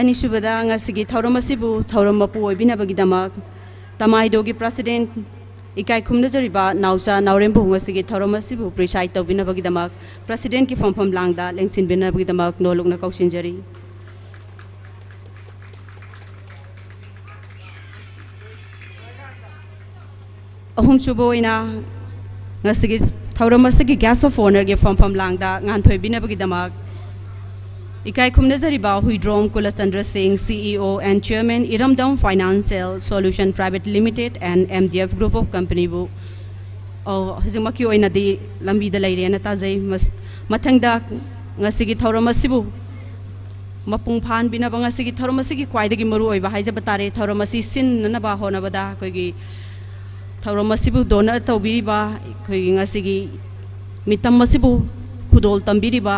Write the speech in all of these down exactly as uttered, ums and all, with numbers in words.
ꯑꯅꯤꯁꯨꯕꯗ, ꯉꯁꯤꯒꯤ ꯊꯧꯔꯝ ꯑꯁꯤꯕꯨ ꯊꯧꯔꯝ ꯃꯄꯨ ꯑꯣꯏꯕꯤꯅꯕꯒꯤꯗꯃꯛ ꯇꯃꯥꯏꯗꯣꯒꯤ president, ꯏꯀꯥꯏ ꯈꯨꯝꯅꯖꯔꯤꯕ ꯅꯥꯎꯆꯥ ꯅꯥꯎꯔꯦꯝꯕꯨ ꯉꯁꯤꯒꯤ ꯊꯧꯔꯝ ꯑꯁꯤꯕꯨ preside ꯇꯧꯕꯤꯅꯕꯒꯤꯗꯃꯛ presidentꯀꯤ ꯐꯝꯐꯝ ꯂꯥꯡꯗ ꯂꯦꯡꯁꯤꯟꯕꯤꯅꯕꯒꯤꯗꯃꯛ ꯅꯣꯂꯨꯛꯅ ꯀꯧꯁꯤꯟꯖꯔꯤ꯫ ꯑꯍꯨꯝꯁꯨꯕ ꯑꯣꯏꯅ, ꯉꯁꯤꯒꯤ ꯊꯧꯔꯝ ꯑꯁꯤꯒꯤ guest of honourꯒꯤ ꯐꯝꯐꯝ ꯂꯥꯡꯗ ꯉꯥꯟꯊꯣꯏꯕꯤꯅꯕꯒꯤꯗꯃꯛ ꯏꯀꯥꯏ ꯈꯨꯝꯅꯖꯔꯤꯕ ꯍꯨꯏꯗ꯭ꯔꯣꯝ ꯀꯨꯂꯆꯟꯗ꯭ꯔ ꯁꯤꯡ, CEO and Chairman, ꯏꯔꯝꯗꯝ Financial Solution Private Limited and MDF Group of Companyꯕꯨ, ꯑꯣ, ꯍꯧꯖꯤꯛꯃꯛꯀꯤ ꯑꯣꯏꯅꯗꯤ ꯂꯝꯕꯤꯗ ꯂꯩꯔꯦꯅ ꯇꯥꯖꯩ꯫ ꯃꯁ-, ꯃꯊꯪꯗ ꯉꯁꯤꯒꯤ ꯊꯧꯔꯝ ꯑꯁꯤꯕꯨ ꯃꯄꯨꯡ ꯐꯥꯍꯟꯕꯤꯅꯕ, ꯉꯁꯤꯒꯤ ꯊꯧꯔꯝ ꯑꯁꯤꯒꯤ ꯈ꯭ꯋꯥꯏꯗꯒꯤ ꯃꯔꯨꯑꯣꯏꯕ ꯍꯥꯏꯖꯕ ꯇꯥꯔꯦ, ꯊꯧꯔꯝ ꯑꯁꯤ ꯁꯤꯟꯅꯅꯕ ꯍꯣꯠꯅꯕꯗ ꯑꯩꯈꯣꯏꯒꯤ ꯊꯧꯔꯝ ꯑꯁꯤꯕꯨ donor ꯇꯧꯕꯤꯔꯤꯕ, ꯑꯩꯈꯣꯏꯒꯤ ꯉꯁꯤꯒꯤ ꯃꯤꯇꯝ ꯑꯁꯤꯕꯨ ꯈꯨꯗꯣꯜ ꯇꯝꯕꯤꯔꯤꯕ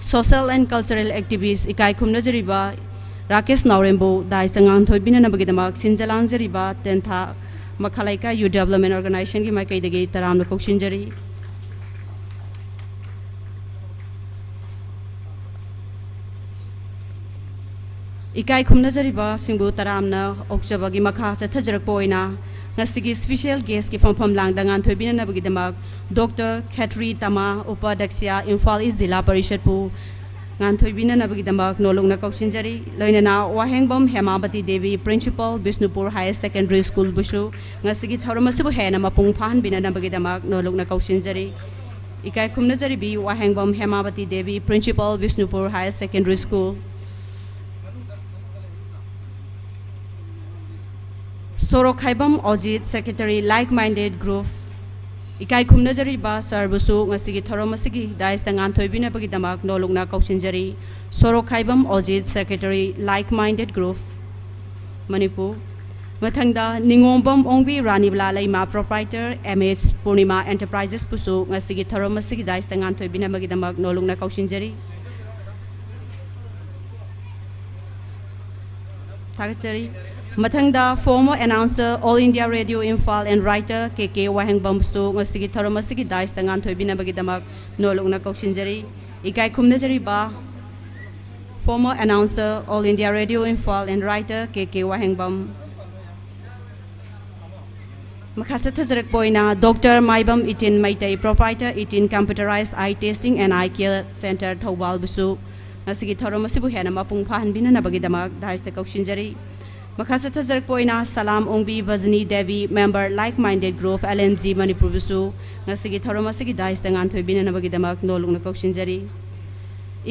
social and cultural activist ꯏꯀꯥꯏ ꯈꯨꯝꯅꯖꯔꯤꯕ ꯔꯥꯀꯦꯁ ꯅꯥꯎꯔꯦꯝꯕꯨ dais ꯇ ꯉꯥꯡꯊꯣꯏꯕꯤꯅꯅꯕꯒꯤꯗꯃꯛ ꯁꯤꯟꯖ ꯂꯥꯡꯖꯔꯤꯕ ꯇꯦꯟꯊꯥ ꯃꯈꯥ ꯂꯩꯀꯥꯏ Youth Development Organization ꯒꯤ ꯃꯥꯏꯀꯩꯗꯒꯤ ꯇꯔꯥꯝꯅ ꯀꯧꯁꯤꯟꯖꯔꯤ꯫ ꯏꯀꯥꯏ ꯈꯨꯝꯅꯖꯔꯤꯕꯁꯤꯡꯕꯨ ꯇꯔꯥꯝꯅ ꯑꯣꯛꯆꯕꯒꯤ ꯃꯈꯥ ꯆꯠꯊꯖꯔꯛꯄ ꯑꯣꯏꯅ ꯉꯁꯤꯒꯤ special guest ꯀꯤ ꯐꯝꯐꯝ ꯂꯥꯡꯗ ꯉꯥꯟꯊꯣꯏꯕꯤꯅꯅꯕꯒꯤꯗꯃꯛ Doctor ꯈꯦꯇ꯭ꯔꯤ ꯇꯃꯥ, ꯎꯄꯥꯙ꯭ꯌꯛꯁ, ꯏꯝꯐꯥꯜ East ꯖꯤꯂꯥ ꯄꯔꯤꯁꯠꯄꯨ ꯉꯥꯟꯊꯣꯏꯕꯤꯅꯅꯕꯒꯤꯗꯃꯛ ꯅꯣꯂꯨꯛꯅ ꯀꯧꯁꯤꯟꯖꯔꯤ꯫ ꯂꯣꯏꯅꯅ ꯋꯥꯍꯦꯡꯕꯝ Hemabati Devi, Principal, Bishnupur Higher Secondary School ꯕꯨꯁꯨ ꯉꯁꯤꯒꯤ ꯊꯧꯔꯝ ꯑꯁꯤꯕꯨ ꯍꯦꯟꯅ ꯃꯄꯨꯡ ꯐꯥꯍꯟꯕꯤꯅꯅꯕꯒꯤꯗꯃꯛ ꯅꯣꯂꯨꯛꯅ ꯀꯧꯁꯤꯟꯖꯔꯤ꯫ ꯏꯀꯥꯏ ꯈꯨꯝꯅꯖꯔꯤꯕꯤ ꯋꯥꯍꯦꯡꯕꯝ Hemabati Devi, Principal, Bishnupur Higher Secondary School꯫ ꯁꯣꯔꯣꯛꯈꯥꯏꯕꯝ ꯑꯣꯖꯤꯠ, Secretary, Like Minded Group꯫ ꯏꯀꯥꯏ ꯈꯨꯝꯅꯖꯔꯤꯕ sir ꯕꯨꯁꯨ ꯉꯁꯤꯒꯤ ꯊꯧꯔꯝ ꯑꯁꯤꯒꯤ dais ꯇ ꯉꯥꯟꯊꯣꯏꯕꯤꯅꯕꯒꯤꯗꯃꯛ ꯅꯣꯂꯨꯛꯅ ꯀꯧꯁꯤꯟꯖꯔꯤ꯫ ꯁꯣꯔꯣꯛꯈꯥꯏꯕꯝ ꯑꯣꯖꯤꯠ, Secretary, Like Minded Group, Manipur. ꯃꯊꯪꯗ ꯅꯤꯉꯣꯝꯕꯝ ꯑꯣꯡꯕꯤ ꯔꯥꯅꯤꯕꯂꯥ ꯂꯩꯃ, Proprietor, MH Purnima Enterprises ꯕꯨꯁꯨ ꯉꯁꯤꯒꯤ ꯊꯧꯔꯝ ꯑꯁꯤꯒꯤ dais ꯇ ꯉꯥꯟꯊꯣꯏꯕꯤꯅꯕꯒꯤꯗꯃꯛ ꯅꯣꯂꯨꯛꯅ ꯀꯧꯁꯤꯟꯖꯔꯤ꯫ ꯊꯥꯒꯠꯆꯔꯤ꯫ ꯃꯊꯪꯗ former announcer, All India Radio Imphal and writer ꯀꯦ ꯀꯦ ꯋꯥꯍꯦꯡꯕꯝꯁꯨ ꯉꯁꯤꯒꯤ ꯊꯧꯔꯝ ꯑꯁꯤꯒꯤ dais ꯇ ꯉꯥꯟꯊꯣꯏꯕꯤꯅꯕꯒꯤꯗꯃꯛ ꯅꯣꯂꯨꯛꯅ ꯀꯧꯁꯤꯟꯖꯔꯤ꯫ ꯏꯀꯥꯏ ꯈꯨꯝꯅꯖꯔꯤꯕ Former announcer, All India Radio Imphal and writer K K Wahengbam. ꯃꯈꯥ ꯆꯠꯊꯖꯔꯛꯄ ꯑꯣꯏꯅ Doctor Maibam Ithin Meitei, proprietor Ithin Computerized Eye Testing and Eye Care Center ꯊꯧꯕꯥꯜꯕꯨꯁꯨ ꯉꯁꯤꯒꯤ ꯊꯧꯔꯝ ꯑꯁꯤꯕꯨ ꯍꯦꯟꯅ ꯃꯄꯨꯡ ꯐꯥꯍꯟꯕꯤꯅꯅꯕꯒꯤꯗꯃꯛ dais ꯇ ꯀꯧꯁꯤꯟꯖꯔꯤ꯫ ꯃꯈꯥ ꯆꯠꯊꯖꯔꯛꯄ ꯑꯣꯏꯅ ꯁꯂꯥꯝ ꯑꯣꯡꯕꯤ ꯚꯖꯅꯤ Devi, member Like Minded Group L M G ꯃꯅꯤꯄꯨꯔꯕꯨꯁꯨ ꯉꯁꯤꯒꯤ ꯊꯧꯔꯝ ꯑꯁꯤꯒꯤ dais ꯇ ꯉꯥꯟꯊꯣꯏꯕꯤꯅꯅꯕꯒꯤꯗꯃꯛ ꯅꯣꯜꯂꯨꯛꯅ ꯀꯧꯁꯤꯟꯖꯔꯤ꯫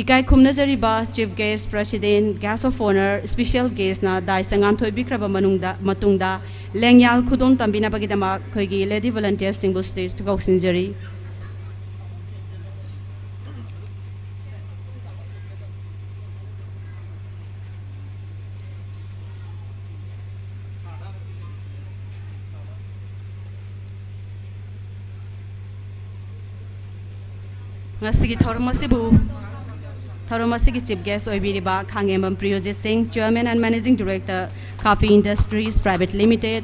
ꯏꯀꯥꯏ ꯈꯨꯝꯅꯖꯔꯤꯕ Chief Guest, President, Guest of Honour, Special Guest ꯅ dais ꯇ ꯉꯥꯟꯊꯣꯏꯕꯤꯈ꯭ꯔꯕ ꯃꯅꯨꯡꯗ, ꯃꯇꯨꯡꯗ ꯂꯦꯡꯌꯥꯜ ꯈꯨꯗꯣꯜ ꯇꯝꯕꯤꯅꯕꯒꯤꯗꯃꯛ ꯑꯩꯈꯣꯏꯒꯤ lady volunteer ꯁꯤꯡꯕꯨ stage ꯇ ꯀꯧꯁꯤꯟꯖꯔꯤ꯫ ꯉꯁꯤꯒꯤ ꯊꯧꯔꯝ ꯑꯁꯤꯕꯨ, ꯊꯧꯔꯝ ꯑꯁꯤꯒꯤ Chief Guest ꯑꯣꯏꯕꯤꯔꯤꯕ ꯈꯥꯉꯦꯝꯕꯝ ꯄ꯭ꯔꯤꯌꯣꯖꯤꯠ ꯁꯤꯡ, Chairman and Managing Director, Coffee Industries Private Limited,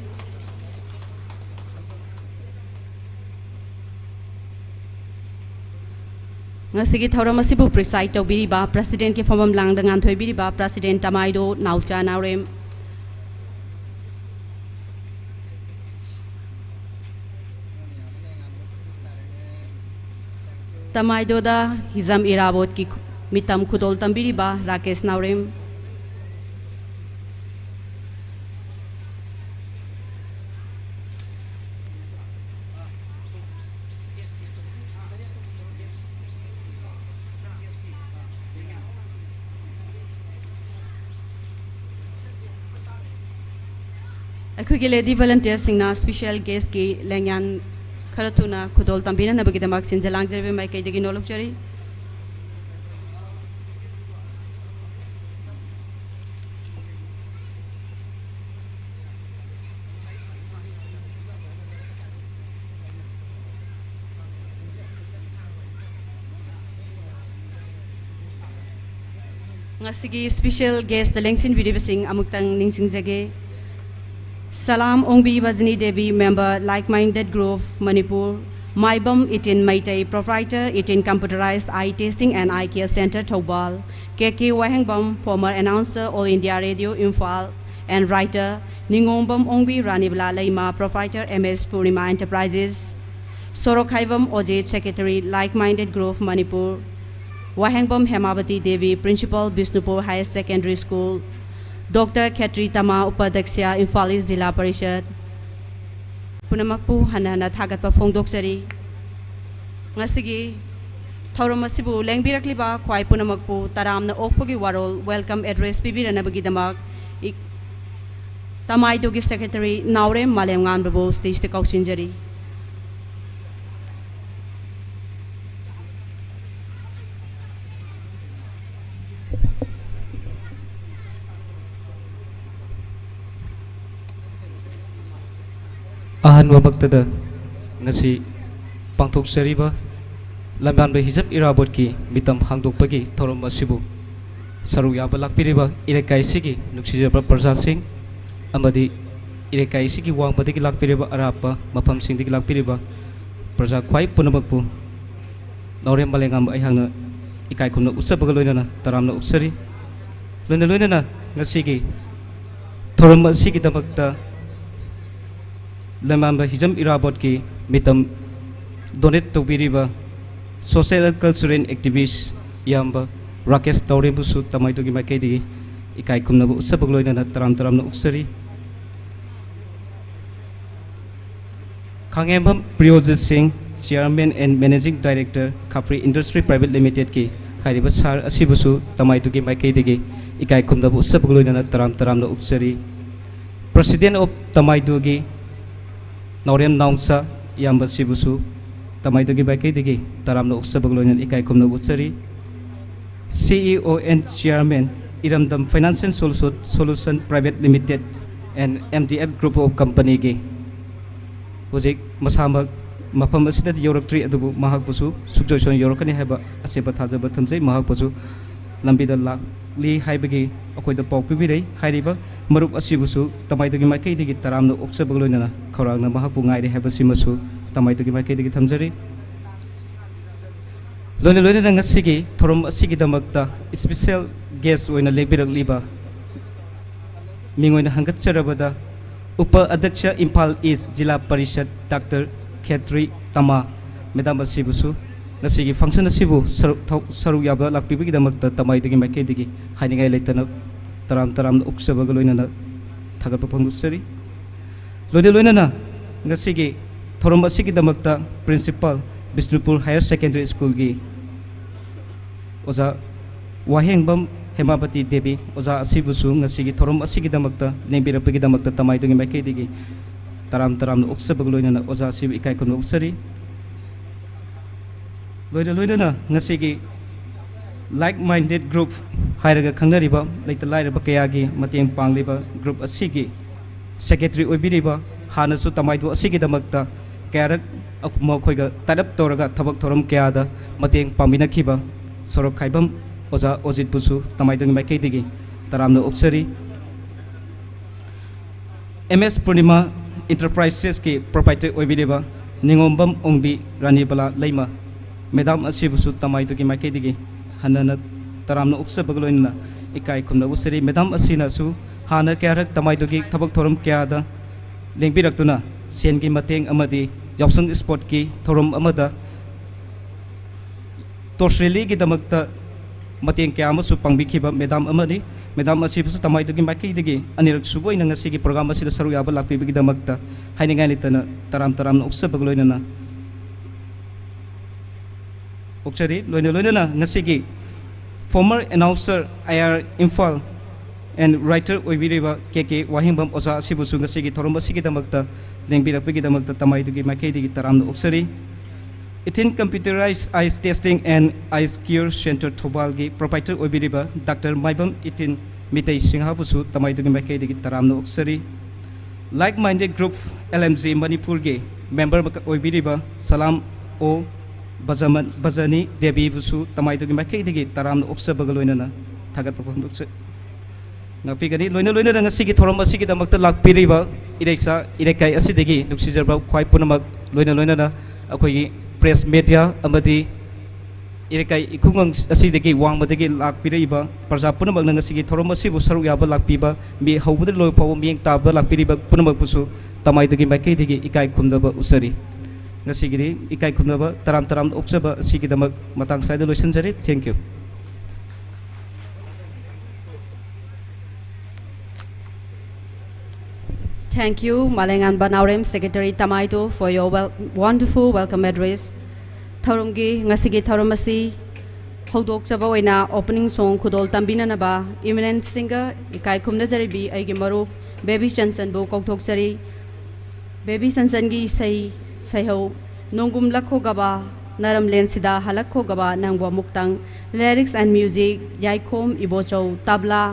ꯉꯁꯤꯒꯤ ꯊꯧꯔꯝ ꯑꯁꯤꯕꯨ preside ꯇꯧꯕꯤꯔꯤꯕ, President ꯀꯤ ꯐꯝꯐꯝ ꯂꯥꯡꯗ ꯉꯥꯟꯊꯣꯏꯕꯤꯔꯤꯕ President ꯇꯃꯥꯏꯗꯣ ꯅꯥꯎꯆꯥ ꯅꯥꯎꯔꯦꯝ, ꯇꯃꯥꯏꯗꯣꯗ ꯍꯤꯖꯝ ꯏꯔꯥꯕꯣꯠꯀꯤ ꯈꯨ-, ꯃꯤꯇꯝ ꯈꯨꯗꯣꯜ ꯇꯝꯕꯤꯔꯤꯕ ꯔꯥꯀꯦꯁ ꯅꯥꯎꯔꯦꯝ, ꯑꯩꯈꯣꯏꯒꯤ lady volunteer ꯁꯤꯡꯅ special guest ꯀꯤ ꯂꯦꯡꯌꯥꯟ ꯈꯔ ꯊꯨꯅ ꯈꯨꯗꯣꯜ ꯇꯝꯕꯤꯅꯅꯕꯒꯤꯗꯃꯛ ꯁꯤꯟꯖ ꯂꯥꯡꯖꯔꯤꯕ ꯃꯥꯏꯀꯩꯗꯒꯤ ꯅꯣꯜꯂꯨꯛꯆꯔꯤ꯫ ꯉꯁꯤꯒꯤ special guest ꯇ ꯂꯦꯡꯁꯤꯟꯕꯤꯔꯤꯕꯁꯤꯡ ꯑꯃꯨꯛꯇꯪ ꯅꯤꯡꯁꯤꯡꯖꯒꯦ꯫ ꯁꯂꯥꯝ ꯑꯣꯡꯕꯤ ꯚꯖꯅꯤ Devi, member Like Minded Group Manipur, Maibam Itin Meitei, Proprietor, Itin Computerized Eye Testing and Eye Care Center, Thoubal. K K Wahengbam, former announcer, All India Radio, Imphal, and writer, Ningombam Ongbi Ranibla Leima, Proprietor, M S Purnima Enterprises. Sorokhaibam Oje, Secretary, Like Minded Group, Manipur. Wahengbam Hemabati Devi, Principal, Bishnupur Higher Secondary School. Doctor Khetri Tama, Upadhyakshya, Imphal East Zilla Parishad. ꯄꯨꯝꯅꯃꯛꯄꯨ ꯍꯟꯅ ꯍꯟꯅ ꯊꯥꯒꯠꯄ ꯐꯣꯡꯗꯣꯛꯆꯔꯤ꯫ ꯉꯁꯤꯒꯤ ꯊꯧꯔꯝ ꯑꯁꯤꯕꯨ ꯂꯦꯡꯕꯤꯔꯛꯂꯤꯕ ꯈ꯭ꯋꯥꯏ ꯄꯨꯝꯅꯃꯛꯄꯨ ꯇꯔꯥꯝꯅ ꯑꯣꯛꯄꯒꯤ ꯋꯥꯔꯣꯜ, welcome address, ꯄꯤꯕꯤꯔꯅꯕꯒꯤꯗꯃꯛ ꯏ-, ꯇꯃꯥꯏꯗꯨꯒꯤ Secretary ꯅꯥꯎꯔꯦꯝ ꯃꯥꯂꯦꯝꯉꯥꯟꯕꯕꯨ stage ꯇ ꯀꯧꯁꯤꯟꯖꯔꯤ꯫ ꯑꯍꯥꯟꯕꯃꯛꯇꯗ ꯉꯁꯤ ꯄꯥꯡꯊꯣꯛꯆꯔꯤꯕ ꯂꯝꯌꯥꯟꯕ ꯍꯤꯖꯝ ꯏꯔꯥꯕꯣꯠꯀꯤ ꯃꯤꯇꯝ ꯍꯥꯡꯗꯣꯛꯄꯒꯤ ꯊꯧꯔꯝ ꯑꯁꯤꯕꯨ ꯁꯔꯨꯛ ꯌꯥꯕ ꯂꯥꯛꯄꯤꯔꯤꯕ ꯏꯔꯩꯀꯥꯏꯁꯤꯒꯤ ꯅꯨꯡꯁꯤꯖꯕ ꯄ꯭ꯔꯖꯥꯁꯤꯡ ꯑꯃꯗꯤ ꯏꯔꯩꯀꯥꯏꯁꯤꯒꯤ ꯋꯥꯡꯃꯗꯒꯤ ꯂꯥꯛꯄꯤꯔꯤꯕ, ꯑꯔꯥꯞꯄ ꯃꯐꯝꯁꯤꯡꯗꯒꯤ ꯂꯥꯛꯄꯤꯔꯤꯕ ꯄ꯭ꯔꯖꯥ ꯈ꯭ꯋꯥꯏ ꯄꯨꯝꯅꯃꯛꯄꯨ ꯅꯥꯎꯔꯦꯝ ꯃꯥꯂꯦꯝꯉꯥꯟꯕ ꯑꯩꯍꯥꯛꯅ ꯏꯀꯥꯏ ꯈꯨꯝꯅ ꯎꯠꯆꯕꯒ ꯂꯣꯏꯅꯅ ꯇꯔꯥꯝꯅ ꯑꯣꯛꯆꯔꯤ꯫ ꯂꯣꯏꯅ ꯂꯣꯏꯅꯅ ꯉꯁꯤꯒꯤ ꯊꯧꯔꯝ ꯑꯁꯤꯒꯤꯗꯃꯛꯇ ꯂꯝꯌꯥꯟꯕ ꯍꯤꯖꯝ ꯏꯔꯥꯕꯣꯠꯀꯤ ꯃꯤꯇꯝ donate ꯇꯧꯕꯤꯔꯤꯕ social and cultural activist ꯏꯌꯥꯝꯕ ꯔꯥꯀꯦꯁ ꯇꯧꯔꯦꯕꯨꯁꯨ ꯇꯃꯥꯏꯗꯨꯒꯤ ꯃꯥꯏꯀꯩꯗꯒꯤ ꯏꯀꯥꯏ ꯈꯨꯝꯅꯕ ꯎꯠꯆꯕꯒ ꯂꯣꯏꯅꯅ ꯇꯔꯥꯝ ꯇꯔꯥꯝꯅ ꯑꯣꯛꯆꯔꯤ꯫ ꯈꯥꯉꯦꯝꯕꯝ ꯄ꯭ꯔꯤꯌꯣꯖꯤꯠ ꯁꯤꯡ, Chairman and Managing Director, ꯈꯥꯐ꯭ꯔꯤ Industry Private Limited ꯀꯤ ꯍꯥꯏꯔꯤꯕ sir ꯑꯁꯤꯕꯨꯁꯨ ꯇꯃꯥꯏꯗꯨꯒꯤ ꯃꯥꯏꯀꯩꯗꯒꯤ ꯏꯀꯥꯏ ꯈꯨꯝꯅꯕ ꯎꯠꯆꯕꯒ ꯂꯣꯏꯅꯅ ꯇꯔꯥꯝ ꯇꯔꯥꯝꯅ ꯑꯣꯛꯆꯔꯤ꯫ President of ꯇꯃꯥꯏꯗꯨꯒꯤ ꯅꯥꯎꯔꯦꯝ ꯅꯥꯎꯆꯥ ꯏꯌꯥꯝꯕꯁꯤꯕꯨꯁꯨ ꯇꯃꯥꯏꯗꯨꯒꯤ ꯃꯥꯏꯀꯩꯗꯒꯤ ꯇꯔꯥꯝꯅ ꯑꯣꯛꯆꯕꯒ ꯂꯣꯏꯅꯅ ꯏꯀꯥꯏ ꯈꯨꯝꯅꯕ ꯎꯠꯆꯔꯤ꯫ C E O and Chairman, ꯏꯔꯝꯗꯝ Financial Solution, Solution Private Limited and M D F Group of Company ꯒꯤ ꯍꯧꯖꯤꯛ ꯃꯁꯥꯃꯛ ꯃꯐꯝ ꯑꯁꯤꯗꯗꯤ ꯌꯧꯔꯛꯇ꯭ꯔꯤ, ꯑꯗꯨꯕꯨ ꯃꯍꯥꯛꯄꯨꯁꯨ ꯁꯨꯡꯁꯣꯏ ꯁꯣꯏꯗꯅ ꯌꯧꯔꯛꯀꯅꯤ ꯍꯥꯏꯕ ꯑꯆꯦꯠꯄ ꯊꯥꯖꯕ ꯊꯝꯖꯩ꯫ ꯃꯍꯥꯛꯄꯨꯁꯨ ꯂꯝꯕꯤꯗ ꯂꯥꯛꯂꯤ ꯍꯥꯏꯕꯒꯤ ꯑꯩꯈꯣꯏꯗ ꯄꯥꯎ ꯄꯤꯕꯤꯔꯛꯏ꯫ ꯍꯥꯏꯔꯤꯕ ꯃꯔꯨꯞ ꯑꯁꯤꯕꯨꯁꯨ ꯇꯃꯥꯏꯗꯨꯒꯤ ꯃꯥꯏꯀꯩꯗꯒꯤ ꯇꯔꯥꯝꯅ ꯑꯣꯛꯆꯕꯒ ꯂꯣꯏꯅꯅ ꯈꯧꯔꯥꯡꯅ ꯃꯍꯥꯛꯄꯨ ꯉꯥꯏꯔꯤ ꯍꯥꯏꯕꯁꯤꯃꯁꯨ ꯇꯃꯥꯏꯗꯨꯒꯤ ꯃꯥꯏꯀꯩꯗꯒꯤ ꯊꯝꯖꯔꯤ꯫ ꯂꯣꯏꯅ ꯂꯣꯏꯅꯅ ꯉꯁꯤꯒꯤ ꯊꯧꯔꯝ ꯑꯁꯤꯒꯤꯗꯃꯛꯇ special guest ꯑꯣꯏꯅ ꯂꯦꯡꯕꯤꯔꯛꯂꯤꯕ ꯃꯤꯡ ꯑꯣꯏꯅ ꯍꯪꯒꯠꯆꯔꯕꯗ ꯎꯄ ꯑꯗ꯭ꯌꯛꯁ ꯏꯝꯐꯥꯜ ꯏꯁ ꯖꯤꯂꯥ ꯄꯔꯤꯁꯠ ꯗꯥꯛꯇꯔ ꯈꯦꯇ꯭ꯔꯤ ꯇꯃꯥ ꯃꯦꯗꯥꯝ ꯑꯁꯤꯕꯨꯁꯨ ꯉꯁꯤꯒꯤ function ꯑꯁꯤꯕꯨ ꯁꯔꯨꯛ ꯊꯧ-, ꯁꯔꯨꯛ ꯌꯥꯕ ꯂꯥꯛꯄꯤꯕꯒꯤꯗꯃꯛꯇ ꯇꯃꯥꯏꯗꯨꯒꯤ ꯃꯥꯏꯀꯩꯗꯒꯤ ꯍꯥꯏꯅꯤꯡꯉꯥꯏ ꯂꯩꯇꯅ ꯇꯔꯥꯝ ꯇꯔꯥꯝꯅ ꯑꯣꯛꯆꯕꯒ ꯂꯣꯏꯅꯅ ꯊꯥꯒꯠꯄ ꯐꯣꯡꯗꯣꯛꯆꯔꯤ꯫ ꯂꯣꯏꯅ ꯂꯣꯏꯅꯅ ꯉꯁꯤꯒꯤ ꯊꯧꯔꯝ ꯑꯁꯤꯒꯤꯗꯃꯛꯇ Principal, ꯕꯤꯁꯅꯨꯄꯨꯔ Higher Secondary Schoolꯒꯤ ꯑꯣꯖꯥ ꯋꯥꯍꯦꯡꯕꯝ ꯍꯦꯃꯥꯕꯇꯤ ꯗꯦꯕꯤ ꯑꯣꯖꯥ ꯑꯁꯤꯕꯨꯁꯨ ꯉꯁꯤꯒꯤ ꯊꯧꯔꯝ ꯑꯁꯤꯒꯤꯗꯃꯛꯇ ꯂꯦꯡꯕꯤꯔꯛꯄꯒꯤꯗꯃꯛꯇ ꯇꯃꯥꯏꯗꯨꯒꯤ ꯃꯥꯏꯀꯩꯗꯒꯤ ꯇꯔꯥꯝ ꯇꯔꯥꯝꯅ ꯑꯣꯛꯆꯕꯒ ꯂꯣꯏꯅꯅ ꯑꯣꯖꯥ ꯑꯁꯤꯕꯨ ꯏꯀꯥꯏ ꯈꯨꯝꯅꯕ ꯎꯠꯆꯔꯤ꯫ ꯂꯣꯏꯅ ꯂꯣꯏꯅꯅ ꯉꯁꯤꯒꯤ like minded group ꯍꯥꯏꯔꯒ ꯈꯪꯅꯔꯤꯕ ꯂꯩꯇ ꯂꯥꯏꯔꯕ ꯀꯌꯥꯒꯤ ꯃꯇꯦꯡ ꯄꯥꯡꯂꯤꯕ group ꯑꯁꯤꯒꯤ secretary ꯑꯣꯏꯕꯤꯔꯤꯕ, ꯍꯥꯟꯅꯁꯨ ꯇꯃꯥꯏꯗꯨ ꯑꯁꯤꯒꯤꯗꯃꯛꯇ ꯀꯌꯥꯔꯛ ꯃꯈꯣꯏꯒ tie up ꯇꯧꯔꯒ ꯊꯕꯛ ꯊꯧꯔꯝ ꯀꯌꯥꯗ ꯃꯇꯦꯡ ꯄꯥꯡꯃꯤꯟꯅꯈꯤꯕ ꯁꯣꯔꯣꯛ ꯈꯥꯏꯕꯝ ꯑꯣꯖꯥ ꯑꯣꯖꯤꯠꯄꯨꯁꯨ ꯇꯃꯥꯏꯗꯨꯒꯤ ꯃꯥꯏꯀꯩꯗꯒꯤ ꯇꯔꯥꯝꯅ ꯑꯣꯛꯆꯔꯤ꯫ ꯑꯦꯝ ꯑꯦꯁ ꯄꯨꯔꯅꯤꯃꯥ Enterprisesꯀꯤ proprietor ꯑꯣꯏꯕꯤꯔꯤꯕ ꯅꯤꯉꯣꯝꯕꯝ ꯑꯣꯡꯕꯤ ꯔꯥꯅꯤꯕꯂꯥ ꯂꯩꯃ ꯃꯦꯗꯥꯝ ꯑꯁꯤꯕꯨꯁꯨ ꯇꯃꯥꯏꯗꯨꯒꯤ ꯃꯥꯏꯀꯩꯗꯒꯤ ꯍꯟꯅꯅ ꯇꯔꯥꯝꯅ ꯑꯣꯛꯆꯕꯒ ꯂꯣꯏꯅꯅ ꯏꯀꯥꯏ ꯈꯨꯝꯅꯕ ꯎꯠꯆꯔꯤ꯫ ꯃꯦꯗꯥꯝ ꯑꯁꯤꯅꯁꯨ ꯍꯥꯟꯅ ꯀꯌꯥꯔꯛ ꯇꯃꯥꯏꯗꯨꯒꯤ ꯊꯕꯛ ꯊꯧꯔꯝ ꯀꯌꯥꯗ ꯂꯦꯡꯕꯤꯔꯛꯇꯨꯅ ꯁꯦꯟꯒꯤ ꯃꯇꯦꯡ ꯑꯃꯗꯤ ꯌꯥꯎꯁꯪ sportꯀꯤ ꯊꯧꯔꯝ ꯑꯃꯗ torch rallyꯒꯤꯗꯃꯛꯇ ꯃꯇꯦꯡ ꯀꯌꯥ ꯑꯃꯁꯨ ꯄꯥꯡꯕꯤꯈꯤꯕ ꯃꯦꯗꯥꯝ ꯑꯃꯅꯤ꯫ ꯃꯦꯗꯥꯝ ꯑꯁꯤꯕꯨꯁꯨ ꯇꯃꯥꯏꯗꯨꯒꯤ ꯃꯥꯏꯀꯩꯗꯒꯤ ꯑꯅꯤꯔꯛ ꯁꯨꯕ ꯑꯣꯏꯅ ꯉꯁꯤꯒꯤ program ꯑꯁꯤꯗ ꯁꯔꯨꯛ ꯌꯥꯕ ꯂꯥꯛꯄꯤꯕꯒꯤꯗꯃꯛꯇ ꯍꯥꯏꯅꯤꯡꯉꯥꯏ ꯂꯩꯇꯅ ꯇꯔꯥꯝ ꯇꯔꯥꯝꯅ ꯑꯣꯛꯆꯕꯒ ꯂꯣꯏꯅꯅ ꯑꯣꯛꯆꯔꯤ꯫ ꯂꯣꯏꯅ ꯂꯣꯏꯅꯅ ꯉꯁꯤꯒꯤ former announcer, I R Imphal and writer ꯑꯣꯏꯕꯤꯔꯤꯕ ꯀꯦ ꯀꯦ ꯋꯥꯍꯦꯡꯕꯝ ꯑꯣꯖꯥ ꯑꯁꯤꯕꯨꯁꯨ ꯉꯁꯤꯒꯤ ꯊꯧꯔꯝ ꯑꯁꯤꯒꯤꯗꯃꯛꯇ ꯂꯦꯡꯕꯤꯔꯛꯄꯒꯤꯗꯃꯛꯇ ꯇꯃꯥꯏꯗꯨꯒꯤ ꯃꯥꯏꯀꯩꯗꯒꯤ ꯇꯔꯥꯝꯅ ꯑꯣꯛꯆꯔꯤ꯫ Ithin Computerized Eyes Testing and Eyes Care Center ꯊꯧꯕꯥꯜꯒꯤ proprietor ꯑꯣꯏꯕꯤꯔꯤꯕ ꯗꯥꯛꯇꯔ ꯃꯥꯏꯕꯝ ꯏꯇꯤꯟ ꯃꯤꯇꯩ ꯁꯤꯡꯍꯕꯨꯁꯨ ꯇꯃꯥꯏꯗꯨꯒꯤ ꯃꯥꯏꯀꯩꯗꯒꯤ ꯇꯔꯥꯝꯅ ꯑꯣꯛꯆꯔꯤ꯫ Like minded group L M G ꯃꯅꯤꯄꯨꯔꯒꯤ member ꯑꯣꯏꯕꯤꯔꯤꯕ ꯁꯂꯥꯝ ꯑꯣ ꯕꯖꯃꯟ-, ꯕꯖꯅꯤ ꯗꯦꯕꯤꯕꯨꯁꯨ ꯇꯃꯥꯏꯗꯨꯒꯤ ꯃꯥꯏꯀꯩꯗꯒꯤ ꯇꯔꯥꯝꯅ ꯑꯣꯛꯆꯕꯒ ꯂꯣꯏꯅꯅ ꯊꯥꯒꯠꯄ ꯐꯣꯡꯗꯣꯛꯆ-, ꯉꯥꯛꯄꯤꯒꯅꯤ꯫ ꯂꯣꯏꯅ ꯂꯣꯏꯅꯅ ꯉꯁꯤꯒꯤ ꯊꯧꯔꯝ ꯑꯁꯤꯒꯤꯗꯃꯛꯇ ꯂꯥꯛꯄꯤꯔꯤꯕ ꯏꯔꯩꯆꯥ ꯏꯔꯩꯀꯥꯏ ꯑꯁꯤꯗꯒꯤ ꯅꯨꯡꯁꯤꯖꯔꯕ ꯈ꯭ꯋꯥꯏ ꯄꯨꯝꯅꯃꯛ ꯂꯣꯏꯅ ꯂꯣꯏꯅꯅ ꯑꯩꯈꯣꯏꯒꯤ ꯄ꯭ꯔꯦꯁ ꯃꯦꯗꯤꯌꯥ ꯑꯃꯗꯤ ꯏꯔꯩꯀꯥꯏ ꯏꯈꯨꯡꯒꯪ ꯑꯁꯤꯗꯒꯤ ꯋꯥꯡꯃꯗꯒꯤ ꯂꯥꯛꯄꯤꯔꯛꯏꯕ ꯄ꯭ꯔꯖꯥ ꯄꯨꯝꯅꯃꯛꯅ ꯉꯁꯤꯒꯤ ꯊꯧꯔꯝ ꯑꯁꯤꯕꯨ ꯁꯔꯨꯛ ꯌꯥꯕ ꯂꯥꯛꯄꯤꯕ ꯃꯤ ꯍꯧꯕꯗꯒꯤ ꯂꯣꯏꯕ ꯐꯥꯎꯕ ꯃꯤꯠꯌꯦꯡ ꯇꯥꯕ ꯂꯥꯛꯄꯤꯔꯤꯕ ꯄꯨꯝꯅꯃꯛꯄꯨꯁꯨ ꯇꯃꯥꯏꯗꯨꯒꯤ ꯃꯥꯏꯀꯩꯗꯒꯤ ꯏꯀꯥꯏ ꯈꯨꯝꯅꯕ ꯎꯠꯆꯔꯤ꯫ ꯉꯁꯤꯒꯤꯗꯤ ꯏꯀꯥꯏ ꯈꯨꯝꯅꯕ ꯇꯔꯥꯝ ꯇꯔꯥꯝꯅ ꯑꯣꯛꯆꯕ ꯑꯁꯤꯒꯤꯗꯃꯛ ꯃꯇꯥꯡ ꯁ꯭ꯋꯥꯏꯗ ꯂꯣꯏꯁꯤꯟꯖꯔꯦ꯫ Thank you. Thank you, Malengan Banaurem, Secretary Tamaito, for your wel- wonderful welcome address. ꯊꯧꯔꯝꯒꯤ ꯉꯁꯤꯒꯤ ꯊꯧꯔꯝ ꯑꯁꯤ ꯍꯧꯗꯣꯛꯆꯕ ꯑꯣꯏꯅ opening song ꯈꯨꯗꯣꯜ ꯇꯝꯕꯤꯅꯅꯕ eminent singer ꯏꯀꯥꯏ ꯈꯨꯝꯅꯖꯔꯤꯕꯤ ꯑꯩꯒꯤ ꯃꯔꯨꯞ ꯕꯦꯕꯤ ꯆꯟꯆꯟꯕꯨ ꯀꯧꯊꯣꯛꯆꯔꯤ꯫ ꯕꯦꯕꯤ ꯆꯟꯆꯟꯒꯤ ꯏꯁꯩ ꯁꯩꯍꯧ ꯅꯣꯡꯒꯨꯝ ꯂꯛꯈꯣꯒꯕ ꯅꯔꯝꯂꯦꯟꯁꯤꯗ ꯍꯜꯂꯛꯈꯣꯒꯕ ꯅꯪꯕꯨ ꯑꯃꯨꯛꯇꯪ꯫ Lyrics and music ꯌꯥꯏꯈꯣꯝ Ibochou, tabla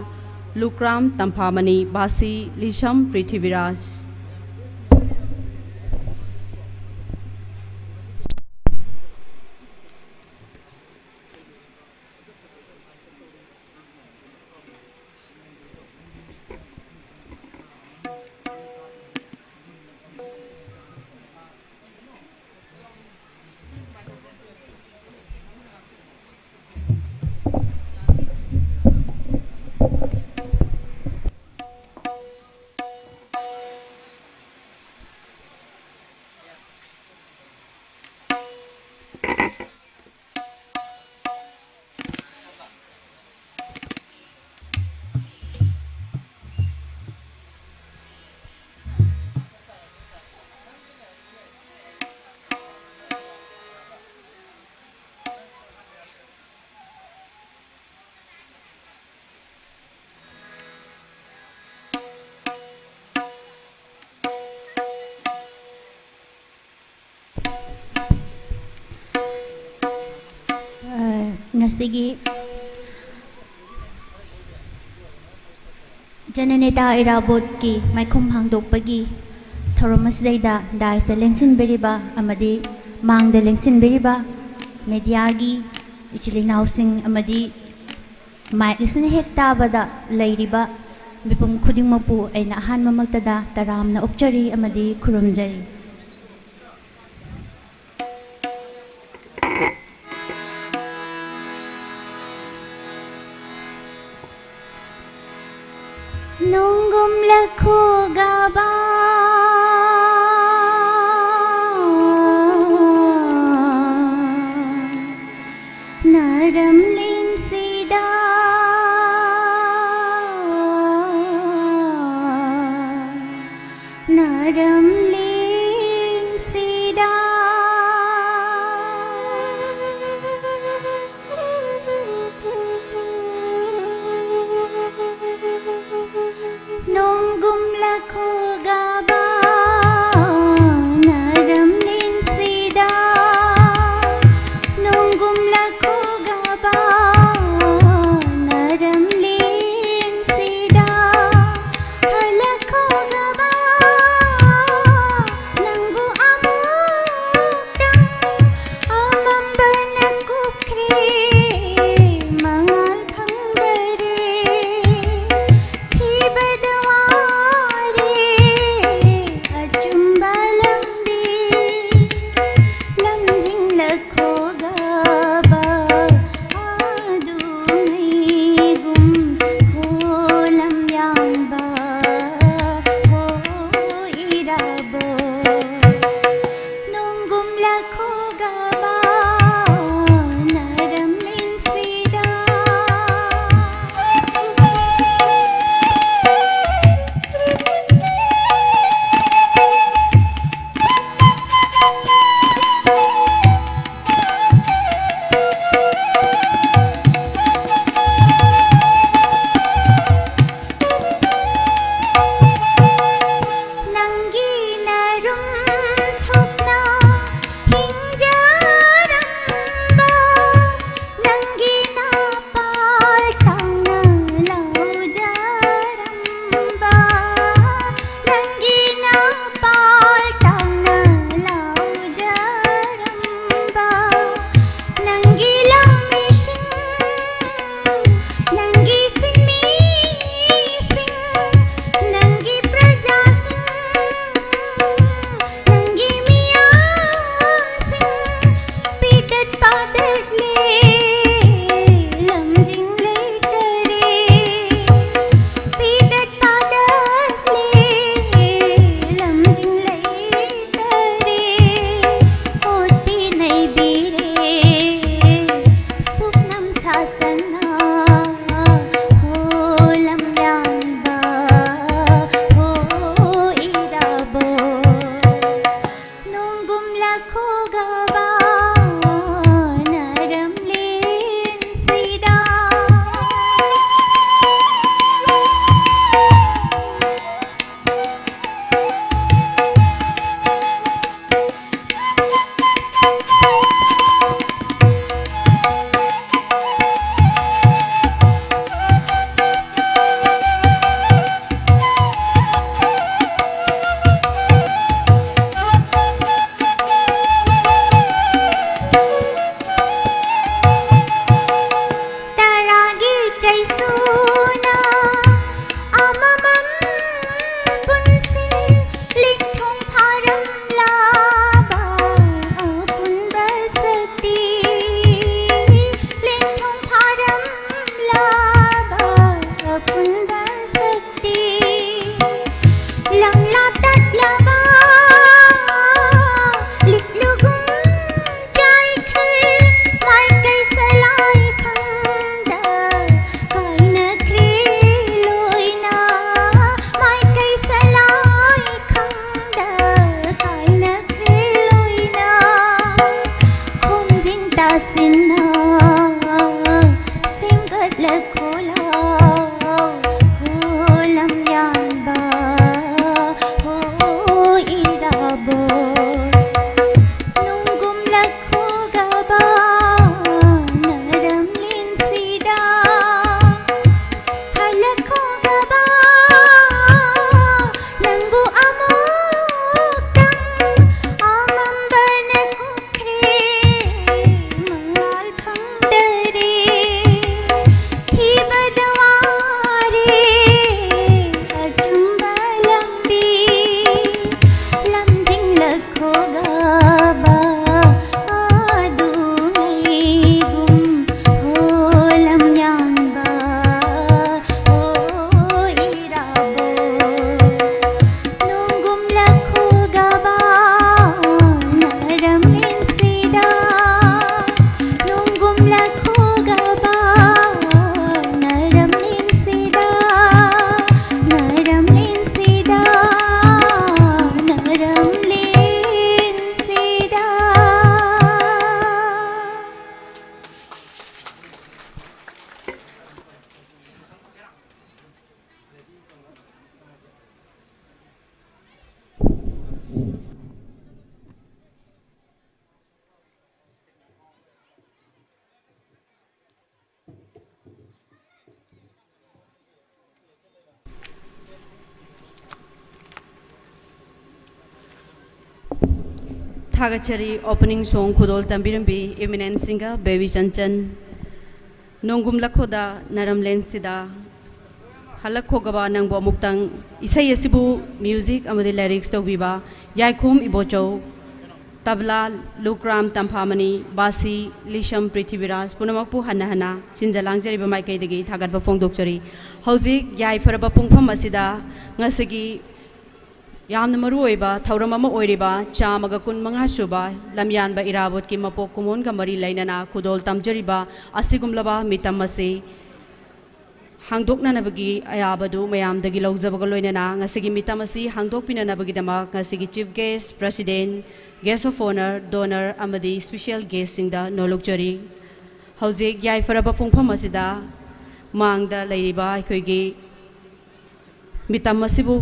ꯂꯨꯀ꯭ꯔꯥꯝ ꯇꯝꯐꯥꯃꯅꯤ, ꯕꯥꯁꯤ ꯂꯤꯁꯝ ꯄ꯭ꯔꯤꯊꯤꯕꯤꯔꯥꯖ꯫ ꯉꯁꯤꯒꯤ ꯖꯅꯅꯦꯇꯥ ꯏꯔꯥꯕꯣꯠꯀꯤ ꯃꯥꯏꯈꯨꯝ ꯍꯥꯡꯗꯣꯛꯄꯒꯤ ꯊꯧꯔꯝ ꯑꯁꯤꯗꯩꯗ ꯗꯥꯏꯁꯇ ꯂꯦꯡꯁꯤꯟꯕꯤꯔꯤꯕ ꯑꯃꯗꯤ ꯃꯥꯡꯗ ꯂꯦꯡꯁꯤꯟꯕꯤꯔꯤꯕ ꯃꯦꯗꯤꯌꯥꯒꯤ ꯏꯆꯤꯜ ꯏꯅꯥꯎꯁꯤꯡ ꯑꯃꯗꯤ ꯃꯥꯏꯛ ꯑꯁꯤꯅ ꯍꯦꯛ ꯇꯥꯕꯗ ꯂꯩꯔꯤꯕ ꯃꯤꯄꯨꯝ ꯈꯨꯗꯤꯡꯃꯛꯄꯨ ꯑꯩꯅ ꯑꯍꯥꯟꯕꯃꯛꯇꯗ ꯇꯔꯥꯝꯅ ꯑꯣꯛꯆꯔꯤ ꯑꯃꯗꯤ ꯈꯨꯔꯨꯝꯖꯔꯤ꯫ ꯅꯣꯡꯒꯨꯝ ꯂꯈꯣꯒꯕ ꯅꯔꯝꯂꯤꯟꯁꯤꯗ ꯅꯔꯝꯂꯤꯟꯁꯤꯗ ꯅꯣꯡꯒꯨꯝ ꯂꯈꯣꯒꯕ ꯅꯔꯝꯂꯤꯟꯁꯤꯗ ꯅꯣꯡꯒꯨꯝ ꯂꯈꯣꯒꯕ ꯑꯁꯤꯅ ꯁꯦꯝꯒꯠꯂꯛꯈꯣꯂꯥ, ꯍꯣ ꯂꯝꯌꯥꯟꯕ, ꯍꯣ ꯏꯔꯥꯕꯣꯠ꯫ ꯅꯣꯡꯒꯨꯝꯂꯛꯈꯣꯒꯕ ꯅꯔꯝꯂꯦꯟꯁꯤꯗ, ꯍꯜꯂꯛꯈꯣꯒꯕ ꯅꯪꯕꯨ ꯑꯃꯨꯛꯇꯪ ꯑꯃꯝꯕꯅ ꯀꯣꯛꯈ꯭ꯔꯦ, ꯃꯉꯥꯜ ꯐꯪꯗꯔꯦ꯫ ꯊꯤꯕꯗ ꯋꯥꯔꯦ ꯑꯆꯨꯝꯕ ꯂꯝꯕꯤ, ꯂꯝꯖꯤꯡꯂꯛꯈꯣꯒꯕ ꯑꯗꯨ ꯉꯥꯏꯒꯨꯝ, ꯍꯣ ꯂꯝꯌꯥꯟꯕ, ꯍꯣ ꯏꯔꯥꯕꯣꯠ꯫ ꯅꯣꯡꯒꯨꯝꯂꯛꯈꯣꯒꯕ ꯅꯔꯝꯂꯦꯟꯁꯤꯗ, ꯅꯣꯡꯒꯨꯝꯂꯛꯈꯣꯒꯕ ꯅꯔꯝꯂꯦꯟꯁꯤꯗ, ꯅꯔꯝꯂꯦꯟꯁꯤꯗ, ꯅꯔꯝꯂꯦꯟꯁꯤꯗ꯫ ꯊꯥꯒꯠꯆꯔꯤ꯫ Opening song ꯈꯨꯗꯣꯜ ꯇꯝꯕꯤꯔꯝꯕꯤ eminent singer ꯕꯦꯕꯤ ꯆꯟꯆꯟ꯫ ꯅꯣꯡꯒꯨꯝꯂꯛꯈꯣꯗ ꯅꯔꯝꯂꯦꯟꯁꯤꯗ꯫ ꯍꯜꯂꯛꯈꯣꯒꯕ ꯅꯪꯕꯨ ꯑꯃꯨꯛꯇꯪ꯫ ꯏꯁꯩ ꯑꯁꯤꯕꯨ music ꯑꯃꯗꯤ lyrics ꯇꯧꯕꯤꯕ ꯌꯥꯏꯈꯣꯝ ꯏꯕꯣꯆꯧ, ꯇꯕꯂꯥ ꯂꯨꯀ꯭ꯔꯥꯝ ꯇꯝꯐꯥꯃꯅꯤ, ꯕꯥꯁꯤ ꯂꯤꯁꯝ ꯄ꯭ꯔꯤꯊꯤꯕꯤꯔꯥꯖ, ꯄꯨꯝꯅꯃꯛꯄꯨ ꯍꯟꯅ ꯍꯟꯅ ꯁꯤꯟꯖ ꯂꯥꯡꯖꯔꯤꯕ ꯃꯥꯏꯀꯩꯗꯒꯤ ꯊꯥꯒꯠꯄ ꯐꯣꯡꯗꯣꯛꯆꯔꯤ꯫ ꯍꯧꯖꯤꯛ ꯌꯥꯏꯐꯔꯕ ꯄꯨꯡꯐꯝ ꯑꯁꯤꯗ ꯉꯁꯤꯒꯤ ꯌꯥꯝꯅ ꯃꯔꯨꯑꯣꯏꯕ ꯊꯧꯔꯝ ꯑꯃ ꯑꯣꯏꯔꯤꯕ ꯆꯥꯝꯃꯒ ꯀꯨꯟꯃꯉꯥ ꯁꯨꯕ ꯂꯝꯌꯥꯟꯕ ꯏꯔꯥꯕꯣꯠꯀꯤ ꯃꯄꯣꯛ ꯀꯨꯝꯑꯣꯟꯒ ꯃꯔꯤ ꯂꯩꯅꯅ ꯈꯨꯗꯣꯜ ꯇꯝꯖꯔꯤꯕ ꯑꯁꯤꯒꯨꯝꯂꯕ ꯃꯤꯇꯝ ꯑꯁꯤ ꯍꯥꯡꯗꯣꯛꯅꯅꯕꯒꯤ ꯑꯌꯥꯕꯗꯨ ꯃꯌꯥꯝꯗꯒꯤ ꯂꯧꯖꯕꯒ ꯂꯣꯏꯅꯅ ꯉꯁꯤꯒꯤ ꯃꯤꯇꯝ ꯑꯁꯤ ꯍꯥꯡꯗꯣꯛꯄꯤꯅꯅꯕꯒꯤꯗꯃꯛ ꯉꯁꯤꯒꯤ Chief Guest, President, Guest of Honour, Donor ꯑꯃꯗꯤ Special Guestꯁꯤꯡꯗ ꯅꯣꯂꯨꯛꯆꯔꯤ꯫ ꯍꯧꯖꯤꯛ ꯌꯥꯏꯐꯔꯕ ꯄꯨꯡꯐꯝ ꯑꯁꯤꯗ ꯃꯥꯡꯗ ꯂꯩꯔꯤꯕ ꯑꯩꯈꯣꯏꯒꯤ ꯃꯤꯇꯝ ꯑꯁꯤꯕꯨ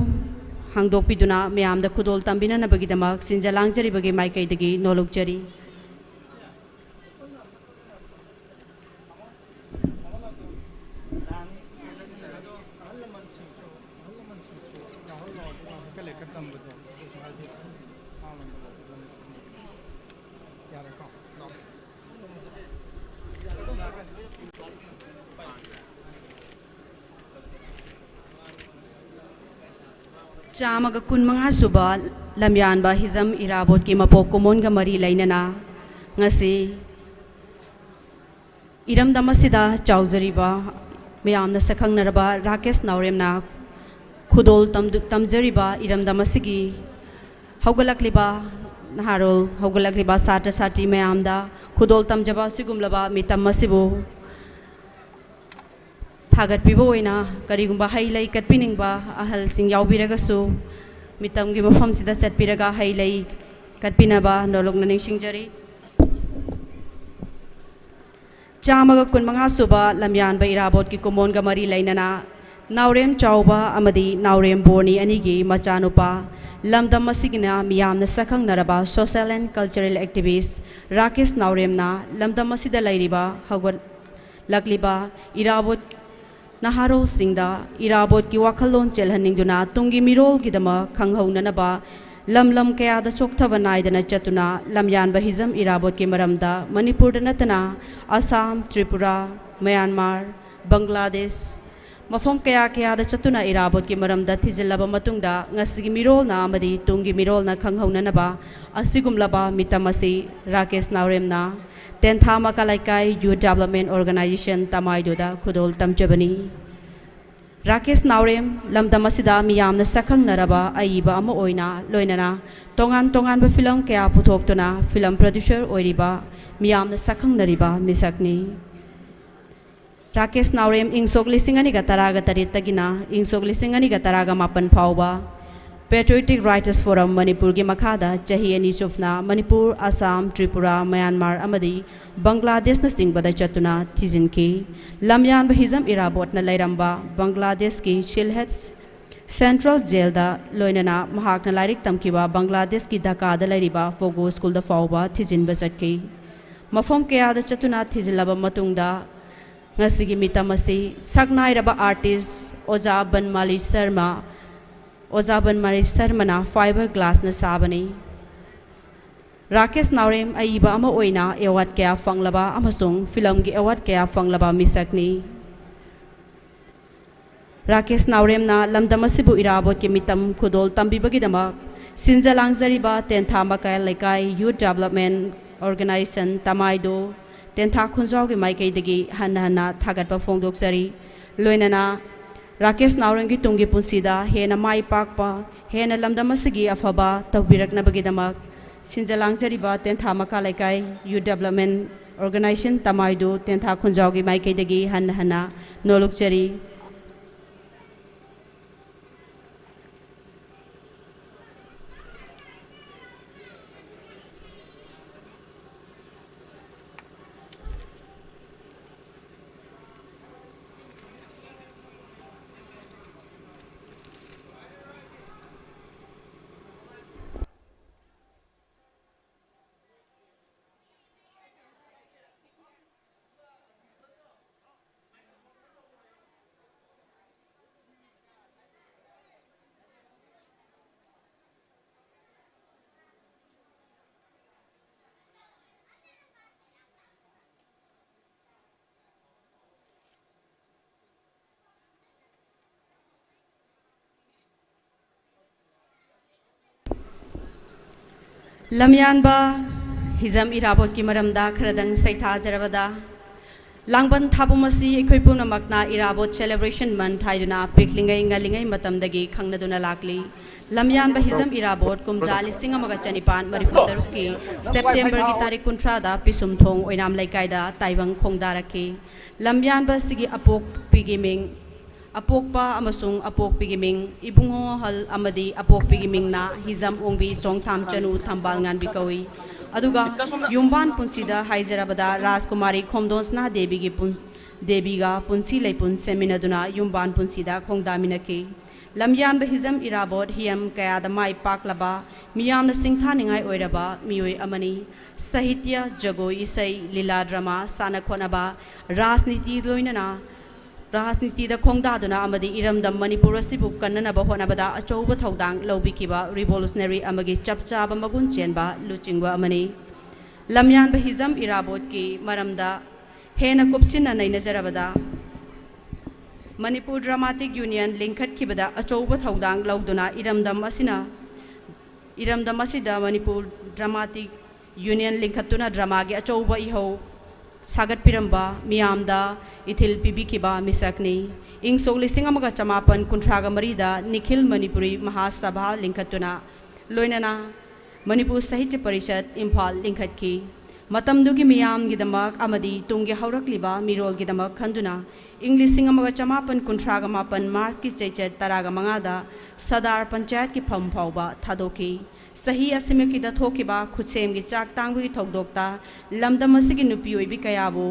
ꯍꯥꯡꯗꯣꯛꯄꯤꯗꯨꯅ ꯃꯌꯥꯝꯗ ꯈꯨꯗꯣꯜ ꯇꯝꯕꯤꯅꯅꯕꯒꯤꯗꯃꯛ ꯁꯤꯟꯖ ꯂꯥꯡꯖꯔꯤꯕꯒꯤ ꯃꯥꯏꯀꯩꯗꯒꯤ ꯅꯣꯂꯨꯛꯆꯔꯤ꯫ ꯆꯥꯝꯃꯒ ꯀꯨꯟꯃꯉꯥ ꯁꯨꯕ ꯂꯝꯌꯥꯟꯕ ꯍꯤꯖꯝ ꯏꯔꯥꯕꯣꯠꯀꯤ ꯃꯄꯣꯛ ꯀꯨꯝꯑꯣꯟꯒ ꯃꯔꯤ ꯂꯩꯅꯅ ꯉꯁꯤ ꯏꯔꯝꯗꯝ ꯑꯁꯤꯗ ꯆꯥꯎꯖꯔꯤꯕ ꯃꯌꯥꯝꯅ ꯁꯛꯈꯪꯅꯔꯕ ꯔꯥꯀꯦꯁ ꯅꯥꯎꯔꯦꯝꯅ ꯈꯨꯗꯣꯜ ꯇꯝꯗꯨ-, ꯇꯝꯖꯔꯤꯕ ꯏꯔꯝꯗꯝ ꯑꯁꯤꯒꯤ ꯍꯧꯒꯠꯂꯛꯂꯤꯕ ꯅꯍꯥꯔꯣꯜ, ꯍꯧꯒꯠꯂꯛꯂꯤꯕ ꯁꯥꯇ꯭ꯔ ꯁꯥꯇ꯭ꯔꯤ ꯃꯌꯥꯝꯗ ꯈꯨꯗꯣꯜ ꯇꯝꯖꯕ ꯑꯁꯤꯒꯨꯝꯂꯕ ꯃꯤꯇꯝ ꯑꯁꯤꯕꯨ ꯊꯥꯒꯠꯄꯤꯕ ꯑꯣꯏꯅ ꯀꯔꯤꯒꯨꯝꯕ ꯍꯩ ꯂꯩ ꯀꯠꯄꯤꯅꯤꯡꯕ ꯑꯍꯜꯁꯤꯡ ꯌꯥꯎꯕꯤꯔꯒꯁꯨ ꯃꯤꯇꯝꯒꯤ ꯃꯐꯝꯁꯤꯗ ꯆꯠꯄꯤꯔꯒ ꯍꯩ ꯂꯩ ꯀꯠꯄꯤꯅꯕ ꯅꯣꯂꯨꯛꯅ ꯅꯤꯡꯁꯤꯡꯖꯔꯤ꯫ ꯆꯥꯝꯃꯒ ꯀꯨꯟꯃꯉꯥ ꯁꯨꯕ ꯂꯝꯌꯥꯟꯕ ꯏꯔꯥꯕꯣꯠꯀꯤ ꯀꯨꯝꯑꯣꯟꯒ ꯃꯔꯤ ꯂꯩꯅꯅ ꯅꯥꯎꯔꯦꯝ ꯆꯥꯎꯕ ꯑꯃꯗꯤ ꯅꯥꯎꯔꯦꯝ ꯕꯣꯔꯅꯤ ꯑꯅꯤꯒꯤ ꯃꯆꯥꯅꯨꯄꯥ, ꯂꯝꯗꯝ ꯑꯁꯤꯒꯤꯅ ꯃꯤꯌꯥꯝꯅ ꯁꯛꯈꯪꯅꯔꯕ social and cultural activist Rakesh ꯅꯥꯎꯔꯦꯝꯅ ꯂꯝꯗꯝ ꯑꯁꯤꯗ ꯂꯩꯔꯤꯕ ꯍꯧꯒꯠꯂꯛꯂꯤꯕ ꯏꯔꯥꯕꯣꯠ ꯅꯍꯥꯔꯣꯜꯁꯤꯡꯗ ꯏꯔꯥꯕꯣꯠꯀꯤ ꯋꯥꯈꯜꯂꯣꯟ ꯆꯦꯜꯍꯟꯅꯤꯡꯗꯨꯅ ꯇꯨꯡꯒꯤ ꯃꯤꯔꯣꯜꯒꯤꯗꯃꯛ ꯈꯪꯍꯧꯅꯅꯕ ꯂꯝ ꯂꯝ ꯀꯌꯥꯗ ꯆꯣꯛꯊꯕ ꯅꯥꯏꯗꯅ ꯆꯠꯇꯨꯅ ꯂꯝꯌꯥꯟꯕ ꯍꯤꯖꯝ ꯏꯔꯥꯕꯣꯠꯀꯤ ꯃꯔꯝꯗ ꯃꯅꯤꯄꯨꯔꯗ ꯅꯠꯇꯅ ꯑꯁꯥꯝ, ꯇ꯭ꯔꯤꯄꯨꯔꯥ, ꯃꯌꯥꯟꯃꯥꯔ, ꯕꯪꯒ꯭ꯂꯥꯗꯦꯁ, ꯃꯐꯝ ꯀꯌꯥ ꯀꯌꯥꯗ ꯆꯠꯇꯨꯅ ꯏꯔꯥꯕꯣꯠꯀꯤ ꯃꯔꯝꯗ ꯊꯤꯖꯤꯜꯂꯕ ꯃꯇꯨꯡꯗ ꯉꯁꯤꯒꯤ ꯃꯤꯔꯣꯜꯅ ꯑꯃꯗꯤ ꯇꯨꯡꯒꯤ ꯃꯤꯔꯣꯜꯅ ꯈꯪꯍꯧꯅꯅꯕ ꯑꯁꯤꯒꯨꯝꯂꯕ ꯃꯤꯇꯝ ꯑꯁꯤ ꯔꯥꯀꯦꯁ ꯅꯥꯎꯔꯦꯝꯅ ꯇꯦꯟꯊꯥ ꯃꯀꯥ ꯂꯩꯀꯥꯏ Youth Development Organisation ꯇꯃꯥꯏꯗꯨꯗ ꯈꯨꯗꯣꯜ ꯇꯝꯖꯕꯅꯤ꯫ ꯔꯥꯀꯦꯁ ꯅꯥꯎꯔꯦꯝ ꯂꯝꯗꯝ ꯑꯁꯤꯗ ꯃꯤꯌꯥꯝꯅ ꯁꯛꯈꯪꯅꯔꯕ ꯑꯏꯕ ꯑꯃ ꯑꯣꯏꯅ ꯂꯣꯏꯅꯅ ꯇꯣꯉꯥꯟ ꯇꯣꯉꯥꯟꯕ ꯐꯤꯂꯝ ꯀꯌꯥ ꯄꯨꯊꯣꯛꯇꯨꯅ ꯐꯤꯂꯝ producer ꯑꯣꯏꯔꯤꯕ ꯃꯤꯌꯥꯝꯅ ꯁꯛꯈꯪꯅꯔꯤꯕ ꯃꯤꯁꯛꯅꯤ꯫ ꯔꯥꯀꯦꯁ ꯅꯥꯎꯔꯦꯝ ꯏꯪ ꯁꯣꯛ ꯂꯤꯁꯤꯡ ꯑꯅꯤꯒ ꯇꯔꯥꯒ ꯇꯔꯦꯠꯇꯒꯤꯅ ꯏꯪ ꯁꯣꯛ ꯂꯤꯁꯤꯡ ꯑꯅꯤꯒ ꯇꯔꯥꯒ ꯃꯥꯄꯟ ꯐꯥꯎꯕ Patriotic Writers Forum ꯃꯅꯤꯄꯨꯔꯒꯤ ꯃꯈꯥꯗ ꯆꯍꯤ ꯑꯅꯤ ꯆꯨꯞꯅ ꯃꯅꯤꯄꯨꯔ, ꯑꯁꯥꯝ, ꯇ꯭ꯔꯤꯄꯨꯔꯥ, ꯃꯌꯥꯟꯃꯥꯔ ꯑꯃꯗꯤ ꯕꯪꯒ꯭ꯂꯥꯗꯦꯁꯅꯆꯤꯡꯕꯗ ꯆꯠꯇꯨꯅ ꯊꯤꯖꯤꯟꯈꯤ꯫ ꯂꯝꯌꯥꯟꯕ ꯍꯤꯖꯝ ꯏꯔꯥꯕꯣꯠꯅ ꯂꯩꯔꯝꯕ ꯕꯪꯒ꯭ꯂꯥꯗꯦꯁꯀꯤ ꯁꯤꯜꯍꯦꯠ ꯁꯦꯟꯇ꯭ꯔꯦꯜ ꯖꯦꯜꯗ ꯂꯣꯏꯅꯅ ꯃꯍꯥꯛꯅ ꯂꯥꯏꯔꯤꯛ ꯇꯝꯈꯤꯕ ꯕꯪꯒ꯭ꯂꯥꯗꯦꯁꯀꯤ ꯙꯥꯀꯥꯗ ꯂꯩꯔꯤꯕ ꯐꯣꯒꯣ ꯁ꯭ꯀꯨꯜꯗ ꯐꯥꯎꯕ ꯊꯤꯖꯤꯟꯕ ꯆꯠꯈꯤ꯫ ꯃꯐꯝ ꯀꯌꯥꯗ ꯆꯠꯇꯨꯅ ꯊꯤꯖꯤꯜꯂꯕ ꯃꯇꯨꯡꯗ ꯉꯁꯤꯒꯤ ꯃꯤꯇꯝ ꯑꯁꯤ ꯁꯛꯅꯥꯏꯔꯕ artist ꯑꯣꯖꯥ ꯕꯟꯃꯥꯂꯤ ꯁꯔꯃ, ꯑꯣꯖꯥ ꯕꯟꯃꯥꯂꯤ ꯁꯔꯃꯅ fibre glassꯅ ꯁꯥꯕꯅꯤ꯫ ꯔꯥꯀꯦꯁ ꯅꯥꯎꯔꯦꯝ ꯑꯏꯕ ꯑꯃ ꯑꯣꯏꯅ award ꯀꯌꯥ ꯐꯪꯂꯕ ꯑꯃꯁꯨꯡ ꯐꯤꯂꯝꯒꯤ award ꯀꯌꯥ ꯐꯪꯂꯕ ꯃꯤꯁꯛꯅꯤ꯫ ꯔꯥꯀꯦꯁ ꯅꯥꯎꯔꯦꯝꯅ ꯂꯝꯗꯝ ꯑꯁꯤꯕꯨ ꯏꯔꯥꯕꯣꯠꯀꯤ ꯃꯤꯇꯝ ꯈꯨꯗꯣꯜ ꯇꯝꯕꯤꯕꯒꯤꯗꯃꯛ ꯁꯤꯟꯖ ꯂꯥꯡꯖꯔꯤꯕ ꯇꯦꯟꯊꯥ ꯃꯀꯥ ꯂꯩꯀꯥꯏ Youth Development Organisation ꯇꯃꯥꯏꯗꯨ ꯇꯦꯟꯊꯥ ꯈꯨꯟꯖꯥꯎꯒꯤ ꯃꯥꯏꯀꯩꯗꯒꯤ ꯍꯟꯅ ꯍꯟꯅ ꯊꯥꯒꯠꯄ ꯐꯣꯡꯗꯣꯛꯆꯔꯤ꯫ ꯂꯣꯏꯅꯅ ꯔꯥꯀꯦꯁ ꯅꯥꯎꯔꯦꯝꯒꯤ ꯇꯨꯡꯒꯤ ꯄꯨꯟꯁꯤꯗ ꯍꯦꯟꯅ ꯃꯥꯏ ꯄꯥꯛꯄ, ꯍꯦꯟꯅ ꯂꯝꯗꯝ ꯑꯁꯤꯒꯤ ꯑꯐꯕ ꯇꯧꯕꯤꯔꯛꯅꯕꯒꯤꯗꯃꯛ ꯁꯤꯟꯖ ꯂꯥꯡꯖꯔꯤꯕ ꯇꯦꯟꯊꯥ ꯃꯀꯥ ꯂꯩꯀꯥꯏ Youth Development Organisation ꯇꯃꯥꯏꯗꯨ ꯇꯦꯟꯊꯥ ꯈꯨꯟꯖꯥꯎꯒꯤ ꯃꯥꯏꯀꯩꯗꯒꯤ ꯍꯟꯅ ꯍꯟꯅ ꯅꯣꯂꯨꯛꯆꯔꯤ꯫ ꯂꯝꯌꯥꯟꯕ ꯍꯤꯖꯝ ꯏꯔꯥꯕꯣꯠꯀꯤ ꯃꯔꯝꯗ ꯈꯔꯗꯪ ꯁꯩꯊꯥꯖꯔꯕꯗ, ꯂꯥꯡꯕꯟ ꯊꯥꯕꯨꯝ ꯑꯁꯤ ꯑꯩꯈꯣꯏ ꯄꯨꯝꯅꯃꯛꯅ ꯏꯔꯥꯕꯣꯠ celebration month ꯍꯥꯏꯗꯨꯅ ꯄꯤꯛꯂꯤꯉꯩ ꯉꯜꯂꯤꯉꯩ ꯃꯇꯝꯗꯒꯤ ꯈꯪꯅꯗꯨꯅ ꯂꯥꯛꯂꯤ꯫ ꯂꯝꯌꯥꯟꯕ ꯍꯤꯖꯝ ꯏꯔꯥꯕꯣꯠ ꯀꯨꯝꯖꯥ ꯂꯤꯁꯤꯡ ꯑꯃꯒ ꯆꯅꯤꯄꯥꯟ ꯃꯔꯤꯐꯨ ꯇꯔꯨꯛꯀꯤ ꯁꯦꯞꯇꯦꯝꯕꯔꯒꯤ ꯇꯥꯔꯤꯛ ꯀꯨꯟꯊ꯭ꯔꯥꯗ ꯄꯤꯁꯨꯝꯊꯣꯡ ꯑꯣꯏꯅꯥꯝ ꯂꯩꯀꯥꯏꯗ ꯇꯥꯏꯕꯪ ꯈꯣꯡꯗꯥꯔꯛꯈꯤ꯫ ꯂꯝꯌꯥꯟꯕ ꯑꯁꯤꯒꯤ ꯑꯄꯣꯛꯄꯤꯒꯤ ꯃꯤꯡ, ꯑꯄꯣꯛꯄ ꯑꯃꯁꯨꯡ ꯑꯄꯣꯛꯄꯤꯒꯤ ꯃꯤꯡ ꯏꯕꯨꯡꯉꯣ ꯍꯜ ꯑꯃꯗꯤ ꯑꯄꯣꯛꯄꯤꯒꯤ ꯃꯤꯡꯅ ꯍꯤꯖꯝ ꯑꯣꯡꯕꯤ ꯆꯣꯡꯊꯥꯝ ꯆꯅꯨ ꯊꯝꯕꯥꯜ ꯉꯥꯟꯕꯤ ꯀꯧꯏ꯫ ꯑꯗꯨꯒ ꯌꯨꯝꯕꯥꯟ ꯄꯨꯟꯁꯤꯗ ꯍꯥꯏꯖꯔꯕꯗ ꯔꯥꯖꯀꯨꯃꯥꯔꯤ ꯈꯣꯝꯗꯣꯟꯁꯅꯥ ꯗꯦꯕꯤꯒꯤ ꯄꯨꯟ-, ꯗꯦꯕꯤꯒ ꯄꯨꯟꯁꯤ ꯂꯩꯄꯨꯟ ꯁꯦꯝꯃꯤꯟꯅꯗꯨꯅ ꯌꯨꯝꯕꯥꯟ ꯄꯨꯟꯁꯤꯗ ꯈꯣꯡꯗꯥꯃꯤꯟꯅꯈꯤ꯫ ꯂꯝꯌꯥꯟꯕ ꯍꯤꯖꯝ ꯏꯔꯥꯕꯣꯠ ꯍꯤꯌꯝ ꯀꯌꯥꯗ ꯃꯥꯏ ꯄꯥꯛꯂꯕ, ꯃꯤꯌꯥꯝꯅ ꯁꯤꯡꯊꯥꯅꯤꯡꯉꯥꯏ ꯑꯣꯏꯔꯕ ꯃꯤꯑꯣꯏ ꯑꯃꯅꯤ꯫ ꯁꯥꯍꯤꯇ꯭ꯌ, ꯖꯒꯣꯏ ꯏꯁꯩ, ꯂꯤꯂꯥ ꯗ꯭ꯔꯃꯥ, ꯁꯥꯟꯅ ꯈꯣꯠꯅꯕ, ꯔꯥꯖꯅꯤꯇꯤ ꯂꯣꯏꯅꯅ ꯔꯥꯖꯅꯤꯇꯤꯗ ꯈꯣꯡꯗꯥꯗꯨꯅ ꯑꯃꯗꯤ ꯏꯔꯝꯗꯝ ꯃꯅꯤꯄꯨꯔ ꯑꯁꯤꯕꯨ ꯀꯟꯅꯅꯕ ꯍꯣꯠꯅꯕꯗ ꯑꯆꯧꯕ ꯊꯧꯗꯥꯡ ꯂꯧꯕꯤꯈꯤꯕ revolutionary ꯑꯃꯒꯤ ꯆꯞ ꯆꯥꯕ ꯃꯒꯨꯟ ꯆꯦꯟꯕ ꯂꯨꯆꯤꯡꯕ ꯑꯃꯅꯤ꯫ ꯂꯝꯌꯥꯟꯕ ꯍꯤꯖꯝ ꯏꯔꯥꯕꯣꯠꯀꯤ ꯃꯔꯝꯗ ꯍꯦꯟꯅ ꯀꯨꯞꯁꯤꯟꯅ ꯅꯩꯅꯖꯔꯕꯗ, ꯃꯅꯤꯄꯨꯔ Dramatic Union ꯂꯤꯡꯈꯠꯈꯤꯕꯗ ꯑꯆꯧꯕ ꯊꯧꯗꯥꯡ ꯂꯧꯗꯨꯅ ꯏꯔꯝꯗꯝ ꯑꯁꯤꯅ, ꯏꯔꯝꯗꯝ ꯑꯁꯤꯗ ꯃꯅꯤꯄꯨꯔ Dramatic Union ꯂꯤꯡꯈꯠꯇꯨꯅ ꯗ꯭ꯔꯃꯥꯒꯤ ꯑꯆꯧꯕ ꯏꯍꯧ ꯁꯥꯒꯠꯄꯤꯔꯝꯕ ꯃꯤꯌꯥꯝꯗ ꯏꯊꯤꯜ ꯄꯤꯕꯤꯈꯤꯕ ꯃꯤꯁꯛꯅꯤ꯫ ꯏꯪ ꯁꯣꯛ ꯂꯤꯁꯤꯡ ꯑꯃꯒ ꯆꯃꯥꯄꯟ ꯀꯨꯟꯊ꯭ꯔꯥꯒ ꯃꯔꯤꯗ ꯅꯤꯈꯤꯜ ꯃꯅꯤꯄꯨꯔꯤ ꯃꯍꯥꯁꯚꯥ ꯂꯤꯡꯈꯠꯇꯨꯅ ꯂꯣꯏꯅꯅ ꯃꯅꯤꯄꯨꯔ ꯁꯥꯍꯤꯇ꯭ꯌ ꯄꯔꯤꯁꯠ ꯏꯝꯐꯥꯜ ꯂꯤꯡꯈꯠꯈꯤ꯫ ꯃꯇꯝꯗꯨꯒꯤ ꯃꯤꯌꯥꯝꯒꯤꯗꯃꯛ ꯑꯃꯗꯤ ꯇꯨꯡꯒꯤ ꯍꯧꯔꯛꯂꯤꯕ ꯃꯤꯔꯣꯜꯒꯤꯗꯃꯛ ꯈꯟꯗꯨꯅ ꯏꯪ ꯂꯤꯁꯤꯡ ꯑꯃꯒ ꯆꯃꯥꯄꯟ ꯀꯨꯟꯊ꯭ꯔꯥꯒ ꯃꯥꯄꯟ ꯃꯥꯔꯆꯀꯤ ꯆꯩꯆꯠ ꯇꯔꯥꯒ ꯃꯉꯥꯗ ꯁꯔꯗꯥꯔ ꯄꯟꯆꯥꯌꯠꯀꯤ ꯐꯝ ꯐꯥꯎꯕ ꯊꯥꯗꯣꯛꯈꯤ꯫ ꯆꯍꯤ ꯑꯁꯤꯃꯛꯀꯤꯗ ꯊꯣꯛꯈꯤꯕ ꯈꯨꯠꯁꯦꯝꯒꯤ ꯆꯥꯛ ꯇꯥꯡꯕꯒꯤ ꯊꯧꯗꯣꯛꯇ ꯂꯝꯗꯝ ꯑꯁꯤꯒꯤ ꯅꯨꯄꯤ ꯑꯣꯏꯕꯤ ꯀꯌꯥꯕꯨ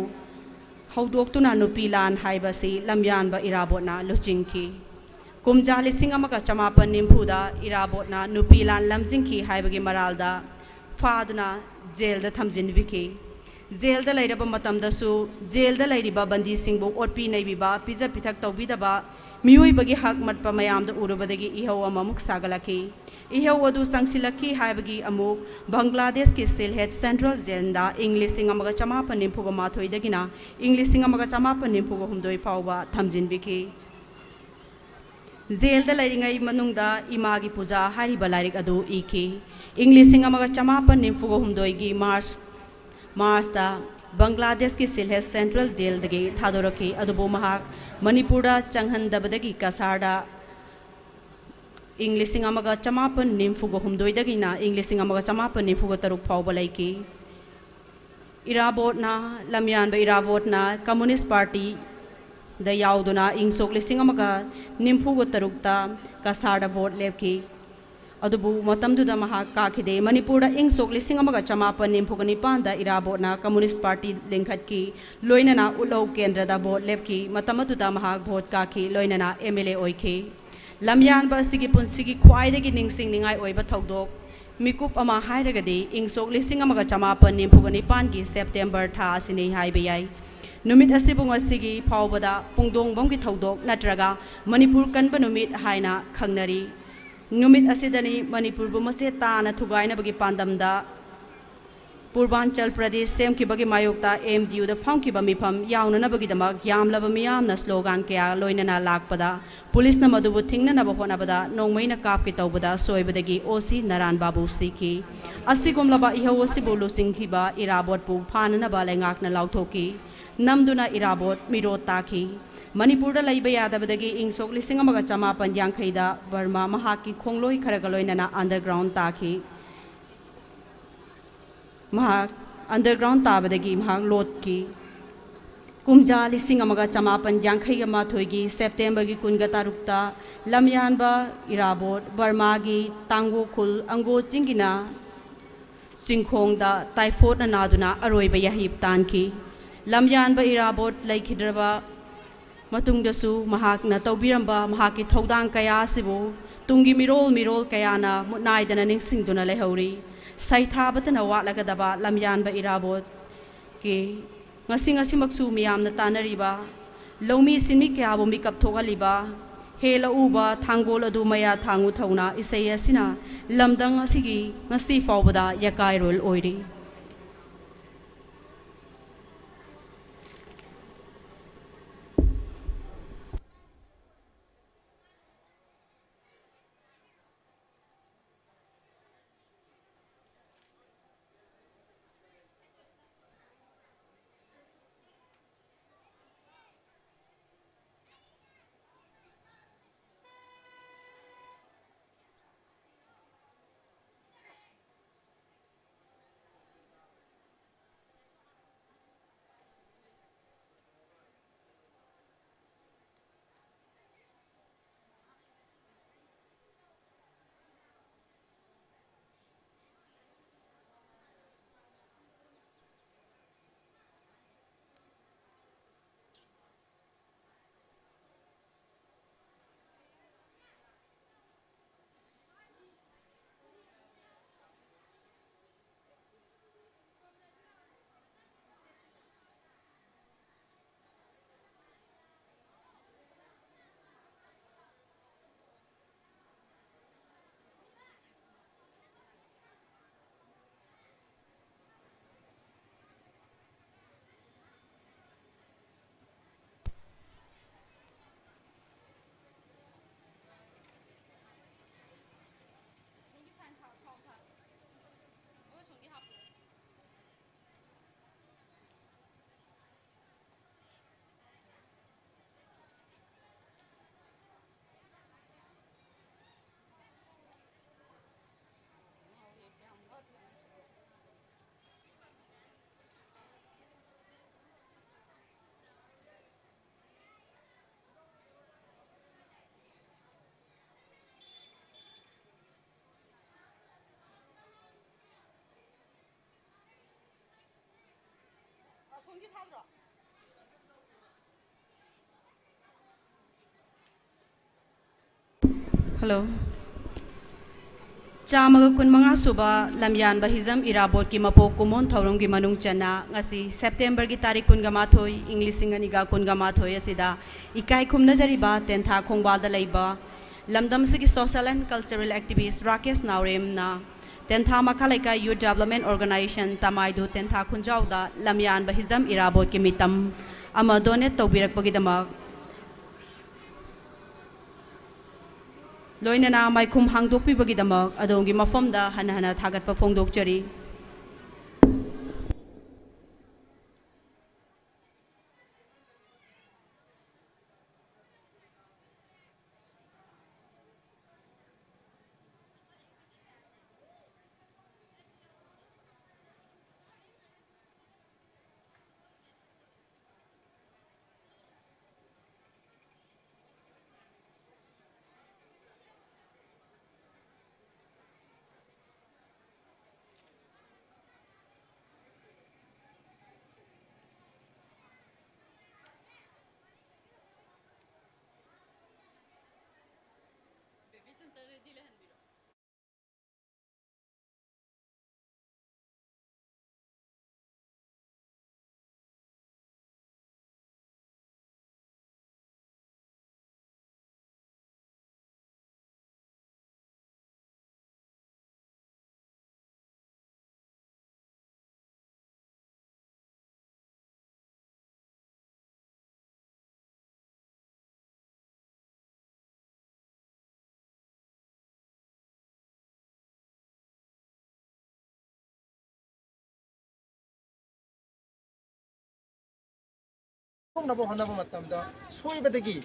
ꯍꯧꯗꯣꯛꯇꯨꯅ ꯅꯨꯄꯤ ꯂꯥꯟ ꯍꯥꯏꯕ ꯑꯁꯤ ꯂꯝꯌꯥꯟꯕ ꯏꯔꯥꯕꯣꯠꯅ ꯂꯨꯆꯤꯡꯈꯤ꯫ ꯀꯨꯝꯖꯥ ꯂꯤꯁꯤꯡ ꯑꯃꯒ ꯆꯃꯥꯄꯟ ꯅꯤꯐꯨꯗ ꯏꯔꯥꯕꯣꯠꯅ ꯅꯨꯄꯤ ꯂꯥꯟ ꯂꯝꯖꯤꯡꯈꯤ ꯍꯥꯏꯕꯒꯤ ꯃꯔꯥꯜꯗ ꯐꯥꯗꯨꯅ ꯖꯦꯜꯗ ꯊꯝꯖꯤꯟꯕꯤꯈꯤ꯫ ꯖꯦꯜꯗ ꯂꯩꯔꯕ ꯃꯇꯝꯗꯁꯨ ꯖꯦꯜꯗ ꯂꯩꯔꯤꯕ ꯕꯟꯗꯤꯁꯤꯡꯕꯨ ꯑꯣꯠꯄꯤ ꯅꯩꯕꯤꯕ, ꯄꯤꯖ ꯄꯤꯊꯛ ꯇꯧꯕꯤꯗꯕ, ꯃꯤꯑꯣꯏꯕꯒꯤ ꯍꯛ ꯃꯠꯄ ꯃꯌꯥꯝꯗ ꯎꯔꯨꯕꯗꯒꯤ ꯏꯍꯧ ꯑꯃꯃꯨꯛ ꯁꯥꯒꯠꯂꯛꯈꯤ꯫ ꯏꯍꯧ ꯑꯗꯨ ꯆꯪꯁꯤꯜꯂꯛꯈꯤ ꯍꯥꯏꯕꯒꯤ ꯑꯃꯨꯛ ꯕꯪꯒ꯭ꯂꯥꯗꯦꯁꯀꯤ ꯁꯤꯜꯍꯦꯠ ꯁꯦꯟꯇ꯭ꯔꯦꯜ ꯖꯦꯜꯗ ꯏꯪ ꯂꯤꯁꯤꯡ ꯑꯃꯒ ꯆꯃꯥꯄꯟ ꯅꯤꯐꯨꯒ ꯃꯥꯊꯣꯏꯗꯒꯤꯅ ꯏꯪ ꯂꯤꯁꯤꯡ ꯑꯃꯒ ꯆꯃꯥꯄꯟ ꯅꯤꯐꯨꯒ ꯍꯨꯝꯗꯣꯏ ꯐꯥꯎꯕ ꯊꯝꯖꯤꯟꯕꯤꯈꯤ꯫ ꯖꯦꯜꯗ ꯂꯩꯔꯤꯉꯩ ꯃꯅꯨꯡꯗ ꯏꯃꯥꯒꯤ ꯄꯨꯖꯥ ꯍꯥꯏꯔꯤꯕ ꯂꯥꯏꯔꯤꯛ ꯑꯗꯨ ꯏꯈꯤ꯫ ꯏꯪ ꯂꯤꯁꯤꯡ ꯑꯃꯒ ꯆꯃꯥꯄꯟ ꯅꯤꯐꯨꯒ ꯍꯨꯝꯗꯣꯏꯒꯤ ꯃꯥꯔꯆ, ꯃꯥꯔꯆꯇ ꯕꯪꯒ꯭ꯂꯥꯗꯦꯁꯀꯤ ꯁꯤꯜꯍꯦꯠ ꯁꯦꯟꯇ꯭ꯔꯦꯜ ꯖꯦꯜꯗꯒꯤ ꯊꯥꯗꯣꯔꯛꯈꯤ, ꯑꯗꯨꯕꯨ ꯃꯍꯥꯛ ꯃꯅꯤꯄꯨꯔꯗ ꯆꯪꯍꯟꯗꯕꯗꯒꯤ ꯀꯁꯥꯔꯗ ꯏꯪ ꯂꯤꯁꯤꯡ ꯑꯃꯒ ꯆꯃꯥꯄꯟ ꯅꯤꯐꯨꯒ ꯍꯨꯝꯗꯣꯏꯗꯒꯤꯅ ꯏꯪ ꯂꯤꯁꯤꯡ ꯑꯃꯒ ꯆꯃꯥꯄꯟ ꯅꯤꯐꯨꯒ ꯇꯔꯨꯛ ꯐꯥꯎꯕ ꯂꯩꯈꯤ꯫ ꯏꯔꯥꯕꯣꯠꯅ, ꯂꯝꯌꯥꯟꯕ ꯏꯔꯥꯕꯣꯠꯅ ꯀꯝꯃꯨꯅꯤꯁ ꯄꯥꯔꯇꯤꯗ ꯌꯥꯎꯗꯨꯅ ꯏꯪ ꯁꯣꯛ ꯂꯤꯁꯤꯡ ꯑꯃꯒ ꯅꯤꯐꯨꯒ ꯇꯔꯨꯛꯇ ꯀꯁꯥꯔꯗ ꯚꯣꯠ ꯂꯦꯞꯈꯤ꯫ ꯑꯗꯨꯕꯨ ꯃꯇꯝꯗꯨꯗ ꯃꯍꯥꯛ ꯀꯥꯈꯤꯗꯦ꯫ ꯃꯅꯤꯄꯨꯔꯗ ꯏꯪ ꯁꯣꯛ ꯂꯤꯁꯤꯡ ꯑꯃꯒ ꯆꯃꯥꯄꯟ ꯅꯤꯐꯨꯒ ꯅꯤꯄꯥꯟꯗ ꯏꯔꯥꯕꯣꯠꯅ ꯀꯝꯃꯨꯅꯤꯁ ꯄꯥꯔꯇꯤ ꯂꯤꯡꯈꯠꯈꯤ, ꯂꯣꯏꯅꯅ ꯎꯠꯂꯧ ꯀꯦꯟꯗ꯭ꯔꯗ ꯚꯣꯠ ꯂꯦꯞꯈꯤ꯫ ꯃꯇꯝ ꯑꯗꯨꯗ ꯃꯍꯥꯛ ꯚꯣꯠ ꯀꯥꯈꯤ, ꯂꯣꯏꯅꯅ ꯑꯦꯝ ꯑꯦꯜ ꯑꯦ ꯑꯣꯏꯈꯤ꯫ ꯂꯝꯌꯥꯟꯕ ꯑꯁꯤꯒꯤ ꯄꯨꯟꯁꯤꯒꯤ ꯈ꯭ꯋꯥꯏꯗꯒꯤ ꯅꯤꯡꯁꯤꯡꯅꯤꯡꯉꯥꯏ ꯑꯣꯏꯕ ꯊꯧꯗꯣꯛ, ꯃꯤꯀꯨꯞ ꯑꯃ ꯍꯥꯏꯔꯒꯗꯤ ꯏꯪ ꯁꯣꯛ ꯂꯤꯁꯤꯡ ꯑꯃꯒ ꯆꯃꯥꯄꯟ ꯅꯤꯐꯨꯒ ꯅꯤꯄꯥꯟꯒꯤ ꯁꯦꯞꯇꯦꯝꯕꯔ ꯊꯥ ꯑꯁꯤꯅꯤ ꯍꯥꯏꯕ ꯌꯥꯏ꯫ ꯅꯨꯃꯤꯠ ꯑꯁꯤꯕꯨ ꯉꯁꯤꯒꯤ ꯐꯥꯎꯕꯗ ꯄꯨꯡꯗꯣꯡꯕꯝꯒꯤ ꯊꯧꯗꯣꯛ ꯅꯠꯇ꯭ꯔꯒ ꯃꯅꯤꯄꯨꯔ ꯀꯟꯕ ꯅꯨꯃꯤꯠ ꯍꯥꯏꯅ ꯈꯪꯅꯔꯤ꯫ ꯅꯨꯃꯤꯠ ꯑꯁꯤꯗꯅꯤ ꯃꯅꯤꯄꯨꯔꯕꯨ ꯃꯆꯦꯠ ꯇꯥꯅ ꯊꯨꯒꯥꯏꯅꯕꯒꯤ ꯄꯥꯟꯗꯝꯗ ꯄꯨꯔꯕꯥꯟꯆꯜ ꯄ꯭ꯔꯗꯦꯁ ꯁꯦꯝꯈꯤꯕꯒꯤ ꯃꯥꯌꯣꯛꯇ ꯑꯦꯝ ꯗꯤ ꯌꯨꯗ ꯐꯝꯈꯤꯕ ꯃꯤꯐꯝ ꯌꯥꯎꯅꯅꯕꯒꯤꯗꯃꯛ ꯌꯥꯝꯂꯕ ꯃꯤꯌꯥꯝꯅ ꯁ꯭ꯂꯣꯒꯥꯟ ꯀꯌꯥ ꯂꯣꯏꯅꯅ ꯂꯥꯛꯄꯗ ꯄꯨꯂꯤꯁꯅ ꯃꯗꯨꯕꯨ ꯊꯤꯡꯅꯅꯕ ꯍꯣꯠꯅꯕꯗ ꯅꯣꯡꯃꯩꯅ ꯀꯥꯞꯀꯦ ꯇꯧꯕꯗ ꯁꯣꯏꯕꯗꯒꯤ ꯑꯣ ꯁꯤ ꯅꯔꯥꯟ ꯕꯥꯕꯨ ꯁꯤꯈꯤ꯫ ꯑꯁꯤꯒꯨꯝꯂꯕ ꯏꯍꯧ ꯑꯁꯤꯕꯨ ꯂꯨꯆꯤꯡꯈꯤꯕ ꯏꯔꯥꯕꯣꯠꯄꯨ ꯐꯥꯅꯅꯕ ꯂꯩꯉꯥꯛꯅ ꯂꯥꯎꯊꯣꯛꯈꯤ꯫ ꯅꯝꯗꯨꯅ ꯏꯔꯥꯕꯣꯠ ꯃꯤꯔꯣꯠ ꯇꯥꯈꯤ꯫ ꯃꯅꯤꯄꯨꯔꯗ ꯂꯩꯕ ꯌꯥꯗꯕꯗꯒꯤ ꯏꯪ ꯁꯣꯛ ꯂꯤꯁꯤꯡ ꯑꯃꯒ ꯆꯃꯥꯄꯟ ꯌꯥꯡꯈꯩꯗ ꯕꯔꯃꯥ ꯃꯍꯥꯛꯀꯤ ꯈꯣꯡꯂꯣꯏ ꯈꯔꯒ ꯂꯣꯏꯅꯅ ꯑꯟꯗꯔꯒ꯭ꯔꯥꯎꯟ ꯇꯥꯈꯤ꯫ ꯃꯍꯥꯛ ꯑꯟꯗꯔꯒ꯭ꯔꯥꯎꯟ ꯇꯥꯕꯗꯒꯤ ꯃꯍꯥꯛ ꯂꯣꯠꯈꯤ꯫ ꯀꯨꯝꯖꯥ ꯂꯤꯁꯤꯡ ꯑꯃꯒ ꯆꯃꯥꯄꯟ ꯌꯥꯡꯈꯩꯒ ꯃꯥꯊꯣꯏꯒꯤ ꯁꯦꯞꯇꯦꯝꯕꯔꯒꯤ ꯀꯨꯟꯒ ꯇꯔꯨꯛꯇ ꯂꯝꯌꯥꯟꯕ ꯏꯔꯥꯕꯣꯠ ꯕꯔꯃꯥꯒꯤ ꯇꯥꯡꯒꯣꯈꯨꯜ ꯑꯪꯒꯣ ꯆꯤꯡꯒꯤꯅ ꯆꯤꯡꯈꯣꯡꯗ ꯇꯥꯏꯐꯣꯠꯅ ꯅꯥꯗꯨꯅ ꯑꯔꯣꯏꯕ ꯌꯥꯍꯤꯞ ꯇꯥꯟꯈꯤ꯫ ꯂꯝꯌꯥꯟꯕ ꯏꯔꯥꯕꯣꯠ ꯂꯩꯈꯤꯗ꯭ꯔꯕ ꯃꯇꯨꯡꯗꯁꯨ ꯃꯍꯥꯛꯅ ꯇꯧꯕꯤꯔꯝꯕ ꯃꯍꯥꯛꯀꯤ ꯊꯧꯗꯥꯡ ꯀꯌꯥ ꯑꯁꯤꯕꯨ ꯇꯨꯡꯒꯤ ꯃꯤꯔꯣꯜ ꯃꯤꯔꯣꯜ ꯀꯌꯥꯅ ꯃꯨꯠꯅꯥꯏꯗꯅ ꯅꯤꯡꯁꯤꯡꯗꯨꯅ ꯂꯩꯍꯧꯔꯤ꯫ ꯁꯩꯊꯥꯕꯇꯅ ꯋꯥꯠꯂꯒꯗꯕ ꯂꯝꯌꯥꯟꯕ ꯏꯔꯥꯕꯣꯠꯀꯤ ꯉꯁꯤ ꯉꯁꯤꯃꯛꯁꯨ ꯃꯤꯌꯥꯝꯅ ꯇꯥꯟꯅꯔꯤꯕ, ꯂꯧꯃꯤ ꯁꯤꯟꯃꯤ ꯀꯌꯥꯕꯨ ꯃꯤꯀꯞ ꯊꯣꯛꯍꯜꯂꯤꯕ ꯍꯦ ꯂꯧꯎꯕ ꯊꯥꯡꯒꯣꯜ ꯑꯗꯨ ꯃꯌꯥ ꯊꯥꯡꯉꯨ ꯊꯧꯅ ꯏꯁꯩ ꯑꯁꯤꯅ ꯂꯝꯗꯝ ꯑꯁꯤꯒꯤ ꯉꯁꯤ ꯐꯥꯎꯕꯗ ꯌꯥꯀꯥꯏꯔꯣꯜ ꯑꯣꯏꯔꯤ꯫ ꯍꯜꯂꯣ꯫ ꯆꯥꯝꯃꯒ ꯀꯨꯟꯃꯉꯥ ꯁꯨꯕ ꯂꯝꯌꯥꯟꯕ ꯍꯤꯖꯝ ꯏꯔꯥꯕꯣꯠꯀꯤ ꯃꯄꯣꯛ ꯀꯨꯝꯑꯣꯟ ꯊꯧꯔꯝꯒꯤ ꯃꯅꯨꯡ ꯆꯟꯅ ꯉꯁꯤ ꯁꯦꯞꯇꯦꯝꯕꯔꯒꯤ ꯇꯥꯔꯤꯛ ꯀꯨꯟꯒ ꯃꯥꯊꯣꯏ, ꯏꯪ ꯂꯤꯁꯤꯡ ꯑꯅꯤꯒ ꯀꯨꯟꯒ ꯃꯥꯊꯣꯏ ꯑꯁꯤꯗ ꯏꯀꯥꯏ ꯈꯨꯝꯅꯖꯔꯤꯕ ꯇꯦꯟꯊꯥ ꯈꯣꯡꯕꯥꯜꯗ ꯂꯩꯕ ꯂꯝꯗꯝ ꯑꯁꯤꯒꯤ social and cultural activist Rakesh ꯅꯥꯎꯔꯦꯝꯅ ꯇꯦꯟꯊꯥ ꯃꯈꯥ ꯂꯩꯀꯥꯏ Youth Development Organization ꯇꯃꯥꯏꯗꯨ ꯇꯦꯟꯊꯥ ꯈꯨꯟꯖꯥꯎꯗ ꯂꯝꯌꯥꯟꯕ ꯍꯤꯖꯝ ꯏꯔꯥꯕꯣꯠꯀꯤ ꯃꯤꯇꯝ ꯑꯃ donate ꯇꯧꯕꯤꯔꯛꯄꯒꯤꯗꯃꯛ, ꯂꯣꯏꯅꯅ ꯃꯥꯏꯈꯨꯝ ꯍꯥꯡꯗꯣꯛꯄꯤꯕꯒꯤꯗꯃꯛ ꯑꯗꯣꯝꯒꯤ ꯃꯐꯝꯗ ꯍꯟꯅ ꯍꯟꯅ ꯊꯥꯒꯠꯄ ꯐꯣꯡꯗꯣꯛꯆꯔꯤ꯫ ꯊꯣꯛꯅꯕ ꯍꯣꯠꯅꯕ ꯃꯇꯝꯗ ꯁꯣꯏꯕꯗꯒꯤ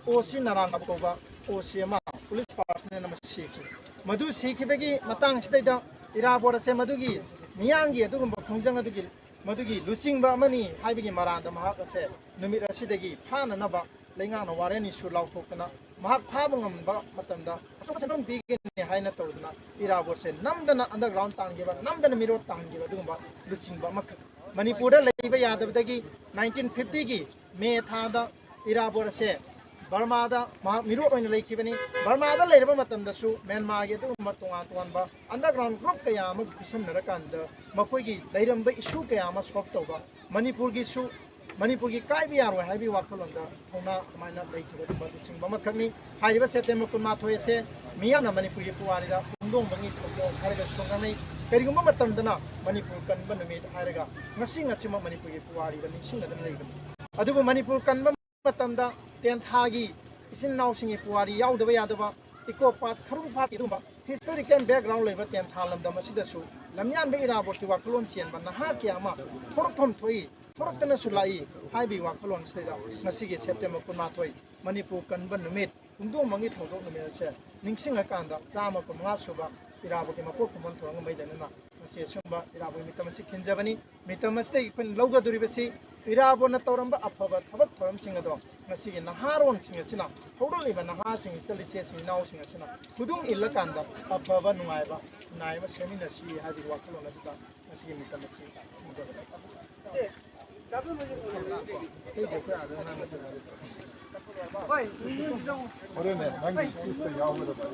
ꯑꯣ ꯁꯤ ꯅꯔꯥꯡ ꯀꯧꯕ ꯑꯣ ꯁꯤ ꯑꯃ police personnel ꯑꯃ ꯁꯤꯈꯤ꯫ ꯃꯗꯨ ꯁꯤꯈꯤꯕꯒꯤ ꯃꯇꯥꯡꯁꯤꯗꯩꯗ ꯏꯔꯥꯕꯣꯠ ꯑꯁꯦ ꯃꯗꯨꯒꯤ ꯃꯤꯌꯥꯝꯒꯤ ꯑꯗꯨꯒꯨꯝꯕ ꯈꯣꯡꯖꯪ ꯑꯗꯨꯒꯤ ꯃꯗꯨꯒꯤ ꯂꯨꯆꯤꯡꯕ ꯑꯃꯅꯤ ꯍꯥꯏꯕꯒꯤ ꯃꯔꯥꯜꯗ ꯃꯍꯥꯛ ꯑꯁꯦ ꯅꯨꯃꯤꯠ ꯑꯁꯤꯗꯒꯤ ꯐꯥꯅꯅꯕ ꯂꯩꯉꯥꯛꯅ warrant issue ꯂꯥꯎꯊꯣꯛꯇꯅ ꯃꯍꯥꯛ ꯐꯥꯕ ꯉꯝꯕ ꯃꯇꯝꯗ ꯑꯆꯧꯕ ꯁꯦꯟꯐꯝ ꯄꯤꯒꯅꯤ ꯍꯥꯏꯅ ꯇꯧꯗꯅ ꯏꯔꯥꯕꯣꯠꯁꯦ ꯅꯝꯗꯅ underground ꯇꯥꯟꯈꯤꯕ, ꯅꯝꯗꯅ ꯃꯤꯔꯣꯠ ꯇꯥꯍꯟꯈꯤꯕ ꯑꯗꯨꯒꯨꯝꯕ ꯂꯨꯆꯤꯡꯕ ꯑꯃꯈꯛ ꯃꯅꯤꯄꯨꯔꯗ ꯂꯩꯕ ꯌꯥꯗꯕꯗꯒꯤ ꯅꯥꯏꯟꯇꯤꯟ ꯐꯤꯐꯇꯤꯒꯤ ꯃꯦ ꯊꯥꯗ ꯏꯔꯥꯕꯣꯠ ꯑꯁꯦ ꯕꯔꯃꯥꯗ ꯃꯍꯥꯛ ꯃꯤꯔꯣꯠ ꯑꯣꯏꯅ ꯂꯩꯈꯤꯕꯅꯤ꯫ ꯕꯔꯃꯥꯗ ꯂꯩꯔꯕ ꯃꯇꯝꯗꯁꯨ ꯃ꯭ꯌꯥꯟꯃꯥꯔꯒꯤ ꯑꯗꯨꯒꯨꯝꯕ ꯇꯣꯉꯥꯟ ꯇꯣꯉꯥꯟꯕ underground group ꯀꯌꯥ ꯑꯃ ꯈꯨꯠꯁꯝꯅꯔꯀꯥꯟꯗ ꯃꯈꯣꯏꯒꯤ ꯂꯩꯔꯝꯕ issue ꯀꯌꯥ ꯑꯃ solve ꯇꯧꯕ, ꯃꯅꯤꯄꯨꯔꯒꯤꯁꯨ, ꯃꯅꯤꯄꯨꯔꯒꯤ ꯀꯥꯏꯕ ꯌꯥꯔꯣꯏ ꯍꯥꯏꯕꯒꯤ ꯋꯥꯈꯜꯂꯣꯟꯗ ꯊꯧꯅꯥ ꯑꯗꯨꯃꯥꯏꯅ ꯂꯩꯈꯤꯕ ꯑꯗꯨꯝꯕ ꯂꯨꯆꯤꯡꯕ ꯑꯃꯈꯛꯅꯤ꯫ ꯍꯥꯏꯔꯤꯕ ꯁꯦꯞꯇꯦꯝꯕꯔ ꯀꯨꯟꯃꯥꯊꯣꯏ ꯑꯁꯦ ꯃꯤꯌꯥꯝꯅ ꯃꯅꯤꯄꯨꯔꯒꯤ ꯄꯨꯋꯥꯔꯤꯗ ꯄꯨꯡꯗꯣꯡꯕꯒꯤ ꯊꯧꯗꯣꯛ ꯍꯥꯏꯔꯒꯁꯨ ꯈꯪꯅꯩ꯫ ꯀꯔꯤꯒꯨꯝꯕ ꯃꯇꯝꯗꯅ ꯃꯅꯤꯄꯨꯔ ꯀꯟꯕ ꯅꯨꯃꯤꯠ ꯍꯥꯏꯔꯒ ꯉꯁꯤ ꯉꯁꯤꯃꯛ ꯃꯅꯤꯄꯨꯔꯒꯤ ꯄꯨꯋꯥꯔꯤꯗ ꯅꯤꯡꯁꯤꯡꯅꯗꯨꯅ ꯂꯩꯕꯅꯤ꯫ ꯑꯗꯨꯕꯨ ꯃꯅꯤꯄꯨꯔ ꯀꯟꯕ ꯃꯇꯝꯗ ꯇꯦꯟꯊꯥꯒꯤ ꯏꯆꯤꯟ ꯏꯅꯥꯎꯁꯤꯡꯒꯤ ꯄꯨꯋꯥꯔꯤ ꯌꯥꯎꯗꯕ ꯌꯥꯗꯕ, eco park, ꯈꯔꯨꯡ ꯐꯥꯠꯀꯤ ꯑꯗꯨꯒꯨꯝꯕ historical background ꯂꯩꯕ ꯇꯦꯟꯊꯥ ꯂꯝꯗꯝ ꯑꯁꯤꯗꯁꯨ ꯂꯝꯌꯥꯟꯕ ꯏꯔꯥꯕꯣꯠꯀꯤ ꯋꯥꯈꯜꯂꯣꯟ ꯆꯦꯟꯕ ꯅꯍꯥ ꯀꯌꯥ ꯑꯃ ꯊꯣꯔꯛꯐꯝ ꯊꯣꯛꯏ, ꯊꯣꯔꯛꯇꯅꯁꯨ ꯂꯥꯛꯏ꯫ ꯍꯥꯏꯕꯒꯤ ꯋꯥꯈꯜꯂꯣꯟ ꯑꯁꯤꯗ ꯉꯁꯤꯒꯤ ꯁꯦꯞꯇꯦꯝꯕꯔ ꯀꯨꯟꯃꯥꯊꯣꯏ, ꯃꯅꯤꯄꯨꯔ ꯀꯟꯕ ꯅꯨꯃꯤꯠ, ꯄꯨꯡꯗꯣꯡꯕꯒꯤ ꯊꯧꯗꯣꯛ ꯅꯨꯃꯤꯠ ꯑꯁꯦ ꯅꯤꯡꯁꯤꯡꯉꯀꯥꯟꯗ ꯆꯥꯝꯃ ꯀꯨꯟꯃꯉꯥ ꯁꯨꯕ ꯏꯔꯥꯕꯣꯠꯀꯤ ꯃꯄꯣꯛ ꯀꯨꯝꯑꯣꯟ ꯊꯧꯔꯝꯒ ꯃꯔꯤ ꯂꯩꯅꯅ ꯉꯁꯤ ꯑꯁꯤꯒꯨꯝꯕ ꯏꯔꯥꯕꯣꯠ ꯃꯤꯇꯝ ꯑꯁꯤ ꯈꯤꯟꯖꯕꯅꯤ꯫ ꯃꯤꯇꯝ ꯑꯁꯤꯗꯒꯤ ꯑꯩꯈꯣꯏꯅ ꯂꯧꯒꯗꯧꯔꯤꯕꯁꯤ ꯏꯔꯥꯕꯣꯠꯅ ꯇꯧꯔꯝꯕ ꯑꯐꯕ ꯊꯕꯛ ꯊꯧꯔꯝꯁꯤꯡ ꯑꯗꯣ ꯉꯁꯤꯒꯤ ꯅꯍꯥꯔꯣꯟꯁꯤꯡ ꯑꯁꯤꯅ, ꯍꯧꯔꯛꯂꯤꯕ ꯅꯍꯥꯁꯤꯡ, ꯏꯆꯜ ꯏꯆꯦꯁꯤꯡ, ꯏꯅꯥꯎꯁꯤꯡ ꯑꯁꯤꯅ ꯈꯨꯗꯨꯡ ꯏꯜꯂꯀꯥꯟꯗ ꯑꯐꯕ ꯅꯨꯡꯉꯥꯏꯕ ꯈꯨꯟꯅꯥꯏ ꯑꯃ ꯁꯦꯝꯃꯤꯟꯅꯁꯤ ꯍꯥꯏꯕꯒꯤ ꯋꯥꯈꯜꯂꯣꯟ ꯑꯗꯨꯗ ꯉꯁꯤꯒꯤ ꯃꯤꯇꯝ ꯑꯁꯤ ꯈꯤꯟꯖꯕꯅꯤ꯫ ꯑꯇꯩꯗꯤ ꯑꯩꯈꯣꯏ ꯑꯥꯗ ꯉꯥꯡꯅꯁꯦ ꯍꯥꯏꯔꯦ꯫ ꯍꯣꯔꯦꯟꯅꯦ, ꯅꯪꯒꯤ speechꯇ ꯌꯥꯎꯒꯗꯕ꯫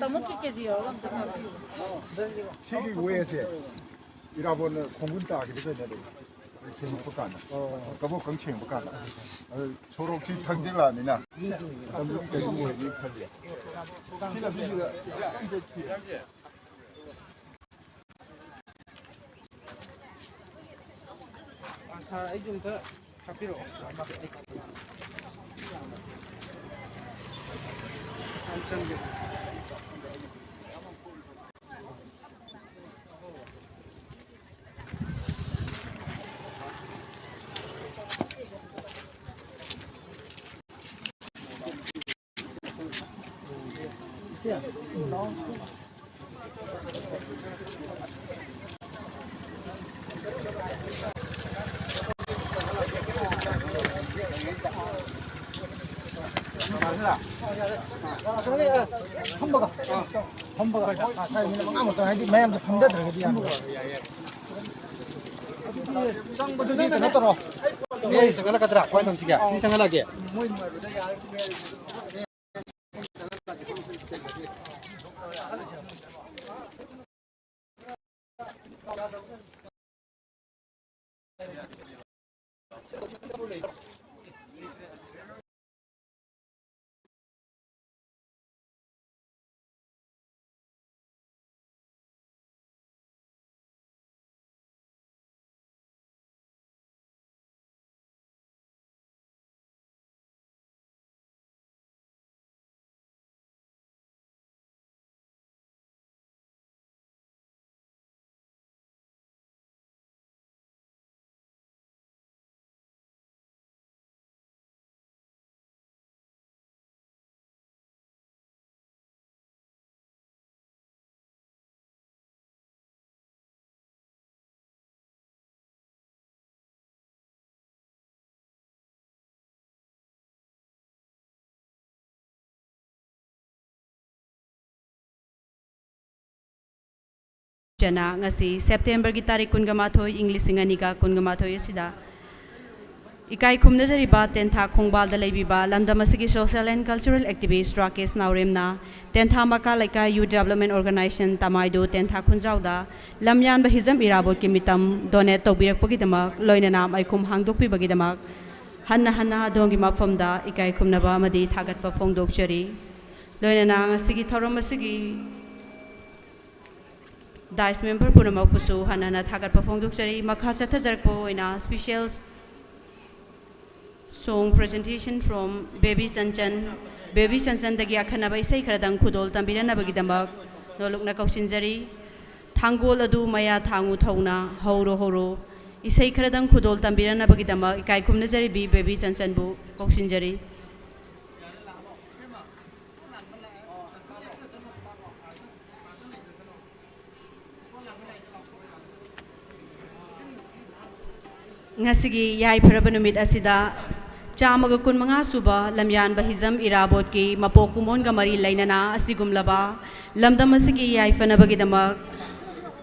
ꯇꯥꯃꯣ ꯀꯦ ꯖꯤ ꯌꯥꯎꯔꯒ ꯑꯝꯇ ꯊꯥꯕꯤꯌꯨ꯫ ꯁꯤꯒꯤ ꯋꯦꯁꯦ ꯏꯔꯥꯕꯣꯠꯅ ꯈꯣꯡꯒꯨꯟ ꯇꯥꯈꯤꯕ ꯀꯩꯅꯣꯗꯣ ꯁꯦꯡꯗꯣꯛꯄ ꯀꯥꯟꯗ, ꯀꯕꯣꯛꯀꯪ ꯁꯦꯡꯕ ꯀꯥꯟꯗ, ꯑꯗꯨ ꯁꯣꯔꯣꯛꯁꯤ ꯊꯪꯖꯤꯜꯂꯛꯑꯃꯤꯅ ꯃꯇꯝꯗꯨꯗꯤ ꯀꯩꯅꯣ ꯑꯣꯏꯅꯤ ꯈꯜꯂꯤ꯫ ꯁꯤ ꯂꯝꯕꯤꯁꯤꯗ ꯑꯥ, ꯁꯥꯔ, ꯑꯩꯁꯨ ꯑꯝꯇ ꯍꯥꯞꯄꯤꯔꯛꯑꯣ꯫ ꯌꯥꯝ ꯆꯪꯗꯦ꯫ ꯐꯝꯕꯒ, ꯐꯝꯕꯒ, ꯃꯤꯅꯤꯠ ꯃꯉꯥꯃꯨꯛꯇꯪ, ꯍꯥꯏꯗꯤ ꯃꯌꯥꯝꯁꯦ ꯐꯝꯊꯗ꯭ꯔꯒꯗꯤ ꯌꯥꯝ ꯆꯪꯕꯗꯨꯗꯤ ꯀꯩꯅꯣ ꯇꯧꯔꯣ꯫ ꯃꯣꯏ ꯆꯪꯍꯜꯂꯛꯀꯗ꯭ꯔꯥ? ꯀꯃꯥꯏꯅ ꯇꯧꯁꯤꯒꯦ? ꯁꯤ ꯆꯪꯍꯜꯂꯛꯑꯒꯦ꯫ ꯆꯅ ꯉꯁꯤ ꯁꯦꯞꯇꯦꯝꯕꯔꯒꯤ ꯇꯥꯔꯤꯛ ꯀꯨꯟꯒ ꯃꯥꯊꯣꯏ, ꯏꯪ ꯂꯤꯁꯤꯡ ꯑꯅꯤꯒ ꯀꯨꯟꯒ ꯃꯥꯊꯣꯏ ꯑꯁꯤꯗ ꯏꯀꯥꯏ ꯈꯨꯝꯅꯖꯔꯤꯕ ꯇꯦꯟꯊꯥ ꯈꯣꯡꯕꯥꯜꯗ ꯂꯩꯕꯤꯕ ꯂꯝꯗꯝ ꯑꯁꯤꯒꯤ social and cultural activist Rakesh ꯅꯥꯎꯔꯦꯝꯅ ꯇꯦꯟꯊꯥ ꯃꯀꯥ ꯂꯩꯀꯥꯏ Youth Development Organization ꯇꯃꯥꯏꯗꯨ ꯇꯦꯟꯊꯥ ꯈꯨꯟꯖꯥꯎꯗ ꯂꯝꯌꯥꯟꯕ ꯍꯤꯖꯝ ꯏꯔꯥꯕꯣꯠꯀꯤ ꯃꯤꯇꯝ donate ꯇꯧꯕꯤꯔꯛꯄꯒꯤꯗꯃꯛ, ꯂꯣꯏꯅꯅ ꯃꯥꯏꯈꯨꯝ ꯍꯥꯡꯗꯣꯛꯄꯤꯕꯒꯤꯗꯃꯛ ꯍꯟꯅ ꯍꯟꯅ ꯑꯗꯣꯝꯒꯤ ꯃꯐꯝꯗ ꯏꯀꯥꯏ ꯈꯨꯝꯅꯕ ꯑꯃꯗꯤ ꯊꯥꯒꯠꯄ ꯐꯣꯡꯗꯣꯛꯆꯔꯤ꯫ ꯂꯣꯏꯅꯅ ꯉꯁꯤꯒꯤ ꯊꯧꯔꯝ ꯑꯁꯤꯒꯤ dais member ꯄꯨꯝꯅꯃꯛꯄꯨꯁꯨ ꯍꯟꯅ ꯍꯟꯅ ꯊꯥꯒꯠꯄ ꯐꯣꯡꯗꯣꯛꯆꯔꯤ꯫ ꯃꯈꯥ ꯆꯠꯊꯖꯔꯛꯄ ꯑꯣꯏꯅ special song presentation from Baby Chanchan, Baby Chanchanꯗꯒꯤ ꯑꯈꯟꯅꯕ ꯏꯁꯩ ꯈꯔꯗꯪ ꯈꯨꯗꯣꯜ ꯇꯝꯕꯤꯔꯅꯕꯒꯤꯗꯃꯛ ꯅꯣꯂꯨꯛꯅ ꯀꯧꯁꯤꯟꯖꯔꯤ꯫ ꯊꯥꯡꯒꯣꯜ ꯑꯗꯨ ꯃꯌꯥ ꯊꯥꯡꯉꯨ ꯊꯧꯅ ꯍꯧꯔꯣ ꯍꯧꯔꯣ꯫ ꯏꯁꯩ ꯈꯔꯗꯪ ꯈꯨꯗꯣꯜ ꯇꯝꯕꯤꯔꯅꯕꯒꯤꯗꯃꯛ ꯏꯀꯥꯏ ꯈꯨꯝꯅꯖꯔꯤꯕꯤ Baby Chanchanꯕꯨ ꯀꯧꯁꯤꯟꯖꯔꯤ꯫ ꯉꯁꯤꯒꯤ ꯌꯥꯏꯐꯔꯕ ꯅꯨꯃꯤꯠ ꯑꯁꯤꯗ ꯆꯥꯝꯃꯒ ꯀꯨꯟꯃꯉꯥ ꯁꯨꯕ ꯂꯝꯌꯥꯟꯕ ꯍꯤꯖꯝ ꯏꯔꯥꯕꯣꯠꯀꯤ ꯃꯄꯣꯛ ꯀꯨꯝꯑꯣꯟꯒ ꯃꯔꯤ ꯂꯩꯅꯅ ꯑꯁꯤꯒꯨꯝꯂꯕ ꯂꯝꯗꯝ ꯑꯁꯤꯒꯤ ꯌꯥꯏꯐꯅꯕꯒꯤꯗꯃꯛ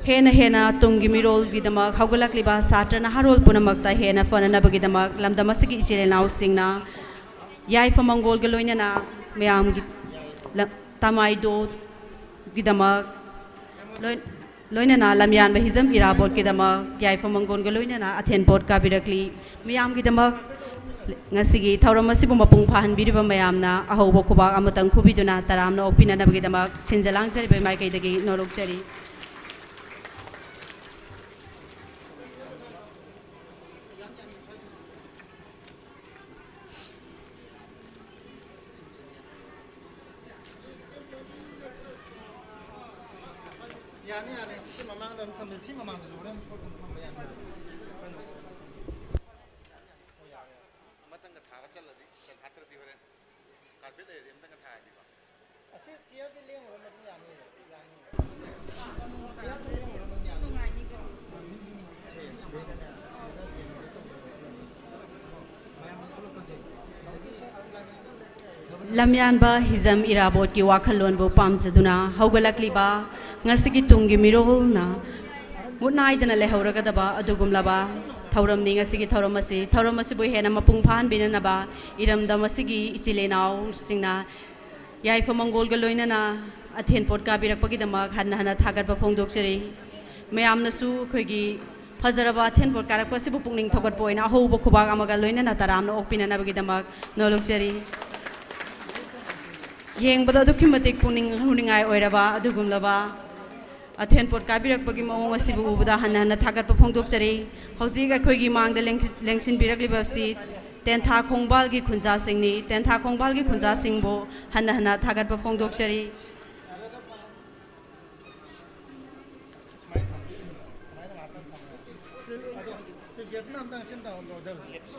ꯍꯦꯟꯅ ꯍꯦꯟꯅ ꯇꯨꯡꯒꯤ ꯃꯤꯔꯣꯜꯒꯤꯗꯃꯛ ꯍꯧꯒꯠꯂꯛꯂꯤꯕ ꯁꯥꯇ꯭ꯔ ꯅꯍꯥꯔꯣꯜ ꯄꯨꯝꯅꯃꯛꯇ ꯍꯦꯟꯅ ꯐꯅꯅꯕꯒꯤꯗꯃꯛ ꯂꯝꯗꯝ ꯑꯁꯤꯒꯤ ꯏꯆꯤꯜ ꯏꯅꯥꯎꯁꯤꯡꯅ ꯌꯥꯏꯐ ꯃꯪꯒꯣꯜꯒ ꯂꯣꯏꯅꯅ ꯃꯌꯥꯝꯒꯤ ꯂ-, ꯇꯃꯥꯏꯗꯣꯒꯤꯗꯃꯛ ꯂꯣꯏ-, ꯂꯣꯏꯅꯅ ꯂꯝꯌꯥꯟꯕ ꯍꯤꯖꯝ ꯏꯔꯥꯕꯣꯠꯀꯤꯗꯃꯛ ꯌꯥꯏꯐ ꯃꯪꯒꯣꯜꯒ ꯂꯣꯏꯅꯅ ꯑꯊꯦꯟ ꯄꯣꯠ ꯀꯥꯕꯤꯔꯛꯂꯤ꯫ ꯃꯤꯌꯥꯝꯒꯤꯗꯃꯛ ꯉꯁꯤꯒꯤ ꯊꯧꯔꯝ ꯑꯁꯤꯕꯨ ꯃꯄꯨꯡ ꯐꯥꯍꯟꯕꯤꯔꯤꯕ ꯃꯌꯥꯝꯅ ꯑꯍꯧꯕ ꯈꯨꯕꯥꯛ ꯑꯃꯇꯪ ꯈꯨꯕꯤꯗꯨꯅ ꯇꯔꯥꯝꯅ ꯑꯣꯛꯄꯤꯅꯅꯕꯒꯤꯗꯃꯛ ꯁꯤꯟꯖ ꯂꯥꯡꯖꯔꯤꯕ ꯃꯥꯏꯀꯩꯗꯒꯤ ꯅꯣꯂꯨꯛꯆꯔꯤ꯫ ꯌꯥꯅꯤ, ꯌꯥꯅꯤ꯫ ꯁꯤ ꯃꯃꯥꯡꯗ ꯑꯗꯨꯝ ꯊꯝꯕꯤꯌꯨ꯫ ꯁꯤ ꯃꯃꯥꯡꯗꯁꯨ ꯍꯣꯔꯦꯟ ꯄꯣꯠ ꯑꯗꯨꯝ ꯊꯝꯕ ꯌꯥꯅꯤ꯫ ꯑꯃꯇꯪꯒ ꯊꯥꯒ ꯆꯜꯂꯗꯤ, ꯆꯟ ꯐꯥꯠꯇ꯭ꯔꯗꯤ ꯍꯣꯔꯦꯟ꯫ ꯀꯥꯔꯄꯦꯠ ꯂꯩꯔꯗꯤ ꯑꯃꯇꯪꯒ ꯊꯥꯔꯗꯤꯀꯣ꯫ ꯑꯁꯤ ꯆꯤꯌꯔꯁꯦ ꯂꯦꯡꯉꯨꯔꯣ, ꯑꯗꯨꯝ ꯌꯥꯅꯤ, ꯌꯥꯅꯤ꯫ ꯆꯤꯌꯔꯁꯦ ꯂꯦꯡꯉꯨꯔꯣ, ꯑꯗꯨꯝ ꯌꯥꯅꯤ꯫ ꯂꯝꯌꯥꯟꯕ ꯍꯤꯖꯝ ꯏꯔꯥꯕꯣꯠꯀꯤ ꯋꯥꯈꯜꯂꯣꯟꯕꯨ ꯄꯥꯝꯖꯗꯨꯅ ꯍꯧꯒꯠꯂꯛꯂꯤꯕ ꯉꯁꯤꯒꯤ ꯇꯨꯡꯒꯤ ꯃꯤꯔꯣꯜꯅ ꯃꯨꯠ ꯅꯥꯏꯗꯅ ꯂꯩꯍꯧꯔꯒꯗꯕ ꯑꯗꯨꯒꯨꯝꯂꯕ ꯊꯧꯔꯝꯅꯤ ꯉꯁꯤꯒꯤ ꯊꯧꯔꯝ ꯑꯁꯤ꯫ ꯊꯧꯔꯝ ꯑꯁꯤꯕꯨ ꯍꯦꯟꯅ ꯃꯄꯨꯡ ꯐꯥꯍꯟꯕꯤꯅꯅꯕ ꯏꯔꯝꯗꯝ ꯑꯁꯤꯒꯤ ꯏꯆꯤꯜ ꯏꯅꯥꯎꯁꯤꯡꯅ ꯌꯥꯏꯐ ꯃꯪꯒꯣꯜꯒ ꯂꯣꯏꯅꯅ ꯑꯊꯦꯟ ꯄꯣꯠ ꯀꯥꯕꯤꯔꯛꯄꯒꯤꯗꯃꯛ ꯍꯟꯅ ꯍꯟꯅ ꯊꯥꯒꯠꯄ ꯐꯣꯡꯗꯣꯛꯆꯔꯤ꯫ ꯃꯌꯥꯝꯅꯁꯨ ꯑꯩꯈꯣꯏꯒꯤ ꯐꯖꯔꯕ ꯑꯊꯦꯟ ꯄꯣꯠ ꯀꯥꯔꯛꯄ ꯑꯁꯤꯕꯨ ꯄꯨꯛꯅꯤꯡ ꯊꯧꯒꯠꯄ ꯑꯣꯏꯅ ꯑꯍꯧꯕ ꯈꯨꯕꯥꯛ ꯑꯃꯒ ꯂꯣꯏꯅꯅ ꯇꯔꯥꯝꯅ ꯑꯣꯛꯄꯤꯅꯅꯕꯒꯤꯗꯃꯛ ꯅꯣꯂꯨꯛꯆꯔꯤ꯫ ꯌꯦꯡꯕꯗ ꯑꯗꯨꯛꯀꯤ ꯃꯇꯤꯛ ꯄꯨꯛꯅꯤꯡ ꯍꯨꯅꯤꯡꯉꯥꯏ ꯑꯣꯏꯔꯕ ꯑꯗꯨꯒꯨꯝꯂꯕ ꯑꯊꯦꯟ ꯄꯣꯠ ꯀꯥꯕꯤꯔꯛꯄꯒꯤ ꯃꯑꯣꯡ ꯑꯁꯤꯕꯨ ꯎꯕꯗ ꯍꯟꯅ ꯍꯟꯅ ꯊꯥꯒꯠꯄ ꯐꯣꯡꯗꯣꯛꯆꯔꯤ꯫ ꯍꯧꯖꯤꯛ ꯑꯩꯈꯣꯏꯒꯤ ꯃꯥꯡꯗ ꯂꯦꯡ-, ꯂꯦꯡꯁꯤꯟꯕꯤꯔꯛꯂꯤꯕ ꯑꯁꯤ ꯇꯦꯟꯊꯥ ꯈꯣꯡꯕꯥꯜꯒꯤ ꯈꯨꯟꯖꯥꯁꯤꯡꯅꯤ꯫ ꯇꯦꯟꯊꯥ ꯈꯣꯡꯕꯥꯜꯒꯤ ꯈꯨꯟꯖꯥꯁꯤꯡꯕꯨ ꯍꯟꯅ ꯍꯟꯅ ꯊꯥꯒꯠꯄ ꯐꯣꯡꯗꯣꯛꯆꯔꯤ꯫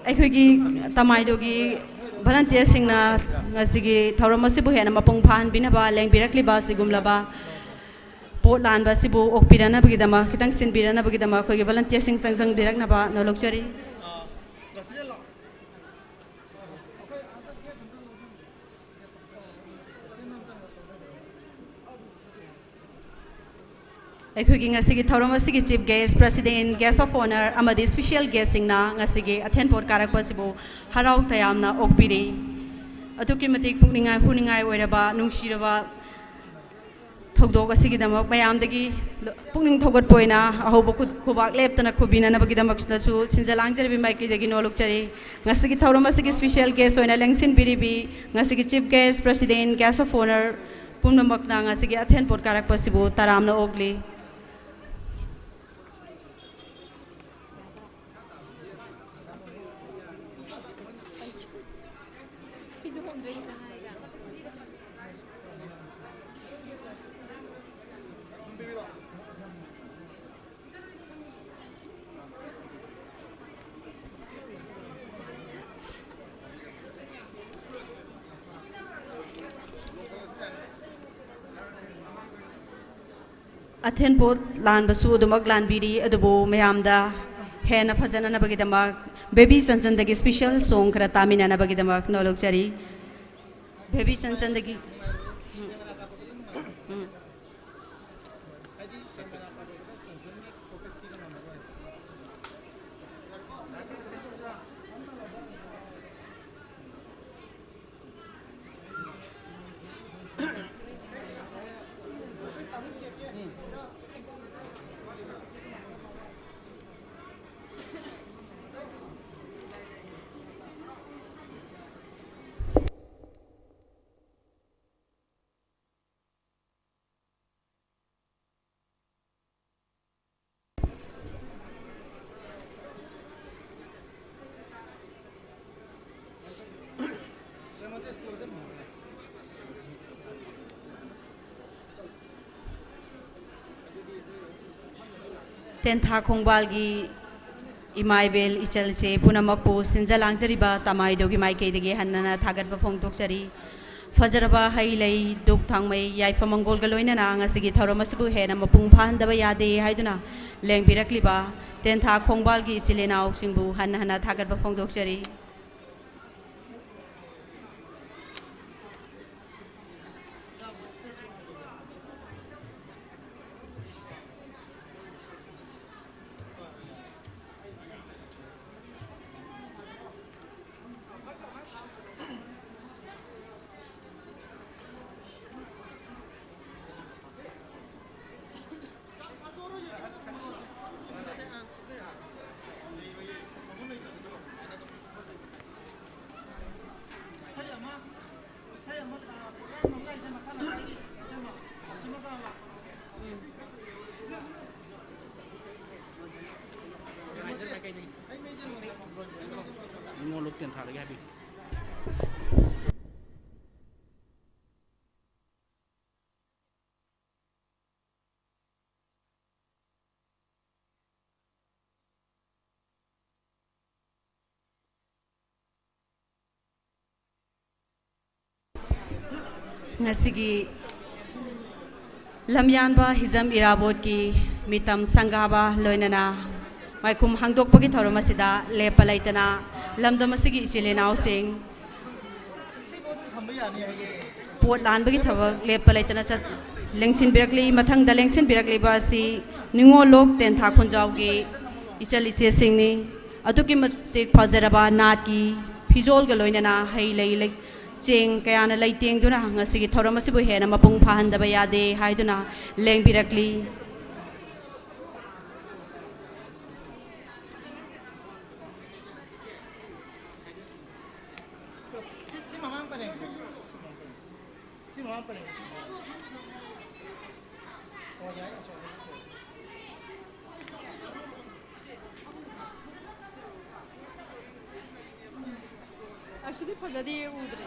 ꯑꯩꯈꯣꯏꯒꯤ ꯇꯃꯥꯏꯗꯣꯒꯤ ꯚꯂꯟꯇꯤꯌꯔꯁꯤꯡꯅ ꯉꯁꯤꯒꯤ ꯊꯧꯔꯝ ꯑꯁꯤꯕꯨ ꯍꯦꯟꯅ ꯃꯄꯨꯡ ꯐꯥꯍꯟꯕꯤꯅꯕ ꯂꯦꯡꯕꯤꯔꯛꯂꯤꯕ ꯑꯁꯤꯒꯨꯝꯂꯕ ꯄꯣꯠ ꯂꯥꯟꯕ ꯑꯁꯤꯕꯨ ꯑꯣꯛꯄꯤꯔꯅꯕꯒꯤꯗꯃꯛ, ꯈꯤꯇꯪ ꯁꯤꯟꯕꯤꯔꯅꯕꯒꯤꯗꯃꯛ ꯑꯩꯈꯣꯏꯒꯤ ꯚꯂꯟꯇꯤꯌꯔꯁꯤꯡ ꯆꯪꯁꯤꯟꯕꯤꯔꯛꯅꯕ ꯅꯣꯂꯨꯛꯆꯔꯤ꯫ ꯑꯩꯈꯣꯏꯒꯤ ꯉꯁꯤꯒꯤ ꯊꯧꯔꯝ ꯑꯁꯤꯒꯤ chief guest, president, guest of honour ꯑꯃꯗꯤ special guestꯁꯤꯡꯅ ꯉꯁꯤꯒꯤ ꯑꯊꯦꯟꯄꯣꯠ ꯀꯥꯔꯛꯄ ꯑꯁꯤꯕꯨ ꯍꯔꯥꯎ ꯇꯌꯥꯝꯅ ꯑꯣꯛꯄꯤꯔꯤ꯫ ꯑꯗꯨꯛꯀꯤ ꯃꯇꯤꯛ ꯄꯨꯛꯅꯤꯡ ꯍꯨꯅꯤꯡꯉꯥꯏ ꯑꯣꯏꯔꯕ, ꯅꯨꯡꯁꯤꯔꯕ ꯊꯧꯗꯣꯛ ꯑꯁꯤꯒꯤꯗꯃꯛ ꯃꯌꯥꯝꯗꯒꯤ ꯄꯨꯛꯅꯤꯡ ꯊꯧꯒꯠꯄ ꯑꯣꯏꯅ ꯑꯍꯧꯕ ꯈꯨ-, ꯈꯨꯕꯥꯛ ꯂꯦꯞꯇꯅ ꯈꯨꯕꯤꯅꯅꯕꯒꯤꯗꯃꯛꯇꯁꯨ ꯁꯤꯟꯖ ꯂꯥꯡꯖꯔꯤꯕ ꯃꯥꯏꯀꯩꯗꯒꯤ ꯅꯣꯜꯂꯨꯛꯆꯔꯤ꯫ ꯉꯁꯤꯒꯤ ꯊꯧꯔꯝ ꯑꯁꯤꯒꯤ special guest ꯑꯣꯏꯅ ꯂꯦꯡꯁꯤꯟꯕꯤꯔꯤꯕꯤ ꯉꯁꯤꯒꯤ chief guest, president, guest of honour ꯄꯨꯝꯅꯃꯛꯅ ꯉꯁꯤꯒꯤ ꯑꯊꯦꯟꯄꯣꯠ ꯀꯥꯔꯛꯄ ꯑꯁꯤꯕꯨ ꯇꯔꯥꯝꯅ ꯑꯣꯛꯂꯤ꯫ ꯑꯊꯦꯟꯄꯣꯠ ꯂꯥꯟꯕꯁꯨ ꯑꯗꯨꯃꯛ ꯂꯥꯟꯕꯤꯔꯤ, ꯑꯗꯨꯕꯨ ꯃꯌꯥꯝꯗ ꯍꯦꯟꯅ ꯐꯖꯅꯅꯕꯒꯤꯗꯃꯛ ꯕꯦꯕꯤ ꯆꯟꯆꯟꯗꯒꯤ special song ꯈꯔ ꯇꯥꯃꯤꯟꯅꯅꯕꯒꯤꯗꯃꯛ ꯅꯣꯜꯂꯨꯛꯆꯔꯤ꯫ ꯕꯦꯕꯤ ꯆꯟꯆꯟꯗꯒꯤ꯫ ꯎꯝ꯫ ꯎꯝ꯫ ꯇꯦꯟꯊꯥ ꯈꯣꯡꯕꯥꯜꯒꯤ ꯏꯃꯥ ꯏꯕꯦꯜ ꯏꯆꯜꯁꯦ ꯄꯨꯝꯅꯃꯛꯄꯨ ꯁꯤꯟꯖ ꯂꯥꯡꯖꯔꯤꯕ ꯇꯃꯥꯏꯗꯣꯒꯤ ꯃꯥꯏꯀꯩꯗꯒꯤ ꯍꯟꯅ ꯍꯟꯅ ꯊꯥꯒꯠꯄ ꯐꯣꯡꯗꯣꯛꯆꯔꯤ꯫ ꯐꯖꯔꯕ ꯍꯩ ꯂꯩ, ꯙꯨꯞ ꯊꯥꯎꯃꯩ, ꯌꯥꯏꯐ ꯃꯪꯒꯣꯜꯒ ꯂꯣꯏꯅꯅ ꯉꯁꯤꯒꯤ ꯊꯧꯔꯝ ꯑꯁꯤꯕꯨ ꯍꯦꯟꯅ ꯃꯄꯨꯡ ꯐꯥꯍꯟꯗꯕ ꯌꯥꯗꯦ ꯍꯥꯏꯗꯨꯅ ꯂꯦꯡꯕꯤꯔꯛꯂꯤꯕ ꯇꯦꯟꯊꯥ ꯈꯣꯡꯕꯥꯜꯒꯤ ꯏꯆꯤꯜ ꯏꯅꯥꯎꯁꯤꯡꯕꯨ ꯍꯟꯅ ꯍꯟꯅ ꯊꯥꯒꯠꯄ ꯐꯣꯡꯗꯣꯛꯆꯔꯤ꯫ ꯇꯦꯟꯊꯥꯗꯒꯤ ꯍꯥꯏꯕꯤꯌꯨ꯫ ꯉꯁꯤꯒꯤ ꯂꯝꯌꯥꯟꯕ ꯍꯤꯖꯝ ꯏꯔꯥꯕꯣꯠꯀꯤ ꯃꯤꯇꯝ ꯁꯪꯒꯥꯕ ꯂꯣꯏꯅꯅ ꯃꯥꯏꯈꯨꯝ ꯍꯥꯡꯗꯣꯛꯄꯒꯤ ꯊꯧꯔꯝ ꯑꯁꯤꯗ ꯂꯦꯞꯄ ꯂꯩꯇꯅ ꯂꯝꯗꯝ ꯑꯁꯤꯒꯤ ꯏꯆꯤꯜ ꯏꯅꯥꯎꯁꯤꯡ ꯄꯣꯠ ꯂꯥꯟꯕꯒꯤ ꯊꯕꯛ ꯂꯦꯞꯄ ꯂꯩꯇꯅ ꯆꯠ-, ꯂꯦꯡꯁꯤꯟꯕꯤꯔꯛꯂꯤ꯫ ꯃꯊꯪꯗ ꯂꯦꯡꯁꯤꯟꯕꯤꯔꯛꯂꯤꯕ ꯑꯁꯤ ꯅꯤꯉꯣꯜ ꯂꯣꯛ ꯇꯦꯟꯊꯥ ꯈꯨꯟꯖꯥꯎꯒꯤ ꯏꯆꯜ ꯏꯆꯦꯁꯤꯡꯅꯤ꯫ ꯑꯗꯨꯛꯀꯤ ꯃꯇꯤꯛ ꯐꯖꯔꯕ ꯅꯥꯠꯀꯤ ꯐꯤꯖꯣꯜꯒ ꯂꯣꯏꯅꯅ ꯍꯩ ꯂꯩ, ꯂꯩ, ꯆꯦꯡ ꯀꯌꯥꯅ ꯂꯩꯇꯦꯡꯗꯨꯅ ꯉꯁꯤꯒꯤ ꯊꯧꯔꯝ ꯑꯁꯤꯕꯨ ꯍꯦꯟꯅ ꯃꯄꯨꯡ ꯐꯥꯍꯟꯗꯕ ꯌꯥꯗꯦ ꯍꯥꯏꯗꯨꯅ ꯂꯦꯡꯕꯤꯔꯛꯂꯤ꯫ ꯁꯤ, ꯁꯤ ꯃꯃꯥꯡ ꯄꯔꯦꯡꯁꯦ꯫ ꯁꯤ ꯃꯃꯥꯡ ꯄꯔꯦꯡꯁꯦ꯫ ꯑꯣ, ꯌꯥꯏ, ꯑꯁꯣꯝꯗ꯫ ꯑꯁꯤꯗꯤ ꯐꯖꯗꯦ, ꯎꯗ꯭ꯔꯦ꯫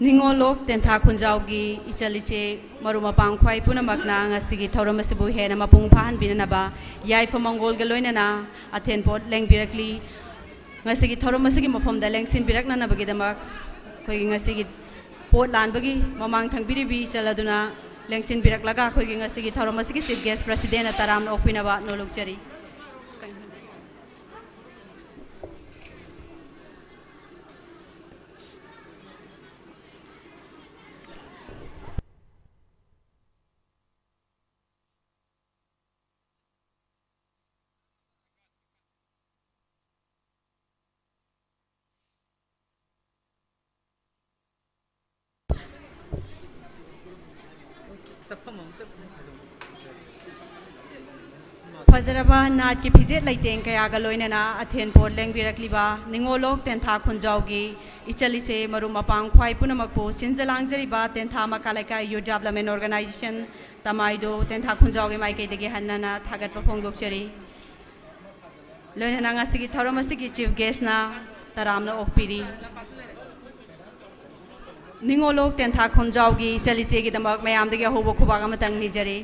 ꯅꯤꯉꯣꯜ ꯂꯣꯛ ꯇꯦꯟꯊꯥ ꯈꯨꯟꯖꯥꯎꯒꯤ ꯏꯆꯜ ꯏꯆꯦ, ꯃꯔꯨꯞ ꯃꯄꯥꯡ ꯈ꯭ꯋꯥꯏ ꯄꯨꯝꯅꯃꯛꯅ ꯉꯁꯤꯒꯤ ꯊꯧꯔꯝ ꯑꯁꯤꯕꯨ ꯍꯦꯟꯅ ꯃꯄꯨꯡ ꯐꯥꯍꯟꯕꯤꯅꯅꯕ ꯌꯥꯏꯐ ꯃꯪꯒꯣꯜꯒ ꯂꯣꯏꯅꯅ ꯑꯊꯦꯟ ꯄꯣꯠ ꯂꯦꯡꯕꯤꯔꯛꯂꯤ꯫ ꯉꯁꯤꯒꯤ ꯊꯧꯔꯝ ꯑꯁꯤꯒꯤ ꯃꯐꯝꯗ ꯂꯦꯡꯁꯤꯟꯕꯤꯔꯛꯅꯅꯕꯒꯤꯗꯃꯛ ꯑꯩꯈꯣꯏꯒꯤ ꯉꯁꯤꯒꯤ ꯄꯣꯠ ꯂꯥꯟꯕꯒꯤ ꯃꯃꯥꯡ ꯊꯪꯕꯤꯔꯤꯕꯤ ꯏꯆꯜ ꯑꯗꯨꯅ ꯂꯦꯡꯁꯤꯟꯕꯤꯔꯛꯂꯒ ꯑꯩꯈꯣꯏꯒꯤ ꯉꯁꯤꯒꯤ ꯊꯧꯔꯝ ꯑꯁꯤꯒꯤ Chief Guest Presidentꯅ ꯇꯔꯥꯝꯅ ꯑꯣꯛꯄꯤꯅꯕ ꯅꯣꯜꯂꯨꯛꯆꯔꯤ꯫ ꯐꯖꯔꯕ ꯅꯥꯠꯀꯤ ꯐꯤꯖꯦꯠ ꯂꯩꯇꯦꯡ ꯀꯌꯥꯒ ꯂꯣꯏꯅꯅ ꯑꯊꯦꯟ ꯄꯣꯠ ꯂꯦꯡꯕꯤꯔꯛꯂꯤꯕ ꯅꯤꯉꯣꯜꯂꯣꯛ ꯇꯦꯟꯊꯥ ꯈꯨꯟꯖꯥꯎꯒꯤ ꯏꯆꯜ ꯏꯆꯦ ꯃꯔꯨꯞ ꯃꯄꯥꯡ ꯈ꯭ꯋꯥꯏ ꯄꯨꯝꯅꯃꯛꯄꯨ ꯁꯤꯟꯖ ꯂꯥꯡꯖꯔꯤꯕ ꯇꯦꯟꯊꯥ ꯃꯀꯥ ꯂꯩꯀꯥꯏ Youth Development Organization ꯇꯃꯥꯏꯗꯨ ꯇꯦꯟꯊꯥ ꯈꯨꯟꯖꯥꯎꯒꯤ ꯃꯥꯏꯀꯩꯗꯒꯤ ꯍꯟꯅ ꯍꯟꯅ ꯊꯥꯒꯠꯄ ꯐꯣꯡꯗꯣꯛꯆꯔꯤ꯫ ꯂꯣꯏꯅꯅ ꯉꯁꯤꯒꯤ ꯊꯧꯔꯝ ꯑꯁꯤꯒꯤ Chief Guestꯅ ꯇꯔꯥꯝꯅ ꯑꯣꯛꯄꯤꯔꯤ꯫ ꯅꯤꯉꯣꯜꯂꯣꯛ ꯇꯦꯟꯊꯥ ꯈꯨꯟꯖꯥꯎꯒꯤ ꯏꯆꯜ ꯏꯆꯦꯒꯤꯗꯃꯛ ꯃꯌꯥꯝꯗꯒꯤ ꯑꯍꯧꯕ ꯈꯨꯕꯥꯛ ꯑꯃꯇꯪ ꯅꯤꯖꯔꯤ꯫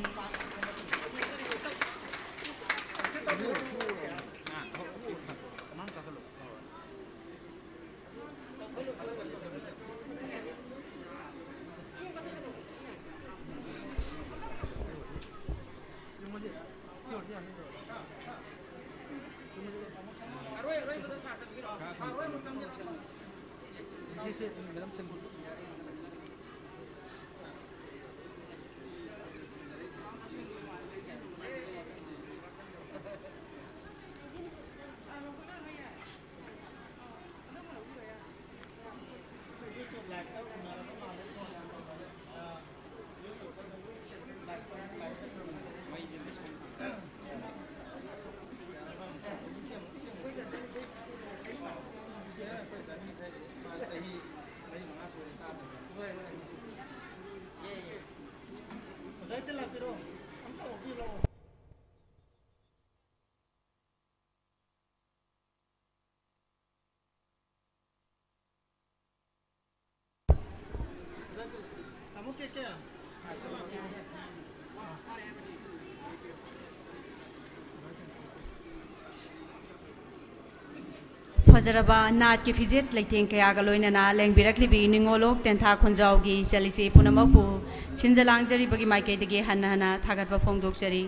ꯐꯖꯔꯕ ꯅꯥꯠꯀꯤ ꯐꯤꯖꯦꯠ ꯂꯩꯇꯦꯡ ꯀꯌꯥꯒ ꯂꯣꯏꯅꯅ ꯂꯦꯡꯕꯤꯔꯛꯂꯤꯕꯤ ꯅꯤꯉꯣꯜꯂꯣꯛ ꯇꯦꯟꯊꯥ ꯈꯨꯟꯖꯥꯎꯒꯤ ꯏꯆꯜ ꯏꯆꯦ ꯄꯨꯝꯅꯃꯛꯄꯨ ꯁꯤꯟꯖ ꯂꯥꯡꯖꯔꯤꯕꯒꯤ ꯃꯥꯏꯀꯩꯗꯒꯤ ꯍꯟꯅ ꯍꯟꯅ ꯊꯥꯒꯠꯄ ꯐꯣꯡꯗꯣꯛꯆꯔꯤ꯫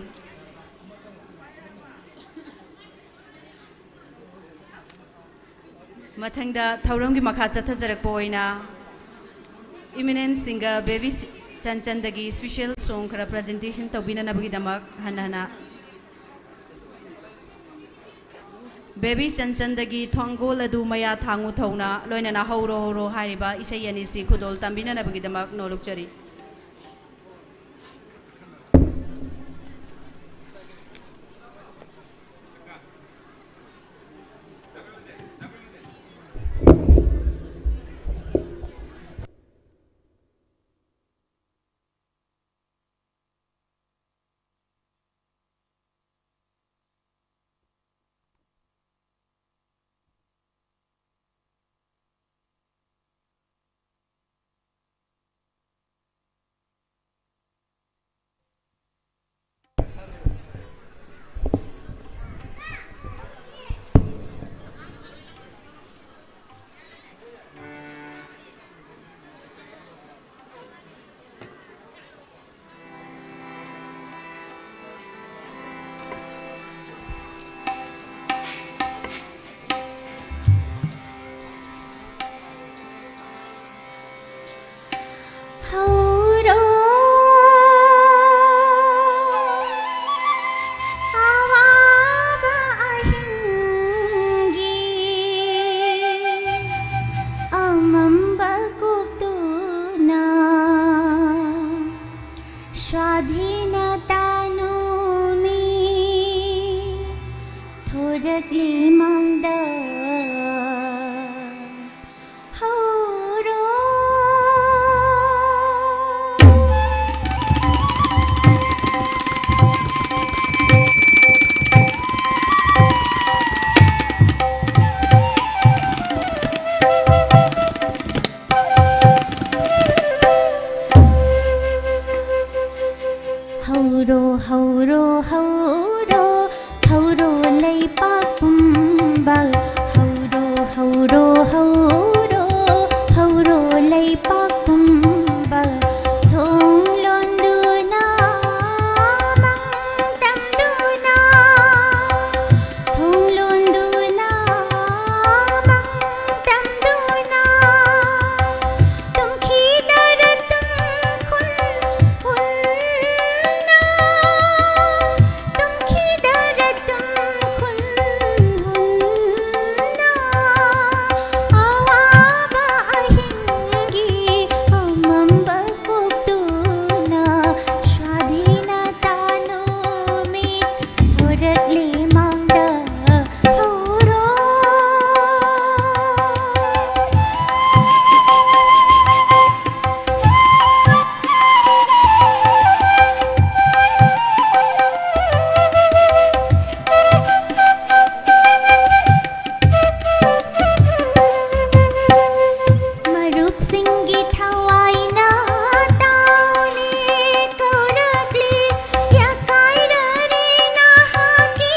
ꯃꯊꯪꯗ ꯊꯧꯔꯝꯒꯤ ꯃꯈꯥ ꯆꯠꯊꯖꯔꯛꯄ ꯑꯣꯏꯅ Eminent Singer Baby ꯆꯟꯆꯟꯗꯒꯤ special song ꯈꯔ presentation ꯇꯧꯕꯤꯅꯅꯕꯒꯤꯗꯃꯛ ꯍꯟꯅ ꯍꯟꯅ Baby ꯆꯟꯆꯟꯗꯒꯤ ꯊꯣꯡꯒꯣꯜ ꯑꯗꯨ ꯃꯌꯥ ꯊꯥꯡꯉꯨ ꯊꯧꯅ ꯂꯣꯏꯅꯅ ꯍꯧꯔꯣ ꯍꯧꯔꯣ ꯍꯥꯏꯔꯤꯕ ꯏꯁꯩ ꯑꯅꯤꯁꯤ ꯈꯨꯗꯣꯜ ꯇꯝꯕꯤꯅꯅꯕꯒꯤꯗꯃꯛ ꯅꯣꯜꯂꯨꯛꯆꯔꯤ꯫ ꯊꯣꯔꯛꯂꯤ ꯃꯥꯡꯗ ꯍꯧꯔꯣ꯫ ꯍꯧꯔꯣ, ꯍꯧꯔꯣ, ꯍꯧꯔꯣ, ꯍꯧꯔꯣ ꯂꯩꯄꯥꯛ ꯄꯨꯝꯕ꯫ ꯍꯧꯔꯣ, ꯍꯧꯔꯣ, ꯍꯧꯔꯣ, ꯍꯧꯔꯣ ꯂꯩꯄꯥꯛ ꯄꯨꯝꯕ꯫ ꯊꯣꯡ ꯂꯣꯟꯗꯨꯅ ꯃꯪ ꯇꯝꯗꯨꯅ, ꯊꯣꯡ ꯂꯣꯟꯗꯨꯅ ꯃꯪ ꯇꯝꯗꯨꯅ, ꯇꯨꯝꯈꯤꯗꯔ ꯇꯨꯝꯈꯨꯟ ꯍꯨꯟꯅ, ꯇꯨꯝꯈꯤꯗꯔ ꯇꯨꯝꯈꯨꯟ ꯍꯨꯟꯅ, ꯑꯋꯥꯕ ꯑꯍꯤꯡꯒꯤ ꯑꯃꯝꯕ ꯀꯣꯛꯇꯨꯅ, ꯁ꯭ꯋꯥꯙꯤꯅꯇꯥ ꯅꯨꯃꯤꯠ ꯊꯣꯔꯛꯂꯤ ꯃꯥꯡꯗ ꯍꯧꯔꯣ꯫ ꯃꯔꯨꯞꯁꯤꯡꯒꯤ ꯊꯋꯥꯏꯅ ꯇꯥꯎꯅꯦ ꯀꯧꯔꯛꯂꯤ, ꯌꯥꯀꯥꯏꯔꯔꯤ ꯅꯍꯥꯛꯀꯤ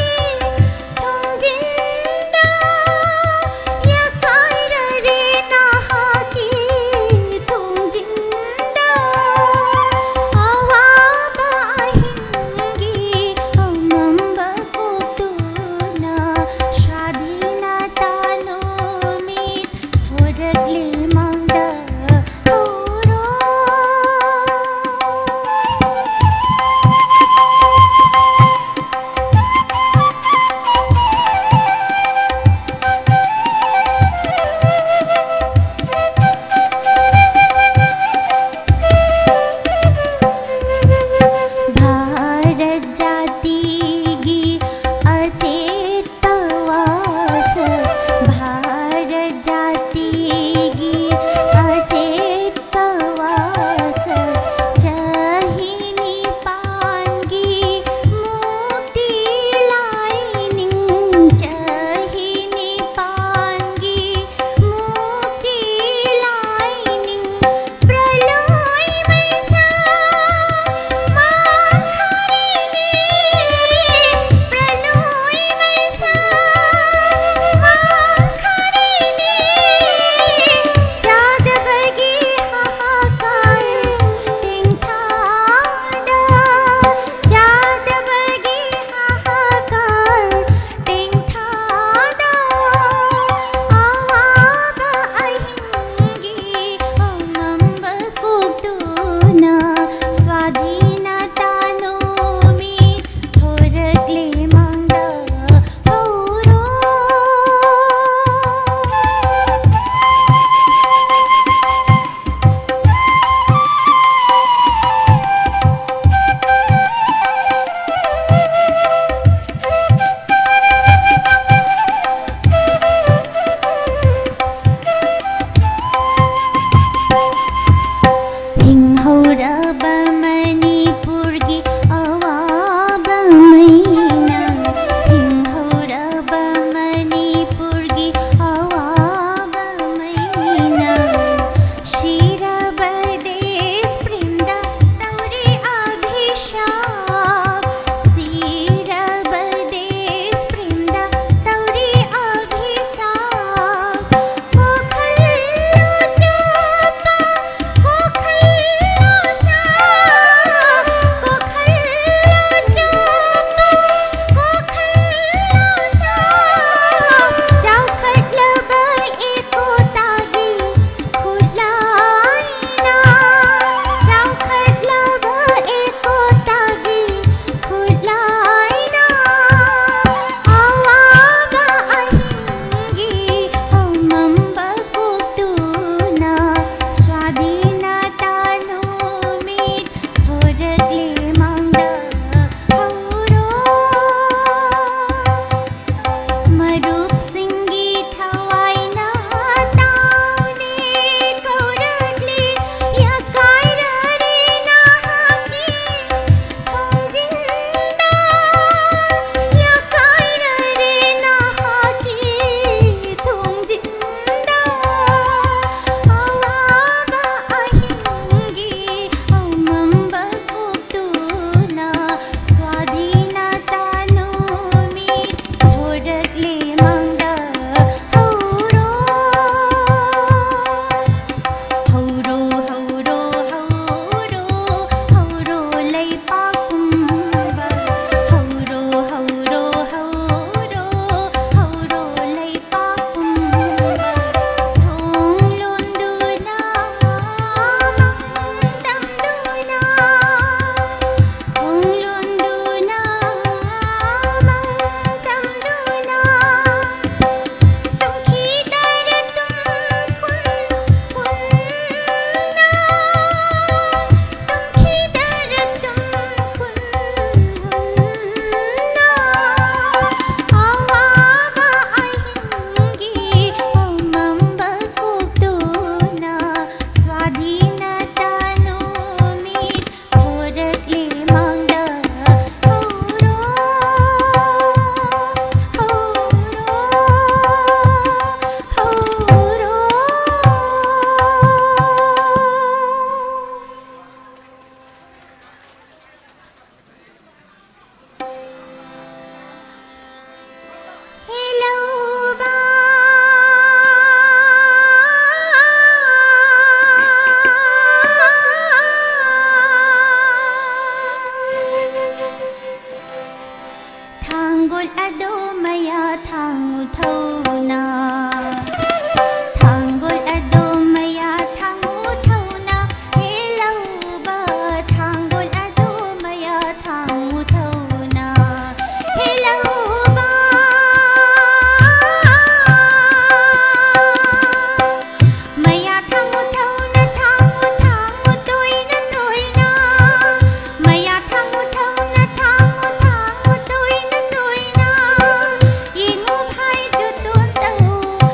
ꯑꯗꯣ ꯃꯌꯥ ꯊꯥꯡꯉꯨ ꯊꯧꯅꯥ, ꯊꯥꯡꯒꯣꯜ ꯑꯗꯣ ꯃꯌꯥ ꯊꯥꯡꯉꯨ ꯊꯧꯅꯥ, ꯍꯦ ꯂꯧꯕ ꯊꯥꯡꯒꯣꯜ ꯑꯗꯣ ꯃꯌꯥ ꯊꯥꯡꯉꯨ ꯊꯧꯅꯥ, ꯍꯦ ꯂꯧꯕ꯫ ꯃꯌꯥ ꯊꯥꯡꯉꯨ ꯊꯧꯅꯥ, ꯊꯥꯡꯉꯨ ꯊꯥꯡꯉꯨ ꯇꯣꯏꯅ ꯇꯣꯏꯅ, ꯃꯌꯥ ꯊꯥꯡꯉꯨ ꯊꯧꯅꯥ, ꯊꯥꯡꯉꯨ ꯊꯥꯡꯉꯨ ꯇꯣꯏꯅ ꯇꯣꯏꯅ, ꯌꯦꯡꯉꯨ ꯐꯥꯏꯖꯨꯇꯣꯟ ꯇꯧ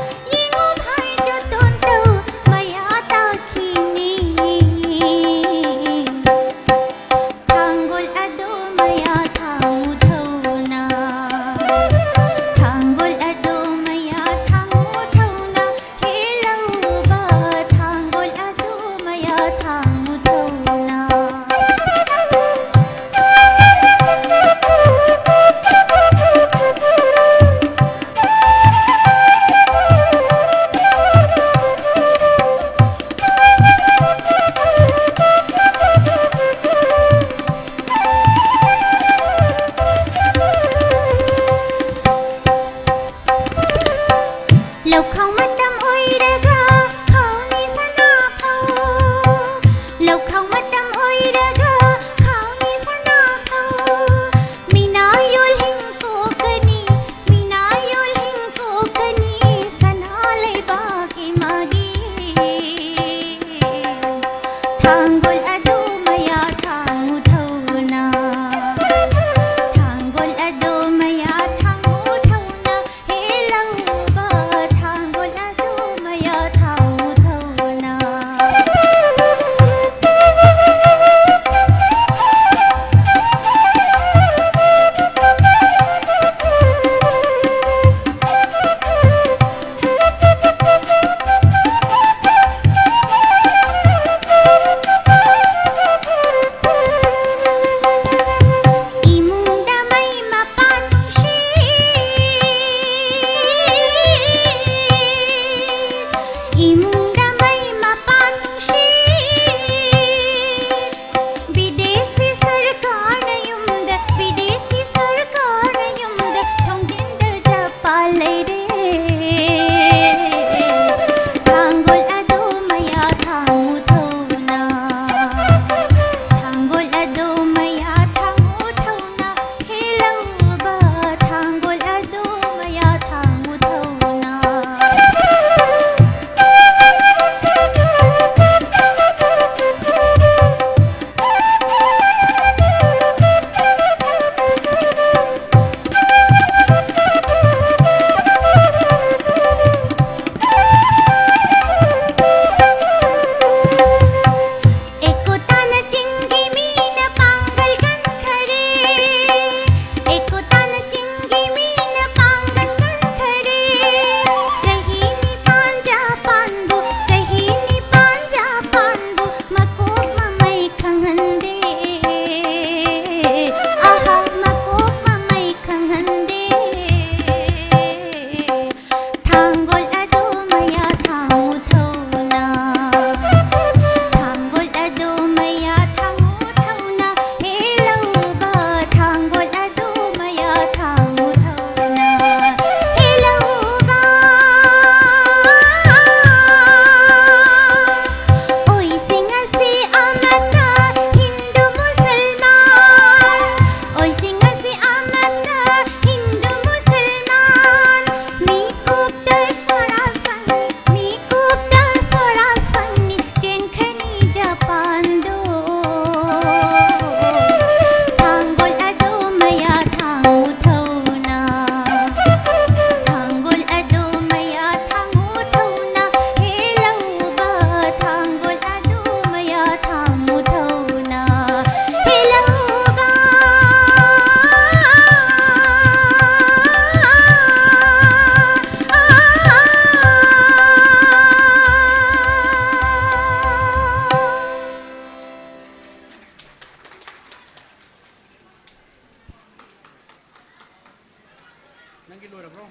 ꯅꯪꯒꯤ ꯂꯣꯏꯔꯕ꯭ꯔꯣ?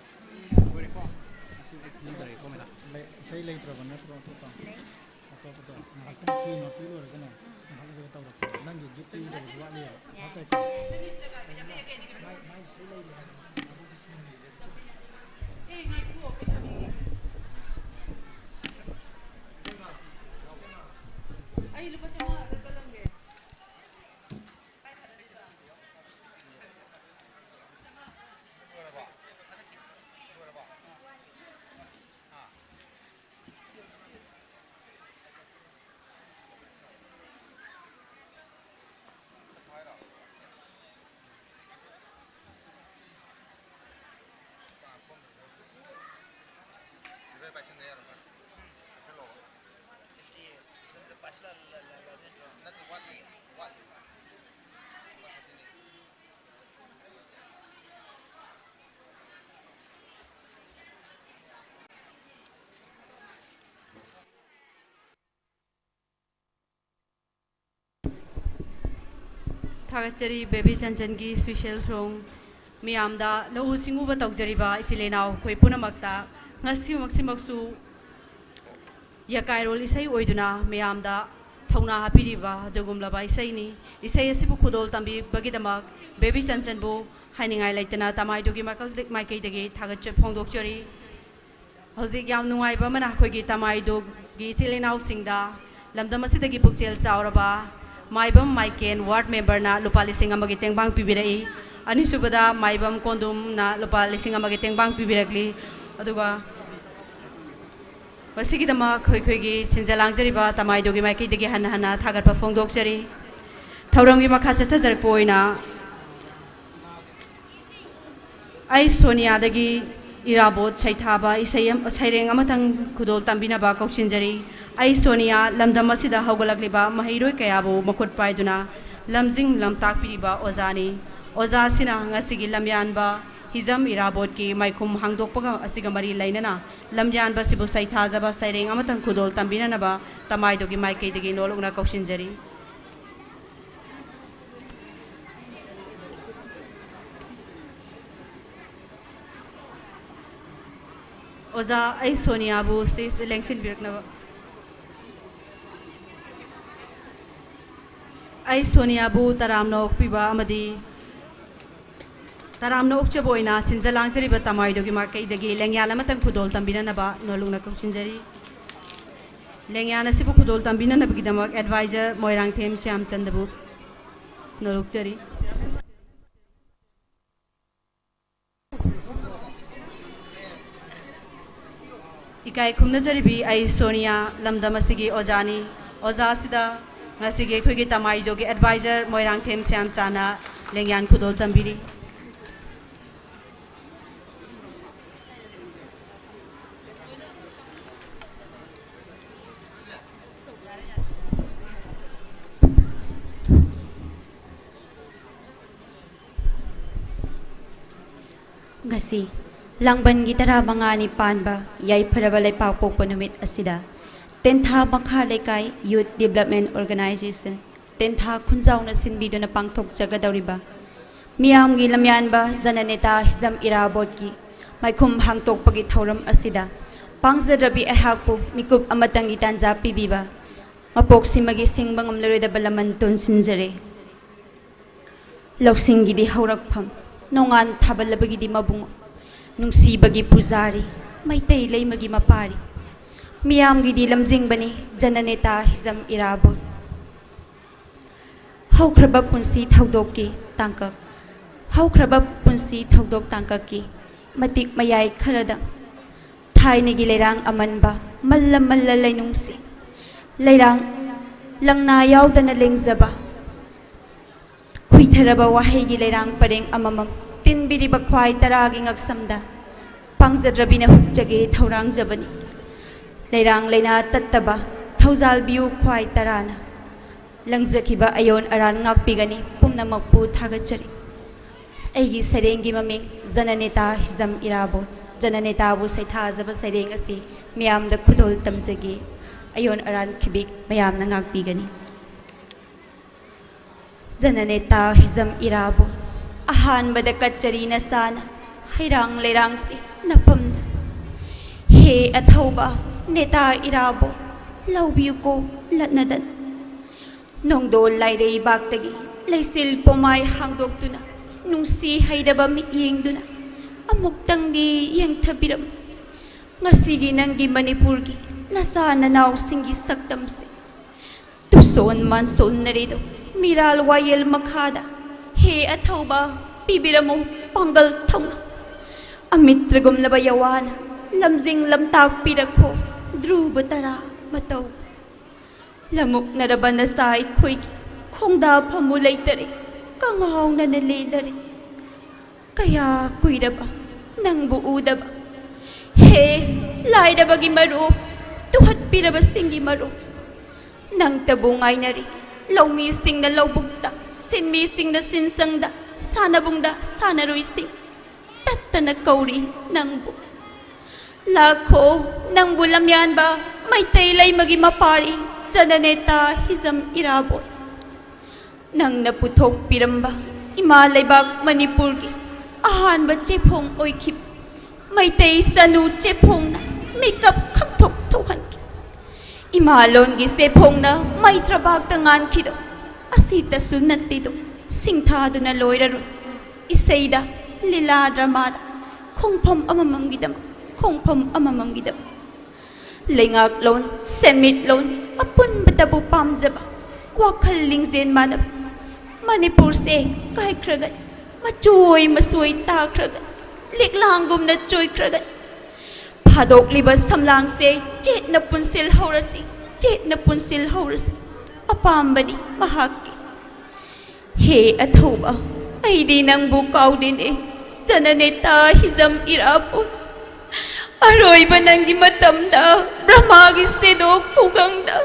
ꯂꯣꯏꯔꯦꯀꯣ? ꯑꯁꯤ ꯑꯩ ꯈꯨꯝꯖꯔꯒꯦꯀꯣ, ꯃꯦꯗꯥꯝ꯫ ꯂꯩ-, ꯏꯁꯩ ꯂꯩꯇ꯭ꯔꯕ ꯅꯠꯇ꯭ꯔꯣ ꯑꯇꯣꯞꯄ? ꯑꯇꯣꯞꯄꯗꯣ ꯉꯥꯏꯍꯥꯛꯇꯪ ꯀꯨꯏꯅ ꯄꯤ ꯂꯣꯏꯔꯒꯅꯦ, ꯉꯥꯏꯍꯥꯛ ꯂꯩꯔꯒ ꯇꯧꯔꯁꯦ꯫ ꯅꯪꯒꯤ ꯒꯤꯐ ꯄꯤꯗꯕꯁꯨ ꯋꯥꯠꯂꯤꯑꯕ꯫ ꯚꯥꯞ ꯇꯥꯏꯀꯣ? ꯃꯥꯏ, ꯃꯥꯏ ꯏꯁꯩ ꯂꯩꯔꯤ ꯍꯥꯏꯕ꯫ ꯑꯩ ꯂꯨꯄꯥ ꯆꯥꯝꯃꯉꯥ ꯈꯛꯇ ꯀꯜꯂꯝꯒꯦ꯫ ꯊꯥꯒꯠꯆꯔꯤ ꯕꯦꯕꯤ ꯆꯟꯆꯟꯒꯤ special song꯫ ꯃꯤꯌꯥꯝꯗ ꯂꯧꯎ ꯁꯤꯡꯎꯕ ꯇꯧꯖꯔꯤꯕ ꯏꯆꯤꯜ ꯏꯅꯥꯎ ꯑꯩꯈꯣꯏ ꯄꯨꯝꯅꯃꯛꯇ ꯉꯁꯤꯃꯛꯁꯤꯃꯛꯁꯨ ꯌꯀꯥꯏꯔꯣꯜ ꯏꯁꯩ ꯑꯣꯏꯗꯨꯅ ꯃꯤꯌꯥꯝꯗ ꯊꯧꯅꯥ ꯍꯥꯞꯄꯤꯔꯤꯕ ꯑꯗꯨꯒꯨꯝꯂꯕ ꯏꯁꯩꯅꯤ꯫ ꯏꯁꯩ ꯑꯁꯤꯕꯨ ꯈꯨꯗꯣꯜ ꯇꯝꯕꯤꯕꯒꯤꯗꯃꯛ ꯕꯦꯕꯤ ꯆꯟꯆꯟꯕꯨ ꯍꯥꯏꯅꯤꯡꯉꯥꯏ ꯂꯩꯇꯅ ꯇꯃꯥꯏꯗꯨꯒꯤ ꯃꯥꯏꯀꯜ-, ꯃꯥꯏꯀꯩꯗꯒꯤ ꯊꯥꯒꯠꯆ ꯐꯣꯡꯗꯣꯛꯆꯔꯤ꯫ ꯍꯧꯖꯤꯛ ꯌꯥꯝ ꯅꯨꯡꯉꯥꯏꯕ ꯑꯃꯅ ꯑꯩꯈꯣꯏꯒꯤ ꯇꯃꯥꯏꯗꯨꯒꯤ ꯏꯆꯤꯜ ꯏꯅꯥꯎꯁꯤꯡꯗ ꯂꯝꯗꯝ ꯑꯁꯤꯗꯒꯤ ꯄꯨꯛꯆꯦꯜ ꯆꯥꯎꯔꯕ ꯃꯥꯏꯕꯝ ꯃꯥꯏꯀꯦꯟ ward memberꯅ ꯂꯨꯄꯥ ꯂꯤꯁꯤꯡ ꯑꯃꯒꯤ ꯇꯦꯡꯕꯥꯡ ꯄꯤꯕꯤꯔꯛꯏ꯫ ꯑꯅꯤꯁꯨꯕꯗ ꯃꯥꯏꯕꯝ ꯀꯣꯟꯗꯨꯝꯅ ꯂꯨꯄꯥ ꯂꯤꯁꯤꯡ ꯑꯃꯒꯤ ꯇꯦꯡꯕꯥꯡ ꯄꯤꯕꯤꯔꯛꯂꯤ꯫ ꯑꯗꯨꯒ ꯃꯁꯤꯒꯤꯗꯃꯛ ꯑꯩꯈꯣꯏꯒꯤ ꯁꯤꯟꯖ ꯂꯥꯡꯖꯔꯤꯕ ꯇꯃꯥꯏꯗꯨꯒꯤ ꯃꯥꯏꯀꯩꯗꯒꯤ ꯍꯟꯅ ꯍꯟꯅ ꯊꯥꯒꯠꯄ ꯐꯣꯡꯗꯣꯛꯆꯔꯤ꯫ ꯊꯧꯔꯝꯒꯤ ꯃꯈꯥ ꯆꯠꯊꯖꯔꯛꯄ ꯑꯣꯏꯅ ꯑꯩ ꯁꯣꯅꯤꯌꯥꯗꯒꯤ ꯏꯔꯥꯕꯣꯠ ꯁꯩꯊꯥꯕ ꯏꯁꯩ ꯑꯃ, ꯁꯩꯔꯦꯡ ꯑꯃꯇꯪ ꯈꯨꯗꯣꯜ ꯇꯝꯕꯤꯅꯕ ꯀꯧꯁꯤꯟꯖꯔꯤ꯫ ꯑꯩ ꯁꯣꯅꯤꯌꯥ ꯂꯝꯗꯝ ꯑꯁꯤꯗ ꯍꯧꯒꯠꯂꯛꯂꯤꯕ ꯃꯍꯩꯔꯣꯏ ꯀꯌꯥꯕꯨ ꯃꯈꯨꯠ ꯄꯥꯏꯗꯨꯅ ꯂꯝꯖꯤꯡ ꯂꯝꯇꯥꯛꯄꯤꯔꯤꯕ ꯑꯣꯖꯥꯅꯤ꯫ ꯑꯣꯖꯥꯁꯤꯅ ꯉꯁꯤꯒꯤ ꯂꯝꯌꯥꯟꯕ ꯍꯤꯖꯝ ꯏꯔꯥꯕꯣꯠꯀꯤ ꯃꯥꯏꯈꯨꯝ ꯍꯥꯡꯗꯣꯛꯄꯒ ꯑꯁꯤꯒ ꯃꯔꯤ ꯂꯩꯅꯅ ꯂꯝꯌꯥꯟꯕꯁꯤꯕꯨ ꯁꯩꯊꯥꯖꯕ ꯁꯩꯔꯦꯡ ꯑꯃꯇꯪ ꯈꯨꯗꯣꯜ ꯇꯝꯕꯤꯅꯅꯕ ꯇꯃꯥꯏꯗꯨꯒꯤ ꯃꯥꯏꯀꯩꯗꯒꯤ ꯅꯣꯜꯂꯨꯛꯅ ꯀꯧꯁꯤꯟꯖꯔꯤ꯫ ꯑꯣꯖꯥ ꯑꯩ ꯁꯣꯅꯤꯌꯥꯕꯨ ꯁ꯭ꯇꯦꯖꯇ ꯂꯦꯡꯁꯤꯟꯕꯤꯔꯛꯅꯕ꯫ ꯑꯩ ꯁꯣꯅꯤꯌꯥꯕꯨ ꯇꯔꯥꯝꯅ ꯑꯣꯛꯄꯤꯕ ꯑꯃꯗꯤ ꯇꯔꯥꯝꯅ ꯑꯣꯛꯆꯕ ꯑꯣꯏꯅ ꯁꯤꯟꯖ ꯂꯥꯡꯖꯔꯤꯕ ꯇꯃꯥꯏꯗꯣꯒꯤ ꯃꯥꯏꯀꯩꯗꯒꯤ ꯂꯦꯡꯌꯥꯟ ꯑꯃꯇꯪ ꯈꯨꯗꯣꯜ ꯇꯝꯕꯤꯅꯅꯕ ꯅꯣꯂꯨꯛꯅ ꯀꯧꯁꯤꯟꯖꯔꯤ꯫ ꯂꯦꯡꯌꯥꯟ ꯑꯁꯤꯕꯨ ꯈꯨꯗꯣꯜ ꯇꯝꯕꯤꯅꯅꯕꯒꯤꯗꯃꯛ ꯑꯦꯗꯚꯥꯏꯖꯔ ꯃꯣꯏꯔꯥꯡꯊꯦꯝ ꯁ꯭ꯌꯥꯝꯆꯟꯗꯕꯨ ꯅꯣꯂꯨꯛꯆꯔꯤ꯫ ꯏꯀꯥꯏ ꯈꯨꯝꯅꯖꯔꯤꯕꯤ ꯑꯩ ꯁꯣꯅꯤꯌꯥ, ꯂꯝꯗꯝ ꯑꯁꯤꯒꯤ ꯑꯣꯖꯥꯅꯤ꯫ ꯑꯣꯖꯥ ꯑꯁꯤꯗ ꯉꯁꯤꯒꯤ ꯑꯩꯈꯣꯏꯒꯤ ꯇꯃꯥꯏꯗꯣꯒꯤ ꯑꯦꯗꯚꯥꯏꯖꯔ ꯃꯣꯏꯔꯥꯡꯊꯦꯝ ꯁ꯭ꯌꯥꯝꯆꯥꯅ ꯂꯦꯡꯌꯥꯟ ꯈꯨꯗꯣꯜ ꯇꯝꯕꯤꯔꯤ꯫ ꯉꯁꯤ ꯂꯥꯡꯕꯟꯒꯤ ꯇꯔꯥ ꯃꯉꯥꯅꯤ ꯄꯥꯟꯕ ꯌꯥꯏꯐꯔꯕ ꯂꯩꯄꯥꯛꯄꯣꯛꯄ ꯅꯨꯃꯤꯠ ꯑꯁꯤꯗ ꯇꯦꯟꯊꯥ ꯃꯈꯥ ꯂꯩꯀꯥꯏ ꯌꯨꯠ ꯗꯤꯕ꯭ꯂꯞꯃꯦꯟ ꯑꯣꯔꯒꯅꯥꯏꯖꯦꯁꯟ ꯇꯦꯟꯊꯥ ꯈꯨꯟꯖꯥꯎꯅ ꯁꯤꯟꯕꯤꯗꯨꯅ ꯄꯥꯡꯊꯣꯛꯆꯒꯗꯧꯔꯤꯕ ꯃꯤꯌꯥꯝꯒꯤ ꯂꯝꯌꯥꯟꯕ ꯖꯅꯅꯦꯇꯥ ꯍꯤꯖꯝ ꯏꯔꯥꯕꯣꯠꯀꯤ ꯃꯥꯏꯈꯨꯝ ꯍꯥꯡꯇꯣꯛꯄꯒꯤ ꯊꯧꯔꯝ ꯑꯁꯤꯗ ꯄꯥꯡꯖꯗ꯭ꯔꯕꯤ ꯑꯩꯍꯥꯛꯄꯨ ꯃꯤꯀꯨꯞ ꯑꯃꯇꯪꯒꯤ ꯇꯥꯟꯖꯥ ꯄꯤꯕꯤꯕ ꯃꯄꯣꯛꯁꯤꯃꯒꯤ ꯁꯤꯡꯕ ꯉꯝꯂꯔꯣꯏꯗꯕ ꯂꯃꯟ ꯇꯣꯟꯁꯤꯟꯖꯔꯦ꯫ ꯂꯧꯁꯤꯡꯒꯤꯗꯤ ꯍꯧꯔꯛꯐꯝ, ꯅꯣꯡꯉꯥꯟ ꯊꯥꯕꯜꯂꯕꯒꯤꯗꯤ ꯃꯕꯨꯡ, ꯅꯨꯡꯁꯤꯕꯒꯤ ꯄꯨꯖꯥꯔꯤ, ꯃꯩꯇꯩ ꯂꯩꯃꯒꯤ ꯃꯄꯥꯔꯤ, ꯃꯤꯌꯥꯝꯒꯤꯗꯤ ꯂꯝꯖꯤꯡꯕꯅꯤ ꯖꯅꯅꯦꯇꯥ ꯍꯤꯖꯝ ꯏꯔꯥꯕꯣꯠ꯫ ꯍꯧꯈ꯭ꯔꯕ ꯄꯨꯟꯁꯤ ꯊꯧꯗꯣꯛꯀꯤ ꯇꯥꯡꯀꯛ, ꯍꯧꯈ꯭ꯔꯕ ꯄꯨꯟꯁꯤ ꯊꯧꯗꯣꯛ ꯇꯥꯡꯀꯛꯀꯤ ꯃꯇꯤꯛ ꯃꯌꯥꯏ ꯈꯔꯗ ꯊꯥꯏꯅꯒꯤ ꯂꯩꯔꯥꯡ ꯑꯃꯟꯕ ꯃꯜꯂ ꯃꯜꯂ ꯂꯩꯅꯨꯡꯁꯤ, ꯂꯩꯔꯥꯡ ꯂꯪꯅꯥ ꯌꯥꯎꯗꯅ ꯂꯦꯡꯖꯕ, ꯈꯨꯏꯊꯔꯕ ꯋꯥꯍꯩꯒꯤ ꯂꯩꯔꯥꯡ ꯄꯔꯦꯡ ꯑꯃꯃꯝ ꯇꯤꯟꯕꯤꯔꯤꯕ ꯈ꯭ꯋꯥꯏ ꯇꯔꯥꯒꯤ ꯉꯛꯁꯝꯗ ꯄꯥꯡꯖꯗ꯭ꯔꯕꯤꯅ ꯍꯨꯛꯆꯒꯦ ꯊꯧꯔꯥꯡꯖꯕꯅꯤ꯫ ꯂꯩꯔꯥꯡ ꯂꯩꯅꯥ ꯇꯠꯇꯕ ꯊꯧꯖꯥꯜꯕꯤꯌꯨ ꯈ꯭ꯋꯥꯏ ꯇꯔꯥꯅ꯫ ꯂꯪꯖꯈꯤꯕ ꯑꯌꯣꯟ ꯑꯔꯥꯟ ꯉꯥꯛꯄꯤꯒꯅꯤ꯫ ꯄꯨꯝꯅꯃꯛꯄꯨ ꯊꯥꯒꯠꯆꯔꯤ꯫ ꯑꯩꯒꯤ ꯁꯩꯔꯦꯡꯒꯤ ꯃꯃꯤꯡ ꯖꯅꯅꯦꯇꯥ ꯍꯤꯖꯝ ꯏꯔꯥꯕꯣꯠ꯫ ꯖꯅꯅꯦꯇꯥꯕꯨ ꯁꯩꯊꯥꯖꯕ ꯁꯩꯔꯦꯡ ꯑꯁꯤ ꯃꯤꯌꯥꯝꯗ ꯈꯨꯗꯣꯜ ꯇꯝꯖꯒꯦ꯫ ꯑꯌꯣꯟ ꯑꯔꯥꯟ ꯈꯤꯕꯤꯛ ꯃꯌꯥꯝꯅ ꯉꯥꯛꯄꯤꯒꯅꯤ꯫ ꯖꯅꯅꯦꯇꯥ ꯍꯤꯖꯝ ꯏꯔꯥꯕꯣꯠ꯫ ꯑꯍꯥꯟꯕꯗ ꯀꯠꯆꯔꯤ ꯅꯁꯥꯅ ꯍꯩꯔꯥꯡ ꯂꯩꯔꯥꯡꯁꯤ ꯅꯐꯝꯅ꯫ ꯍꯦ ꯑꯊꯧꯕ ꯅꯦꯇꯥ ꯏꯔꯥꯕꯣꯠ, ꯂꯧꯕꯤꯌꯨꯀꯣ ꯂꯠꯅꯗꯅ꯫ ꯅꯣꯡꯗꯣꯜ ꯂꯥꯏꯔꯩꯕꯥꯛꯇꯒꯤ ꯂꯩꯆꯤꯜ ꯄꯣꯃꯥꯏ ꯍꯥꯡꯗꯣꯛꯇꯨꯅ, ꯅꯨꯡꯁꯤ ꯍꯩꯔꯕ ꯃꯤꯠꯌꯦꯡꯗꯨꯅ ꯑꯃꯨꯛꯇꯪꯗꯤ ꯌꯦꯡꯊꯕꯤꯔꯝꯃꯨ꯫ ꯉꯁꯤꯒꯤ ꯅꯪꯒꯤ ꯃꯅꯤꯄꯨꯔꯒꯤ ꯅꯆꯥ ꯅꯅꯥꯎꯁꯤꯡꯒꯤ ꯁꯛꯇꯝꯁꯦ꯫ ꯇꯨꯁꯣꯟ ꯃꯥꯟꯁꯣꯟꯅꯔꯤꯗꯨ ꯃꯤꯔꯥꯜ ꯋꯥꯌꯦꯜ ꯃꯈꯥꯗ, ꯍꯦ ꯑꯊꯧꯕ, ꯄꯤꯕꯤꯔꯝꯃꯨ ꯄꯥꯡꯒꯜ ꯊꯧꯅꯥ꯫ ꯑꯃꯤꯇ꯭ꯔꯒꯨꯝꯂꯕ ꯌꯥꯋꯥꯅ ꯂꯝꯖꯤꯡ ꯂꯝꯇꯥꯛꯄꯤꯔꯛꯈꯣ, ꯙ꯭ꯔꯨꯕ ꯇꯔꯥ ꯃꯇꯧ꯫ ꯂꯃꯨꯛꯅꯔꯕ ꯅꯆꯥ ꯑꯩꯈꯣꯏꯒꯤ ꯈꯣꯡꯗꯥꯐꯝꯕꯨ ꯂꯩꯇꯔꯦ, ꯀꯉꯥꯎꯅꯅ ꯂꯦꯜꯂꯔꯦ꯫ ꯀꯌꯥ ꯀꯨꯏꯔꯕ ꯅꯪꯕꯨ ꯎꯗꯕ꯫ ꯍꯦ ꯂꯥꯏꯔꯕꯒꯤ ꯃꯔꯨꯞ, ꯇꯨꯍꯠꯄꯤꯔꯕꯁꯤꯡꯒꯤ ꯃꯔꯨꯞ, ꯅꯪꯇꯕꯨ ꯉꯥꯏꯅꯔꯤ꯫ ꯂꯧꯃꯤꯁꯤꯡꯅ ꯂꯧꯕꯨꯛꯇ, ꯁꯤꯟꯃꯤꯁꯤꯡꯅ ꯁꯤꯟꯁꯪꯗ, ꯁꯥꯟꯅꯕꯨꯡꯗ ꯁꯥꯟꯅꯔꯣꯏꯁꯤꯡ ꯇꯠꯇꯅ ꯀꯧꯔꯤ ꯅꯪꯕꯨ꯫ ꯂꯥꯛꯈꯣ ꯅꯪꯕꯨ ꯂꯝꯌꯥꯟꯕ ꯃꯩꯇꯩ ꯂꯩꯃꯒꯤ ꯃꯄꯥꯔꯤ ꯖꯅꯅꯦꯇꯥ ꯍꯤꯖꯝ ꯏꯔꯥꯕꯣꯠ꯫ ꯅꯪꯅ ꯄꯨꯊꯣꯛꯄꯤꯔꯝꯕ ꯏꯃꯥ ꯂꯩꯕꯥꯛ ꯃꯅꯤꯄꯨꯔꯒꯤ ꯑꯍꯥꯟꯕ ꯆꯦꯐꯣꯡ ꯑꯣꯏꯈꯤꯕ ꯃꯩꯇꯩ ꯁꯅꯨ ꯆꯦꯐꯣꯡꯅ ꯃꯤꯀꯞ ꯈꯪꯊꯣꯛ ꯊꯣꯛꯍꯟꯈꯤ꯫ ꯏꯃꯥ ꯂꯣꯟꯒꯤ ꯆꯦꯐꯣꯡꯅ ꯃꯩꯇ꯭ꯔꯕꯥꯛꯇ ꯉꯥꯟꯈꯤꯗꯣ ꯑꯁꯤꯇꯁꯨ ꯅꯠꯇꯦꯗꯣ, ꯁꯤꯡꯊꯥꯗꯨꯅ ꯂꯣꯏꯔꯔꯣꯏ꯫ ꯏꯁꯩꯗ, ꯂꯤꯂꯥ ꯗ꯭ꯔꯃꯥꯗ ꯈꯣꯡꯐꯝ ꯑꯃꯃꯝꯒꯤꯗꯃꯛ, ꯈꯣꯡꯐꯝ ꯑꯃꯃꯝꯒꯤꯗꯃꯛ꯫ ꯂꯩꯉꯥꯛꯂꯣꯟ, ꯁꯦꯟꯃꯤꯠꯂꯣꯟ ꯑꯄꯨꯟꯕꯇꯕꯨ ꯄꯥꯝꯖꯕ, ꯋꯥꯈꯜ ꯂꯤꯡꯖꯦꯜ ꯃꯥꯟꯅꯕ ꯃꯅꯤꯄꯨꯔꯁꯦ ꯀꯥꯏꯈ꯭ꯔꯒꯅꯤ, ꯃꯆꯣꯏ ꯃꯆꯣꯏ ꯇꯥꯈ꯭ꯔꯒꯅꯤ, ꯂꯤꯛꯂꯥꯡꯒꯨꯝꯅ ꯆꯣꯏꯈ꯭ꯔꯒꯅꯤ꯫ ꯐꯥꯗꯣꯛꯂꯤꯕ ꯁꯝꯂꯥꯡꯁꯦ ꯆꯦꯠꯅ ꯄꯨꯟꯁꯤꯜꯍꯧꯔꯁꯤ, ꯆꯦꯠꯅ ꯄꯨꯟꯁꯤꯜꯍꯧꯔꯁꯤ꯫ ꯑꯄꯥꯝꯕꯅꯤ ꯃꯍꯥꯛꯀꯤ꯫ ꯍꯦ ꯑꯊꯧꯕ, ꯑꯩꯗꯤ ꯅꯪꯕꯨ ꯀꯥꯎꯗꯦꯅꯦ, ꯖꯅꯅꯦꯇꯥ ꯍꯤꯖꯝ ꯏꯔꯥꯕꯣꯠ꯫ ꯑꯔꯣꯏꯕ ꯅꯪꯒꯤ ꯃꯇꯝꯗ, ꯕ꯭ꯔꯍꯃꯥꯒꯤ ꯁꯦꯗꯣ ꯈꯨꯒꯪꯗ,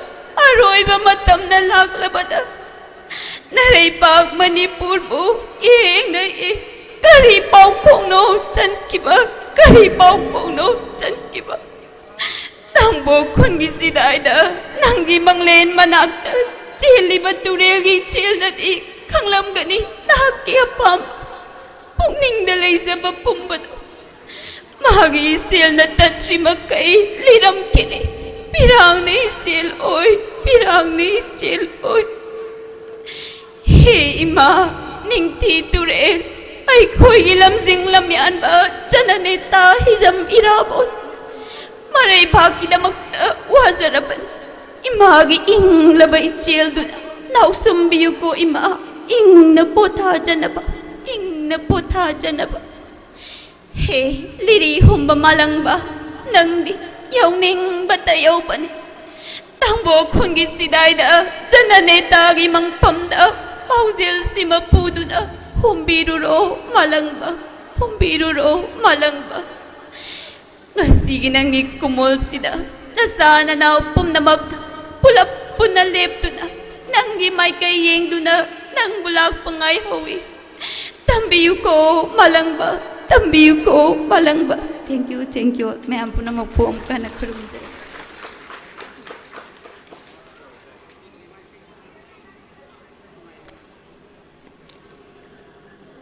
ꯑꯔꯣꯏꯕ ꯃꯇꯝꯗ ꯂꯥꯛꯂꯕꯗ, ꯅꯔꯩꯄꯥꯛ ꯃꯅꯤꯄꯨꯔꯕꯨ ꯌꯦꯡꯅ ꯌꯦꯡ ꯀꯔꯤ ꯄꯥꯎꯈꯣꯡꯅꯣ ꯆꯟꯈꯤꯕ? ꯀꯔꯤ ꯄꯥꯎꯈꯣꯡꯅꯣ ꯆꯟꯈꯤꯕ? ꯅꯪꯕꯨ ꯈꯨꯟꯒꯤ ꯆꯤꯗꯥꯏꯗ, ꯅꯪꯒꯤ ꯃꯪꯂꯦꯟ ꯃꯅꯥꯛꯇ ꯆꯦꯜꯂꯤꯕ ꯇꯨꯔꯦꯜꯒꯤ ꯏꯆꯦꯜꯗꯗꯤ ꯈꯪꯂꯝꯒꯅꯤ ꯅꯍꯥꯛꯀꯤ ꯑꯄꯥꯝꯕ ꯄꯨꯛꯅꯤꯡꯗ ꯂꯩꯖꯕ ꯄꯨꯝꯕꯗꯨ꯫ ꯃꯥꯒꯤ ꯏꯆꯦꯜꯅ ꯇꯠꯇ꯭ꯔꯤ ꯃꯈꯩ ꯂꯤꯔꯝꯈꯤꯅꯤ꯫ ꯄꯤꯔꯥꯡꯅ ꯏꯆꯦꯜ ꯑꯣꯏ, ꯄꯤꯔꯥꯡꯅ ꯏꯆꯦꯜ ꯑꯣꯏ꯫ ꯍꯦ ꯏꯃꯥ, ꯅꯤꯡꯊꯤ ꯇꯨꯔꯦꯜ, ꯑꯩꯈꯣꯏꯒꯤ ꯂꯝꯖꯤꯡ ꯂꯝꯌꯥꯟꯕ ꯖꯅꯅꯦꯇꯥ ꯍꯤꯖꯝ ꯏꯔꯥꯕꯣꯠ ꯃꯔꯩꯕꯥꯛꯀꯤꯗꯃꯛꯇ ꯋꯥꯖꯔꯕꯅꯤ꯫ ꯏꯃꯥꯒꯤ ꯏꯪꯂꯕ ꯏꯆꯦꯜꯗꯨꯗ ꯅꯥꯎꯁꯨꯝꯕꯤꯌꯨꯀꯣ ꯏꯃꯥ, ꯏꯪꯅ ꯄꯣꯊꯥꯖꯅꯕ, ꯏꯪꯅ ꯄꯣꯊꯥꯖꯅꯕ꯫ ꯍꯦ ꯂꯤꯔꯤ ꯍꯨꯝꯕ ꯃꯥꯂꯪꯕ, ꯅꯪꯗꯤ ꯌꯧꯅꯤꯡꯕꯇ ꯌꯧꯕꯅꯤ꯫ ꯇꯥꯡꯕꯣꯛ ꯈꯨꯟꯒꯤ ꯆꯤꯗꯥꯏꯗ ꯖꯅꯅꯦꯇꯥꯒꯤ ꯃꯪꯐꯝꯗ ꯄꯥꯎꯖꯦꯜꯁꯤꯃ ꯄꯨꯗꯨꯅ ꯍꯨꯝꯕꯤꯔꯨꯔꯣ ꯃꯥꯂꯪꯕ, ꯍꯨꯝꯕꯤꯔꯨꯔꯣ ꯃꯥꯂꯪꯕ꯫ ꯉꯁꯤꯒꯤ ꯅꯪꯒꯤ ꯀꯨꯃꯣꯜꯁꯤꯗ ꯅꯆꯥ ꯅꯅꯥꯎ ꯄꯨꯝꯅꯃꯛ ꯄꯨꯂꯞ ꯄꯨꯟꯅ ꯂꯦꯞꯇꯨꯅ ꯅꯪꯒꯤ ꯃꯥꯏꯀꯩ ꯌꯦꯡꯗꯨꯅ ꯅꯪꯕꯨ ꯂꯥꯛꯄ ꯉꯥꯏꯍꯧꯏ꯫ ꯇꯝꯕꯤꯌꯨꯀꯣ ꯃꯥꯂꯪꯕ, ꯇꯝꯕꯤꯌꯨꯀꯣ ꯃꯥꯂꯪꯕ꯫ Thank you, thank you꯫ ꯃꯌꯥꯝ ꯄꯨꯝꯅꯃꯛꯄꯨ ꯑꯃꯨꯛꯀ ꯍꯟꯅ ꯈꯨꯔꯨꯝꯖꯔꯤ꯫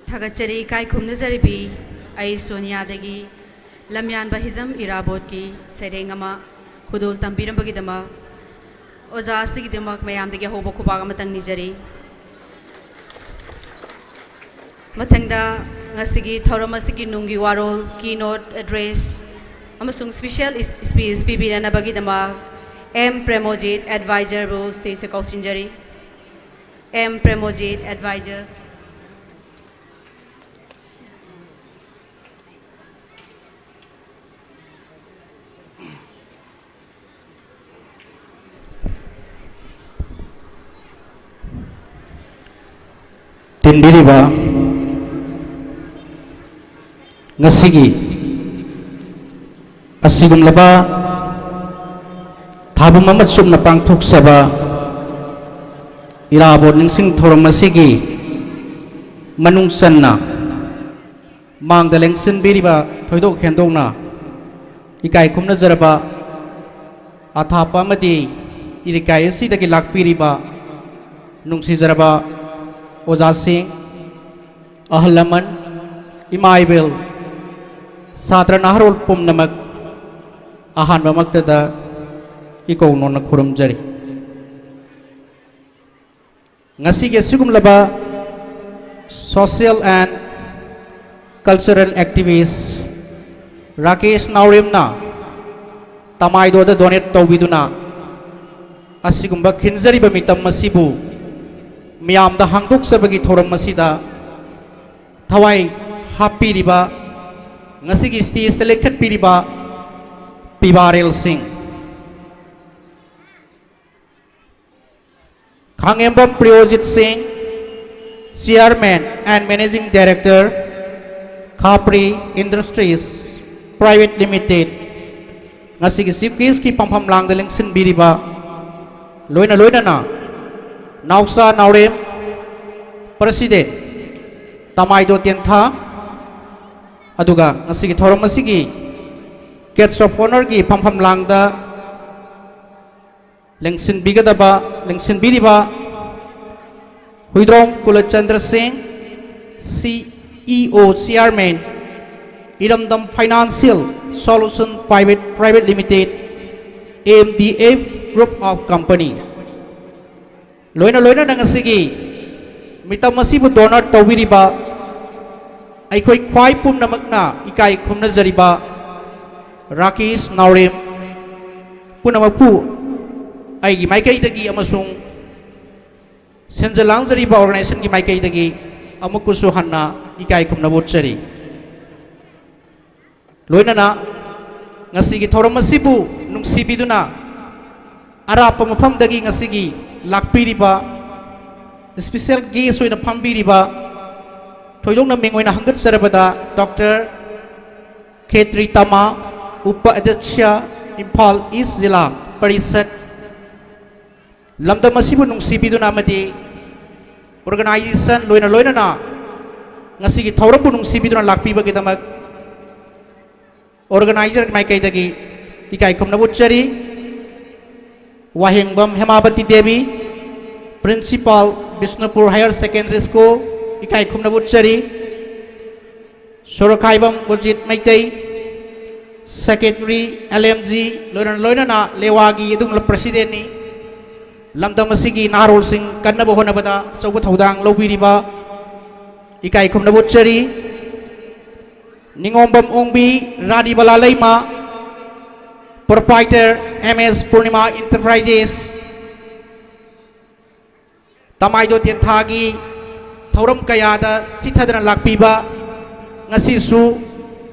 ꯊꯥꯒꯠꯆꯔꯤ ꯏꯀꯥꯏ ꯈꯨꯝꯅꯖꯔꯤꯕꯤ ꯑꯩ ꯁꯣꯅꯤꯌꯥꯗꯒꯤ ꯂꯝꯌꯥꯟꯕ ꯍꯤꯖꯝ ꯏꯔꯥꯕꯣꯠꯀꯤ ꯁꯩꯔꯦꯡ ꯑꯃ ꯈꯨꯗꯣꯜ ꯇꯝꯕꯤꯔꯝꯕꯒꯤꯗꯃꯛ ꯑꯣꯖꯥ ꯑꯁꯤꯒꯤꯗꯃꯛ ꯃꯌꯥꯝꯗꯒꯤ ꯑꯍꯧꯕ ꯈꯨꯕꯥꯛ ꯑꯃꯇꯪ ꯅꯤꯖꯔꯤ꯫ ꯃꯊꯪꯗ ꯉꯁꯤꯒꯤ ꯊꯧꯔꯝ ꯑꯁꯤꯒꯤ ꯅꯨꯡꯒꯤ ꯋꯥꯔꯣꯜ, keynote address ꯑꯃꯁꯨꯡ special speech ꯄꯤꯕꯤꯅꯅꯕꯒꯤꯗꯃꯛ ꯑꯦꯝ ꯄ꯭ꯔꯦꯃꯣꯖꯤꯠ advisorꯕꯨ stageꯇ ꯀꯧꯁꯤꯟꯖꯔꯤ꯫ M Premojit advisor꯫ ꯇꯤꯟꯕꯤꯔꯤꯕ ꯉꯁꯤꯒꯤ ꯑꯁꯤꯒꯨꯝꯂꯕ ꯊꯥꯕꯨꯝ ꯑꯃ ꯆꯨꯝꯅ ꯄꯥꯡꯊꯣꯛꯆꯕ ꯏꯔꯥꯕꯣꯠ ꯅꯤꯡꯁꯤꯡ ꯊꯧꯔꯝ ꯑꯁꯤꯒꯤ ꯃꯅꯨꯡ ꯆꯟꯅ ꯃꯥꯡꯗ ꯂꯦꯡꯁꯤꯟꯕꯤꯔꯤꯕ ꯊꯣꯏꯗꯣꯛ ꯍꯦꯟꯗꯣꯛꯅ ꯏꯀꯥꯏ ꯈꯨꯝꯅꯖꯔꯕ ꯑꯊꯥꯞꯄ ꯑꯃꯗꯤ ꯏꯔꯤꯀꯥꯏ ꯑꯁꯤꯗꯒꯤ ꯂꯥꯛꯄꯤꯔꯤꯕ ꯅꯨꯡꯁꯤꯖꯔꯕ ꯑꯣꯖꯥꯁꯤꯡ, ꯑꯍꯜ ꯂꯃꯟ, ꯏꯃꯥ ꯏꯕꯦꯜ, ꯁꯥꯇ꯭ꯔ ꯅꯍꯥꯔꯣꯜ ꯄꯨꯝꯅꯃꯛ ꯑꯍꯥꯟꯕꯃꯛꯇꯗ ꯏꯀꯧ ꯅꯣꯟꯅ ꯈꯨꯔꯨꯝꯖꯔꯤ꯫ ꯉꯁꯤꯒꯤ ꯑꯁꯤꯒꯨꯝꯂꯕ social and cultural activist Rakesh ꯅꯥꯎꯔꯦꯝꯅ ꯇꯃꯥꯏꯗꯣꯗ donate ꯇꯧꯕꯤꯗꯨꯅ ꯑꯁꯤꯒꯨꯝꯕ ꯈꯤꯟꯖꯔꯤꯕ ꯃꯤꯇꯝ ꯑꯁꯤꯕꯨ ꯃꯤꯌꯥꯝꯗ ꯍꯥꯡꯗꯣꯛꯆꯕꯒꯤ ꯊꯧꯔꯝ ꯑꯁꯤꯗ ꯊꯋꯥꯏ ꯍꯥꯞꯄꯤꯔꯤꯕ ꯉꯁꯤꯒꯤ stageꯇ ꯂꯦꯡꯈꯠꯄꯤꯔꯤꯕ ꯄꯤꯕꯥꯔꯦꯜꯁꯤꯡ, ꯈꯥꯉꯦꯝꯕꯝ ꯄ꯭ꯔꯤꯌꯣꯖꯤꯠ ꯁꯤꯡ, Chairman and Managing Director, Khapri Industries Private Limited, ꯉꯁꯤꯒꯤ chief guestꯀꯤ ꯐꯝꯐꯝ ꯂꯥꯡꯗ ꯂꯦꯡꯁꯤꯟꯕꯤꯔꯤꯕ, ꯂꯣꯏꯅ ꯂꯣꯏꯅꯅ ꯅꯥꯎꯆꯥ ꯅꯥꯎꯔꯦꯝ, President, ꯇꯃꯥꯏꯗꯣ ꯇꯦꯟꯊꯥ, ꯑꯗꯨꯒ ꯉꯁꯤꯒꯤ ꯊꯧꯔꯝ ꯑꯁꯤꯒꯤ guest of honourꯒꯤ ꯐꯝꯐꯝ ꯂꯥꯡꯗ ꯂꯦꯡꯁꯤꯟꯕꯤꯒꯗꯕ, ꯂꯦꯡꯁꯤꯟꯕꯤꯔꯤꯕ ꯍꯨꯏꯗ꯭ꯔꯣꯝ ꯀꯨꯂꯆꯟꯗ꯭ꯔ ꯁꯤꯡ, CEO, Chairman, ꯏꯔꯝꯗꯝ Financial Solution Private, Private Limited, MDF Group of Companies, ꯂꯣꯏꯅ ꯂꯣꯏꯅꯅ ꯉꯁꯤꯒꯤ ꯃꯤꯇꯝ ꯑꯁꯤꯕꯨ donate ꯇꯧꯕꯤꯔꯤꯕ ꯑꯩꯈꯣꯏ ꯈ꯭ꯋꯥꯏ ꯄꯨꯝꯅꯃꯛꯅ ꯏꯀꯥꯏ ꯈꯨꯝꯅꯖꯔꯤꯕ ꯔꯥꯀꯦꯁ ꯅꯥꯎꯔꯦꯝ ꯄꯨꯝꯅꯃꯛꯄꯨ ꯑꯩꯒꯤ ꯃꯥꯏꯀꯩꯗꯒꯤ ꯑꯃꯁꯨꯡ ꯁꯤꯟꯖ ꯂꯥꯡꯖꯔꯤꯕ organisationꯒꯤ ꯃꯥꯏꯀꯩꯗꯒꯤ ꯑꯃꯨꯛꯀꯁꯨ ꯍꯟꯅ ꯏꯀꯥꯏ ꯈꯨꯝꯅꯕ ꯎꯠꯆꯔꯤ꯫ ꯂꯣꯏꯅꯅ ꯉꯁꯤꯒꯤ ꯊꯧꯔꯝ ꯑꯁꯤꯕꯨ ꯅꯨꯡꯁꯤꯕꯤꯗꯨꯅ ꯑꯔꯥꯞꯄ ꯃꯐꯝꯗꯒꯤ ꯉꯁꯤꯒꯤ ꯂꯥꯛꯄꯤꯔꯤꯕ special guest ꯑꯣꯏꯅ ꯐꯝꯕꯤꯔꯤꯕ, ꯊꯣꯏꯗꯣꯛꯅ ꯃꯤꯡ ꯑꯣꯏꯅ ꯍꯪꯒꯠꯆꯔꯕꯗ Doctor ꯈꯦꯇ꯭ꯔꯤ ꯇꯃꯥ, ꯎꯄ ꯑꯗ꯭ꯌꯛꯁ, ꯏꯝꯐꯥꯜ ꯏꯁ ꯖꯤꯂꯥ ꯄꯔꯤꯁꯠ, ꯂꯝꯗꯝ ꯑꯁꯤꯕꯨ ꯅꯨꯡꯁꯤꯕꯤꯗꯨꯅ ꯑꯃꯗꯤ organization ꯂꯣꯏꯅ ꯂꯣꯏꯅꯅ ꯉꯁꯤꯒꯤ ꯊꯧꯔꯝꯕꯨ ꯅꯨꯡꯁꯤꯕꯤꯗꯨꯅ ꯂꯥꯛꯄꯤꯕꯒꯤꯗꯃꯛ organizer ꯃꯥꯏꯀꯩꯗꯒꯤ ꯏꯀꯥꯏ ꯈꯨꯝꯅꯕ ꯎꯠꯆꯔꯤ꯫ ꯋꯥꯍꯦꯡꯕꯝ Hemabati Devi, Principal, Bishnupur Higher Secondary School, ꯏꯀꯥꯏ ꯈꯨꯝꯅꯕ ꯎꯠꯆꯔꯤ꯫ ꯁꯣꯔꯣꯛꯈꯥꯏꯕꯝ Gurjit Meitei, secretary L M G, ꯂꯣꯏꯅ ꯂꯣꯏꯅꯅ ꯂꯦꯋꯥꯒꯤ ꯑꯗꯨꯒꯨꯝꯂꯕ ꯄ꯭ꯔꯁꯤꯗꯦꯟꯅꯤ꯫ ꯂꯝꯗꯝ ꯑꯁꯤꯒꯤ ꯅꯍꯥꯔꯣꯜꯁꯤꯡ ꯀꯟꯅꯕ ꯍꯣꯠꯅꯕꯗ ꯑꯆꯧꯕ ꯊꯧꯗꯥꯡ ꯂꯧꯕꯤꯔꯤꯕ ꯏꯀꯥꯏ ꯈꯨꯝꯅꯕ ꯎꯠꯆꯔꯤ꯫ ꯅꯤꯉꯣꯝꯕꯝ ꯑꯣꯡꯕꯤ, ꯔꯥꯅꯤ ꯕꯂꯥ ꯂꯩꯃ, proprietor, ꯑꯦꯝ ꯑꯦꯁ ꯄꯨꯔꯅꯤꯃꯥ ꯏꯟꯇꯔꯄ꯭ꯔꯥꯏꯖꯦꯁ, ꯇꯃꯥꯏꯗꯣ ꯇꯦꯟꯊꯥꯒꯤ ꯊꯧꯔꯝ ꯀꯌꯥꯗ ꯆꯤꯊꯗꯅ ꯂꯥꯛꯄꯤꯕ, ꯉꯁꯤꯁꯨ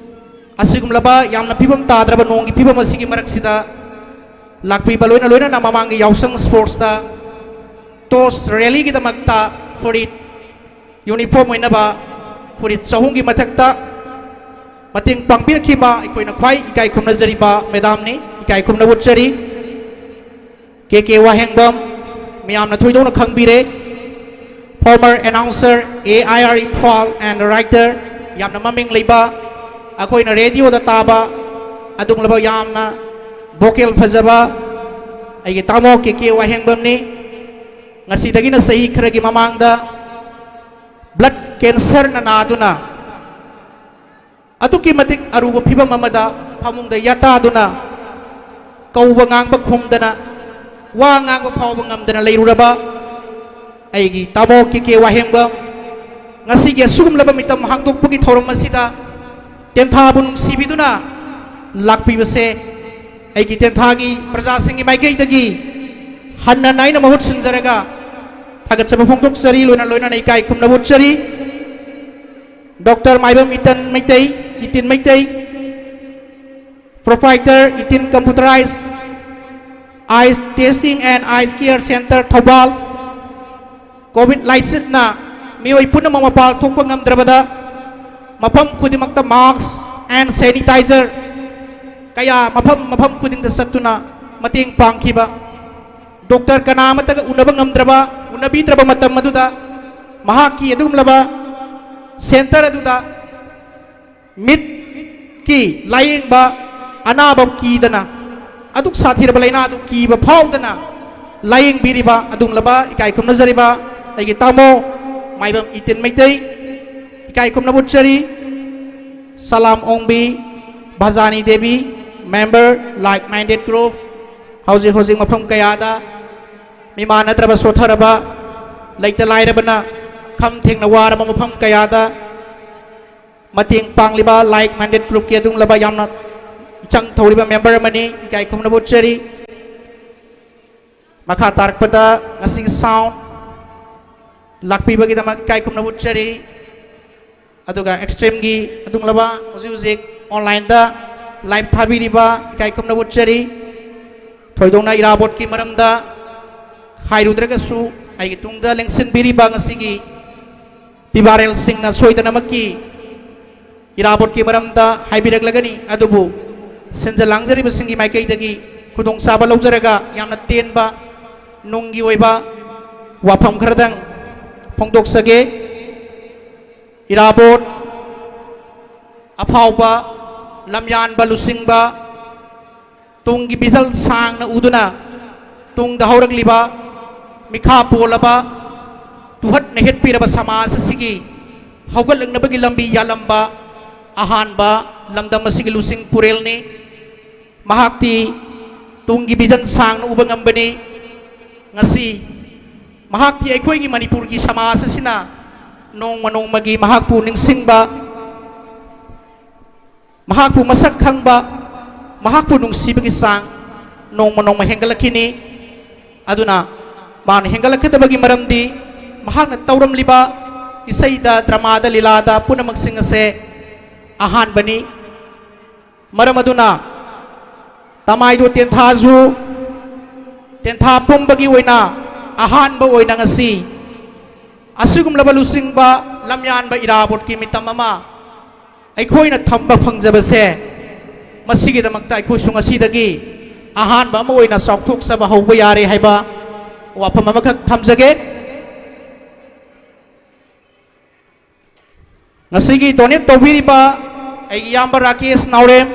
ꯑꯁꯤꯒꯨꯝꯂꯕ ꯌꯥꯝꯅ ꯐꯤꯕꯝ ꯇꯥꯗ꯭ꯔꯕ ꯅꯣꯡꯒꯤ ꯐꯤꯕꯝ ꯑꯁꯤꯒꯤ ꯃꯔꯛꯁꯤꯗ ꯂꯥꯛꯄꯤꯕ, ꯂꯣꯏꯅ ꯂꯣꯏꯅꯅ ꯃꯃꯥꯡꯒꯤ ꯌꯥꯎꯁꯪ ꯁ꯭ꯄꯣꯔꯠꯁꯇ ꯇꯣꯔꯆ ꯔꯦꯂꯤꯒꯤꯗꯃꯛꯇ ꯐꯨꯔꯤꯠ ꯌꯨꯅꯤꯐꯣꯔꯝ ꯑꯣꯏꯅꯕ ꯐꯨꯔꯤꯠ ꯆꯍꯨꯝꯒꯤ ꯃꯊꯛꯇ ꯃꯇꯦꯡ ꯄꯥꯡꯕꯤꯔꯛꯈꯤꯕ ꯑꯩꯈꯣꯏꯅ ꯈ꯭ꯋꯥꯏ ꯏꯀꯥꯏ ꯈꯨꯝꯅꯖꯔꯤꯕ ꯃꯦꯗꯥꯝꯅꯤ, ꯏꯀꯥꯏ ꯈꯨꯝꯅꯕ ꯎꯠꯆꯔꯤ꯫ ꯀꯦ ꯀꯦ ꯋꯥꯍꯦꯡꯕꯝ, ꯃꯌꯥꯝꯅ ꯊꯣꯏꯗꯣꯛꯅ ꯈꯪꯕꯤꯔꯦ, former announcer, A I R Imphal and writer, ꯌꯥꯝꯅ ꯃꯃꯤꯡ ꯂꯩꯕ, ꯑꯩꯈꯣꯏꯅ ꯔꯦꯗꯤꯑꯣꯗ ꯇꯥꯕ ꯑꯗꯨꯒꯨꯝꯂꯕ ꯌꯥꯝꯅ ꯚꯣꯀꯦꯜ ꯐꯖꯕ ꯑꯩꯒꯤ ꯇꯥꯃꯣ ꯀꯦ ꯀꯦ ꯋꯥꯍꯦꯡꯕꯝꯅꯤ꯫ ꯉꯁꯤꯗꯒꯤꯅ ꯆꯍꯤ ꯈꯔꯒꯤ ꯃꯃꯥꯡꯗ ꯕ꯭ꯂꯗ ꯀꯦꯟꯁꯔꯅ ꯅꯥꯗꯨꯅ ꯑꯗꯨꯛꯀꯤ ꯃꯇꯤꯛ ꯑꯔꯨꯕ ꯐꯤꯕꯝ ꯑꯃꯗ ꯐꯃꯨꯡꯗ ꯌꯥꯇꯥꯗꯨꯅ ꯀꯧꯕ ꯉꯥꯡꯕ ꯈꯨꯝꯗꯅ, ꯋꯥ ꯉꯥꯡꯕ ꯐꯥꯎꯕ ꯉꯝꯗꯅ ꯂꯩꯔꯨꯔꯕ ꯑꯩꯒꯤ ꯇꯥꯃꯣ ꯀꯦ ꯀꯦ ꯋꯥꯍꯦꯡꯕꯝ, ꯉꯁꯤꯒꯤ ꯑꯁꯤꯒꯨꯝꯂꯕ ꯃꯤꯇꯝ ꯍꯥꯡꯗꯣꯛꯄꯒꯤ ꯊꯧꯔꯝ ꯑꯁꯤꯗ ꯇꯦꯟꯊꯥꯕꯨ ꯅꯨꯡꯁꯤꯕꯤꯗꯨꯅ ꯂꯥꯛꯄꯤꯕꯁꯦ ꯑꯩꯒꯤ ꯇꯦꯟꯊꯥꯒꯤ ꯄ꯭ꯔꯖꯥꯁꯤꯡꯒꯤ ꯃꯥꯏꯀꯩꯗꯒꯤ ꯍꯟꯅ ꯍꯟꯅ ꯑꯩꯅ ꯃꯍꯨꯠ ꯁꯤꯟꯖꯔꯒ ꯊꯥꯒꯠꯆꯕ ꯐꯣꯡꯗꯣꯛꯆꯔꯤ, ꯂꯣꯏꯅ ꯂꯣꯏꯅꯅ ꯏꯀꯥꯏ ꯈꯨꯝꯅꯕ ꯎꯠꯆꯔꯤ꯫ Doctor Maibam Ithin Meitei, Ithin Meitei, proprietor, Ithin Computerized Eyes Testing and Eye Care Center, ꯊꯧꯕꯥꯜ꯫ ꯀꯣꯚꯤꯗ ꯂꯥꯏꯆꯠꯅ ꯃꯤꯑꯣꯏ ꯄꯨꯝꯅꯃꯛ ꯃꯄꯥꯜ ꯊꯣꯛꯄ ꯉꯝꯗ꯭ꯔꯕꯗ, ꯃꯐꯝ ꯈꯨꯗꯤꯡꯃꯛꯇ mask and sanitizer ꯀꯌꯥ ꯃꯐꯝ ꯃꯐꯝ ꯈꯨꯗꯤꯡꯗ ꯆꯠꯇꯨꯅ ꯃꯇꯦꯡ ꯄꯥꯡꯈꯤꯕ, ꯗꯣꯛꯇꯔ ꯀꯅꯥ ꯑꯃꯠꯇꯒ ꯎꯅꯕ ꯉꯝꯗ꯭ꯔꯕ, ꯎꯅꯕꯤꯗ꯭ꯔꯕ ꯃꯇꯝ ꯑꯗꯨꯗ ꯃꯍꯥꯛꯀꯤ ꯑꯗꯨꯒꯨꯝꯂꯕ center ꯑꯗꯨꯗ ꯃꯤꯠꯀꯤ ꯂꯥꯌꯦꯡꯕ ꯑꯅꯥꯕ ꯀꯤꯗꯅ, ꯑꯗꯨꯛ ꯁꯥꯊꯤꯔꯕ ꯂꯥꯏꯅꯥꯗꯨ ꯀꯤꯕ ꯐꯥꯎꯗꯅ ꯂꯥꯌꯦꯡꯕꯤꯔꯤꯕ ꯑꯗꯨꯒꯨꯝꯂꯕ ꯏꯀꯥꯏ ꯈꯨꯝꯅꯖꯔꯤꯕ ꯑꯩꯒꯤ ꯇꯥꯃꯣ ꯃꯥꯏꯕꯝ ꯏꯇꯤꯟ ꯃꯩꯇꯩ, ꯏꯀꯥꯏ ꯈꯨꯝꯅꯕ ꯎꯠꯆꯔꯤ꯫ ꯁꯂꯥꯝ ꯑꯣꯡꯕꯤ, ꯚꯖꯥꯅꯤ Devi, member, like minded group, ꯍꯧꯖꯤꯛ ꯍꯧꯖꯤꯛ ꯃꯐꯝ ꯀꯌꯥꯗ ꯃꯤꯃꯥꯟꯅꯗ꯭ꯔꯕ, ꯁꯣꯠꯊꯔꯕ, ꯂꯩꯇ ꯂꯥꯏꯔꯕꯅ ꯈꯝ ꯊꯦꯡꯅ ꯋꯥꯔꯕ ꯃꯐꯝ ꯀꯌꯥꯗ ꯃꯇꯦꯡ ꯄꯥꯡꯂꯤꯕ like minded groupꯀꯤ ꯑꯗꯨꯒꯨꯝꯂꯕ ꯌꯥꯝꯅ ꯏꯆꯪ ꯊꯧꯔꯤꯕ member ꯑꯃꯅꯤ꯫ ꯏꯀꯥꯏ ꯈꯨꯝꯅꯕ ꯎꯠꯆꯔꯤ꯫ ꯃꯈꯥ ꯇꯥꯔꯛꯄꯗ ꯉꯁꯤꯒꯤ sound ꯂꯥꯛꯄꯤꯕꯒꯤꯗꯃꯛ ꯏꯀꯥꯏ ꯈꯨꯝꯅꯕ ꯎꯠꯆꯔꯤ꯫ ꯑꯗꯨꯒ Extremeꯒꯤ ꯑꯗꯨꯒꯨꯝꯂꯕ ꯍꯧꯖꯤꯛ ꯍꯧꯖꯤꯛ onlineꯗ live ꯊꯥꯕꯤꯔꯤꯕ ꯏꯀꯥꯏ ꯈꯨꯝꯅꯕ ꯎꯠꯆꯔꯤ꯫ ꯊꯣꯏꯗꯣꯛꯅ ꯏꯔꯥꯕꯣꯠꯀꯤ ꯃꯔꯝꯗ ꯍꯥꯏꯔꯨꯗ꯭ꯔꯒꯁꯨ ꯑꯩꯒꯤ ꯇꯨꯡꯗ ꯂꯦꯡꯁꯤꯟꯕꯤꯔꯤꯕ ꯉꯁꯤꯒꯤ ꯄꯤꯕꯥꯔꯦꯜꯁꯤꯡꯅ ꯁꯣꯏꯗꯅꯃꯛꯀꯤ ꯏꯔꯥꯕꯣꯠꯀꯤ ꯃꯔꯝꯗ ꯍꯥꯏꯕꯤꯔꯛꯂꯒꯅꯤ꯫ ꯑꯗꯨꯕꯨ ꯁꯤꯟꯖ ꯂꯥꯡꯖꯔꯤꯕꯁꯤꯡꯒꯤ ꯃꯥꯏꯀꯩꯗꯒꯤ ꯈꯨꯗꯣꯡꯆꯥꯕ ꯂꯧꯖꯔꯒ ꯌꯥꯝꯅ ꯇꯦꯟꯕ ꯅꯨꯡꯒꯤ ꯑꯣꯏꯕ ꯋꯥꯐꯝ ꯈꯔꯗꯪ ꯐꯣꯡꯗꯣꯛꯆꯒꯦ꯫ ꯏꯔꯥꯕꯣꯠ ꯑꯐꯥꯎꯕ, ꯂꯝꯌꯥꯟꯕ, ꯂꯨꯆꯤꯡꯕ, ꯇꯨꯡꯒꯤ vision ꯁꯥꯡꯅ ꯎꯗꯨꯅ ꯇꯨꯡꯗ ꯍꯧꯔꯛꯂꯤꯕ ꯃꯤꯈꯥ ꯄꯣꯜꯂꯕ ꯇꯨꯍꯠ ꯅꯩꯍꯠꯄꯤꯔꯕ ꯁꯃꯥꯖ ꯑꯁꯤꯒꯤ ꯍꯧꯒꯠꯂꯛꯅꯕꯒꯤ ꯂꯝꯕꯤ ꯌꯥꯜꯂꯝꯕ ꯑꯍꯥꯟꯕ ꯂꯝꯗꯝ ꯑꯁꯤꯒꯤ ꯂꯨꯆꯤꯡ ꯄꯨꯔꯦꯜꯅꯤ꯫ ꯃꯍꯥꯛꯇꯤ ꯇꯨꯡꯒꯤ vision ꯁꯥꯡꯅ ꯎꯕ ꯉꯝꯕꯅꯤ꯫ ꯉꯁꯤ ꯃꯍꯥꯛꯇꯤ ꯑꯩꯈꯣꯏꯒꯤ ꯃꯅꯤꯄꯨꯔꯒꯤ ꯁꯃꯥꯖ ꯑꯁꯤꯅ ꯅꯣꯡꯃ ꯅꯣꯡꯃꯒꯤ ꯃꯍꯥꯛꯄꯨ ꯅꯤꯡꯁꯤꯡꯕ, ꯃꯍꯥꯛꯄꯨ ꯃꯁꯛ ꯈꯪꯕ, ꯃꯍꯥꯛꯄꯨ ꯅꯨꯡꯁꯤꯕꯒꯤ ꯆꯥꯡ ꯅꯣꯡꯃ ꯅꯣꯡꯃ ꯍꯦꯟꯒꯠꯂꯛꯈꯤꯅꯤ꯫ ꯑꯗꯨꯅ ꯃꯥꯅ ꯍꯦꯟꯒꯠꯂꯛꯀꯗꯕꯒꯤ ꯃꯔꯝꯗꯤ ꯃꯍꯥꯛꯅ ꯇꯧꯔꯝꯂꯤꯕ ꯏꯁꯩꯗ, dramaꯗ, ꯂꯤꯂꯥꯗ ꯄꯨꯝꯅꯃꯛꯁꯤꯡ ꯑꯁꯦ ꯑꯍꯥꯟꯕꯅꯤ꯫ ꯃꯔꯝ ꯑꯗꯨꯅ ꯇꯃꯥꯏꯗꯣ ꯇꯦꯟꯊꯥꯁꯨ, ꯇꯦꯟꯊꯥ ꯄꯨꯝꯕꯒꯤ ꯑꯣꯏꯅ ꯑꯍꯥꯟꯕ ꯑꯣꯏꯅ ꯉꯁꯤ ꯑꯁꯤꯒꯨꯝꯂꯕ ꯂꯨꯆꯤꯡꯕ ꯂꯝꯌꯥꯟꯕ ꯏꯔꯥꯕꯣꯠꯀꯤ ꯃꯤꯇꯝ ꯑꯃ ꯑꯩꯈꯣꯏꯅ ꯊꯝꯕ ꯐꯪꯖꯕꯁꯦ, ꯃꯁꯤꯒꯤꯗꯃꯛꯇ ꯑꯩꯈꯣꯏꯁꯨ ꯉꯁꯤꯗꯒꯤ ꯑꯍꯥꯟꯕ ꯑꯃ ꯑꯣꯏꯅ ꯆꯥꯎꯊꯣꯛꯆꯕ ꯍꯧꯕ ꯌꯥꯔꯦ ꯍꯥꯏꯕ ꯋꯥꯐꯝ ꯑꯃꯈꯛ ꯊꯝꯖꯒꯦ꯫ ꯉꯁꯤꯒꯤ donate ꯇꯧꯕꯤꯔꯤꯕ ꯑꯩꯒꯤ ꯏꯌꯥꯝꯕ ꯔꯥꯀꯦꯁ ꯅꯥꯎꯔꯦꯝ,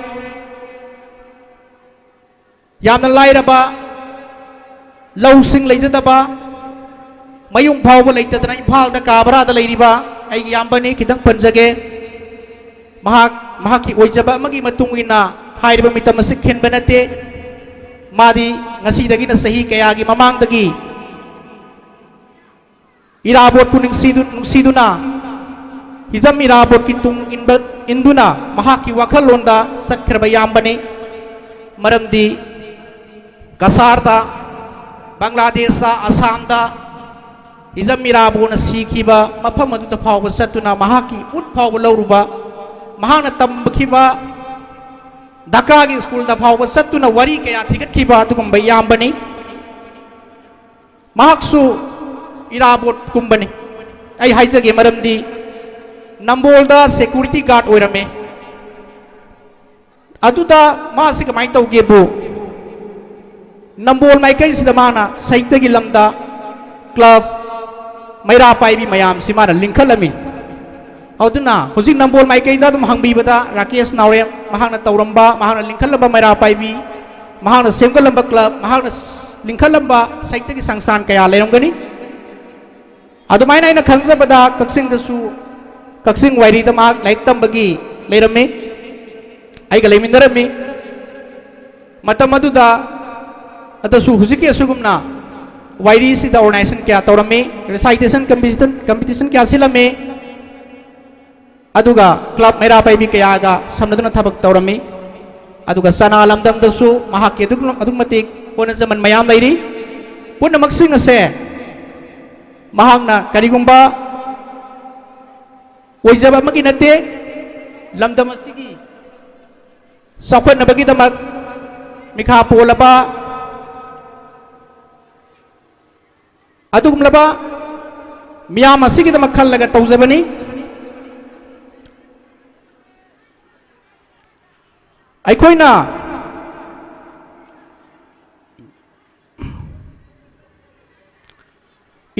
ꯌꯥꯝꯅ ꯂꯥꯏꯔꯕ, ꯂꯧꯁꯤꯡ ꯂꯩꯖꯗꯕ, ꯃꯌꯨꯝ ꯐꯥꯎꯕ ꯂꯩꯇꯗꯅ ꯏꯝꯐꯥꯜꯗ ꯀꯥ ꯚꯔꯥꯗ ꯂꯩꯔꯤꯕ ꯑꯩꯒꯤ ꯏꯌꯥꯝꯕꯅꯤ꯫ ꯈꯤꯇꯪ ꯄꯟꯖꯒꯦ꯫ ꯃꯍꯥꯛ ꯃꯍꯥꯛꯀꯤ ꯑꯣꯏꯖꯕ ꯑꯃꯒꯤ ꯃꯇꯨꯡ ꯏꯟꯅ ꯍꯥꯏꯔꯤꯕ ꯃꯤꯇꯝ ꯑꯁꯤ ꯈꯤꯟꯕ ꯅꯠꯇꯦ꯫ ꯃꯥꯗꯤ ꯉꯁꯤꯗꯒꯤꯅ ꯆꯍꯤ ꯀꯌꯥꯒꯤ ꯃꯃꯥꯡꯗꯒꯤ ꯏꯔꯥꯕꯣꯠꯄꯨ ꯅꯨꯡꯁꯤꯗꯨ-, ꯅꯨꯡꯁꯤꯗꯨꯅ ꯍꯤꯖꯝ ꯏꯔꯥꯕꯣꯠꯀꯤ ꯇꯨꯡ ꯏꯟꯕ, ꯏꯟꯗꯨꯅ ꯃꯍꯥꯛꯀꯤ ꯋꯥꯈꯜꯂꯣꯟꯗ ꯆꯠꯈ꯭ꯔꯕ ꯏꯌꯥꯝꯕꯅꯤ꯫ ꯃꯔꯝꯗꯤ ꯀꯁꯥꯔꯗ, ꯕꯪꯒ꯭ꯂꯥꯗꯦꯁꯇ, ꯑꯁꯥꯝꯗ ꯍꯤꯖꯝ ꯏꯔꯥꯕꯣꯠꯅ ꯁꯤꯈꯤꯕ ꯃꯐꯝ ꯑꯗꯨꯗ ꯐꯥꯎꯕ ꯆꯠꯇꯨꯅ ꯃꯍꯥꯛꯀꯤ ꯎꯠ ꯐꯥꯎꯕ ꯂꯧꯔꯨꯕ, ꯃꯍꯥꯛꯅ ꯇꯝꯈꯤꯕ ꯙꯥꯀꯥꯒꯤ ꯁ꯭ꯀꯨꯜꯗ ꯐꯥꯎꯕ ꯆꯠꯇꯨꯅ ꯋꯥꯔꯤ ꯀꯌꯥ ꯊꯤꯒꯠꯈꯤꯕ ꯑꯗꯨꯒꯨꯝꯕ ꯏꯌꯥꯝꯕꯅꯤ꯫ ꯃꯍꯥꯛꯁꯨ ꯏꯔꯥꯕꯣꯠꯀꯨꯝꯕꯅꯤ꯫ ꯑꯩ ꯍꯥꯏꯖꯒꯦ, ꯃꯔꯝꯗꯤ ꯅꯝꯕꯣꯜꯗ ꯁꯦꯀ꯭ꯌꯨꯔꯤꯇꯤ ꯒꯥꯔꯗ ꯑꯣꯏꯔꯝꯃꯦ꯫ ꯑꯗꯨꯗ ꯃꯥꯁꯤ ꯀꯃꯥꯏꯅ ꯇꯧꯒꯦꯕꯨ, ꯅꯝꯕꯣꯜ ꯃꯥꯏꯀꯩꯁꯤꯗ ꯃꯥꯅ ꯁꯍꯤꯇꯒꯤ ꯂꯝꯗ ꯀ꯭ꯂꯕ, ꯃꯩꯔꯥ ꯄꯥꯏꯕꯤ ꯃꯌꯥꯝꯁꯤ ꯃꯥꯅ ꯂꯤꯡꯈꯠꯂꯝꯃꯤ꯫ ꯑꯗꯨꯅ ꯍꯧꯖꯤꯛ ꯅꯝꯕꯣꯜ ꯃꯥꯏꯀꯩꯗ ꯑꯗꯨꯝ ꯍꯪꯕꯤꯕꯗ ꯔꯥꯀꯦꯁ ꯅꯥꯎꯔꯦꯝ ꯃꯍꯥꯛꯅ ꯇꯧꯔꯝꯕ, ꯃꯍꯥꯛꯅ ꯂꯤꯡꯈꯠꯂꯝꯕ ꯃꯩꯔꯥ ꯄꯥꯏꯕꯤ, ꯃꯍꯥꯛꯅ ꯁꯦꯝꯒꯠꯂꯝꯕ ꯀ꯭ꯂꯕ, ꯃꯍꯥꯛꯅ ꯂꯤꯡꯈꯠꯂꯝꯕ ꯁꯍꯤꯇꯒꯤ ꯁꯪꯁꯊꯥꯟ ꯀꯌꯥ ꯂꯩꯔꯝꯒꯅꯤ꯫ ꯑꯗꯨꯃꯥꯏꯅ ꯑꯩꯅ ꯈꯪꯖꯕꯗ ꯀꯛꯆꯤꯡꯗꯁꯨ, ꯀꯛꯆꯤꯡ ꯋꯥꯏꯔꯤꯗ ꯃꯍꯥꯛ ꯂꯥꯏꯔꯤꯛ ꯇꯝꯕꯒꯤ ꯂꯩꯔꯝꯃꯤ, ꯑꯩꯒ ꯂꯩꯃꯤꯟꯅꯔꯝꯃꯤ꯫ ꯃꯇꯝ ꯑꯗꯨꯗ ꯑꯗꯨꯁꯨ ꯍꯧꯖꯤꯛꯀꯤ ꯑꯁꯤꯒꯨꯝꯅ ꯋꯥꯏꯔꯤꯁꯤꯗ organization ꯀꯌꯥ ꯇꯧꯔꯝꯃꯤ, recitation competition, competition ꯀꯌꯥ ꯁꯤꯜꯂꯝꯃꯤ꯫ ꯑꯗꯨꯒ ꯀ꯭ꯂꯕ ꯃꯩꯔꯥ ꯄꯥꯏꯕꯤ ꯀꯌꯥꯒ ꯁꯝꯅꯗꯨꯅ ꯊꯕꯛ ꯇꯧꯔꯝꯃꯤ꯫ ꯑꯗꯨꯒ ꯆꯅꯥ ꯂꯝꯗꯝꯗꯁꯨ ꯃꯍꯥꯛꯀꯤ ꯑꯗꯨꯛ-, ꯑꯗꯨꯛ ꯃꯇꯤꯛ ꯍꯣꯠꯅꯖꯃꯟ ꯃꯌꯥꯝ ꯂꯩꯔꯤ꯫ ꯄꯨꯝꯅꯃꯛꯁꯤꯡ ꯑꯁꯦ ꯃꯍꯥꯛꯅ ꯀꯔꯤꯒꯨꯝꯕ ꯑꯣꯏꯖꯕ ꯑꯃꯒꯤ ꯅꯠꯇꯦ, ꯂꯝꯗꯝ ꯑꯁꯤꯒꯤ ꯆꯥꯎꯈꯠꯅꯕꯒꯤꯗꯃꯛ ꯃꯤꯈꯥ ꯄꯣꯜꯂꯕ ꯑꯗꯨꯒꯨꯝꯂꯕ ꯃꯤꯌꯥꯝ ꯑꯁꯤꯒꯤꯗꯃꯛ ꯈꯜꯂꯒ ꯇꯧꯖꯕꯅꯤ꯫ ꯑꯩꯈꯣꯏꯅ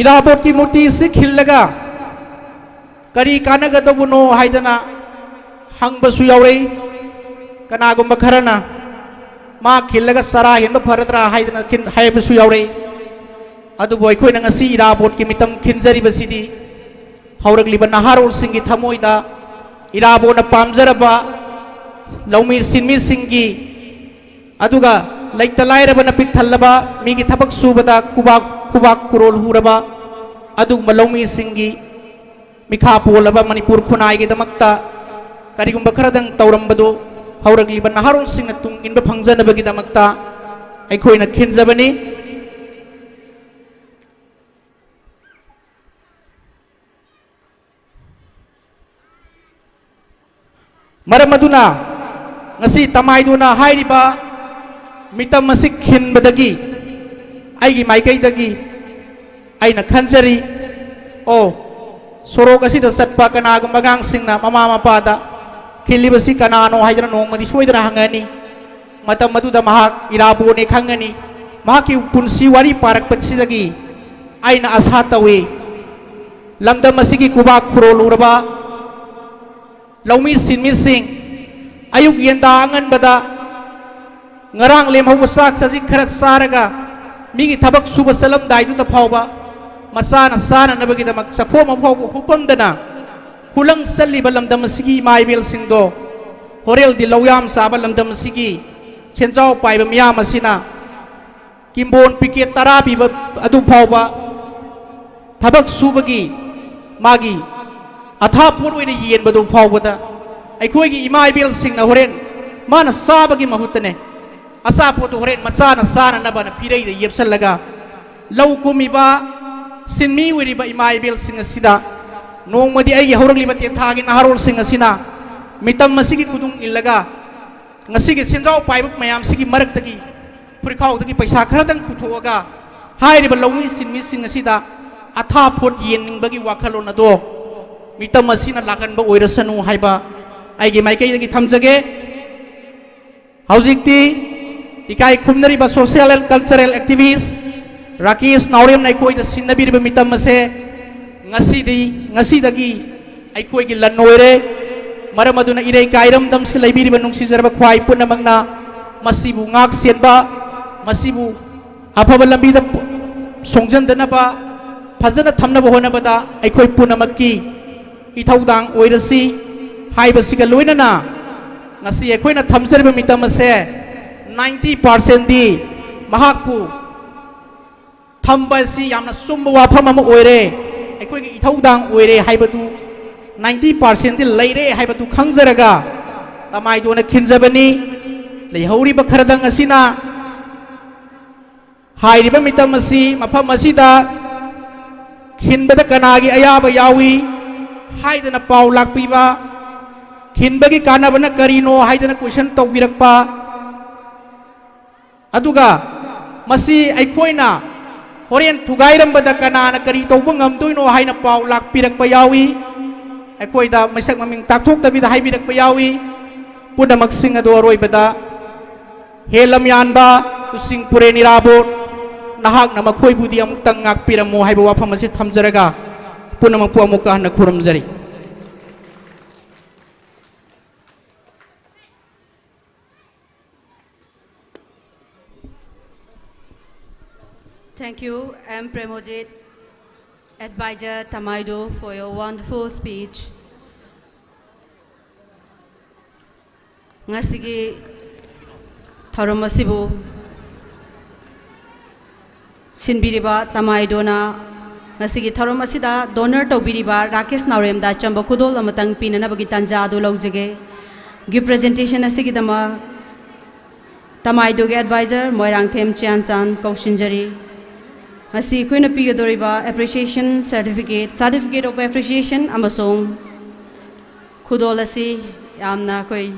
ꯏꯔꯥꯕꯣꯠꯀꯤ ꯃꯨꯔꯇꯤꯁꯤ ꯈꯤꯜꯂꯒ ꯀꯔꯤ ꯀꯥꯟꯅꯒꯗꯧꯕꯅꯣ ꯍꯥꯏꯗꯅ ꯍꯪꯕꯁꯨ ꯌꯥꯎꯔꯛꯏ꯫ ꯀꯅꯥꯒꯨꯝꯕ ꯈꯔꯅ ꯃꯥ ꯈꯤꯜꯂꯒ ꯆꯔꯥ ꯍꯦꯟꯕ ꯐꯔꯗ꯭ꯔꯥ ꯍꯥꯏꯗꯅ ꯈꯤꯟ-, ꯍꯥꯏꯕꯁꯨ ꯌꯥꯎꯔꯛꯏ꯫ ꯑꯗꯨꯕꯨ ꯑꯩꯈꯣꯏꯅ ꯉꯁꯤ ꯏꯔꯥꯕꯣꯠꯀꯤ ꯃꯤꯇꯝ ꯈꯤꯟꯖꯔꯤꯕꯁꯤꯗꯤ ꯍꯧꯔꯛꯂꯤꯕ ꯅꯍꯥꯔꯣꯜꯁꯤꯡꯒꯤ ꯊꯃꯣꯏꯗ ꯏꯔꯥꯕꯣꯠꯅ ꯄꯥꯝꯖꯔꯕ ꯂꯧꯃꯤ ꯁꯤꯟꯃꯤꯁꯤꯡꯒꯤ, ꯑꯗꯨꯒ ꯂꯩꯇ ꯂꯥꯏꯔꯕꯅ ꯄꯤꯛ ꯊꯜꯂꯕ, ꯃꯤꯒꯤ ꯊꯕꯛ ꯁꯨꯕꯗ ꯈꯨꯕꯥꯛ, ꯈꯨꯕꯥꯛ ꯈꯨꯔꯣꯜ ꯍꯨꯔꯕ ꯑꯗꯨꯒꯨꯝꯕ ꯂꯧꯃꯤꯁꯤꯡꯒꯤ ꯃꯤꯈꯥ ꯄꯣꯜꯂꯕ ꯃꯅꯤꯄꯨꯔ ꯈꯨꯟꯅꯥꯏꯒꯤꯗꯃꯛꯇ ꯀꯔꯤꯒꯨꯝꯕ ꯈꯔꯗꯪ ꯇꯧꯔꯝꯕꯗꯨ ꯍꯧꯔꯛꯂꯤꯕ ꯅꯍꯥꯔꯣꯜꯁꯤꯡꯅ ꯇꯨꯡ ꯏꯟꯕ ꯐꯪꯖꯅꯕꯒꯤꯗꯃꯛꯇ ꯑꯩꯈꯣꯏꯅ ꯈꯤꯟꯖꯕꯅꯤ꯫ ꯃꯔꯝ ꯑꯗꯨꯅ ꯉꯁꯤ ꯇꯃꯥꯏꯗꯨꯅ ꯍꯥꯏꯔꯤꯕ ꯃꯤꯇꯝ ꯑꯁꯤ ꯈꯤꯟꯕꯗꯒꯤ ꯑꯩꯒꯤ ꯃꯥꯏꯀꯩꯗꯒꯤ ꯑꯩꯅ ꯈꯟꯖꯔꯤ, ꯑꯣ, ꯁꯣꯔꯣꯛ ꯑꯁꯤꯗ ꯆꯠꯄ ꯀꯅꯥꯒꯨꯝꯕ ꯑꯉꯥꯡꯁꯤꯡꯅ ꯃꯃꯥ ꯃꯄꯥꯗ ꯈꯤꯜꯂꯤꯕꯁꯤ ꯀꯅꯥꯅꯣ ꯍꯥꯏꯗꯅ ꯅꯣꯡꯃꯗꯤ ꯁꯣꯏꯗꯅ ꯍꯪꯒꯅꯤ꯫ ꯃꯇꯝ ꯑꯗꯨꯗ ꯃꯍꯥꯛ ꯏꯔꯥꯕꯣꯠꯅꯦ ꯈꯪꯒꯅꯤ꯫ ꯃꯍꯥꯛꯀꯤ ꯄꯨꯟꯁꯤ ꯋꯥꯔꯤ ꯄꯥꯔꯛꯄꯁꯤꯗꯒꯤ ꯑꯩꯅ ꯑꯁꯥ ꯇꯧꯏ, ꯂꯝꯗꯝ ꯑꯁꯤꯒꯤ ꯈꯨꯕꯥꯛ ꯈꯨꯔꯣꯜꯂꯨꯔꯕ ꯂꯧꯃꯤ ꯁꯤꯟꯃꯤꯁꯤꯡ, ꯑꯌꯨꯛ ꯌꯦꯟꯗꯥ ꯑꯉꯟꯕꯗ ꯉꯔꯥꯡ ꯂꯦꯝꯍꯧꯕ ꯆꯥꯛ ꯆꯖꯤꯛ ꯈꯔ ꯆꯥꯔꯒ ꯃꯤꯒꯤ ꯊꯕꯛ ꯁꯨꯕ ꯆꯠꯂꯝꯗꯥꯏꯗꯨꯗ ꯐꯥꯎꯕ ꯃꯆꯥꯅ ꯆꯥꯅꯅꯕꯒꯤꯗꯃꯛ ꯆꯐꯨ ꯑꯃ ꯐꯥꯎꯕ ꯍꯨꯞꯄꯝꯗꯅ ꯈꯨꯂꯪ ꯆꯠꯂꯤꯕ ꯂꯝꯗꯝ ꯑꯁꯤꯒꯤ ꯏꯃꯥ ꯏꯕꯦꯜꯁꯤꯡꯗꯣ, ꯍꯣꯔꯦꯜꯗꯤ ꯂꯧꯌꯥꯝ ꯆꯥꯕ ꯂꯝꯗꯝ ꯑꯁꯤꯒꯤ ꯁꯦꯟꯖꯥꯎ ꯄꯥꯏꯕ ꯃꯤꯌꯥꯝ ꯑꯁꯤꯅ ꯀꯤꯝꯕꯣꯟ ꯄꯤꯀꯦꯠ ꯇꯔꯥ ꯄꯤꯕ ꯑꯗꯨ ꯐꯥꯎꯕ ꯊꯕꯛ ꯁꯨꯕꯒꯤ ꯃꯥꯒꯤ ꯑꯊꯥꯄꯣꯠ ꯑꯣꯏꯅ ꯌꯦꯟꯕꯗꯨ ꯐꯥꯎꯕꯗ ꯑꯩꯈꯣꯏꯒꯤ ꯏꯃꯥ ꯏꯕꯦꯜꯁꯤꯡꯅ ꯍꯣꯔꯦꯟ ꯃꯥꯅ ꯆꯥꯕꯒꯤ ꯃꯍꯨꯠꯇꯅꯦ, ꯑꯆꯥꯄꯣꯠꯇꯨ ꯍꯣꯔꯦꯟ ꯃꯆꯥꯅ ꯆꯥꯅꯅꯕꯅ ꯄꯤꯔꯩꯗ ꯌꯦꯞꯁꯜꯂꯒ ꯂꯧ ꯀꯨꯝꯃꯤꯕ ꯁꯤꯟꯃꯤ ꯑꯣꯏꯔꯤꯕ ꯏꯃꯥ ꯏꯕꯦꯜꯁꯤꯡ ꯑꯁꯤꯗ ꯅꯣꯡꯃꯗꯤ ꯑꯩꯒꯤ ꯍꯧꯔꯛꯂꯤꯕ ꯇꯦꯟꯊꯥꯒꯤ ꯅꯍꯥꯔꯣꯜꯁꯤꯡ ꯑꯁꯤꯅ ꯃꯤꯇꯝ ꯑꯁꯤꯒꯤ ꯈꯨꯗꯨꯡ ꯏꯜꯂꯒ ꯉꯁꯤꯒꯤ ꯁꯦꯟꯖꯥꯎ ꯄꯥꯏꯕ ꯃꯌꯥꯝꯁꯤꯒꯤ ꯃꯔꯛꯇꯒꯤ ꯐꯨꯔꯤꯈꯥꯎꯗꯒꯤ ꯄꯩꯁꯥ ꯈꯔꯗꯪ ꯄꯨꯊꯣꯛꯑꯒ ꯍꯥꯏꯔꯤꯕ ꯂꯧꯃꯤ ꯁꯤꯟꯃꯤꯁꯤꯡ ꯑꯁꯤꯗ ꯑꯊꯥꯄꯣꯠ ꯌꯦꯟꯅꯤꯡꯕꯒꯤ ꯋꯥꯈꯜꯂꯣꯟ ꯑꯗꯣ ꯃꯤꯇꯝ ꯑꯁꯤꯅ ꯂꯥꯛꯍꯟꯕ ꯑꯣꯏꯔꯁꯅꯨ ꯍꯥꯏꯕ ꯑꯩꯒꯤ ꯃꯥꯏꯀꯩꯗꯒꯤ ꯊꯝꯖꯒꯦ꯫ ꯍꯧꯖꯤꯛꯇꯤ ꯏꯀꯥꯏ ꯈꯨꯝꯅꯔꯤꯕ social and cultural activist Rakesh ꯅꯥꯎꯔꯦꯝꯅ ꯑꯩꯈꯣꯏꯗ ꯁꯤꯟꯅꯕꯤꯔꯤꯕ ꯃꯤꯇꯝ ꯑꯁꯦ ꯉꯁꯤꯗꯤ, ꯉꯁꯤꯗꯒꯤ ꯑꯩꯈꯣꯏꯒꯤ ꯂꯟ ꯑꯣꯏꯔꯦ꯫ ꯃꯔꯝ ꯑꯗꯨꯅ ꯏꯔꯩ ꯀꯥꯏꯔꯝꯗꯝꯁꯤ ꯂꯩꯕꯤꯔꯤꯕ ꯅꯨꯡꯁꯤꯖꯔꯕ ꯈ꯭ꯋꯥꯏ ꯄꯨꯝꯅꯃꯛꯅ ꯃꯁꯤꯕꯨ ꯉꯥꯛ ꯁꯦꯟꯕ, ꯃꯁꯤꯕꯨ ꯑꯐꯕ ꯂꯝꯕꯤꯗ ꯄꯨ-, ꯁꯣꯡꯖꯟꯗꯅꯕ, ꯐꯖꯅ ꯊꯝꯅꯕ ꯍꯣꯠꯅꯕꯗ ꯑꯩꯈꯣꯏ ꯄꯨꯝꯅꯃꯛꯀꯤ ꯏꯊꯧꯗꯥꯡ ꯑꯣꯏꯔꯁꯤ꯫ ꯍꯥꯏꯕꯁꯤꯒ ꯂꯣꯏꯅꯅ ꯉꯁꯤ ꯑꯩꯈꯣꯏꯅ ꯊꯝꯖꯔꯤꯕ ꯃꯤꯇꯝ ꯑꯁꯦ ninety percentꯗꯤ ꯃꯍꯥꯛꯄꯨ ꯊꯝꯕ ꯑꯁꯤ ꯌꯥꯝꯅ ꯆꯨꯝꯕ ꯋꯥꯐꯝ ꯑꯃ ꯑꯣꯏꯔꯦ, ꯑꯩꯈꯣꯏꯒꯤ ꯏꯊꯧꯗꯥꯡ ꯑꯣꯏꯔꯦ ꯍꯥꯏꯕꯗꯨ ninety percentꯗꯤ ꯂꯩꯔꯦ ꯍꯥꯏꯕꯗꯨ ꯈꯪꯖꯔꯒ ꯇꯃꯥꯏꯗꯣꯅ ꯈꯤꯟꯖꯕꯅꯤ꯫ ꯂꯩꯍꯧꯔꯤꯕ ꯈꯔꯗꯪ ꯑꯁꯤꯅ ꯍꯥꯏꯔꯤꯕ ꯃꯤꯇꯝ ꯑꯁꯤ ꯃꯐꯝ ꯑꯁꯤꯗ ꯈꯤꯟꯕꯗ ꯀꯅꯥꯒꯤ ꯑꯌꯥꯕ ꯌꯥꯎꯏ ꯍꯥꯏꯗꯅ ꯄꯥꯎ ꯂꯥꯛꯄꯤꯕ, ꯈꯤꯟꯕꯒꯤ ꯀꯥꯟꯅꯕꯅ ꯀꯔꯤꯅꯣ ꯍꯥꯏꯗꯅ question ꯇꯧꯕꯤꯔꯛꯄ, ꯑꯗꯨꯒ ꯃꯁꯤ ꯑꯩꯈꯣꯏꯅ ꯍꯣꯔꯦꯟ ꯊꯨꯒꯥꯏꯔꯝꯕꯗ ꯀꯅꯥꯅ ꯀꯔꯤ ꯇꯧꯕ ꯉꯝꯗꯣꯏꯅꯣ ꯍꯥꯏꯅ ꯄꯥꯎ ꯂꯥꯛꯄꯤꯔꯛꯄ ꯌꯥꯎꯏ꯫ ꯑꯩꯈꯣꯏꯗ ꯃꯁꯛ ꯃꯃꯤꯡ ꯇꯥꯛꯊꯣꯛꯇꯕꯤꯗ ꯍꯥꯏꯕꯤꯔꯛꯄ ꯌꯥꯎꯏ꯫ ꯄꯨꯝꯅꯃꯛꯁꯤꯡ ꯑꯗꯨ ꯑꯔꯣꯏꯕꯗ ꯍꯦ ꯂꯝꯌꯥꯟꯕ ꯆꯨꯁꯤꯡ ꯄꯨꯔꯦꯟ ꯏꯔꯥꯕꯣꯠ, ꯅꯍꯥꯛꯅ ꯃꯈꯣꯏꯕꯨꯗꯤ ꯑꯃꯨꯛꯇꯪ ꯉꯥꯛꯄꯤꯔꯝꯃꯨ ꯍꯥꯏꯕ ꯋꯥꯐꯝ ꯑꯁꯤ ꯊꯝꯖꯔꯒ ꯄꯨꯝꯅꯃꯛꯄꯨ ꯑꯃꯨꯛꯀ ꯍꯟꯅ ꯈꯨꯔꯨꯝꯖꯔꯤ꯫ Thank you, M Premojit, Advisor Tamaido, for your wonderful speech. ꯉꯁꯤꯒꯤ ꯊꯧꯔꯝ ꯑꯁꯤꯕꯨ ꯁꯤꯟꯕꯤꯔꯤꯕ ꯇꯃꯥꯏꯗꯣꯅ ꯉꯁꯤꯒꯤ ꯊꯧꯔꯝ ꯑꯁꯤꯗ donor ꯇꯧꯕꯤꯔꯤꯕ ꯔꯥꯀꯦꯁ ꯅꯥꯎꯔꯦꯝꯗ ꯑꯆꯝꯕ ꯈꯨꯗꯣꯜ ꯑꯃꯇꯪ ꯄꯤꯅꯅꯕꯒꯤ ꯇꯥꯟꯖꯥ ꯑꯗꯨ ꯂꯧꯖꯒꯦ꯫ Gift presentation ꯑꯁꯤꯒꯤꯗꯃꯛ ꯇꯃꯥꯏꯗꯣꯒꯤ advisor ꯃꯣꯏꯔꯥꯡꯊꯦꯝ ꯆꯤꯌꯥꯟꯆꯥꯟ ꯀꯧꯁꯤꯟꯖꯔꯤ꯫ ꯉꯁꯤ ꯑꯩꯈꯣꯏꯅ ꯄꯤꯒꯗꯧꯔꯤꯕ appreciation certificate, certificate of appreciation ꯑꯃꯁꯨꯡ ꯈꯨꯗꯣꯜ ꯑꯁꯤ ꯌꯥꯝꯅ ꯑꯩꯈꯣꯏ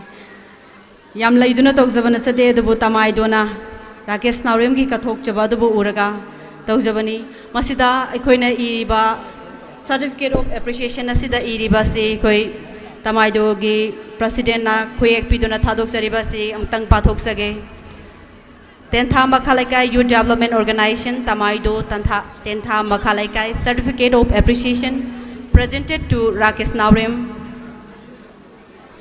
ꯌꯥꯝ ꯂꯩꯗꯨꯅ ꯇꯧꯖꯕ ꯅꯠꯆꯗꯦ, ꯑꯗꯨꯕꯨ ꯇꯃꯥꯏꯗꯣꯅ ꯔꯥꯀꯦꯁ ꯅꯥꯎꯔꯦꯝꯒꯤ ꯀꯠꯊꯣꯛꯆꯕ ꯑꯗꯨꯕꯨ ꯎꯔꯒ ꯇꯧꯖꯕꯅꯤ꯫ ꯃꯁꯤꯗ ꯑꯩꯈꯣꯏꯅ ꯏꯔꯤꯕ certificate of appreciation ꯑꯁꯤꯗ ꯏꯔꯤꯕ ꯑꯁꯤ ꯑꯩꯈꯣꯏ ꯇꯃꯥꯏꯗꯣꯒꯤ presidentꯅ ꯈꯨꯌꯦꯛ ꯄꯤꯗꯨꯅ ꯊꯥꯗꯣꯛꯆꯔꯤꯕ ꯑꯁꯤ ꯑꯃꯨꯛꯇꯪ ꯄꯥꯊꯣꯛꯆꯒꯦ꯫ Tentha Makha Leikai Youth Development Organization, Tamaido, Tentha, Tentha Makha Leikai, Certificate of Appreciation presented to Rakesh Naorem.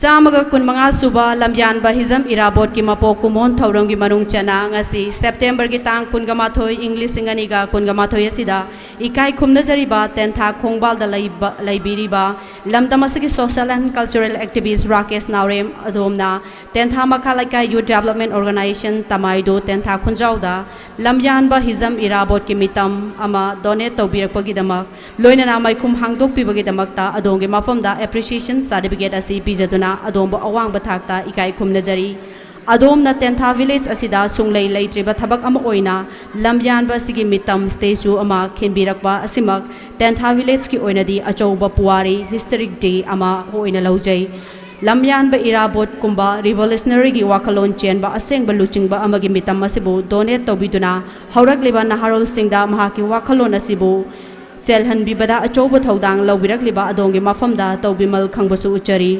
ꯆꯥꯝꯃꯒ ꯀꯨꯟꯃꯉꯥ ꯁꯨꯕ ꯂꯝꯌꯥꯟꯕ ꯍꯤꯖꯝ ꯏꯔꯥꯕꯣꯠꯀꯤ ꯃꯄꯣꯛ ꯀꯨꯝꯑꯣꯟ ꯊꯧꯔꯝꯒꯤ ꯃꯅꯨꯡ ꯆꯟꯅ ꯉꯁꯤ September ꯒꯤ ꯇꯥꯡ ꯀꯨꯟꯒ ꯃꯥꯊꯣꯏ, ꯏꯪ ꯂꯤꯁꯤꯡ ꯑꯅꯤꯒ ꯀꯨꯟꯒ ꯃꯥꯊꯣꯏ ꯑꯁꯤꯗ ꯏꯀꯥꯏ ꯈꯨꯝꯅꯖꯔꯤꯕ ꯇꯦꯟꯊꯥ ꯈꯣꯡꯕꯥꯜꯗ ꯂꯩꯕ, ꯂꯩꯕꯤꯔꯤꯕ ꯂꯝꯗꯝ ꯑꯁꯤꯒꯤ social and cultural activist Rakesh ꯅꯥꯎꯔꯦꯝ ꯑꯗꯣꯝꯅ ꯇꯦꯟꯊꯥ ꯃꯈꯥ ꯂꯩꯀꯥꯏ Youth Development Organisation ꯇꯃꯥꯏꯗꯣ ꯇꯦꯟꯊꯥ ꯈꯨꯟꯖꯥꯎꯗ ꯂꯝꯌꯥꯟꯕ ꯍꯤꯖꯝ ꯏꯔꯥꯕꯣꯠꯀꯤ ꯃꯤꯇꯝ ꯑꯃ donate ꯇꯧꯕꯤꯔꯛꯄꯒꯤꯗꯃꯛ, ꯂꯣꯏꯅꯅ ꯃꯥꯏꯈꯨꯝ ꯍꯥꯡꯗꯣꯛꯄꯤꯕꯒꯤꯗꯃꯛꯇ ꯑꯗꯣꯝꯒꯤ ꯃꯐꯝꯗ appreciation certificate ꯑꯁꯤ ꯄꯤꯖꯗꯨꯅ ꯑꯗꯣꯝꯕꯨ ꯑꯋꯥꯡꯕ ꯊꯥꯛꯇ ꯏꯀꯥꯏ ꯈꯨꯝꯅꯖꯔꯤ꯫ ꯑꯗꯣꯝꯅ ꯇꯦꯟꯊꯥ village ꯑꯁꯤꯗ ꯁꯨꯡꯂꯩ ꯂꯩꯇ꯭ꯔꯤꯕ ꯊꯕꯛ ꯑꯃ ꯑꯣꯏꯅ ꯂꯝꯌꯥꯟꯕ ꯑꯁꯤꯒꯤ ꯃꯤꯇꯝ statue ꯑꯃ ꯈꯤꯟꯕꯤꯔꯛꯄ ꯑꯁꯤꯃꯛ ꯇꯦꯟꯊꯥ village ꯀꯤ ꯑꯣꯏꯅꯗꯤ ꯑꯆꯧꯕ ꯄꯨꯋꯥꯔꯤ, historic day ꯑꯃ ꯑꯣꯏꯅ ꯂꯧꯖꯩ꯫ ꯂꯝꯌꯥꯟꯕ ꯏꯔꯥꯕꯣꯠꯀꯨꯝꯕ revolutionary ꯒꯤ ꯋꯥꯈꯜꯂꯣꯟ ꯆꯦꯟꯕ ꯑꯁꯦꯡꯕ ꯂꯨꯆꯤꯡꯕ ꯑꯃꯒꯤ ꯃꯤꯇꯝ ꯑꯁꯤꯕꯨ donate ꯇꯧꯕꯤꯗꯨꯅ ꯍꯧꯔꯛꯂꯤꯕ ꯅꯍꯥꯔꯣꯜꯁꯤꯡꯗ ꯃꯍꯥꯛꯀꯤ ꯋꯥꯈꯜꯂꯣꯟ ꯑꯁꯤꯕꯨ ꯆꯦꯜꯍꯟꯕꯤꯕꯗ ꯑꯆꯧꯕ ꯊꯧꯗꯥꯡ ꯂꯧꯕꯤꯔꯛꯂꯤꯕ ꯑꯗꯣꯝꯒꯤ ꯃꯐꯝꯗ ꯇꯧꯕꯤꯃꯜ ꯈꯪꯕꯁꯨ ꯎꯠꯆꯔꯤ꯫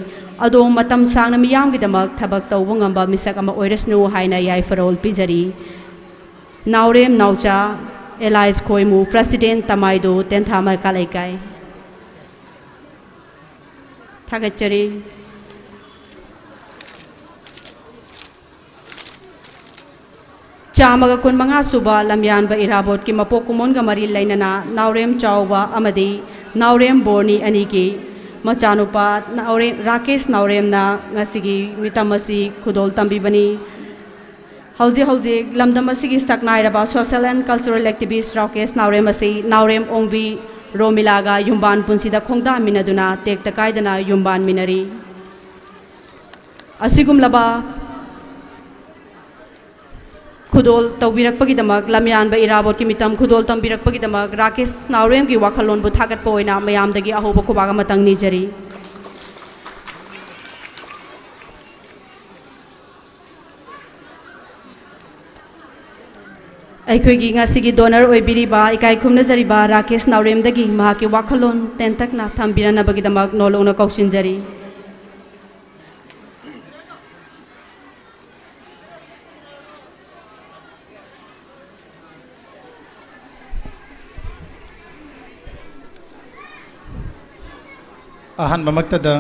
ꯑꯗꯣꯝ ꯃꯇꯝ ꯁꯥꯡꯅ ꯃꯤꯌꯥꯝꯒꯤꯗꯃꯛ ꯊꯕꯛ ꯇꯧꯕ ꯉꯝꯕ ꯃꯤꯁꯛ ꯑꯃ ꯑꯣꯏꯔꯁꯅꯨ ꯍꯥꯏꯅ ꯌꯥꯏꯐꯔꯣꯜ ꯄꯤꯖꯔꯤ꯫ ꯅꯥꯎꯔꯦꯝ ꯅꯥꯎꯆꯥ ꯑꯦꯂꯥꯏꯁ ꯈꯣꯏꯃꯨ, President ꯇꯃꯥꯏꯗꯣ ꯇꯦꯟꯊꯥ ꯃꯈꯥ ꯂꯩꯀꯥꯏ꯫ ꯊꯥꯒꯠꯆꯔꯤ꯫ ꯆꯥꯝꯃꯒ ꯀꯨꯟꯃꯉꯥ ꯁꯨꯕ ꯂꯝꯌꯥꯟꯕ ꯏꯔꯥꯕꯣꯠꯀꯤ ꯃꯄꯣꯛ ꯀꯨꯝꯑꯣꯟꯒ ꯃꯔꯤ ꯂꯩꯅꯅ ꯅꯥꯎꯔꯦꯝ ꯆꯥꯎꯕ ꯑꯃꯗꯤ ꯅꯥꯎꯔꯦꯝ ꯕꯣꯔꯅꯤ ꯑꯅꯤꯒꯤ ꯃꯆꯥꯅꯨꯄꯥ ꯅꯥꯎꯔꯦꯝ, ꯔꯥꯀꯦꯁ ꯅꯥꯎꯔꯦꯝꯅ ꯉꯁꯤꯒꯤ ꯃꯤꯇꯝ ꯑꯁꯤ ꯈꯨꯗꯣꯜ ꯇꯝꯕꯤꯕꯅꯤ꯫ ꯍꯧꯖꯤꯛ ꯍꯧꯖꯤꯛ ꯂꯝꯗꯝ ꯑꯁꯤꯒꯤ ꯁꯛꯅꯥꯏꯔꯕ social and cultural activist Rakesh ꯅꯥꯎꯔꯦꯝ ꯑꯁꯤ ꯅꯥꯎꯔꯦꯝ ꯑꯣꯡꯕꯤ ꯔꯣꯃꯤꯂꯥꯒ ꯌꯨꯝꯕꯥꯟ ꯄꯨꯟꯁꯤꯗ ꯈꯣꯡꯗꯥꯃꯤꯟꯅꯗꯨꯅ ꯇꯦꯛꯇ ꯀꯥꯏꯗꯅ ꯌꯨꯝꯕꯥꯟꯃꯤꯟꯅꯔꯤ꯫ ꯑꯁꯤꯒꯨꯝꯂꯕ ꯈꯨꯗꯣꯜ ꯇꯧꯕꯤꯔꯛꯄꯒꯤꯗꯃꯛ, ꯂꯝꯌꯥꯟꯕ ꯏꯔꯥꯕꯣꯠꯀꯤ ꯃꯤꯇꯝ ꯈꯨꯗꯣꯜ ꯇꯝꯕꯤꯔꯛꯄꯒꯤꯗꯃꯛ ꯔꯥꯀꯦꯁ ꯅꯥꯎꯔꯦꯝꯒꯤ ꯋꯥꯈꯜꯂꯣꯟꯕꯨ ꯊꯥꯒꯠꯄ ꯑꯣꯏꯅ ꯃꯌꯥꯝꯗꯒꯤ ꯑꯍꯧꯕ ꯈꯨꯕꯥꯛ ꯑꯃꯇꯪ ꯅꯤꯖꯔꯤ꯫ ꯑꯩꯈꯣꯏꯒꯤ ꯉꯁꯤꯒꯤ donor ꯑꯣꯏꯕꯤꯔꯤꯕ, ꯏꯀꯥꯏ ꯈꯨꯝꯅꯖꯔꯤꯕ ꯔꯥꯀꯦꯁ ꯅꯥꯎꯔꯦꯝꯗꯒꯤ ꯃꯍꯥꯛꯀꯤ ꯋꯥꯈꯜꯂꯣꯟ ꯇꯦꯟꯇꯛꯅ ꯊꯝꯕꯤꯔꯅꯕꯒꯤꯗꯃꯛ ꯅꯣꯜꯂꯨꯛꯅ ꯀꯧꯁꯤꯟꯖꯔꯤ꯫ ꯑꯍꯥꯟꯕꯃꯛꯇꯗ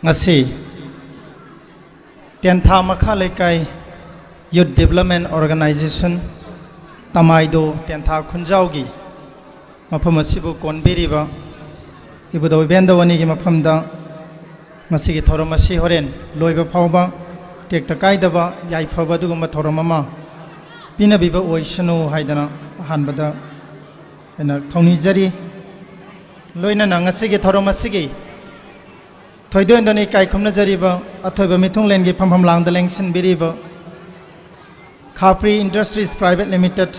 ꯉꯁꯤ ꯇꯦꯟꯊꯥ ꯃꯈꯥ ꯂꯩꯀꯥꯏ Youth Development Organization, ꯇꯃꯥꯏꯗꯣ ꯇꯦꯟꯊꯥ ꯈꯨꯟꯖꯥꯎꯒꯤ ꯃꯐꯝ ꯑꯁꯤꯕꯨ ꯀꯣꯟꯕꯤꯔꯤꯕ ꯏꯕꯨꯙꯧ ꯏꯕꯦꯟꯗꯧ ꯑꯅꯤꯒꯤ ꯃꯐꯝꯗ ꯉꯁꯤꯒꯤ ꯊꯧꯔꯝ ꯑꯁꯤ ꯍꯣꯔꯦꯟ ꯂꯣꯏꯕ ꯐꯥꯎꯕ ꯇꯦꯛꯇ ꯀꯥꯏꯗꯕ ꯌꯥꯏꯐꯕ ꯑꯗꯨꯒꯨꯝꯕ ꯊꯧꯔꯝ ꯑꯃ ꯄꯤꯅꯕꯤꯕ ꯑꯣꯏꯁꯅꯨ ꯍꯥꯏꯗꯅ ꯑꯍꯥꯟꯕꯗ ꯑꯩꯅ ꯊꯧꯅꯤꯖꯔꯤ꯫ ꯂꯣꯏꯅꯅ ꯉꯁꯤꯒꯤ ꯊꯧꯔꯝ ꯑꯁꯤꯒꯤ ꯊꯣꯏꯗꯣꯛ ꯍꯦꯟꯗꯣꯛꯅ ꯏꯀꯥꯏ ꯈꯨꯝꯅꯖꯔꯤꯕ ꯑꯊꯣꯏꯕ ꯃꯤꯊꯨꯡꯂꯦꯟꯒꯤ ꯐꯝꯐꯝ ꯂꯥꯡꯗ ꯂꯦꯡꯁꯤꯟꯕꯤꯔꯤꯕ ꯈꯥꯐ꯭ꯔꯤ Industries Private Limited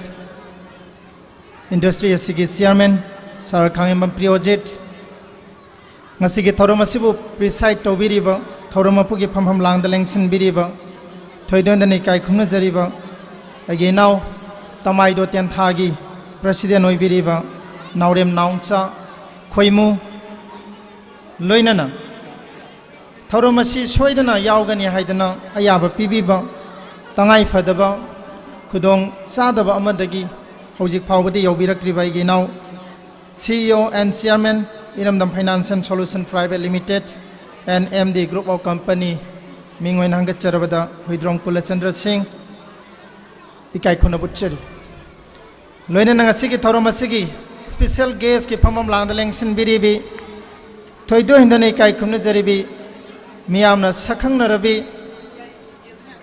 industry ꯑꯁꯤꯒꯤ chairman ꯁꯥꯔ ꯈꯥꯉꯦꯝꯕꯝ ꯄ꯭ꯔꯤꯌꯣꯖꯤꯠ, ꯉꯁꯤꯒꯤ ꯊꯧꯔꯝ ꯑꯁꯤꯕꯨ preside ꯇꯧꯕꯤꯔꯤꯕ ꯊꯧꯔꯝ ꯃꯄꯨꯒꯤ ꯐꯝꯐꯝ ꯂꯥꯡꯗ ꯂꯦꯡꯁꯤꯟꯕꯤꯔꯤꯕ ꯊꯣꯏꯗꯣꯛ ꯍꯦꯟꯗꯣꯛꯅ ꯏꯀꯥꯏ ꯈꯨꯝꯅꯖꯔꯤꯕ ꯑꯩꯒꯤ ꯏꯅꯥꯎ ꯇꯃꯥꯏꯗꯣ ꯇꯦꯟꯊꯥꯒꯤ president ꯑꯣꯏꯕꯤꯔꯤꯕ ꯅꯥꯎꯔꯦꯝ ꯅꯥꯎꯆꯥ ꯈꯣꯏꯃꯨ, ꯂꯣꯏꯅꯅ ꯊꯧꯔꯝ ꯑꯁꯤ ꯁꯣꯏꯗꯅ ꯌꯥꯎꯒꯅꯤ ꯍꯥꯏꯗꯅ ꯑꯌꯥꯕ ꯄꯤꯕꯤꯕ ꯇꯉꯥꯏ ꯐꯗꯕ ꯈꯨꯗꯣꯡ ꯆꯥꯗꯕ ꯑꯃꯗꯒꯤ ꯍꯧꯖꯤꯛ ꯐꯥꯎꯕꯗ ꯌꯧꯕꯤꯔꯛꯇ꯭ꯔꯤꯕ ꯑꯩꯒꯤ ꯏꯅꯥꯎ CEO and chairman, ꯏꯔꯝꯗꯝ Finance and Solution Private Limited and MD Group of Company, ꯃꯤꯡ ꯑꯣꯏꯅ ꯍꯪꯒꯠꯆꯔꯕꯗ ꯍꯨꯏꯗ꯭ꯔꯣꯝ ꯀꯨꯂꯆꯟꯗ꯭ꯔ ꯁꯤꯡ ꯏꯀꯥꯏ ꯈꯨꯝꯅꯕ ꯎꯠꯆꯔꯤ꯫ ꯂꯣꯏꯅꯅ ꯉꯁꯤꯒꯤ ꯊꯧꯔꯝ ꯑꯁꯤꯒꯤ special guest ꯀꯤ ꯐꯝꯐꯝ ꯂꯥꯡꯗ ꯂꯦꯡꯁꯤꯟꯕꯤꯔꯤꯕꯤ, ꯊꯣꯏꯗꯣꯛ ꯍꯦꯟꯗꯣꯛꯅ ꯏꯀꯥꯏ ꯈꯨꯝꯅꯖꯔꯤꯕꯤ, ꯃꯤꯌꯥꯝꯅ ꯁꯛꯈꯪꯅꯔꯕꯤ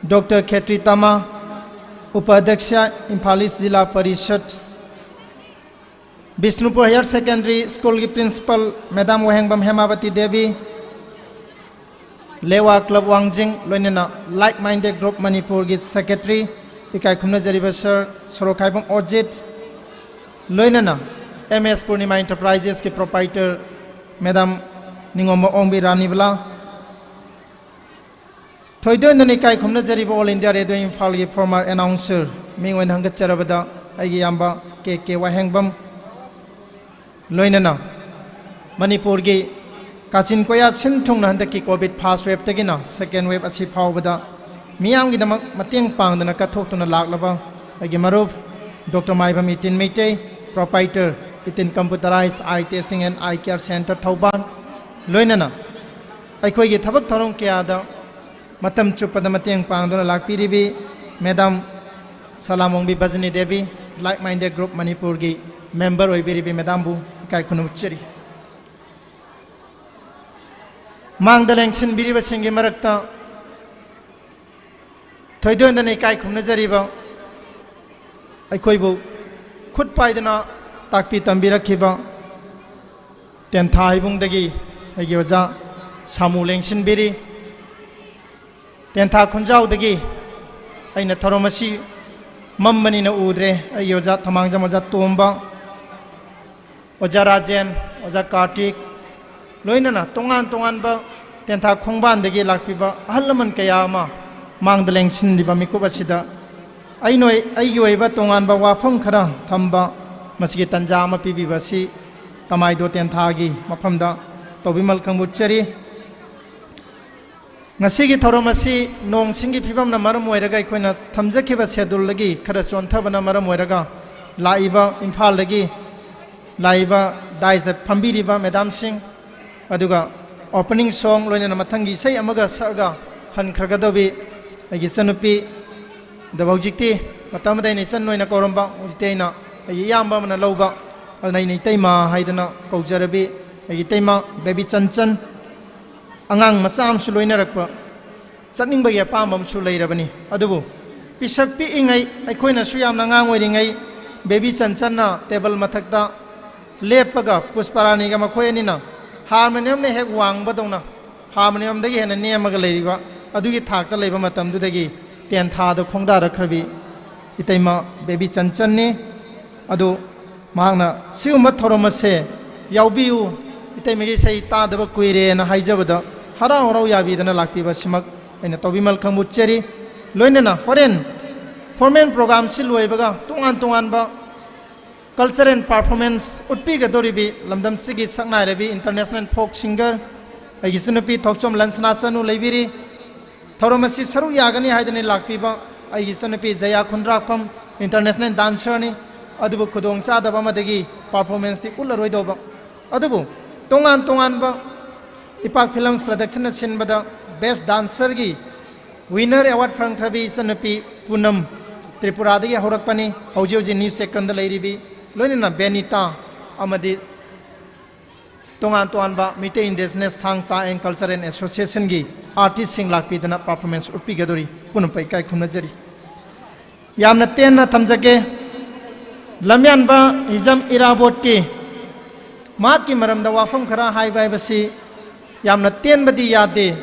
ꯗꯣꯛꯇꯔ ꯈꯦꯇ꯭ꯔꯤ ꯇꯃꯥ, ꯎꯄꯥꯙ꯭ꯌꯛꯁ ꯏꯝꯐꯥꯜ ꯏꯁ ꯖꯤꯂꯥ ꯄꯔꯤꯁꯠ, ꯕꯤꯁꯅꯨꯄꯨꯔ Higher Secondary School ꯒꯤ principal madam Wahengbam Hemabati Devi, Lewa club ꯋꯥꯡꯖꯤꯡ, ꯂꯣꯏꯅꯅ Like Minded Group ꯃꯅꯤꯄꯨꯔꯒꯤ secretary, ꯏꯀꯥꯏ ꯈꯨꯝꯅꯖꯔꯤꯕ sir ꯁꯣꯔꯣꯛꯈꯥꯏꯕꯝ ꯑꯣꯖꯤꯠ, ꯂꯣꯏꯅꯅ MS Purnima Enterprises ꯀꯤ proprietor ꯃꯦꯗꯥꯝ ꯅꯤꯉꯣꯝꯕ ꯑꯣꯡꯕꯤ ꯔꯥꯅꯤꯕꯂꯥ, ꯊꯣꯏꯗꯣꯛ ꯍꯦꯟꯗꯣꯛꯅ ꯏꯀꯥꯏ ꯈꯨꯝꯅꯖꯔꯤꯕ All India Radio ꯏꯝꯐꯥꯜꯒꯤ former announcer, ꯃꯤꯡ ꯑꯣꯏꯅ ꯍꯪꯒꯠꯆꯔꯕꯗ ꯑꯩꯒꯤ ꯏꯌꯥꯝꯕ ꯀꯦ ꯀꯦ ꯋꯥꯍꯦꯡꯕꯝ, ꯂꯣꯏꯅꯅ ꯃꯅꯤꯄꯨꯔꯒꯤ ꯀꯥꯆꯤꯟ ꯀꯣꯌꯥ ꯁꯤꯟ ꯊꯨꯡꯅ ꯍꯟꯗꯛꯀꯤ COVID first wave ꯇꯒꯤꯅ second wave ꯑꯁꯤ ꯐꯥꯎꯕꯗ ꯃꯤꯌꯥꯝꯒꯤꯗꯃꯛ ꯃꯇꯦꯡ ꯄꯥꯡꯗꯅ ꯀꯠꯊꯣꯛꯇꯨꯅ ꯂꯥꯛꯂꯕ ꯑꯩꯒꯤ ꯃꯔꯨꯞ doctor Maibam Ithin Meitei, proprietor Ithin Computerized Eye Testing and Eye Care Center ꯊꯧꯕꯥꯜ, ꯂꯣꯏꯅꯅ ꯑꯩꯈꯣꯏꯒꯤ ꯊꯕꯛ ꯊꯧꯔꯝ ꯀꯌꯥꯗ ꯃꯇꯝ ꯆꯨꯞꯄꯗ ꯃꯇꯦꯡ ꯄꯥꯡꯗꯨꯅ ꯂꯥꯛꯄꯤꯔꯤꯕꯤ madam Salamongbi Bajani Devi, Like Minded Group ꯃꯅꯤꯄꯨꯔꯒꯤ ꯃꯦꯝꯕꯔ ꯑꯣꯏꯕꯤꯔꯤꯕꯤ ꯃꯦꯗꯥꯝꯕꯨ ꯏꯀꯥꯏ ꯈꯨꯝꯅꯖꯔꯤ꯫ ꯃꯥꯡꯗ ꯂꯦꯡꯁꯤꯟꯕꯤꯔꯤꯕꯁꯤꯡꯒꯤ ꯃꯔꯛꯇ ꯊꯣꯏꯗꯣꯛ ꯍꯦꯟꯗꯣꯛꯅ ꯏꯀꯥꯏ ꯈꯨꯝꯅꯖꯔꯤꯕ, ꯑꯩꯈꯣꯏꯕꯨ ꯈꯨꯠ ꯄꯥꯏꯗꯨꯅ ꯇꯥꯛꯄꯤ ꯇꯝꯕꯤꯔꯛꯈꯤꯕ ꯇꯦꯟꯊꯥ ꯍꯩꯕꯨꯡꯗꯒꯤ ꯑꯩꯒꯤ ꯑꯣꯖꯥ ꯁꯥꯃꯨ ꯂꯦꯡꯁꯤꯟꯕꯤꯔꯤ꯫ ꯇꯦꯟꯊꯥ ꯈꯨꯟꯖꯥꯎꯗꯒꯤ ꯑꯩꯅ ꯊꯧꯔꯝ ꯑꯁꯤ ꯃꯝꯕꯅꯤꯅ ꯎꯗ꯭ꯔꯦ꯫ ꯑꯩꯒꯤ ꯑꯣꯖꯥ ꯊꯃꯥꯡꯖꯝ, ꯑꯣꯖꯥ ꯇꯣꯝꯕ, ꯑꯣꯖꯥ ꯔꯥꯖꯦꯟ, ꯑꯣꯖꯥ ꯀꯥꯔꯇꯤꯛ, ꯂꯣꯏꯅꯅ ꯇꯣꯉꯥꯟ ꯇꯣꯉꯥꯟꯕ ꯇꯦꯟꯊꯥ ꯈꯣꯡꯕꯥꯟꯗꯒꯤ ꯂꯥꯛꯄꯤꯕ ꯑꯍꯜ ꯂꯃꯟ ꯀꯌꯥ ꯑꯃ ꯃꯥꯡꯗ ꯂꯦꯡꯁꯤꯟꯂꯤꯕ ꯃꯤꯀꯨꯞ ꯑꯁꯤꯗ ꯑꯩꯅ ꯑꯩꯒꯤ ꯑꯣꯏꯕ ꯇꯣꯉꯥꯟꯕ ꯋꯥꯐꯝ ꯈꯔ ꯊꯝꯕ, ꯃꯁꯤꯒꯤ ꯇꯟꯖꯥ ꯑꯃ ꯄꯤꯕꯤꯕ ꯑꯁꯤ ꯇꯃꯥꯏꯗꯣ ꯇꯦꯟꯊꯥꯒꯤ ꯃꯐꯝꯗ ꯇꯧꯕꯤꯃꯜ ꯈꯪꯕꯨ ꯎꯠꯆꯔꯤ꯫ ꯉꯁꯤꯒꯤ ꯊꯧꯔꯝ ꯑꯁꯤ ꯅꯣꯡ ꯁꯤꯡꯒꯤ ꯐꯤꯕꯝꯅ ꯃꯔꯝ ꯑꯣꯏꯔꯒ ꯑꯩꯈꯣꯏꯅ ꯊꯝꯖꯈꯤꯕ ꯁꯦꯗꯨꯜꯗꯒꯤ ꯈꯔ ꯆꯣꯟꯊꯕꯅ ꯃꯔꯝ ꯑꯣꯏꯔꯒ ꯂꯥꯛꯏꯕ ꯏꯝꯐꯥꯜꯗꯒꯤ ꯂꯥꯛꯏꯕ ꯗꯥꯏꯁꯇ ꯐꯝꯕꯤꯔꯤꯕ ꯃꯦꯗꯥꯝꯁꯤꯡ, ꯑꯗꯨꯒ ꯑꯣꯄꯅꯤꯡ ꯁꯣꯡ ꯂꯣꯏꯅꯅ ꯃꯊꯪꯒꯤ ꯏꯁꯩ ꯑꯃꯒ ꯁꯛꯑꯒ ꯍꯟꯈ꯭ꯔꯒꯗꯧꯕꯤ ꯑꯩꯒꯤ ꯏꯆꯟꯅꯨꯄꯤ ꯑꯗꯨꯕꯨ ꯍꯧꯖꯤꯛꯇꯤ ꯃꯇꯝ ꯑꯃꯗ ꯑꯩꯅ ꯏꯆꯟ ꯑꯣꯏꯅ ꯀꯧꯔꯝꯕ, ꯍꯧꯖꯤꯛꯇꯤ ꯑꯩꯅ ꯑꯩꯒꯤ ꯏꯌꯥꯝꯕ ꯑꯃꯅ ꯂꯧꯕ, ꯑꯗꯨꯅ ꯑꯩꯅ ꯏꯇꯩꯃ ꯍꯥꯏꯗꯅ ꯀꯧꯖꯔꯕꯤ ꯑꯩꯒꯤ ꯏꯇꯩꯃ ꯕꯦꯕꯤ ꯆꯟꯆꯟ꯫ ꯑꯉꯥꯡ ꯃꯆꯥ ꯑꯃꯁꯨ ꯂꯣꯏꯅꯔꯛꯄ, ꯆꯠꯅꯤꯡꯕꯒꯤ ꯑꯄꯥꯝꯕ ꯑꯃꯁꯨ ꯂꯩꯔꯕꯅꯤ꯫ ꯑꯗꯨꯕꯨ ꯄꯤꯁꯛ ꯄꯤꯛꯏꯉꯩ, ꯑꯩꯈꯣꯏꯅꯁꯨ ꯌꯥꯝꯅ ꯑꯉꯥꯡ ꯑꯣꯏꯔꯤꯉꯩ, ꯕꯦꯕꯤ ꯆꯟꯆꯟꯅ ꯇꯦꯕꯜ ꯃꯊꯛꯇ ꯂꯦꯞꯄꯒ ꯄꯨꯁꯄꯥꯔꯥꯅꯤꯒ ꯃꯈꯣꯏ ꯑꯅꯤꯅ ꯍꯥꯔꯃꯣꯅꯤꯌꯝꯅ ꯍꯦꯛ ꯋꯥꯡꯕꯗꯧꯅ ꯍꯥꯔꯃꯣꯅꯤꯌꯝꯗꯒꯤ ꯍꯦꯟꯅ ꯅꯦꯝꯃꯒ ꯂꯩꯔꯤꯕ ꯑꯗꯨꯒꯤ ꯊꯥꯛꯇ ꯂꯩꯕ ꯃꯇꯝꯗꯨꯗꯒꯤ ꯇꯦꯟꯊꯥꯗ ꯈꯣꯡꯗꯥꯔꯛꯈ꯭ꯔꯕꯤ ꯏꯇꯩꯃ ꯕꯦꯕꯤ ꯆꯟꯆꯟꯅꯤ꯫ ꯑꯗꯨ ꯃꯍꯥꯛꯅ ꯁꯤꯒꯨꯝꯕ ꯊꯧꯔꯝ ꯑꯁꯦ ꯌꯥꯎꯕꯤꯌꯨ, ꯏꯇꯩꯃꯒꯤ ꯏꯁꯩ ꯇꯥꯗꯕ ꯀꯨꯏꯔꯦꯅ ꯍꯥꯏꯖꯕꯗ ꯍꯔꯥꯎ ꯍꯔꯥꯎ ꯌꯥꯕꯤꯗꯅ ꯂꯥꯛꯄꯤꯕ ꯑꯁꯤꯃꯛ ꯑꯩꯅ ꯇꯧꯕꯤꯃꯜ ꯈꯪꯕꯨ ꯎꯠꯆꯔꯤ꯫ ꯂꯣꯏꯅꯅ ꯍꯣꯔꯦꯟ formal program ꯁꯤ ꯂꯣꯏꯕꯒ ꯇꯣꯉꯥꯟ ꯇꯣꯉꯥꯟꯕ culture and performance ꯎꯠꯄꯤꯒꯗꯧꯔꯤꯕꯤ ꯂꯝꯗꯝꯁꯤꯒꯤ ꯁꯛꯅꯥꯏꯔꯕꯤ international folk singer ꯑꯩꯒꯤ ꯏꯆꯟꯅꯨꯄꯤ ꯊꯣꯛꯆꯣꯝ ꯂꯟꯁꯅꯥ ꯆꯅꯨ ꯂꯩꯕꯤꯔꯤ꯫ ꯊꯧꯔꯝ ꯑꯁꯤ ꯁꯔꯨꯛ ꯌꯥꯒꯅꯤ ꯍꯥꯏꯗꯨꯅ ꯂꯥꯛꯄꯤꯕ ꯑꯩꯒꯤ ꯏꯆꯟꯅꯨꯄꯤ ꯖꯌꯥ ꯈꯨꯟꯗ꯭ꯔꯥꯛꯄꯝ international dancer ꯅꯤ꯫ ꯑꯗꯨꯕꯨ ꯈꯨꯗꯣꯡ ꯆꯥꯗꯕ ꯑꯃꯗꯒꯤ performance ꯇꯤ ꯎꯠꯂꯔꯣꯏꯗꯧꯕ꯫ ꯑꯗꯨꯕꯨ ꯇꯣꯉꯥꯟ ꯇꯣꯉꯥꯟꯕ ꯏꯄꯥꯛ Films Productionꯅ ꯁꯤꯟꯕꯗ Best Dancerꯒꯤ winner award ꯐꯪꯈ꯭ꯔꯕꯤ ꯏꯆꯟꯅꯨꯄꯤ ꯄꯨꯅꯝ, ꯇ꯭ꯔꯤꯄꯨꯔꯥꯗꯒꯤ ꯍꯧꯔꯛꯄꯅꯤ꯫ ꯍꯧꯖꯤꯛ ꯍꯧꯖꯤꯛ ꯅ꯭ꯌꯨ ꯆꯦꯀꯟꯗ ꯂꯩꯔꯤꯕꯤ, ꯂꯣꯏꯅꯅ ꯕꯦꯅꯤꯇꯥ ꯑꯃꯗꯤ ꯇꯣꯉꯥꯟ ꯇꯣꯉꯥꯟꯕ Meitei Indigenous Thangta and Culture and Associationꯒꯤ artistꯁꯤꯡ ꯂꯥꯛꯄꯤꯗꯅ performance ꯎꯠꯄꯤꯒꯗꯧꯔꯤ꯫ ꯄꯨꯝꯅꯃꯛꯄꯨ ꯏꯀꯥꯏ ꯈꯨꯝꯅꯖꯔꯤ꯫ ꯌꯥꯝꯅ ꯇꯦꯟꯅ ꯊꯝꯖꯒꯦ꯫ ꯂꯝꯌꯥꯟꯕ ꯍꯤꯖꯝ ꯏꯔꯥꯕꯣꯠꯀꯤ ꯃꯍꯥꯛꯀꯤ ꯃꯔꯝꯗ ꯋꯥꯐꯝ ꯈꯔ ꯍꯥꯏꯕ ꯍꯥꯏꯕꯁꯤ ꯌꯥꯝꯅ ꯇꯦꯟꯕꯗꯤ ꯌꯥꯗꯦ꯫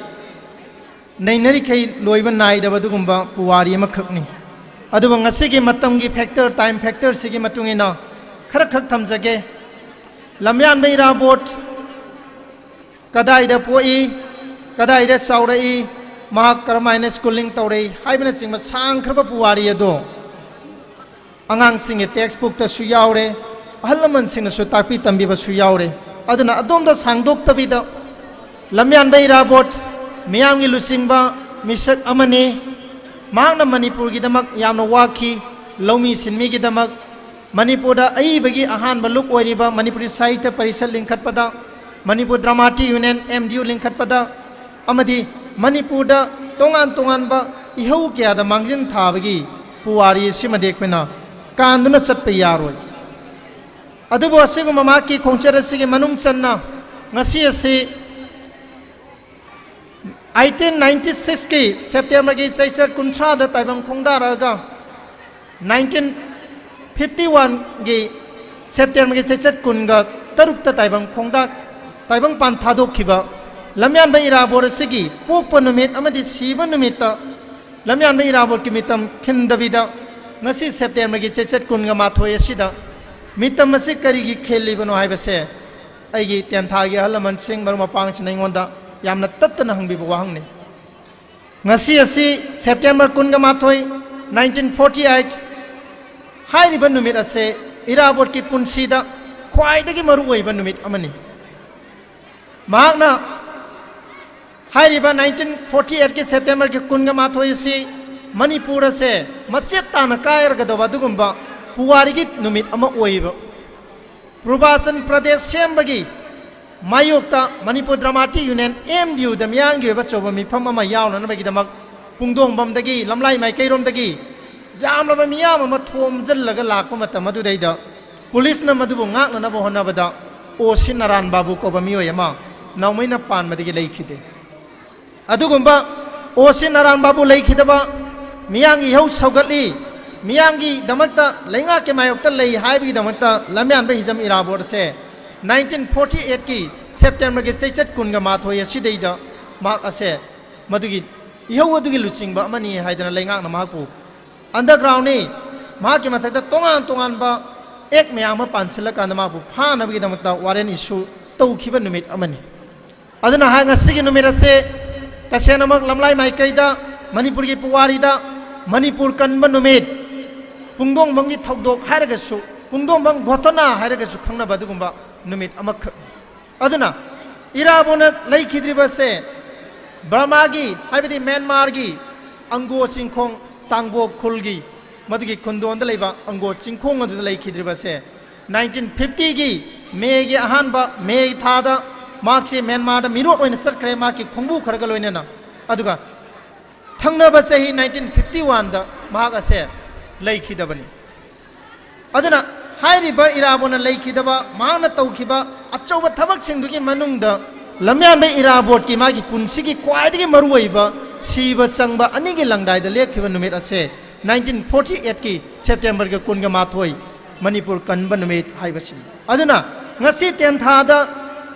ꯅꯩꯅꯔꯤꯈꯩ ꯂꯣꯏꯕ ꯅꯥꯏꯗꯕ ꯑꯗꯨꯒꯨꯝꯕ ꯄꯨꯋꯥꯔꯤ ꯑꯃꯈꯛꯅꯤ꯫ ꯑꯗꯨꯕꯨ ꯉꯁꯤꯒꯤ ꯃꯇꯝꯒꯤ factor, time factorꯁꯤꯒꯤ ꯃꯇꯨꯡ ꯏꯟꯅ ꯈꯔꯈꯛ ꯊꯝꯖꯒꯦ꯫ ꯂꯝꯌꯥꯟꯕ ꯏꯔꯥꯕꯣꯠ ꯀꯗꯥꯏꯗ ꯄꯣꯛꯏ, ꯀꯗꯥꯏꯗ ꯆꯥꯎꯔꯛꯏ, ꯃꯍꯥꯛ ꯀꯔꯝꯍꯥꯏꯅ schooling ꯇꯧꯔꯛꯏ ꯍꯥꯏꯕꯅꯆꯤꯡꯕ ꯁꯥꯡꯈ꯭ꯔꯕ ꯄꯨꯋꯥꯔꯤ ꯑꯗꯣ ꯑꯉꯥꯡꯁꯤꯡꯒꯤ textbookꯇꯁꯨ ꯌꯥꯎꯔꯦ, ꯑꯍꯜ ꯂꯃꯟꯁꯤꯡꯅꯁꯨ ꯇꯥꯛꯄꯤ ꯇꯝꯕꯤꯕꯁꯨ ꯌꯥꯎꯔꯦ꯫ ꯑꯗꯨꯅ ꯑꯗꯣꯝꯗ ꯁꯥꯡꯗꯣꯛꯇꯕꯤꯗ ꯂꯝꯌꯥꯟꯕ ꯏꯔꯥꯕꯣꯠ ꯃꯤꯌꯥꯝꯒꯤ ꯂꯨꯆꯤꯡꯕ ꯃꯤꯁꯛ ꯑꯃꯅꯤ꯫ ꯃꯍꯥꯛꯅ ꯃꯅꯤꯄꯨꯔꯒꯤꯗꯃꯛ ꯌꯥꯝꯅ ꯋꯥꯈꯤ, ꯂꯧꯃꯤ ꯁꯤꯟꯃꯤꯒꯤꯗꯃꯛ, ꯃꯅꯤꯄꯨꯔꯗ ꯑꯏꯕꯒꯤ ꯑꯍꯥꯟꯕ ꯂꯨꯞ ꯑꯣꯏꯔꯤꯕ ꯃꯅꯤꯄꯨꯔꯤ ꯁꯥꯍꯤꯇ꯭ꯌ ꯄꯔꯤꯁꯠ ꯂꯤꯡꯈꯠꯄꯗ, Manipur dramatic union, M D U, ꯂꯤꯡꯈꯠꯄꯗ ꯑꯃꯗꯤ ꯃꯅꯤꯄꯨꯔꯗ ꯇꯣꯉꯥꯟ ꯇꯣꯉꯥꯟꯕ ꯏꯍꯧ ꯀꯌꯥꯗ ꯃꯥꯡꯖꯤꯟ ꯊꯥꯕꯒꯤ ꯄꯨꯋꯥꯔꯤ ꯑꯁꯤꯃꯗꯤ ꯑꯩꯈꯣꯏꯅ ꯀꯥꯟꯗꯨꯅ ꯆꯠꯄ ꯌꯥꯔꯣꯏ꯫ ꯑꯗꯨꯕꯨ ꯑꯁꯤꯒꯨꯝꯕ ꯃꯍꯥꯛꯀꯤ ꯈꯣꯡꯆꯠ ꯑꯁꯤꯒꯤ ꯃꯅꯨꯡ ꯆꯟꯅ ꯉꯁꯤ ꯑꯁꯤ eighteen ninety sixꯀꯤ Septemberꯒꯤ ꯆꯩꯆꯠ ꯀꯨꯟꯊ꯭ꯔꯥꯗ ꯇꯥꯏꯕꯪ ꯈꯣꯡꯗꯥꯔꯛꯑꯒ nineteen fifty oneꯒꯤ Septemberꯒꯤ ꯆꯩꯆꯠ ꯀꯨꯟꯒ ꯇꯔꯨꯛꯇ ꯇꯥꯏꯕꯪ ꯈꯣꯡꯗꯥ-, ꯇꯥꯏꯕꯪ ꯄꯥꯟ ꯊꯥꯗꯣꯛꯈꯤꯕ ꯂꯝꯌꯥꯟꯕ ꯏꯔꯥꯕꯣꯠ ꯑꯁꯤꯒꯤ ꯄꯣꯛꯄ ꯅꯨꯃꯤꯠ ꯑꯃꯗꯤ ꯁꯤꯕ ꯅꯨꯃꯤꯠꯇ ꯂꯝꯌꯥꯟꯕ ꯏꯔꯥꯕꯣꯠꯀꯤ ꯃꯤꯇꯝ ꯈꯤꯟꯗꯕꯤꯗ ꯉꯁꯤ Septemberꯒꯤ ꯆꯩꯆꯠ ꯀꯨꯟꯒ ꯃꯥꯊꯣꯏ ꯑꯁꯤꯗ ꯃꯤꯇꯝ ꯑꯁꯤ ꯀꯔꯤꯒꯤ ꯈꯤꯜꯂꯤꯕꯅꯣ ꯍꯥꯏꯕꯁꯦ ꯑꯩꯒꯤ ꯇꯦꯟꯊꯥꯒꯤ ꯑꯍꯜ ꯂꯃꯟꯁꯤꯡ, ꯃꯔꯨꯞ ꯃꯄꯥꯡꯁꯤꯡꯅ ꯑꯩꯉꯣꯟꯗ ꯌꯥꯝꯅ ꯇꯠꯇꯅ ꯍꯪꯕꯤꯕ ꯋꯥꯍꯪꯅꯤ꯫ ꯉꯁꯤ ꯑꯁꯤ September ꯀꯨꯟꯒ ꯃꯥꯊꯣꯏ, nineteen forty eight ꯍꯥꯏꯔꯤꯕ ꯅꯨꯃꯤꯠ ꯑꯁꯦ ꯏꯔꯥꯕꯣꯠꯀꯤ ꯄꯨꯟꯁꯤꯗ ꯈ꯭ꯋꯥꯏꯗꯒꯤ ꯃꯔꯨꯑꯣꯏꯕ ꯅꯨꯃꯤꯠ ꯑꯃꯅꯤ꯫ ꯃꯍꯥꯛꯅ ꯍꯥꯏꯔꯤꯕ nineteen forty eightꯀꯤ Septemberꯒꯤ ꯀꯨꯟꯒ ꯃꯥꯊꯣꯏ ꯑꯁꯤ ꯃꯅꯤꯄꯨꯔ ꯑꯁꯦ ꯃꯆꯦꯠ ꯇꯥꯅ ꯀꯥꯏꯔꯒꯗꯕ ꯑꯗꯨꯒꯨꯝꯕ ꯄꯨꯋꯥꯔꯤꯒꯤ ꯅꯨꯃꯤꯠ ꯑꯃ ꯑꯣꯏꯕ꯫ ꯄꯨꯔꯕꯥꯆꯜ ꯄ꯭ꯔꯗꯦꯁ ꯁꯦꯝꯕꯒꯤ ꯃꯥꯌꯣꯛꯇ Manipur dramatic union, M D ꯌꯨꯗ ꯃꯤꯌꯥꯝꯒꯤ ꯑꯣꯏꯕ ꯑꯆꯧꯕ ꯃꯤꯐꯝ ꯑꯃ ꯌꯥꯎꯅꯅꯕꯒꯤꯗꯃꯛ ꯄꯨꯡꯗꯣꯡꯕꯝꯗꯒꯤ, ꯂꯝꯂꯥꯏ ꯃꯥꯏꯀꯩꯔꯣꯝꯗꯒꯤ ꯌꯥꯝꯂꯕ ꯃꯤꯌꯥꯝ ꯑꯃ ꯊꯣꯝꯖꯤꯜꯂꯒ ꯂꯥꯛꯄ ꯃꯇꯝ ꯑꯗꯨꯗꯩꯗ ꯄꯨꯂꯤꯁꯅ ꯃꯗꯨꯕꯨ ꯉꯥꯛꯅꯅꯕ ꯍꯣꯠꯅꯕꯗ ꯑꯣ ꯁꯤ ꯅꯥꯔꯥꯟ ꯕꯥꯕꯨ ꯀꯧꯕ ꯃꯤꯑꯣꯏ ꯑꯃ ꯅꯥꯎꯃꯩꯅ ꯄꯥꯟꯕꯗꯒꯤ ꯂꯩꯈꯤꯗꯦ꯫ ꯑꯗꯨꯒꯨꯝꯕ ꯑꯣ ꯁꯤ ꯅꯥꯔꯥꯟ ꯕꯥꯕꯨ ꯂꯩꯈꯤꯗꯕ, ꯃꯤꯌꯥꯝꯒꯤ ꯏꯍꯧ ꯁꯧꯒꯠꯂꯤ, ꯃꯤꯌꯥꯝꯒꯤꯗꯃꯛꯇ ꯂꯩꯉꯥꯛꯀꯤ ꯃꯥꯌꯣꯛꯇ ꯂꯩ ꯍꯥꯏꯕꯒꯤꯗꯃꯛꯇ ꯂꯝꯌꯥꯟꯕ ꯍꯤꯖꯝ ꯏꯔꯥꯕꯣꯠ ꯑꯁꯦ ꯅꯥꯏꯟꯇꯤꯟ ꯐꯣꯔꯇꯤ ꯑꯩꯠꯀꯤ ꯁꯦꯞꯇꯦꯝꯕꯔꯒꯤ ꯆꯩꯆꯠ ꯀꯨꯟꯒ ꯃꯥꯊꯣꯏ ꯑꯁꯤꯗꯩꯗ ꯃꯍꯥꯛ ꯑꯁꯦ ꯃꯗꯨꯒꯤ ꯏꯍꯧ ꯑꯗꯨꯒꯤ ꯂꯨꯆꯤꯡꯕ ꯑꯃꯅꯤ ꯍꯥꯏꯗꯅ ꯂꯩꯉꯥꯛꯅ ꯃꯍꯥꯛꯄꯨ ꯑꯟꯗꯔꯒ꯭ꯔꯥꯎꯟꯅꯤ, ꯃꯍꯥꯛꯀꯤ ꯃꯊꯛꯇ ꯇꯣꯉꯥꯟ ꯇꯣꯉꯥꯟꯕ ꯑꯦꯛ ꯃꯌꯥꯝ ꯑꯃ ꯄꯥꯟꯁꯤꯜꯂꯀꯥꯟꯗ ꯃꯍꯥꯛꯄꯨ ꯐꯥꯅꯕꯒꯤꯗꯃꯛꯇ ꯋꯥꯔꯦꯟ ꯏꯁꯨ ꯇꯧꯈꯤꯕ ꯅꯨꯃꯤꯠ ꯑꯃꯅꯤ꯫ ꯑꯗꯨꯅ ꯍꯥꯏ ꯉꯁꯤꯒꯤ ꯅꯨꯃꯤꯠ ꯑꯁꯦ ꯇꯁꯦꯡꯅꯃꯛ ꯂꯝꯂꯥꯏ ꯃꯥꯏꯀꯩꯗ, ꯃꯅꯤꯄꯨꯔꯒꯤ ꯄꯨꯋꯥꯔꯤꯗ ꯃꯅꯤꯄꯨꯔ ꯀꯟꯕ ꯅꯨꯃꯤꯠ, ꯄꯨꯡꯗꯣꯡꯕꯝꯒꯤ ꯊꯧꯗꯣꯛ ꯍꯥꯏꯔꯒꯁꯨ, ꯄꯨꯡꯗꯣꯡꯕꯝ ꯘꯣꯇꯅꯥ ꯍꯥꯏꯔꯒꯁꯨ ꯈꯪꯅꯕ ꯑꯗꯨꯒꯨꯝꯕ ꯅꯨꯃꯤꯠ ꯑꯃꯈꯛ꯫ ꯑꯗꯨꯅ ꯏꯔꯥꯕꯣꯠꯅ ꯂꯩꯈꯤꯗ꯭ꯔꯤꯕꯁꯦ ꯕꯔꯃꯥꯒꯤ, ꯍꯥꯏꯕꯗꯤ ꯃ꯭ꯌꯥꯟꯃꯥꯔꯒꯤ ꯑꯪꯒꯣ ꯆꯤꯡꯈꯣꯡ, ꯇꯥꯡꯕꯣ ꯈꯨꯜꯒꯤ, ꯃꯗꯨꯒꯤ ꯈꯨꯟꯗꯣꯟꯗ ꯂꯩꯕ ꯑꯪꯒꯣ ꯆꯤꯡꯈꯣꯡ ꯑꯗꯨꯗ ꯂꯩꯈꯤꯗ꯭ꯔꯤꯕꯁꯦ ꯅꯥꯏꯟꯇꯤꯟ ꯐꯤꯐꯇꯤꯒꯤ ꯃꯦꯒꯤ ꯑꯍꯥꯟꯕ, ꯃꯦ ꯊꯥꯗ ꯃꯍꯥꯛꯁꯦ ꯃ꯭ꯌꯥꯟꯃꯥꯔꯗ ꯃꯤꯔꯣꯠ ꯑꯣꯏꯅ ꯆꯠꯈ꯭ꯔꯦ, ꯃꯍꯥꯛꯀꯤ ꯈꯣꯡꯕꯨ ꯈꯔꯒ ꯂꯣꯏꯅꯅ꯫ ꯑꯗꯨꯒ ꯊꯪꯅꯕ ꯆꯍꯤ ꯅꯥꯏꯟꯇꯤꯟ ꯐꯤꯐꯇꯤ ꯋꯥꯟꯗ ꯃꯍꯥꯛ ꯑꯁꯦ ꯂꯩꯈꯤꯗꯕꯅꯤ꯫ ꯑꯗꯨꯅ ꯍꯥꯏꯔꯤꯕ ꯏꯔꯥꯕꯣꯠꯅ ꯂꯩꯈꯤꯗꯕ, ꯃꯍꯥꯛꯅ ꯇꯧꯈꯤꯕ ꯑꯆꯧꯕ ꯊꯕꯛꯁꯤꯡꯗꯨꯒꯤ ꯃꯅꯨꯡꯗ ꯂꯝꯌꯥꯟꯕ ꯏꯔꯥꯕꯣꯠꯀꯤ ꯃꯥꯒꯤ ꯄꯨꯟꯁꯤꯒꯤ ꯈ꯭ꯋꯥꯏꯗꯒꯤ ꯃꯔꯨꯑꯣꯏꯕ ꯁꯤꯕ ꯆꯪꯕ ꯑꯅꯤꯒꯤ ꯂꯪꯗꯥꯏꯗ ꯂꯦꯞꯈꯤꯕ ꯅꯨꯃꯤꯠ ꯑꯁꯦ ꯅꯥꯏꯟꯇꯤꯟ ꯐꯣꯔꯇꯤ ꯑꯩꯠꯀꯤ ꯁꯦꯞꯇꯦꯝꯕꯔꯒꯤ ꯀꯨꯟꯒ ꯃꯥꯊꯣꯏ, ꯃꯅꯤꯄꯨꯔ ꯀꯟꯕ ꯅꯨꯃꯤꯠ ꯍꯥꯏꯕꯁꯤꯅꯤ꯫ ꯑꯗꯨꯅ ꯉꯁꯤ ꯇꯦꯟꯊꯥꯗ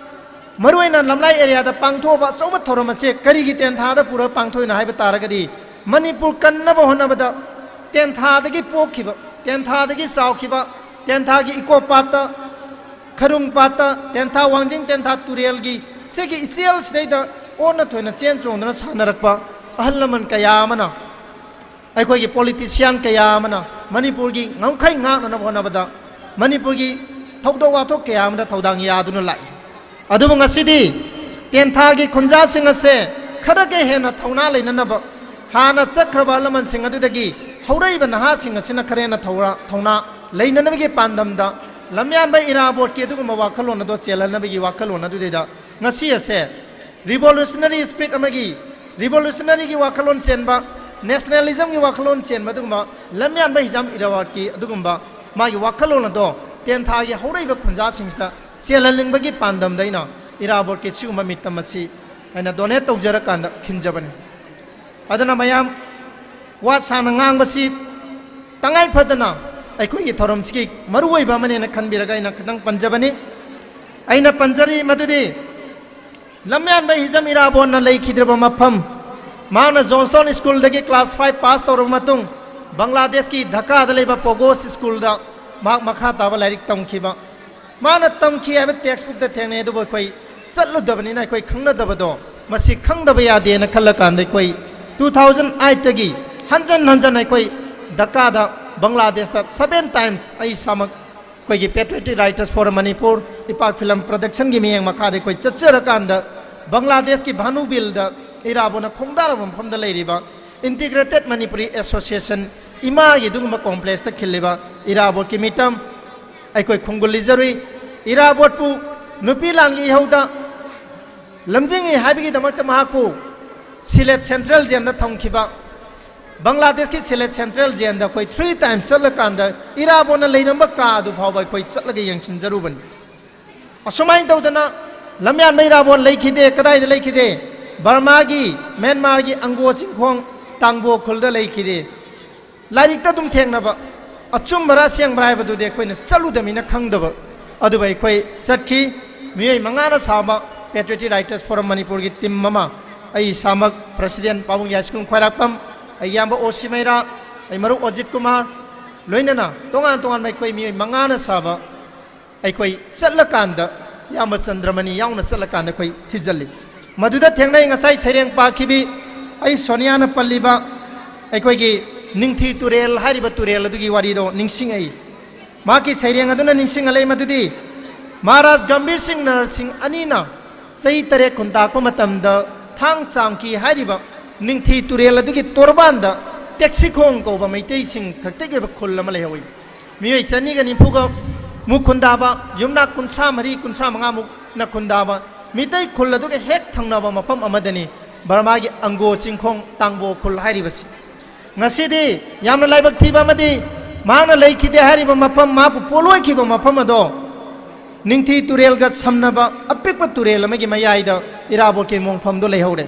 ꯃꯔꯨꯑꯣꯏꯅ ꯂꯝꯂꯥꯏ ꯑꯦꯔꯤꯌꯥꯗ ꯄꯥꯡꯊꯣꯛꯑꯕ ꯑꯆꯧꯕ ꯊꯧꯔꯝ ꯑꯁꯦ ꯀꯔꯤꯒꯤ ꯇꯦꯟꯊꯥꯗ ꯄꯨꯔꯒ ꯄꯥꯡꯊꯣꯛꯏꯅꯣ ꯍꯥꯏꯕ ꯇꯥꯔꯒꯗꯤ, ꯃꯅꯤꯄꯨꯔ ꯀꯟꯅꯕ ꯍꯣꯠꯅꯕꯗ ꯇꯦꯟꯊꯥꯗꯒꯤ ꯄꯣꯛꯈꯤꯕ, ꯇꯦꯟꯊꯥꯗꯒꯤ ꯆꯥꯎꯈꯤꯕ, ꯇꯦꯟꯊꯥꯒꯤ ꯏꯀꯣ ꯄꯥꯠꯇ, ꯈꯔꯨꯡ ꯄꯥꯠꯇ, ꯇꯦꯟꯊꯥ ꯋꯥꯡꯖꯤꯡ, ꯇꯦꯟꯊꯥ ꯇꯨꯔꯦꯜꯒꯤ ꯁꯤꯒꯤ ꯏꯆꯦꯜꯁꯤꯗꯩꯗ ꯑꯣꯟꯅ ꯊꯣꯏꯅ ꯆꯦꯟ ꯆꯣꯡꯗꯨꯅ ꯁꯥꯟꯅꯔꯛꯄ ꯑꯍꯜ ꯂꯃꯟ ꯀꯌꯥ ꯑꯃꯅ, ꯑꯩꯈꯣꯏꯒꯤ ꯄꯣꯂꯤꯇꯤꯁꯤꯌꯥꯟ ꯀꯌꯥ ꯑꯃꯅ ꯃꯅꯤꯄꯨꯔꯒꯤ ꯉꯝꯈꯩ ꯉꯥꯛꯅꯅꯕ ꯍꯣꯠꯅꯕꯗ ꯃꯅꯤꯄꯨꯔꯒꯤ ꯊꯧꯗꯣꯛ ꯋꯥꯊꯣꯛ ꯀꯌꯥ ꯑꯃꯗ ꯊꯧꯗꯥꯡ ꯌꯥꯗꯨꯅ ꯂꯥꯛꯏ꯫ ꯑꯗꯨꯕꯨ ꯉꯁꯤꯗꯤ ꯇꯦꯟꯊꯥꯒꯤ ꯈꯨꯟꯖꯥꯁꯤꯡ ꯑꯁꯦ ꯈꯔꯒ ꯍꯦꯟꯅ ꯊꯧꯅꯥ ꯂꯩꯅꯅꯕ, ꯍꯥꯟꯅ ꯆꯠꯈ꯭ꯔꯕ ꯑꯍꯜ ꯂꯃꯟꯁꯤꯡ ꯑꯗꯨꯗꯒꯤ ꯍꯧꯔꯛꯏꯕ ꯅꯍꯥꯁꯤꯡ ꯑꯁꯤꯅ ꯈꯔ ꯍꯦꯟꯅ ꯊꯧꯔꯥ-, ꯊꯧꯅꯥ ꯂꯩꯅꯅꯕꯒꯤ ꯄꯥꯟꯗꯝꯗ ꯂꯝꯌꯥꯟꯕ ꯏꯔꯥꯕꯣꯠꯀꯤ ꯑꯗꯨꯒꯨꯝꯕ ꯋꯥꯈꯜꯂꯣꯟ ꯑꯗꯣ ꯆꯦꯜꯍꯟꯅꯕꯒꯤ ꯋꯥꯈꯜꯂꯣꯟ ꯑꯗꯨꯗꯩꯗ ꯉꯁꯤ ꯑꯁꯦ revolutionary spirit ꯑꯃꯒꯤ, revolutionaryꯒꯤ ꯋꯥꯈꯜꯂꯣꯟ ꯆꯦꯟꯕ, nationalismꯒꯤ ꯋꯥꯈꯜꯂꯣꯟ ꯆꯦꯟꯕ ꯑꯗꯨꯒꯨꯝꯕ ꯂꯝꯌꯥꯟꯕ ꯍꯤꯖꯝ ꯏꯔꯥꯕꯣꯠꯀꯤ ꯑꯗꯨꯒꯨꯝꯕ ꯃꯥꯒꯤ ꯋꯥꯈꯜꯂꯣꯟ ꯑꯗꯣ ꯇꯦꯟꯊꯥꯒꯤ ꯍꯧꯔꯛꯏꯕ ꯈꯨꯟꯖꯥꯁꯤꯡꯁꯤꯗ ꯆꯦꯜꯍꯟꯅꯤꯡꯕꯒꯤ ꯄꯥꯟꯗꯝꯗ ꯑꯩꯅ ꯏꯔꯥꯕꯣꯠꯀꯤ ꯁꯤꯒꯨꯝꯕ ꯃꯤꯇꯝ ꯑꯁꯤ ꯑꯩꯅ donate ꯇꯧꯖꯔꯀꯥꯟꯗ ꯈꯤꯟꯖꯕꯅꯤ꯫ ꯑꯗꯨꯅ ꯃꯌꯥꯝ ꯋꯥ ꯁꯥꯡꯅ ꯉꯥꯡꯕꯁꯤ ꯇꯉꯥꯏ ꯐꯗꯅ ꯑꯩꯈꯣꯏꯒꯤ ꯊꯧꯔꯝꯁꯤꯒꯤ ꯃꯔꯨꯑꯣꯏꯕ ꯑꯃꯅꯦꯅ ꯈꯟꯕꯤꯔꯒ ꯑꯩꯅ ꯈꯤꯇꯪ ꯄꯟꯖꯕꯅꯤ꯫ ꯑꯩꯅ ꯄꯟꯖꯔꯤ ꯃꯗꯨꯗꯤ ꯂꯝꯌꯥꯟꯕ ꯍꯤꯖꯝ ꯏꯔꯥꯕꯣꯠꯅ ꯂꯩꯈꯤꯗ꯭ꯔꯕ ꯃꯐꯝ, ꯃꯍꯥꯛꯅ Johnstone Schoolꯗꯒꯤ class five pass ꯇꯧꯔꯕ ꯃꯇꯨꯡ ꯕꯪꯒ꯭ꯂꯥꯗꯦꯁꯀꯤ ꯙꯀꯥꯗ ꯂꯩꯕ Pogos Schoolꯗ ꯃꯍꯥꯛ ꯃꯈꯥ ꯇꯥꯕ ꯂꯥꯏꯔꯤꯛ ꯇꯝꯈꯤꯕ꯫ ꯃꯥꯅ ꯇꯝꯈꯤ ꯍꯥꯏꯕ textbookꯇ ꯊꯦꯡꯅꯩ, ꯑꯗꯨꯕꯨ ꯑꯩꯈꯣꯏ ꯆꯠꯂꯨꯗꯕꯅꯤꯅ ꯑꯩꯈꯣꯏ ꯈꯪꯅꯗꯕꯗꯣ, ꯃꯁꯤ ꯈꯪꯗꯕ ꯌꯥꯗꯦꯅ ꯈꯜꯂꯀꯥꯟꯗ ꯑꯩꯈꯣꯏ two thousand eightꯇꯒꯤ ꯍꯟꯖꯟ ꯍꯟꯖꯟ ꯑꯩꯈꯣꯏ ꯙꯀꯥꯗ, ꯕꯪꯒ꯭ꯂꯥꯗꯦꯁꯇ seven times ꯑꯩ ꯏꯁꯥꯃꯛ ꯑꯩꯈꯣꯏꯒꯤ Patriotic Writers Forum Manipur, ꯏꯄꯥꯛ Film Productionꯒꯤ ꯃꯤꯠꯌꯦꯡ ꯃꯈꯥꯗ ꯑꯩꯈꯣꯏ ꯆꯠꯆꯔꯀꯥꯟꯗ ꯕꯪꯒ꯭ꯂꯥꯗꯦꯁꯀꯤ ꯚꯥꯅꯨꯕꯤꯜꯗ ꯏꯔꯥꯕꯣꯠꯅ ꯈꯣꯡꯗꯥꯔꯕ ꯃꯐꯝꯗ ꯂꯩꯔꯤꯕ Integrated Manipuri Association, ꯏꯃꯥꯒꯤ ꯑꯗꯨꯒꯨꯝꯕ complexꯇ ꯈꯤꯜꯂꯤꯕ ꯏꯔꯥꯕꯣꯠꯀꯤ ꯃꯤꯇꯝ ꯑꯩꯈꯣꯏ ꯈꯣꯡꯒꯨꯜ ꯂꯤꯖꯔꯨꯏ꯫ ꯏꯔꯥꯕꯣꯠꯄꯨ ꯅꯨꯄꯤ ꯂꯥꯟꯒꯤ ꯏꯍꯧꯗ ꯂꯝꯖꯤꯡꯏ ꯍꯥꯏꯕꯒꯤꯗꯃꯛꯇ ꯃꯍꯥꯛꯄꯨ ꯁꯤꯂꯦꯠ Central Jailꯗ ꯊꯝꯈꯤꯕ, ꯕꯪꯒ꯭ꯂꯥꯗꯦꯁꯀꯤ ꯁꯤꯂꯦꯠ Central Jailꯗ ꯑꯩꯈꯣꯏ three times ꯆꯠꯂꯀꯥꯟꯗ ꯏꯔꯥꯕꯣꯠꯅ ꯂꯩꯔꯝꯕ ꯀꯥ ꯑꯗꯨ ꯐꯥꯎꯕ ꯑꯩꯈꯣꯏ ꯆꯠꯂꯒ ꯌꯦꯡꯁꯤꯟꯖꯔꯨꯕꯅꯤ꯫ ꯑꯁꯨꯃꯥꯏꯅ ꯇꯧꯗꯅ ꯂꯝꯌꯥꯟꯕ ꯏꯔꯥꯕꯣꯠ ꯂꯩꯈꯤꯗꯦ꯫ ꯀꯗꯥꯏꯗ ꯂꯩꯈꯤꯗꯦ? ꯕꯔꯃꯥꯒꯤ, ꯃ꯭ꯌꯥꯟꯃꯥꯔꯒꯤ ꯑꯪꯒꯣ ꯆꯤꯡꯈꯣꯡ ꯇꯥꯡꯕꯣ ꯈꯨꯜꯗ ꯂꯩꯈꯤꯗꯦ꯫ ꯂꯥꯏꯔꯤꯛꯇ ꯑꯗꯨꯝ ꯊꯦꯡꯅꯕ, ꯑꯆꯨꯝꯕꯔꯥ ꯑꯁꯦꯡꯕꯔꯥ ꯍꯥꯏꯕꯗꯨꯗꯤ ꯑꯩꯈꯣꯏꯅ ꯆꯠꯂꯨꯗꯕꯅꯤꯅ ꯈꯪꯗꯕ꯫ ꯑꯗꯨꯕꯨ ꯑꯩꯈꯣꯏ ꯆꯠꯈꯤ꯫ ꯃꯤꯑꯣꯏ ꯃꯉꯥꯅ ꯁꯥꯕ Patriotic Writers Forum ꯃꯅꯤꯄꯨꯔꯒꯤ team ꯑꯃ, ꯑꯩ ꯏꯁꯥꯃꯛ president ꯄꯥꯕꯨꯡ ꯌꯥꯏꯁꯀꯨꯝ ꯈ꯭ꯋꯥꯏꯔꯥꯛꯄꯝ, ꯑꯩ ꯏꯌꯥꯝꯕ ꯑꯣ ꯁꯤ ꯃꯩꯔꯥ, ꯑꯩ ꯃꯔꯨꯞ ꯑꯣꯖꯤꯠ ꯀꯨꯃꯥꯔ, ꯂꯣꯏꯅꯅ ꯇꯣꯉꯥꯟ ꯇꯣꯉꯥꯟꯕ ꯑꯩꯈꯣꯏ ꯃꯤꯑꯣꯏ ꯃꯉꯥꯅ ꯁꯥꯕ ꯑꯩꯈꯣꯏ ꯆꯠꯂꯀꯥꯟꯗ, ꯏꯌꯥꯝꯕ ꯆꯟꯗ꯭ꯔꯃꯅꯤ ꯌꯥꯎꯅ ꯆꯠꯂꯀꯥꯟꯗ ꯑꯩꯈꯣꯏ ꯊꯤꯖꯤꯜꯂꯤ꯫ ꯃꯗꯨꯗ ꯊꯦꯡꯅꯩ ꯉꯁꯥꯏ ꯁꯩꯔꯦꯡ ꯄꯥꯈꯤꯕꯤ ꯑꯩ ꯁꯣꯅꯤꯌꯥꯅ ꯄꯜꯂꯤꯕ ꯑꯩꯈꯣꯏꯒꯤ ꯅꯤꯡꯊꯤ ꯇꯨꯔꯦꯜ ꯍꯥꯏꯔꯤꯕ ꯇꯨꯔꯦꯜ ꯑꯗꯨꯒꯤ ꯋꯥꯔꯤꯗꯣ ꯅꯤꯡꯁꯤꯡꯉꯛꯏ꯫ ꯃꯍꯥꯛꯀꯤ ꯁꯩꯔꯦꯡ ꯑꯗꯨꯅ ꯅꯤꯡꯁꯤꯡꯍꯜꯂꯤ ꯃꯗꯨꯗꯤ ꯃꯍꯥꯔꯥꯖ ꯒꯝꯚꯤꯔ ꯁꯤꯡ ꯅꯔꯁꯤꯡ ꯑꯅꯤꯅ ꯆꯍꯤ ꯇꯔꯦꯠ ꯈꯨꯟꯇꯥꯛꯄ ꯃꯇꯝꯗ ꯊꯥꯡ ꯆꯥꯝꯈꯤ ꯍꯥꯏꯔꯤꯕ ꯅꯤꯡꯊꯤ ꯇꯨꯔꯦꯜ ꯑꯗꯨꯒꯤ ꯇꯣꯔꯕꯥꯟꯗ ꯇꯦꯛꯁꯤꯈꯣꯡ ꯀꯧꯕ ꯃꯩꯇꯩꯁꯤꯡ ꯈꯛꯇꯒꯤ ꯑꯣꯏꯕ ꯈꯨꯜ ꯑꯃ ꯂꯩꯍꯧꯏ꯫ ꯃꯤꯑꯣꯏ ꯆꯅꯤꯒ ꯅꯤꯐꯨꯒ ꯃꯨꯛ ꯈꯨꯟꯗꯥꯕ, ꯌꯨꯝꯅꯥꯛ ꯀꯨꯟꯊ꯭ꯔꯥ ꯃꯔꯤ, ꯀꯨꯟꯊ꯭ꯔꯥ ꯃꯉꯥꯃꯨꯛꯅ ꯈꯨꯟꯗꯥꯕ ꯃꯤꯇꯩ ꯈꯨꯜ ꯑꯗꯨꯒ ꯍꯦꯛ ꯊꯪꯅꯕ ꯃꯐꯝ ꯑꯃꯗꯅꯤ ꯕꯔꯃꯥꯒꯤ ꯑꯪꯒꯣ ꯆꯤꯡꯈꯣꯡ ꯇꯥꯡꯕꯣ ꯈꯨꯜ ꯍꯥꯏꯔꯤꯕꯁꯤ꯫ ꯉꯁꯤꯗꯤ ꯌꯥꯝꯅ ꯂꯥꯏꯕꯛ ꯊꯤꯕ ꯑꯃꯗꯤ, ꯃꯍꯥꯛꯅ ꯂꯩꯈꯤꯗꯦ ꯍꯥꯏꯔꯤꯕ ꯃꯐꯝ, ꯃꯍꯥꯛꯄꯨ ꯄꯣꯠꯂꯣꯏꯈꯤꯕ ꯃꯐꯝ ꯑꯗꯣ ꯅꯤꯡꯊꯤ ꯇꯨꯔꯦꯜꯒ ꯁꯝꯅꯕ ꯑꯄꯤꯛꯄ ꯇꯨꯔꯦꯜ ꯑꯃꯒꯤ ꯃꯌꯥꯏꯗ ꯏꯔꯥꯕꯣꯠꯀꯤ ꯃꯣꯡꯐꯝꯗꯣ ꯂꯩꯍꯧꯔꯦ꯫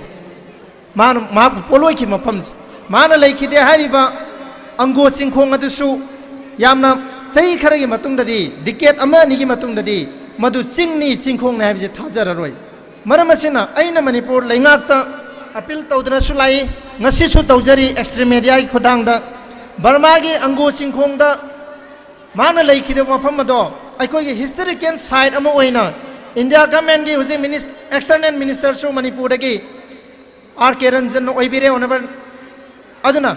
ꯃꯥꯅ, ꯃꯍꯥꯛꯄꯨ ꯄꯣꯠꯂꯣꯏꯈꯤꯕ ꯃꯐꯝꯁꯦ, ꯃꯥꯅ ꯂꯩꯈꯤꯗꯦ ꯍꯥꯏꯔꯤꯕ ꯑꯪꯒꯣ ꯆꯤꯡꯈꯣꯡ ꯑꯗꯨꯁꯨ ꯌꯥꯝꯅ ꯆꯍꯤ ꯈꯔꯒꯤ ꯃꯇꯨꯡꯗꯗꯤ, ꯗꯤꯀꯦꯠ ꯑꯃ ꯑꯅꯤꯒꯤ ꯃꯇꯨꯡꯗꯗꯤ ꯃꯗꯨ ꯆꯤꯡꯅꯤ, ꯆꯤꯡꯈꯣꯡꯅꯤ ꯍꯥꯏꯕꯁꯤ ꯊꯥꯖꯔꯔꯣꯏ꯫ ꯃꯔꯝ ꯑꯁꯤꯅ ꯑꯩꯅ ꯃꯅꯤꯄꯨꯔ ꯂꯩꯉꯥꯛꯇ ꯑꯄꯤꯜ ꯇꯧꯗꯨꯅꯁꯨ ꯂꯥꯛꯏ, ꯉꯁꯤꯁꯨ ꯇꯧꯖꯔꯤ ꯑꯦꯛꯁꯇ꯭ꯔꯤꯝ ꯃꯦꯗꯤꯌꯥꯒꯤ ꯈꯨꯠꯊꯥꯡꯗ, ꯕꯔꯃꯥꯒꯤ ꯑꯪꯒꯣ ꯆꯤꯡꯈꯣꯡꯗ ꯃꯥꯅ ꯂꯩꯈꯤꯗꯕ ꯃꯐꯝ ꯑꯗꯣ ꯑꯩꯈꯣꯏꯒꯤ ꯍꯤꯁꯇꯣꯔꯤꯀꯦꯜ ꯁꯥꯏꯠ ꯑꯃ ꯑꯣꯏꯅ ꯏꯟꯗꯤꯌꯥ ꯒꯚꯔꯟꯃꯦꯟꯒꯤ ꯍꯧꯖꯤꯛ ꯃꯤꯅꯤꯁ-, ꯑꯦꯛꯁꯇꯔꯅꯦꯜ ꯃꯤꯅꯤꯁꯇꯔꯁꯨ ꯃꯅꯤꯄꯨꯔꯗꯒꯤ ꯑꯥꯔ ꯀꯦ ꯔꯟꯖꯟꯅ ꯑꯣꯏꯕꯤꯔꯦ, ꯑꯣꯅꯔꯦꯕꯜ꯫ ꯑꯗꯨꯅ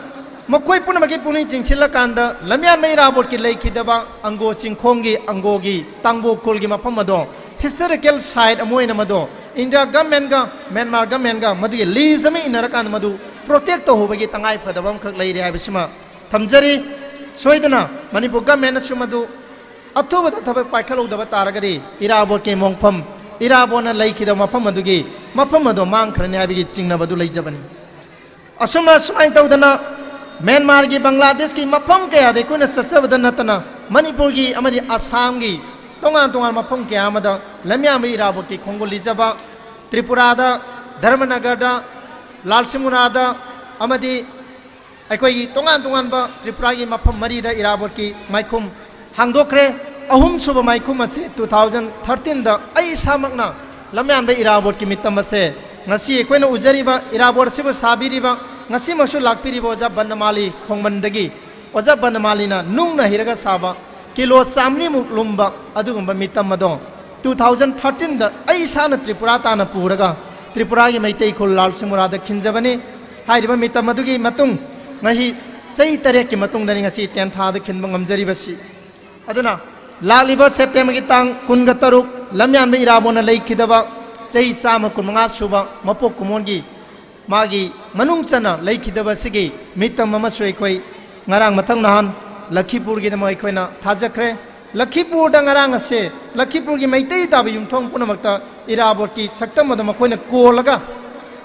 ꯃꯈꯣꯏ ꯄꯨꯝꯅꯃꯛꯀꯤ ꯄꯨꯛꯅꯤꯡ ꯆꯤꯡꯁꯤꯜꯂꯀꯥꯟꯗ ꯂꯝꯌꯥꯟꯕ ꯏꯔꯥꯕꯣꯠꯀꯤ ꯂꯩꯈꯤꯗꯕ ꯑꯪꯒꯣ ꯆꯤꯡꯈꯣꯡꯒꯤ, ꯑꯪꯒꯣꯒꯤ ꯇꯥꯡꯕꯣ ꯈꯨꯜꯒꯤ ꯃꯐꯝ ꯑꯗꯣ ꯍꯤꯁꯇꯣꯔꯤꯀꯦꯜ ꯁꯥꯏꯠ ꯑꯃ ꯑꯣꯏꯅ ꯃꯗꯣ ꯏꯟꯗꯤꯌꯥ ꯒꯚꯔꯟꯃꯦꯟꯒ ꯃ꯭ꯌꯥꯟꯃꯥꯔ ꯒꯚꯔꯟꯃꯦꯟꯒ ꯃꯗꯨꯒꯤ ꯂꯤꯖ ꯑꯃ ꯏꯟꯅꯔꯀꯥꯟꯗ ꯃꯗꯨ ꯄ꯭ꯔꯣꯇꯦꯛ ꯇꯧꯍꯧꯕꯒꯤ ꯇꯉꯥꯏ ꯐꯗꯕ ꯑꯃꯈꯛ ꯂꯩꯔꯤ ꯍꯥꯏꯕꯁꯤꯃ ꯊꯝꯖꯔꯤ꯫ ꯁꯣꯏꯗꯅ ꯃꯅꯤꯄꯨꯔ ꯒꯚꯔꯟꯃꯦꯟꯅꯁꯨ ꯃꯗꯨ ꯑꯊꯨꯕꯗ ꯊꯕꯛ ꯄꯥꯏꯈꯠꯍꯧꯗꯕ ꯇꯥꯔꯒꯗꯤ ꯏꯔꯥꯕꯣꯠꯀꯤ ꯃꯣꯡꯐꯝ, ꯏꯔꯥꯕꯣꯠꯅ ꯂꯩꯈꯤꯗꯕ ꯃꯐꯝ ꯑꯗꯨꯒꯤ ꯃꯐꯝ ꯑꯗꯣ ꯃꯥꯡꯈ꯭ꯔꯅꯤ ꯍꯥꯏꯕꯒꯤ ꯆꯤꯡꯅꯕ ꯑꯗꯨ ꯂꯩꯖꯕꯅꯤ꯫ ꯑꯁꯨꯝꯅ ꯁꯨꯃꯥꯏꯅ ꯇꯧꯗꯅ ꯃ꯭ꯌꯥꯟꯃꯥꯔꯒꯤ, ꯕꯪꯒ꯭ꯂꯥꯗꯦꯁꯀꯤ ꯃꯐꯝ ꯀꯌꯥꯗ ꯑꯩꯈꯣꯏꯅ ꯆꯠꯆꯕꯗ ꯅꯠꯇꯅ ꯃꯅꯤꯄꯨꯔꯒꯤ ꯑꯃꯗꯤ ꯑꯁꯥꯝꯒꯤ ꯇꯣꯉꯥꯟ ꯇꯣꯉꯥꯟꯕ ꯃꯐꯝ ꯀꯌꯥ ꯑꯃꯗ ꯂꯝꯌꯥꯟꯕ ꯏꯔꯥꯕꯣꯠꯀꯤ ꯈꯣꯡꯒꯨꯜ ꯂꯤꯖꯕ, ꯇ꯭ꯔꯤꯄꯨꯔꯥꯗ, ꯙꯔꯃꯅꯒꯔꯗ, ꯂꯥꯜꯁꯤꯃꯨꯔꯥꯗ ꯑꯃꯗꯤ ꯑꯩꯈꯣꯏꯒꯤ ꯇꯣꯉꯥꯟ ꯇꯣꯉꯥꯟꯕ ꯇ꯭ꯔꯤꯄꯨꯔꯥꯒꯤ ꯃꯐꯝ ꯃꯔꯤꯗ ꯏꯔꯥꯕꯣꯠꯀꯤ ꯃꯥꯏꯈꯨꯝ ꯍꯥꯡꯗꯣꯛꯈ꯭ꯔꯦ꯫ ꯑꯍꯨꯝꯁꯨꯕ ꯃꯥꯏꯈꯨꯝ ꯑꯁꯤ two thousand thirteenꯗ ꯑꯩ ꯏꯁꯥꯃꯛꯅ ꯂꯝꯌꯥꯟꯕ ꯏꯔꯥꯕꯣꯠꯀꯤ ꯃꯤꯇꯝ ꯑꯁꯦ ꯉꯁꯤ ꯑꯩꯈꯣꯏꯅ ꯎꯖꯔꯤꯕ ꯏꯔꯥꯕꯣꯠ ꯑꯁꯤꯕꯨ ꯁꯥꯕꯤꯔꯤꯕ, ꯉꯁꯤꯃꯛꯁꯨ ꯂꯥꯛꯄꯤꯔꯤꯕ ꯑꯣꯖꯥ ꯕꯟꯅꯃꯥꯂꯤ ꯈꯣꯡꯃꯟꯗꯒꯤ, ꯑꯣꯖꯥ ꯕꯟꯅꯃꯥꯂꯤꯅ ꯅꯨꯡꯅ ꯍꯩꯔꯒ ꯁꯥꯕ ꯀꯤꯂꯣ ꯆꯥꯃꯔꯤꯃꯨꯛ ꯂꯨꯝꯕ ꯑꯗꯨꯒꯨꯝꯕ ꯃꯤꯇꯝ ꯑꯗꯣ two thousand thirteenꯗ ꯑꯩ ꯏꯁꯥꯅ ꯇ꯭ꯔꯤꯄꯨꯔꯥ ꯇꯥꯟꯅ ꯄꯨꯔꯒ ꯇ꯭ꯔꯤꯄꯨꯔꯥꯒꯤ ꯃꯩꯇꯩ ꯈꯨꯜ ꯂꯥꯜꯁꯤꯃꯨꯔꯥꯗ ꯈꯤꯟꯖꯕꯅꯤ꯫ ꯍꯥꯏꯔꯤꯕ ꯃꯤꯇꯝ ꯑꯗꯨꯒꯤ ꯃꯇꯨꯡ ꯉꯁꯤ ꯆꯍꯤ ꯇꯔꯦꯠꯀꯤ ꯃꯇꯨꯡꯗꯅꯤ ꯉꯁꯤ ꯇꯦꯟꯊꯥꯗ ꯈꯤꯟꯕ ꯉꯝꯖꯔꯤꯕꯁꯤ꯫ ꯑꯗꯨꯅ ꯂꯥꯛꯂꯤꯕ ꯁꯦꯞꯇꯦꯝꯕꯔꯒꯤ ꯇꯥꯡ ꯀꯨꯟꯒ ꯇꯔꯨꯛ ꯂꯝꯌꯥꯟꯕ ꯏꯔꯥꯕꯣꯠꯅ ꯂꯩꯈꯤꯗꯕ ꯆꯍꯤ ꯆꯥꯝꯃ ꯀꯨꯟꯃꯉꯥ ꯁꯨꯕ ꯃꯄꯣꯛ ꯀꯨꯝꯑꯣꯟꯒꯤ ꯃꯥꯒꯤ ꯃꯅꯨꯡ ꯆꯟꯅ ꯂꯩꯈꯤꯗꯕ ꯑꯁꯤꯒꯤ ꯃꯤꯇꯝ ꯑꯃꯁꯨ ꯑꯩꯈꯣꯏ ꯉꯔꯥꯡ ꯃꯊꯪ ꯅꯍꯥꯟ ꯂꯈꯤꯄꯨꯔꯒꯤꯗꯃꯛ ꯑꯩꯈꯣꯏꯅ ꯊꯥꯖꯈ꯭ꯔꯦ꯫ ꯂꯈꯤꯄꯨꯔꯗ ꯉꯔꯥꯡ ꯑꯁꯦ ꯂꯈꯤꯄꯨꯔꯒꯤ ꯃꯩꯇꯩ ꯇꯥꯕ ꯌꯨꯝꯊꯣꯡ ꯄꯨꯝꯅꯃꯛꯇ ꯏꯔꯥꯕꯣꯠꯀꯤ ꯁꯛꯇꯝ ꯑꯗꯨ ꯃꯈꯣꯏꯅ ꯀꯣꯜꯂꯒ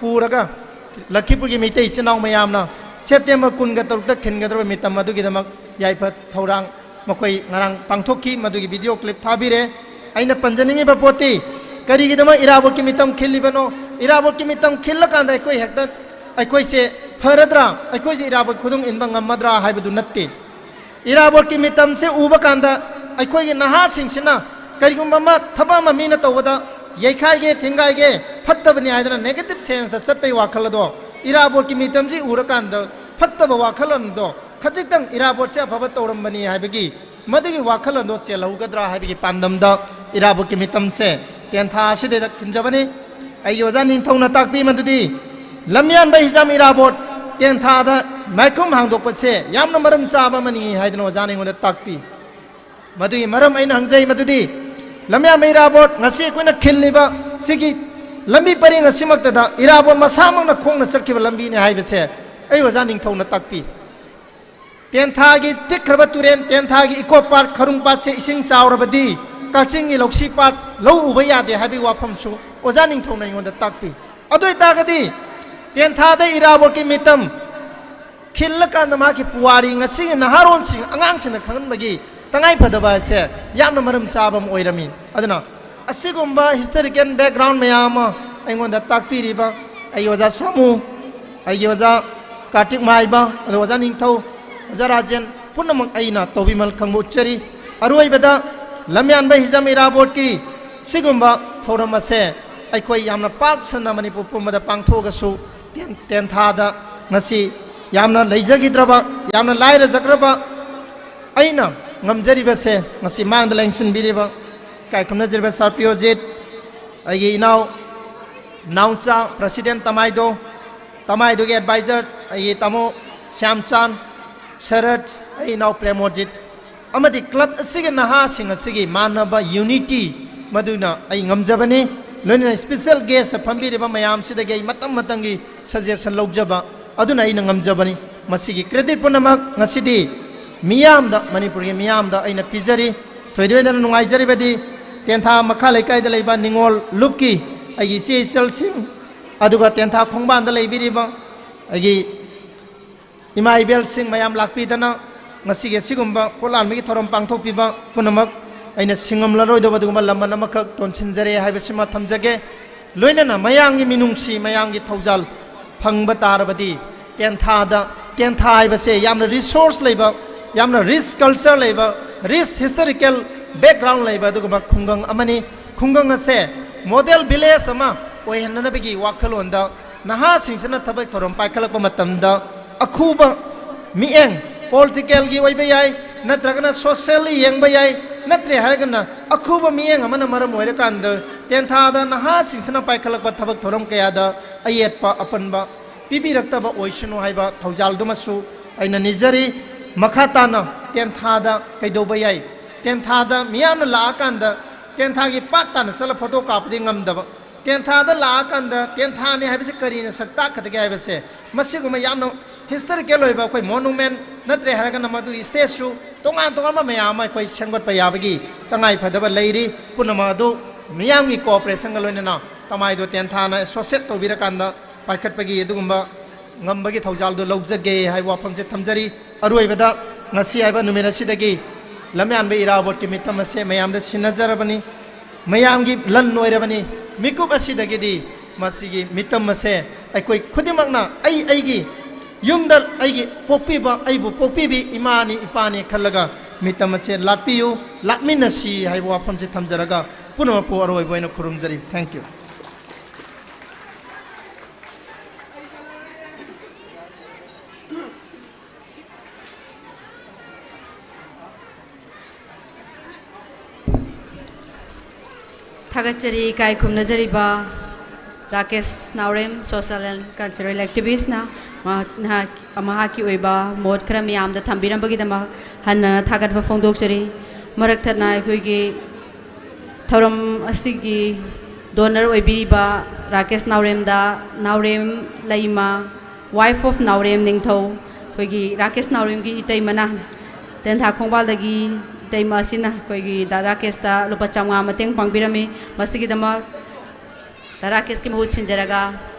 ꯄꯨꯔꯒ ꯂꯈꯤꯄꯨꯔꯒꯤ ꯃꯩꯇꯩ ꯏꯆꯤꯟ ꯏꯅꯥꯎ ꯃꯌꯥꯝꯅ ꯁꯦꯞꯇꯦꯝꯕꯔ ꯀꯨꯟꯒ ꯇꯔꯨꯛꯇ ꯈꯤꯟꯒꯗꯧꯔꯕ ꯃꯤꯇꯝ ꯑꯗꯨꯒꯤꯗꯃꯛ ꯌꯥꯏꯐ ꯊꯧꯔꯥꯡ ꯃꯈꯣꯏ ꯉꯔꯥꯡ ꯄꯥꯡꯊꯣꯛꯈꯤ꯫ ꯃꯗꯨꯒꯤ ꯚꯤꯗꯤꯑꯣ ꯀ꯭ꯂꯤꯞ ꯊꯥꯕꯤꯔꯦ꯫ ꯑꯩꯅ ꯄꯟꯖꯅꯤꯡꯉꯤꯕ ꯄꯣꯠꯇꯤ, ꯀꯔꯤꯒꯤꯗꯃꯛ ꯏꯔꯥꯕꯣꯠꯀꯤ ꯃꯤꯇꯝ ꯈꯤꯜꯂꯤꯕꯅꯣ? ꯏꯔꯥꯕꯣꯠꯀꯤ ꯃꯤꯇꯝ ꯈꯤꯜꯂꯀꯥꯟꯗ ꯑꯩꯈꯣꯏ ꯍꯦꯛꯇ, ꯑꯩꯈꯣꯏꯁꯦ ꯐꯔꯗ꯭ꯔꯥ, ꯑꯩꯈꯣꯏꯁꯦ ꯏꯔꯥꯕꯣꯠ ꯈꯨꯗꯨꯡ ꯏꯟꯕ ꯉꯝꯃꯗ꯭ꯔꯥ ꯍꯥꯏꯕꯗꯨ ꯅꯠꯇꯦ꯫ ꯏꯔꯥꯕꯣꯠꯀꯤ ꯃꯤꯇꯝꯁꯦ ꯎꯕ ꯀꯥꯟꯗ ꯑꯩꯈꯣꯏꯒꯤ ꯅꯍꯥꯁꯤꯡꯁꯤꯅ ꯀꯔꯤꯒꯨꯝꯕ ꯑꯃ, ꯊꯕꯛ ꯑꯃ ꯃꯤꯅ ꯇꯧꯕꯗ ꯌꯩꯈꯥꯏꯒꯦ, ꯊꯤꯡꯒꯥꯏꯒꯦ, ꯐꯠꯇꯕꯅꯤ ꯍꯥꯏꯗꯅ negative senseꯇ ꯆꯠꯄꯩ ꯋꯥꯈꯜ ꯑꯗꯣ ꯏꯔꯥꯕꯣꯠꯀꯤ ꯃꯤꯇꯝꯁꯤ ꯎꯔꯀꯥꯟꯗ ꯐꯠꯇꯕ ꯋꯥꯈꯜꯂꯣꯟꯗꯣ, ꯈꯖꯤꯛꯇꯪ ꯏꯔꯥꯕꯣꯠꯁꯦ ꯑꯐꯕ ꯇꯧꯔꯝꯕꯅꯤ ꯍꯥꯏꯕꯒꯤ ꯃꯗꯨꯒꯤ ꯋꯥꯈꯜꯂꯣꯟꯗꯣ ꯆꯦꯜꯍꯧꯒꯗ꯭ꯔꯥ ꯍꯥꯏꯕꯒꯤ ꯄꯥꯟꯗꯝꯗ ꯏꯔꯥꯕꯣꯠꯀꯤ ꯃꯤꯇꯝꯁꯦ ꯇꯦꯟꯊꯥ ꯑꯁꯤꯗꯩꯗ ꯈꯤꯟꯖꯕꯅꯤ꯫ ꯑꯩꯒꯤ ꯑꯣꯖꯥ ꯅꯤꯡꯊꯧꯅ ꯇꯥꯛꯄꯤ ꯃꯗꯨꯗꯤ ꯂꯝꯌꯥꯟꯕ ꯍꯤꯖꯥꯝ ꯏꯔꯥꯕꯣꯠ ꯇꯦꯟꯊꯥꯗ ꯃꯥꯏꯈꯨꯝ ꯍꯥꯡꯗꯣꯛꯄꯁꯦ ꯌꯥꯝꯅ ꯃꯔꯝ ꯆꯥꯕ ꯑꯃꯅꯤ ꯍꯥꯏꯗꯅ ꯑꯣꯖꯥꯅ ꯑꯩꯉꯣꯟꯗ ꯇꯥꯛꯄꯤ꯫ ꯃꯗꯨꯒꯤ ꯃꯔꯝ ꯑꯩꯅ ꯍꯪꯖꯩ ꯃꯗꯨꯗꯤ ꯂꯝꯌꯥꯟꯕ ꯏꯔꯥꯕꯣꯠ ꯉꯁꯤ ꯑꯩꯈꯣꯏꯅ ꯈꯤꯜꯂꯤꯕ ꯁꯤꯒꯤ ꯂꯝꯕꯤ ꯄꯔꯦꯡ ꯑꯁꯤꯃꯛꯇꯗ ꯏꯔꯥꯕꯣꯠ ꯃꯁꯥꯃꯛꯅ ꯈꯣꯡꯅ ꯆꯠꯈꯤꯕ ꯂꯝꯕꯤꯅꯤ ꯍꯥꯏꯕꯁꯦ ꯑꯩ ꯑꯣꯖꯥ ꯅꯤꯡꯊꯧꯅ ꯇꯥꯛꯄꯤ꯫ ꯇꯦꯟꯊꯥꯒꯤ ꯄꯤꯛꯈ꯭ꯔꯕ ꯇꯨꯔꯦꯟ, ꯇꯦꯟꯊꯥꯒꯤ ꯏꯀꯣ ꯄꯥꯠ, ꯈꯔꯨꯡ ꯄꯥꯠꯁꯦ ꯏꯁꯤꯡ ꯆꯥꯎꯔꯕꯗꯤ ꯀꯛꯆꯤꯡꯒꯤ ꯂꯧꯁꯤ ꯄꯥꯠ ꯂꯧ ꯎꯕ ꯌꯥꯗꯦ ꯍꯥꯏꯕꯒꯤ ꯋꯥꯐꯝꯁꯨ ꯑꯣꯖꯥ ꯅꯤꯡꯊꯧꯅ ꯑꯩꯉꯣꯟꯗ ꯇꯥꯛꯄꯤ꯫ ꯑꯗꯨ ꯑꯣꯏꯇꯥꯔꯒꯗꯤ ꯇꯦꯟꯊꯥꯗ ꯏꯔꯥꯕꯣꯠꯀꯤ ꯃꯤꯇꯝ ꯈꯤꯜꯂꯀꯥꯟꯗ ꯃꯍꯥꯛꯀꯤ ꯄꯨꯋꯥꯔꯤ ꯉꯁꯤꯒꯤ ꯅꯍꯥꯔꯣꯟꯁꯤꯡ, ꯑꯉꯥꯡꯁꯤꯡꯅ ꯈꯪꯍꯟꯕꯒꯤ ꯇꯉꯥꯏꯐꯗꯕ ꯍꯥꯏꯁꯦ ꯌꯥꯝꯅ ꯃꯔꯝ ꯆꯥꯕ ꯑꯃ ꯑꯣꯏꯔꯝꯃꯤ꯫ ꯑꯗꯨꯅ ꯑꯁꯤꯒꯨꯝꯕ historical background ꯃꯌꯥꯝ ꯑꯃ ꯑꯩꯉꯣꯟꯗ ꯇꯥꯛꯄꯤꯔꯤꯕ ꯑꯩꯒꯤ ꯑꯣꯖꯥ ꯁꯥꯃꯨ, ꯑꯩꯒꯤ ꯑꯣꯖꯥ ꯀꯥꯔꯇꯤꯛ ꯃꯥꯏꯕ, ꯑꯗꯨꯒ ꯑꯣꯖꯥ ꯅꯤꯡꯊꯧ, ꯑꯣꯖꯥ ꯔꯥꯖꯦꯟ, ꯄꯨꯝꯅꯃꯛ ꯑꯩꯅ ꯇꯧꯕꯤꯃꯜ ꯈꯪꯕ ꯎꯠꯆꯔꯤ꯫ ꯑꯔꯣꯏꯕꯗ ꯂꯝꯌꯥꯟꯕ ꯍꯤꯖꯝ ꯏꯔꯥꯕꯣꯠꯀꯤ ꯁꯤꯒꯨꯝꯕ ꯊꯧꯔꯝ ꯑꯁꯦ ꯑꯩꯈꯣꯏ ꯌꯥꯝꯅ ꯄꯥꯛ ꯁꯟꯅ ꯃꯅꯤꯄꯨꯔ ꯄꯨꯝꯕꯗ ꯄꯥꯡꯊꯣꯛꯑꯒꯁꯨ ꯇꯦꯟ-, ꯇꯦꯟꯊꯥꯗ ꯉꯁꯤ ꯌꯥꯝꯅ ꯂꯩꯖꯈꯤꯗ꯭ꯔꯕ, ꯌꯥꯝꯅ ꯂꯥꯏꯔꯖꯈ꯭ꯔꯕ ꯑꯩꯅ ꯉꯝꯖꯔꯤꯕꯁꯦ ꯉꯁꯤ ꯃꯥꯡꯗ ꯂꯦꯡꯁꯤꯟꯕꯤꯔꯤꯕ ꯏꯀꯥꯏ ꯈꯨꯝꯅꯖꯔꯤꯕ ꯁꯥꯔ ꯄ꯭ꯔꯤꯌꯣꯖꯤꯠ, ꯑꯩꯒꯤ ꯏꯅꯥꯎ, ꯏꯅꯥꯎꯆꯥ president ꯇꯃꯥꯏꯗꯣ, ꯇꯃꯥꯏꯗꯨꯒꯤ advisor ꯑꯩꯒꯤ ꯇꯥꯃꯣ ꯁ꯭ꯌꯥꯝꯆꯥꯟ, ꯁꯔꯠ, ꯑꯩ ꯏꯅꯥꯎ ꯄ꯭ꯔꯦꯃꯣꯖꯤꯠ, ꯑꯃꯗꯤ club ꯑꯁꯤꯒꯤ ꯅꯍꯥꯁꯤꯡ ꯑꯁꯤꯒꯤ ꯃꯥꯟꯅꯕ unity ꯃꯗꯨꯅ ꯑꯩ ꯉꯝꯖꯕꯅꯤ꯫ ꯂꯣꯏꯅꯅ special guest ꯐꯝꯕꯤꯔꯤꯕ ꯃꯌꯥꯝꯁꯤꯗꯒꯤ ꯑꯩ ꯃꯇꯝ ꯃꯇꯝꯒꯤ suggestion ꯂꯧꯖꯕ ꯑꯗꯨꯅ ꯑꯩꯅ ꯉꯝꯖꯕꯅꯤ꯫ ꯃꯁꯤꯒꯤ credit ꯄꯨꯝꯅꯃꯛ ꯉꯁꯤꯗꯤ ꯃꯤꯌꯥꯝꯗ, ꯃꯅꯤꯄꯨꯔꯒꯤ ꯃꯤꯌꯥꯝꯗ ꯑꯩꯅ ꯄꯤꯖꯔꯤ꯫ ꯊꯣꯏꯗꯣꯛ ꯍꯦꯟꯗꯣꯛꯅ ꯅꯨꯡꯉꯥꯏꯖꯔꯤꯕꯗꯤ ꯇꯦꯟꯊꯥ ꯃꯈꯥ ꯂꯩꯀꯥꯏꯗ ꯂꯩꯕ ꯅꯤꯉꯣꯜ ꯂꯨꯞꯀꯤ ꯑꯩꯒꯤ ꯏꯆꯦ ꯏꯆꯜꯁꯤꯡ, ꯑꯗꯨꯒ ꯇꯦꯟꯊꯥ ꯈꯣꯡꯕꯥꯟꯗ ꯂꯩꯕꯤꯔꯤꯕ ꯑꯩꯒꯤ ꯏꯃꯥ ꯏꯕꯦꯜꯁꯤꯡ ꯃꯌꯥꯝ ꯂꯥꯛꯄꯤꯗꯅ ꯉꯁꯤꯒꯤ ꯑꯁꯤꯒꯨꯝꯕ ꯄꯣꯠ ꯂꯥꯟꯕꯒꯤ ꯊꯧꯔꯝ ꯄꯥꯡꯊꯣꯛꯄꯤꯕ ꯄꯨꯝꯅꯃꯛ ꯑꯩꯅ ꯁꯤꯡꯉꯝꯂꯔꯣꯏꯗꯕ ꯑꯗꯨꯒꯨꯝꯕ ꯂꯃꯟ ꯑꯃꯈꯛ ꯇꯣꯟꯁꯤꯟꯖꯔꯦ ꯍꯥꯏꯕꯁꯤꯃ ꯊꯝꯖꯒꯦ꯫ ꯂꯣꯏꯅꯅ ꯃꯌꯥꯝꯒꯤ ꯃꯤꯅꯨꯡꯁꯤ, ꯃꯌꯥꯝꯒꯤ ꯊꯧꯖꯥꯜ ꯐꯪꯕ ꯇꯥꯔꯕꯗꯤ ꯇꯦꯟꯊꯥꯗ, ꯇꯦꯟꯊꯥ ꯍꯥꯏꯕꯁꯦ ꯌꯥꯝꯅ ꯔꯤꯁꯣꯔꯁ ꯂꯩꯕ, ꯌꯥꯝꯅ ꯔꯤꯆ ꯀꯜꯆꯔ ꯂꯩꯕ, ꯔꯤꯆ ꯍꯤꯁꯇꯣꯔꯤꯀꯦꯜ ꯕꯦꯛꯒ꯭ꯔꯥꯎꯟ ꯂꯩꯕ ꯑꯗꯨꯒꯨꯝꯕ ꯈꯨꯡꯒꯪ ꯑꯃꯅꯤ꯫ ꯈꯨꯡꯒꯪ ꯑꯁꯦ ꯃꯣꯗꯦꯜ ꯚꯤꯂꯦꯖ ꯑꯃ ꯑꯣꯏꯍꯟꯅꯅꯕꯒꯤ ꯋꯥꯈꯜꯂꯣꯟꯗ ꯅꯍꯥꯁꯤꯡꯁꯤꯅ ꯊꯕꯛ ꯊꯧꯔꯝ ꯄꯥꯏꯈꯠꯂꯛꯄ ꯃꯇꯝꯗ ꯑꯈꯨꯕ ꯃꯤꯠꯌꯦꯡ, ꯄꯣꯂꯤꯇꯤꯀꯦꯜꯒꯤ ꯑꯣꯏꯕ ꯌꯥꯏ, ꯅꯠꯇ꯭ꯔꯒꯅ ꯁꯣꯁꯤꯌꯦꯜꯂꯤ ꯌꯦꯡꯕ ꯌꯥꯏ, ꯅꯠꯇ꯭ꯔꯦ ꯍꯥꯏꯔꯒꯅ ꯑꯈꯨꯕ ꯃꯤꯠꯌꯦꯡ ꯑꯃꯅ ꯃꯔꯝ ꯑꯣꯏꯔꯀꯥꯟꯗ ꯇꯦꯟꯊꯥꯗ ꯅꯍꯥꯁꯤꯡꯁꯤꯅ ꯄꯥꯏꯈꯠꯂꯛꯄ ꯊꯕꯛ ꯊꯧꯔꯝ ꯀꯌꯥꯗ ꯑꯌꯦꯠꯄ ꯑꯄꯟꯕ ꯄꯤꯕꯤꯔꯛꯇꯕ ꯑꯣꯏꯁꯅꯨ ꯍꯥꯏꯕ ꯊꯧꯖꯥꯜꯗꯨꯃꯁꯨ ꯑꯩꯅ ꯅꯤꯖꯔꯤ꯫ ꯃꯈꯥ ꯇꯥꯅ ꯇꯦꯟꯊꯥꯗ ꯀꯩꯗꯧꯕ ꯌꯥꯏ, ꯇꯦꯟꯊꯥꯗ ꯃꯤꯌꯥꯝꯅ ꯂꯥꯛꯑꯀꯥꯟꯗ ꯇꯦꯟꯊꯥꯒꯤ ꯄꯥꯠ ꯇꯥꯅ ꯆꯠꯂ ꯐꯣꯇꯣ ꯀꯥꯞꯄꯗꯤ ꯉꯝꯗꯕ, ꯇꯦꯟꯊꯥꯗ ꯂꯥꯛꯑꯀꯥꯟꯗ ꯇꯦꯟꯊꯥꯅꯤ ꯍꯥꯏꯕꯁꯤ ꯀꯔꯤꯅ ꯁꯛ ꯇꯥꯛꯀꯗꯒꯦ ꯍꯥꯏꯕꯁꯦ, ꯃꯁꯤꯒꯨꯝꯕ ꯌꯥꯝꯅ ꯍꯤꯁꯇꯣꯔꯤꯀꯦꯜ ꯑꯣꯏꯕ ꯑꯩꯈꯣꯏ ꯃꯣꯅꯨꯃꯦꯟ ꯅꯠꯇ꯭ꯔꯦ ꯍꯥꯏꯔꯒꯅ ꯃꯗꯨꯒꯤ ꯁ꯭ꯇꯦꯆꯨ ꯇꯣꯉꯥꯟ ꯇꯣꯉꯥꯟꯕ ꯃꯌꯥꯝ ꯑꯃ ꯑꯩꯈꯣꯏ ꯁꯦꯝꯒꯠꯄ ꯌꯥꯕꯒꯤ ꯇꯉꯥꯏ ꯐꯗꯕ ꯂꯩꯔꯤ꯫ ꯄꯨꯝꯅꯃꯛ ꯑꯗꯨ ꯃꯤꯌꯥꯝꯒꯤ ꯀꯣꯑꯣꯄꯔꯦꯁꯟꯒ ꯂꯣꯏꯅꯅ ꯇꯃꯥꯏꯗꯣ ꯇꯦꯟꯊꯥꯅ ꯑꯦꯁꯣꯁꯤꯌꯦꯠ ꯇꯧꯕꯤꯔꯀꯥꯟꯗ ꯄꯥꯏꯈꯠꯄꯒꯤ ꯑꯗꯨꯒꯨꯝꯕ ꯉꯝꯕꯒꯤ ꯊꯧꯖꯥꯜꯗꯨ ꯂꯧꯖꯒꯦ ꯍꯥꯏꯕ ꯋꯥꯐꯝꯁꯦ ꯊꯝꯖꯔꯤ꯫ ꯑꯔꯣꯏꯕꯗ ꯉꯁꯤ ꯍꯥꯏꯕ ꯅꯨꯃꯤꯠ ꯑꯁꯤꯗꯒꯤ ꯂꯝꯌꯥꯟꯕ ꯏꯔꯥꯕꯣꯠꯀꯤ ꯃꯤꯇꯝ ꯑꯁꯦ ꯃꯌꯥꯝꯗ ꯁꯤꯟꯅꯖꯔꯕꯅꯤ꯫ ꯃꯌꯥꯝꯒꯤ ꯂꯟ ꯑꯣꯏꯔꯕꯅꯤ꯫ ꯃꯤꯀꯨꯞ ꯑꯁꯤꯗꯒꯤꯗꯤ ꯃꯁꯤꯒꯤ ꯃꯤꯇꯝ ꯑꯁꯦ ꯑꯩꯈꯣꯏ ꯈꯨꯗꯤꯡꯃꯛꯅ ꯑꯩ ꯑꯩꯒꯤ ꯌꯨꯝꯗ ꯑꯩꯒꯤ ꯄꯣꯛꯄꯤꯕ, ꯑꯩꯕꯨ ꯄꯣꯛꯄꯤꯕꯤ ꯏꯃꯥꯅꯤ ꯏꯄꯥꯅꯤ ꯈꯜꯂꯒ ꯃꯤꯇꯝ ꯑꯁꯦ ꯂꯥꯠꯄꯤꯌꯨ, ꯂꯥꯠꯃꯤꯟꯅꯁꯤ ꯍꯥꯏꯕ ꯋꯥꯐꯝꯁꯤ ꯊꯝꯖꯔꯒ ꯄꯨꯝꯅꯃꯛꯄꯨ ꯑꯔꯣꯏꯕ ꯑꯣꯏꯅ ꯈꯨꯔꯨꯝꯖꯔꯤ꯫ Thank you꯫ ꯊꯥꯒꯠꯆꯔꯤ ꯏꯀꯥꯏ ꯈꯨꯝꯅꯖꯔꯤꯕ ꯔꯥꯀꯦꯁ ꯅꯥꯎꯔꯦꯝ, social and cultural activist ꯅ ꯃꯍꯥꯛ, ꯅꯍꯥꯛ, ꯃꯍꯥꯛꯀꯤ ꯑꯣꯏꯕ ꯃꯣꯠ ꯈꯔ ꯃꯤꯌꯥꯝꯗ ꯊꯝꯕꯤꯔꯝꯕꯒꯤꯗꯃꯛ ꯍꯟꯅ ꯊꯥꯒꯠꯄ ꯐꯣꯡꯗꯣꯛꯆꯔꯤ꯫ ꯃꯔꯛ ꯊꯠꯅ ꯑꯩꯈꯣꯏꯒꯤ ꯊꯧꯔꯝ ꯑꯁꯤꯒꯤ donor ꯑꯣꯏꯕꯤꯔꯤꯕ Rakesh ꯅꯥꯎꯔꯦꯝꯗ, Naorem Leima, wife of ꯅꯥꯎꯔꯦꯝ ꯅꯤꯡꯊꯧ, ꯑꯩꯈꯣꯏꯒꯤ ꯔꯥꯀꯦꯁ ꯅꯥꯎꯔꯦꯝꯒꯤ ꯏꯇꯩꯃꯅ ꯇꯦꯟꯊꯥ ꯈꯣꯡꯕꯥꯜꯗꯒꯤ ꯏꯇꯩꯃ ꯑꯁꯤꯅ ꯑꯩꯈꯣꯏꯒꯤ ꯗꯥ ꯔꯥꯀꯦꯁꯇ ꯂꯨꯄꯥ ꯆꯥꯝꯃꯉꯥ ꯃꯇꯦꯡ ꯄꯥꯡꯕꯤꯔꯝꯃꯤ꯫ ꯃꯁꯤꯒꯤꯗꯃꯛ ꯗꯥ ꯔꯥꯀꯦꯁꯀꯤ ꯃꯍꯨꯠ ꯁꯤꯟꯖꯔꯒ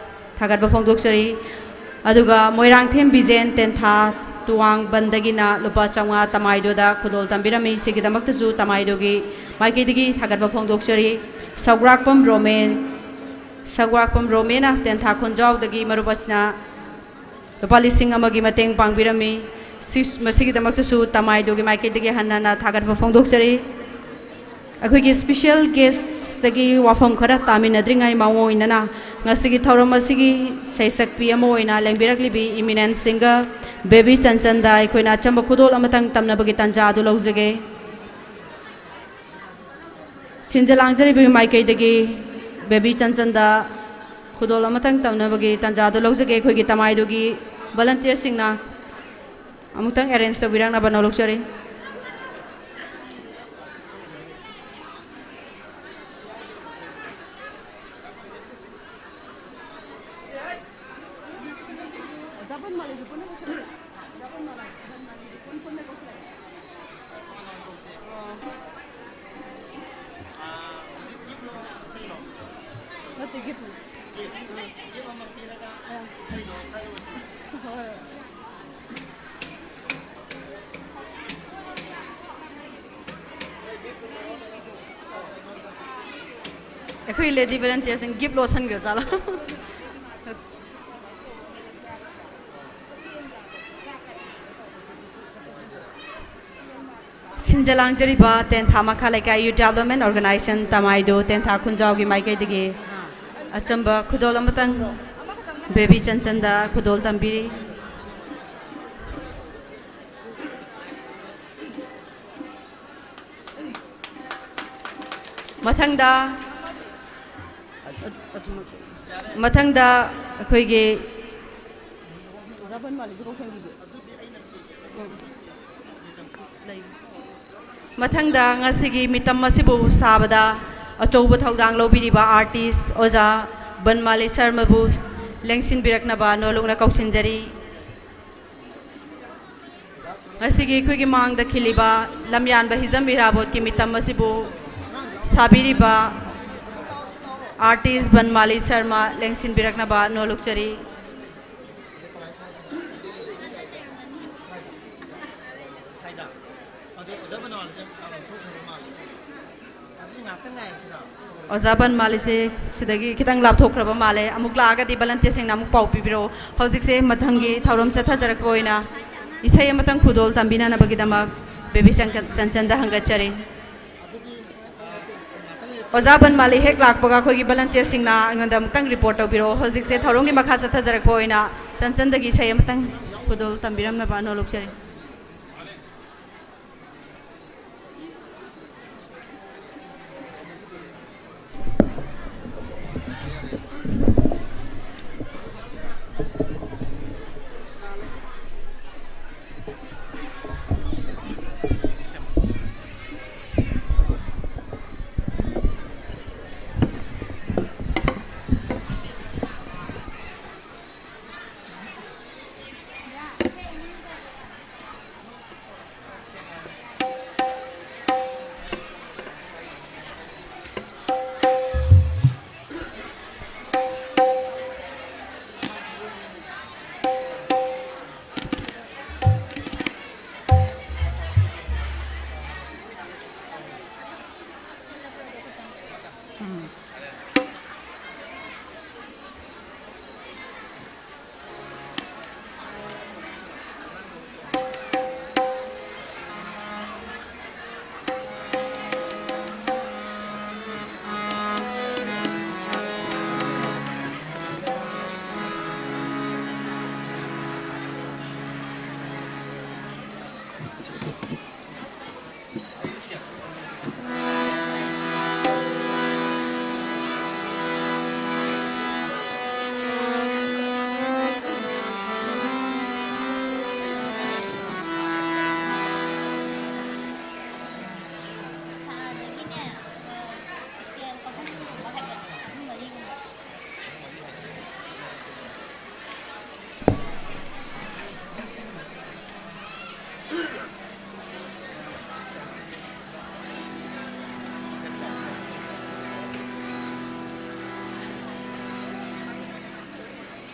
ꯊꯥꯒꯠꯄ ꯐꯣꯡꯗꯣꯛꯆꯔꯤ꯫ ꯑꯗꯨꯒ ꯃꯣꯏꯔꯥꯡꯊꯦꯝ ꯕꯤꯖꯦꯟ ꯇꯦꯟꯊꯥ ꯇꯨꯋꯥꯡ ꯕꯟꯗꯒꯤꯅ ꯂꯨꯄꯥ ꯆꯥꯝꯃꯉꯥ ꯇꯃꯥꯏꯗꯣꯗ ꯈꯨꯗꯣꯜ ꯇꯝꯕꯤꯔꯝꯃꯤ꯫ ꯁꯤꯒꯤꯗꯃꯛꯇꯁꯨ ꯇꯃꯥꯏꯗꯣꯒꯤ ꯃꯥꯏꯀꯩꯗꯒꯤ ꯊꯥꯒꯠꯄ ꯐꯣꯡꯗꯣꯛꯆꯔꯤ꯫ ꯁꯧꯒ꯭ꯔꯥꯛꯄꯝ ꯔꯣꯃꯦꯟ, ꯁꯧꯒ꯭ꯔꯥꯛꯄꯝ ꯔꯣꯃꯦꯅ ꯇꯦꯟꯊꯥ ꯈꯣꯟꯖꯥꯎꯗꯒꯤ ꯃꯔꯨꯞ ꯑꯁꯤꯅ ꯂꯨꯄꯥ ꯂꯤꯁꯤꯡ ꯑꯃꯒꯤ ꯃꯇꯦꯡ ꯄꯥꯡꯕꯤꯔꯝꯃꯤ꯫ ꯁꯤ-, ꯃꯁꯤꯒꯤꯗꯃꯛꯇꯁꯨ ꯇꯃꯥꯏꯗꯣꯒꯤ ꯃꯥꯏꯀꯩꯗꯒꯤ ꯍꯟꯅ ꯍꯟꯅ ꯊꯥꯒꯠꯄ ꯐꯣꯡꯗꯣꯛꯆꯔꯤ꯫ ꯑꯩꯈꯣꯏꯒꯤ special guestꯇꯒꯤ ꯋꯥꯐꯝ ꯈꯔ ꯇꯥꯃꯤꯟꯅꯗ꯭ꯔꯤꯉꯩ ꯃꯥꯡꯑꯣꯏꯅꯅ ꯉꯁꯤꯒꯤ ꯊꯧꯔꯝ ꯑꯁꯤꯒꯤ ꯁꯩꯁꯛꯄꯤ ꯑꯃ ꯑꯣꯏꯅ ꯂꯦꯡꯕꯤꯔꯛꯂꯤꯕꯤ eminent singer ꯕꯦꯕꯤ ꯆꯟꯆꯟꯗ ꯑꯩꯈꯣꯏꯅ ꯑꯆꯝꯕ ꯈꯨꯗꯣꯜ ꯑꯃꯇꯪ ꯇꯝꯅꯕꯒꯤ ꯇꯥꯟꯖꯥ ꯑꯗꯨ ꯂꯧꯖꯒꯦ꯫ ꯁꯤꯟꯖ ꯂꯥꯡꯖꯔꯤꯕꯒꯤ ꯃꯥꯏꯀꯩꯗꯒꯤ ꯕꯦꯕꯤ ꯆꯟꯆꯟꯗ ꯈꯨꯗꯣꯜ ꯑꯃꯇꯪ ꯇꯝꯅꯕꯒꯤ ꯇꯥꯟꯖꯥꯗꯨ ꯂꯧꯖꯒꯦ꯫ ꯑꯩꯈꯣꯏꯒꯤ ꯇꯃꯥꯏꯗꯨꯒꯤ volunteerꯁꯤꯡꯅ ꯑꯃꯨꯛꯇꯪ arrange ꯇꯧꯕꯤꯔꯛꯅꯕ ꯅꯣꯂꯨꯛꯆꯔꯤ꯫ ꯅꯠꯇꯦ, gift ꯅꯤ꯫ ꯍꯣꯏ꯫ ꯑꯩꯈꯣꯏ lady volunteerꯁꯤꯡ gift ꯂꯣꯠꯁꯟꯈ꯭ꯔ ꯖꯥꯠꯂꯥ? ꯁꯤꯟꯖ ꯂꯥꯡꯖꯔꯤꯕ ꯇꯦꯟꯊꯥ ꯃꯈꯥ ꯂꯩꯀꯥꯏ Youth Development Organization ꯇꯃꯥꯏꯗꯣ ꯇꯦꯟꯊꯥ ꯈꯨꯟꯖꯥꯎꯒꯤ ꯃꯥꯏꯀꯩꯗꯒꯤ ꯑꯆꯝꯕ ꯈꯨꯗꯣꯜ ꯑꯃꯇꯪ ꯕꯦꯕꯤ ꯆꯟꯆꯟꯗ ꯈꯨꯗꯣꯜ ꯇꯝꯕꯤꯔꯤ꯫ ꯃꯊꯪꯗ, ꯃꯊꯪꯗ ꯑꯩꯈꯣꯏꯒꯤ ꯃꯊꯪꯗ ꯉꯁꯤꯒꯤ ꯃꯤꯇꯝ ꯑꯁꯤꯕꯨ ꯁꯥꯕꯗ ꯑꯆꯧꯕ ꯊꯧꯗꯥꯡ ꯂꯧꯕꯤꯔꯤꯕ artist ꯑꯣꯖꯥ ꯕꯟꯃꯥꯂꯤ ꯁꯔꯃꯕꯨ ꯂꯦꯡꯁꯤꯟꯕꯤꯔꯛꯅꯕ ꯅꯣꯂꯨꯛꯅ ꯀꯧꯁꯤꯟꯖꯔꯤ꯫ ꯉꯁꯤꯒꯤ ꯑꯩꯈꯣꯏꯒꯤ ꯃꯥꯡꯗ ꯈꯤꯜꯂꯤꯕ ꯂꯝꯌꯥꯟꯕ ꯍꯤꯖꯝ ꯏꯔꯥꯕꯣꯠꯀꯤ ꯃꯤꯇꯝ ꯑꯁꯤꯕꯨ ꯁꯥꯕꯤꯔꯤꯕ artist ꯕꯟꯃꯥꯂꯤ ꯁꯔꯃ ꯂꯦꯡꯁꯤꯟꯕꯤꯔꯛꯅꯕ ꯅꯣꯜꯂꯨꯛꯆꯔꯤ꯫ ꯑꯣꯖꯥ ꯕꯟꯃꯥꯂꯤꯁꯦ ꯁꯤꯗꯒꯤ ꯈꯤꯇꯪ ꯂꯥꯞꯊꯣꯛꯈ꯭ꯔꯕ ꯃꯥꯜꯂꯦ꯫ ꯑꯃꯨꯛ ꯂꯥꯛꯑꯒꯗꯤ volunteerꯁꯤꯡꯅ ꯑꯃꯨꯛ ꯄꯥꯎ ꯄꯤꯕꯤꯔꯛꯑꯣ꯫ ꯍꯧꯖꯤꯛꯁꯦ ꯃꯊꯪꯒꯤ ꯊꯧꯔꯝ ꯆꯠꯊꯖꯔꯛꯄ ꯑꯣꯏꯅ ꯏꯁꯩ ꯑꯃꯇꯪ ꯈꯨꯗꯣꯜ ꯇꯝꯕꯤꯅꯅꯕꯒꯤꯗꯃꯛ ꯕꯦꯕꯤ ꯆꯟꯆꯟꯗ ꯍꯪꯒꯠꯆꯔꯤ꯫ ꯑꯣꯖꯥ ꯕꯟꯃꯥꯂꯤ ꯍꯦꯛ ꯂꯥꯛꯄꯒ ꯑꯩꯈꯣꯏꯒꯤ volunteerꯁꯤꯡꯅ ꯑꯩꯉꯣꯟꯗ ꯑꯃꯨꯛꯇꯪ report ꯇꯧꯕꯤꯔꯛꯑꯣ꯫ ꯍꯧꯖꯤꯛꯁꯦ ꯊꯧꯔꯝꯒꯤ ꯃꯈꯥ ꯆꯠꯊꯖꯔꯛꯄ ꯑꯣꯏꯅ ꯆꯟꯆꯟꯗꯒꯤ ꯏꯁꯩ ꯑꯃꯇꯪ ꯈꯨꯗꯣꯜ ꯇꯝꯕꯤꯔꯝꯅꯕ ꯅꯣꯜꯂꯨꯛꯆꯔꯤ꯫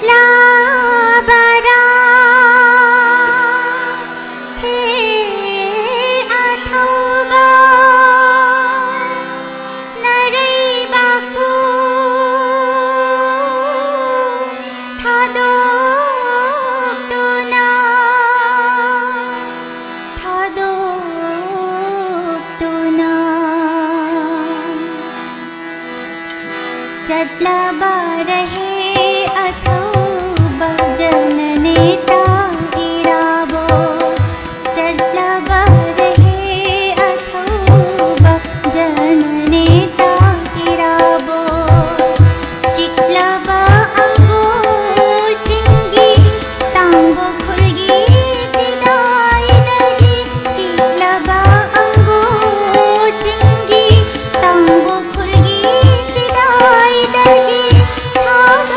ꯂꯥꯕꯔꯥ ꯍꯦ ꯑꯊꯧꯕ ꯅꯔꯩꯕꯥꯛꯄꯨ ꯊꯥꯗꯣꯛꯇꯨꯅ, ꯊꯥꯗꯣꯛꯇꯨꯅ꯫ ꯆꯠꯂꯕꯔꯍꯦ ꯑꯊꯧꯕ ꯖꯅꯅꯦꯇꯥ ꯏꯔꯥꯕꯣꯠ꯫ ꯆꯠꯂꯕꯔꯍꯦ ꯑꯊꯧꯕ ꯖꯅꯅꯦꯇꯥ ꯏꯔꯥꯕꯣꯠ꯫ ꯆꯤꯛꯂꯕ ꯑꯪꯒꯨꯔ ꯆꯤꯡꯒꯤ ꯇꯥꯡꯕ ꯈꯨꯜꯒꯤ ꯆꯤꯗꯥꯏꯗꯒꯤ, ꯆꯤꯛꯂꯕ ꯑꯪꯒꯨꯔ ꯆꯤꯡꯒꯤ ꯇꯥꯡꯕ ꯈꯨꯜꯒꯤ ꯆꯤꯗꯥꯏꯗꯒꯤ ꯊꯥꯎ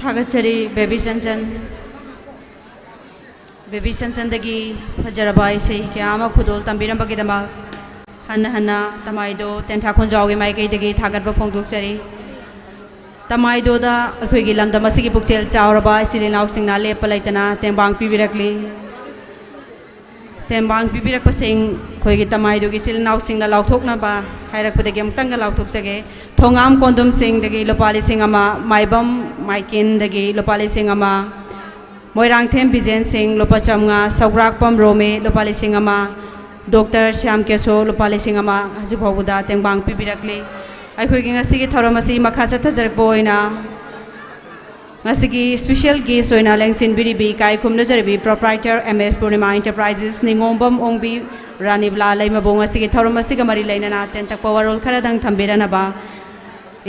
ꯊꯥꯒꯠꯆꯔꯤ ꯕꯦꯕꯤ ꯆꯟꯆꯟ꯫ ꯕꯦꯕꯤ ꯆꯟꯆꯟꯗꯒꯤ ꯐꯖꯔꯕ ꯏꯁꯩ ꯀꯌꯥ ꯑꯃ ꯈꯨꯗꯣꯜ ꯇꯝꯕꯤꯔꯝꯕꯒꯤꯗꯃꯛ꯫ ꯍꯟꯅ ꯍꯟꯅ ꯇꯃꯥꯏꯗꯣ ꯇꯦꯟꯊꯥ ꯈꯣꯟꯖꯥꯎꯒꯤ ꯃꯥꯏꯀꯩꯗꯒꯤ ꯊꯥꯒꯠꯄ ꯐꯣꯡꯗꯣꯛꯆꯔꯤ꯫ ꯇꯃꯥꯏꯗꯣꯗ ꯑꯩꯈꯣꯏꯒꯤ ꯂꯝꯗꯝ ꯑꯁꯤꯒꯤ ꯄꯨꯛꯆꯦꯜ ꯆꯥꯎꯔꯕ ꯏꯆꯤꯜ ꯏꯅꯥꯎꯁꯤꯡꯅ ꯂꯦꯞꯄ ꯂꯩꯇꯅ ꯇꯦꯡꯕꯥꯡ ꯄꯤꯕꯤꯔꯛꯂꯤ꯫ ꯇꯦꯡꯕꯥꯡ ꯄꯤꯕꯤꯔꯛꯄꯁꯤꯡ ꯑꯩꯈꯣꯏꯒꯤ ꯇꯃꯥꯏꯗꯨꯒꯤ ꯏꯆꯤꯜ ꯏꯅꯥꯎꯁꯤꯡꯅ ꯂꯥꯎꯊꯣꯛꯅꯕ ꯍꯥꯏꯔꯛꯄꯗꯒꯤ ꯑꯃꯨꯛꯇꯪꯒ ꯂꯥꯎꯊꯣꯛꯆꯒꯦ꯫ ꯊꯣꯉꯥꯝ ꯀꯣꯟꯗꯨꯝꯁꯤꯡꯗꯒꯤ ꯂꯨꯄꯥ ꯂꯤꯁꯤꯡ ꯑꯃ, ꯃꯥꯏꯕꯝ ꯃꯥꯏꯀꯦꯟꯗꯒꯤ ꯂꯨꯄꯥ ꯂꯤꯁꯤꯡ ꯑꯃ, ꯃꯣꯏꯔꯥꯡꯊꯦꯝ ꯕꯤꯖꯦꯟ ꯁꯤꯡ ꯂꯨꯄꯥ ꯆꯥꯝꯃꯉꯥ, ꯁꯧꯒ꯭ꯔꯥꯛꯄꯝ ꯔꯣꯃꯤ ꯂꯨꯄꯥ ꯂꯤꯁꯤꯡ ꯑꯃ, ꯗꯣꯛꯇꯔ ꯁ꯭ꯌꯥꯝ ꯀꯦꯁꯣ ꯂꯨꯄꯥ ꯂꯤꯁꯤꯡ ꯑꯃ ꯍꯧꯖꯤꯛ ꯐꯥꯎꯕꯗ ꯇꯦꯡꯕꯥꯡ ꯄꯤꯕꯤꯔꯛꯂꯤ꯫ ꯑꯩꯈꯣꯏꯒꯤ ꯉꯁꯤꯒꯤ ꯊꯧꯔꯝ ꯑꯁꯤ ꯃꯈꯥ ꯆꯠꯊꯖꯔꯛꯄ ꯑꯣꯏꯅ ꯉꯁꯤꯒꯤ special guest ꯑꯣꯏꯅ ꯂꯦꯡꯁꯤꯟꯕꯤꯔꯤꯕꯤ ꯏꯀꯥꯏ ꯈꯨꯝꯅꯖꯔꯤꯕꯤ proprietor M S Purnima Enterprises ꯅꯤꯉꯣꯝꯕꯝ ꯑꯣꯡꯕꯤ ꯔꯥꯅꯤꯕꯂꯥ ꯂꯩꯃꯕꯨ ꯉꯁꯤꯒꯤ ꯊꯧꯔꯝ ꯑꯁꯤꯒ ꯃꯔꯤ ꯂꯩꯅꯅ ꯇꯦꯟꯇꯛꯄ ꯋꯥꯔꯣꯜ ꯈꯔꯗꯪ ꯊꯝꯕꯤꯔꯅꯕ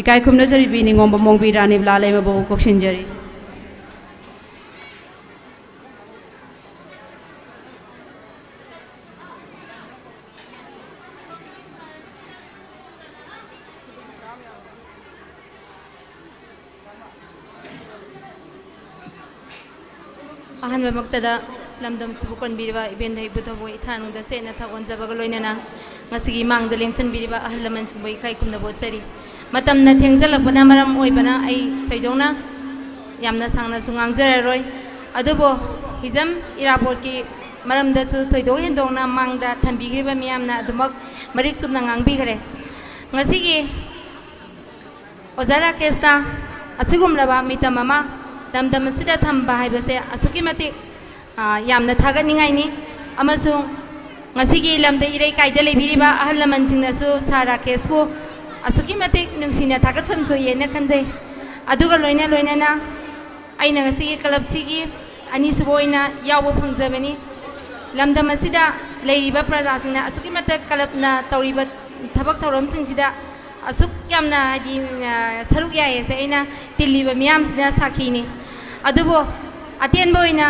ꯏꯀꯥꯏ ꯈꯨꯝꯅꯖꯔꯤꯕꯤ ꯅꯤꯉꯣꯝꯕꯝ ꯑꯣꯡꯕꯤ ꯔꯥꯅꯤꯕꯂꯥ ꯂꯩꯃꯕꯨ ꯀꯣꯛꯁꯤꯟꯖꯔꯤ꯫ ꯑꯍꯥꯟꯕꯃꯛꯇꯗ ꯂꯝꯗꯝꯁꯤꯕꯨ ꯀꯣꯟꯕꯤꯔꯤꯕ ꯏꯕꯦꯟꯗ ꯏꯕꯨꯙꯧꯕꯨ ꯏꯊꯥꯅꯨꯡꯗ ꯁꯦꯠꯅ ꯊꯛ ꯑꯣꯟꯖꯕꯒ ꯂꯣꯏꯅꯅ ꯉꯁꯤꯒꯤ ꯃꯥꯡꯗ ꯂꯦꯡꯁꯤꯟꯕꯤꯔꯤꯕ ꯑꯍꯜ ꯂꯃꯟꯁꯤꯡꯕꯨ ꯏꯀꯥꯏ ꯈꯨꯝꯅꯕ ꯎꯠꯆꯔꯤ꯫ ꯃꯇꯝꯅ ꯊꯦꯡꯖꯜꯂꯛꯄꯅ ꯃꯔꯝ ꯑꯣꯏꯕꯅ ꯑꯩ ꯊꯣꯏꯗꯣꯛꯅ ꯌꯥꯝꯅ ꯁꯥꯡꯅꯁꯨ ꯉꯥꯡꯖꯔꯔꯣꯏ꯫ ꯑꯗꯨꯕꯨ ꯍꯤꯖꯝ ꯏꯔꯥꯕꯣꯠꯀꯤ ꯃꯔꯝꯗꯁꯨ ꯊꯣꯏꯗꯣꯛ ꯍꯦꯟꯗꯣꯛꯅ ꯃꯥꯡꯗ ꯊꯝꯕꯤꯈ꯭ꯔꯤꯕ ꯃꯤꯌꯥꯝꯅ ꯑꯗꯨꯃꯛ ꯃꯔꯤꯛ ꯆꯨꯝꯅ ꯉꯥꯡꯕꯤꯈ꯭ꯔꯦ꯫ ꯉꯁꯤꯒꯤ ꯑꯣꯖꯥ ꯔꯥꯀꯦꯁꯅ ꯑꯁꯤꯒꯨꯝꯂꯕ ꯃꯤꯇꯝ ꯑꯃ ꯂꯝꯗꯝ ꯑꯁꯤꯗ ꯊꯝꯕ ꯍꯥꯏꯕꯁꯦ ꯑꯁꯨꯛꯀꯤ ꯃꯇꯤꯛ, ꯑ, ꯌꯥꯝꯅ ꯊꯥꯒꯠꯅꯤꯡꯉꯥꯏꯅꯤ꯫ ꯑꯃꯁꯨꯡ ꯉꯁꯤꯒꯤ ꯂꯝꯗ ꯏꯔꯩ ꯀꯥꯏꯗ ꯂꯩꯕꯤꯔꯤꯕ ꯑꯍꯜ ꯂꯃꯟꯁꯤꯡꯅꯁꯨ ꯁꯥꯔ ꯔꯥꯀꯦꯁꯄꯨ ꯑꯁꯨꯛꯀꯤ ꯃꯇꯤꯛ ꯅꯨꯡꯁꯤꯅ ꯊꯥꯒꯠꯐꯝ ꯊꯣꯛꯏ ꯍꯥꯏꯅ ꯈꯟꯖꯩ꯫ ꯑꯗꯨꯒ ꯂꯣꯏꯅ ꯂꯣꯏꯅꯅ ꯑꯩꯅ ꯉꯁꯤꯒꯤ ꯀ꯭ꯂꯕꯁꯤꯒꯤ ꯑꯅꯤꯁꯨꯕ ꯑꯣꯏꯅ ꯌꯥꯎꯕ ꯐꯪꯖꯕꯅꯤ꯫ ꯂꯝꯗꯝ ꯑꯁꯤꯗ ꯂꯩꯔꯤꯕ ꯄ꯭ꯔꯖꯥꯁꯤꯡꯅ ꯑꯁꯨꯛꯀꯤ ꯃꯇꯤꯛ ꯀ꯭ꯂꯕꯅ ꯇꯧꯔꯤꯕ ꯊꯕꯛ ꯊꯧꯔꯝꯁꯤꯡꯁꯤꯗ ꯑꯁꯨꯛ ꯌꯥꯝꯅ, ꯍꯥꯏꯗꯤ, ꯑ, ꯁꯔꯨꯛ ꯌꯥꯏ ꯍꯥꯏꯁꯦ ꯑꯩꯅ ꯇꯤꯜꯂꯤꯕ ꯃꯤꯌꯥꯝꯁꯤꯅ ꯁꯥꯈꯤꯅꯤ꯫ ꯑꯗꯨꯕꯨ ꯑꯇꯦꯟꯕ ꯑꯣꯏꯅ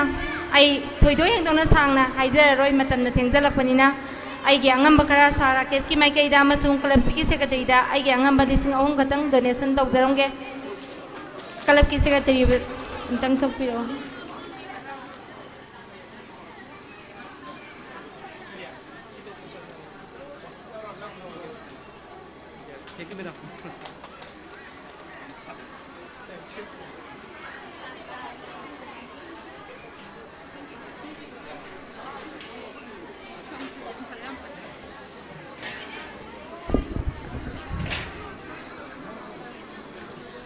ꯑꯩ ꯊꯣꯏꯗꯣꯛ ꯍꯦꯟꯗꯣꯛꯅ ꯁꯥꯡꯅ ꯍꯥꯏꯖꯔꯔꯣꯏ, ꯃꯇꯝꯅ ꯊꯦꯡꯖꯜꯂꯛꯄꯅꯤꯅ꯫ ꯑꯩꯒꯤ ꯑꯉꯝꯕ ꯈꯔ ꯁꯥꯔ ꯔꯥꯀꯦꯁꯀꯤ ꯃꯥꯏꯀꯩꯗ ꯑꯃꯁꯨꯡ ꯀ꯭ꯂꯕꯁꯤꯒꯤ ꯁꯦꯀ꯭ꯔꯦꯇꯔꯤꯗ ꯑꯩꯒꯤ ꯑꯉꯝꯕ ꯂꯤꯁꯤꯡ ꯑꯍꯨꯝ ꯈꯛꯇꯪ ꯗꯣꯅꯦꯁꯟ ꯇꯧꯖꯔꯝꯒꯦ꯫ ꯀ꯭ꯂꯕꯀꯤ ꯁꯦꯀ꯭ꯔꯦꯇꯔꯤ ꯑꯝꯇꯪ ꯊꯣꯛꯄꯤꯔꯛꯑꯣ꯫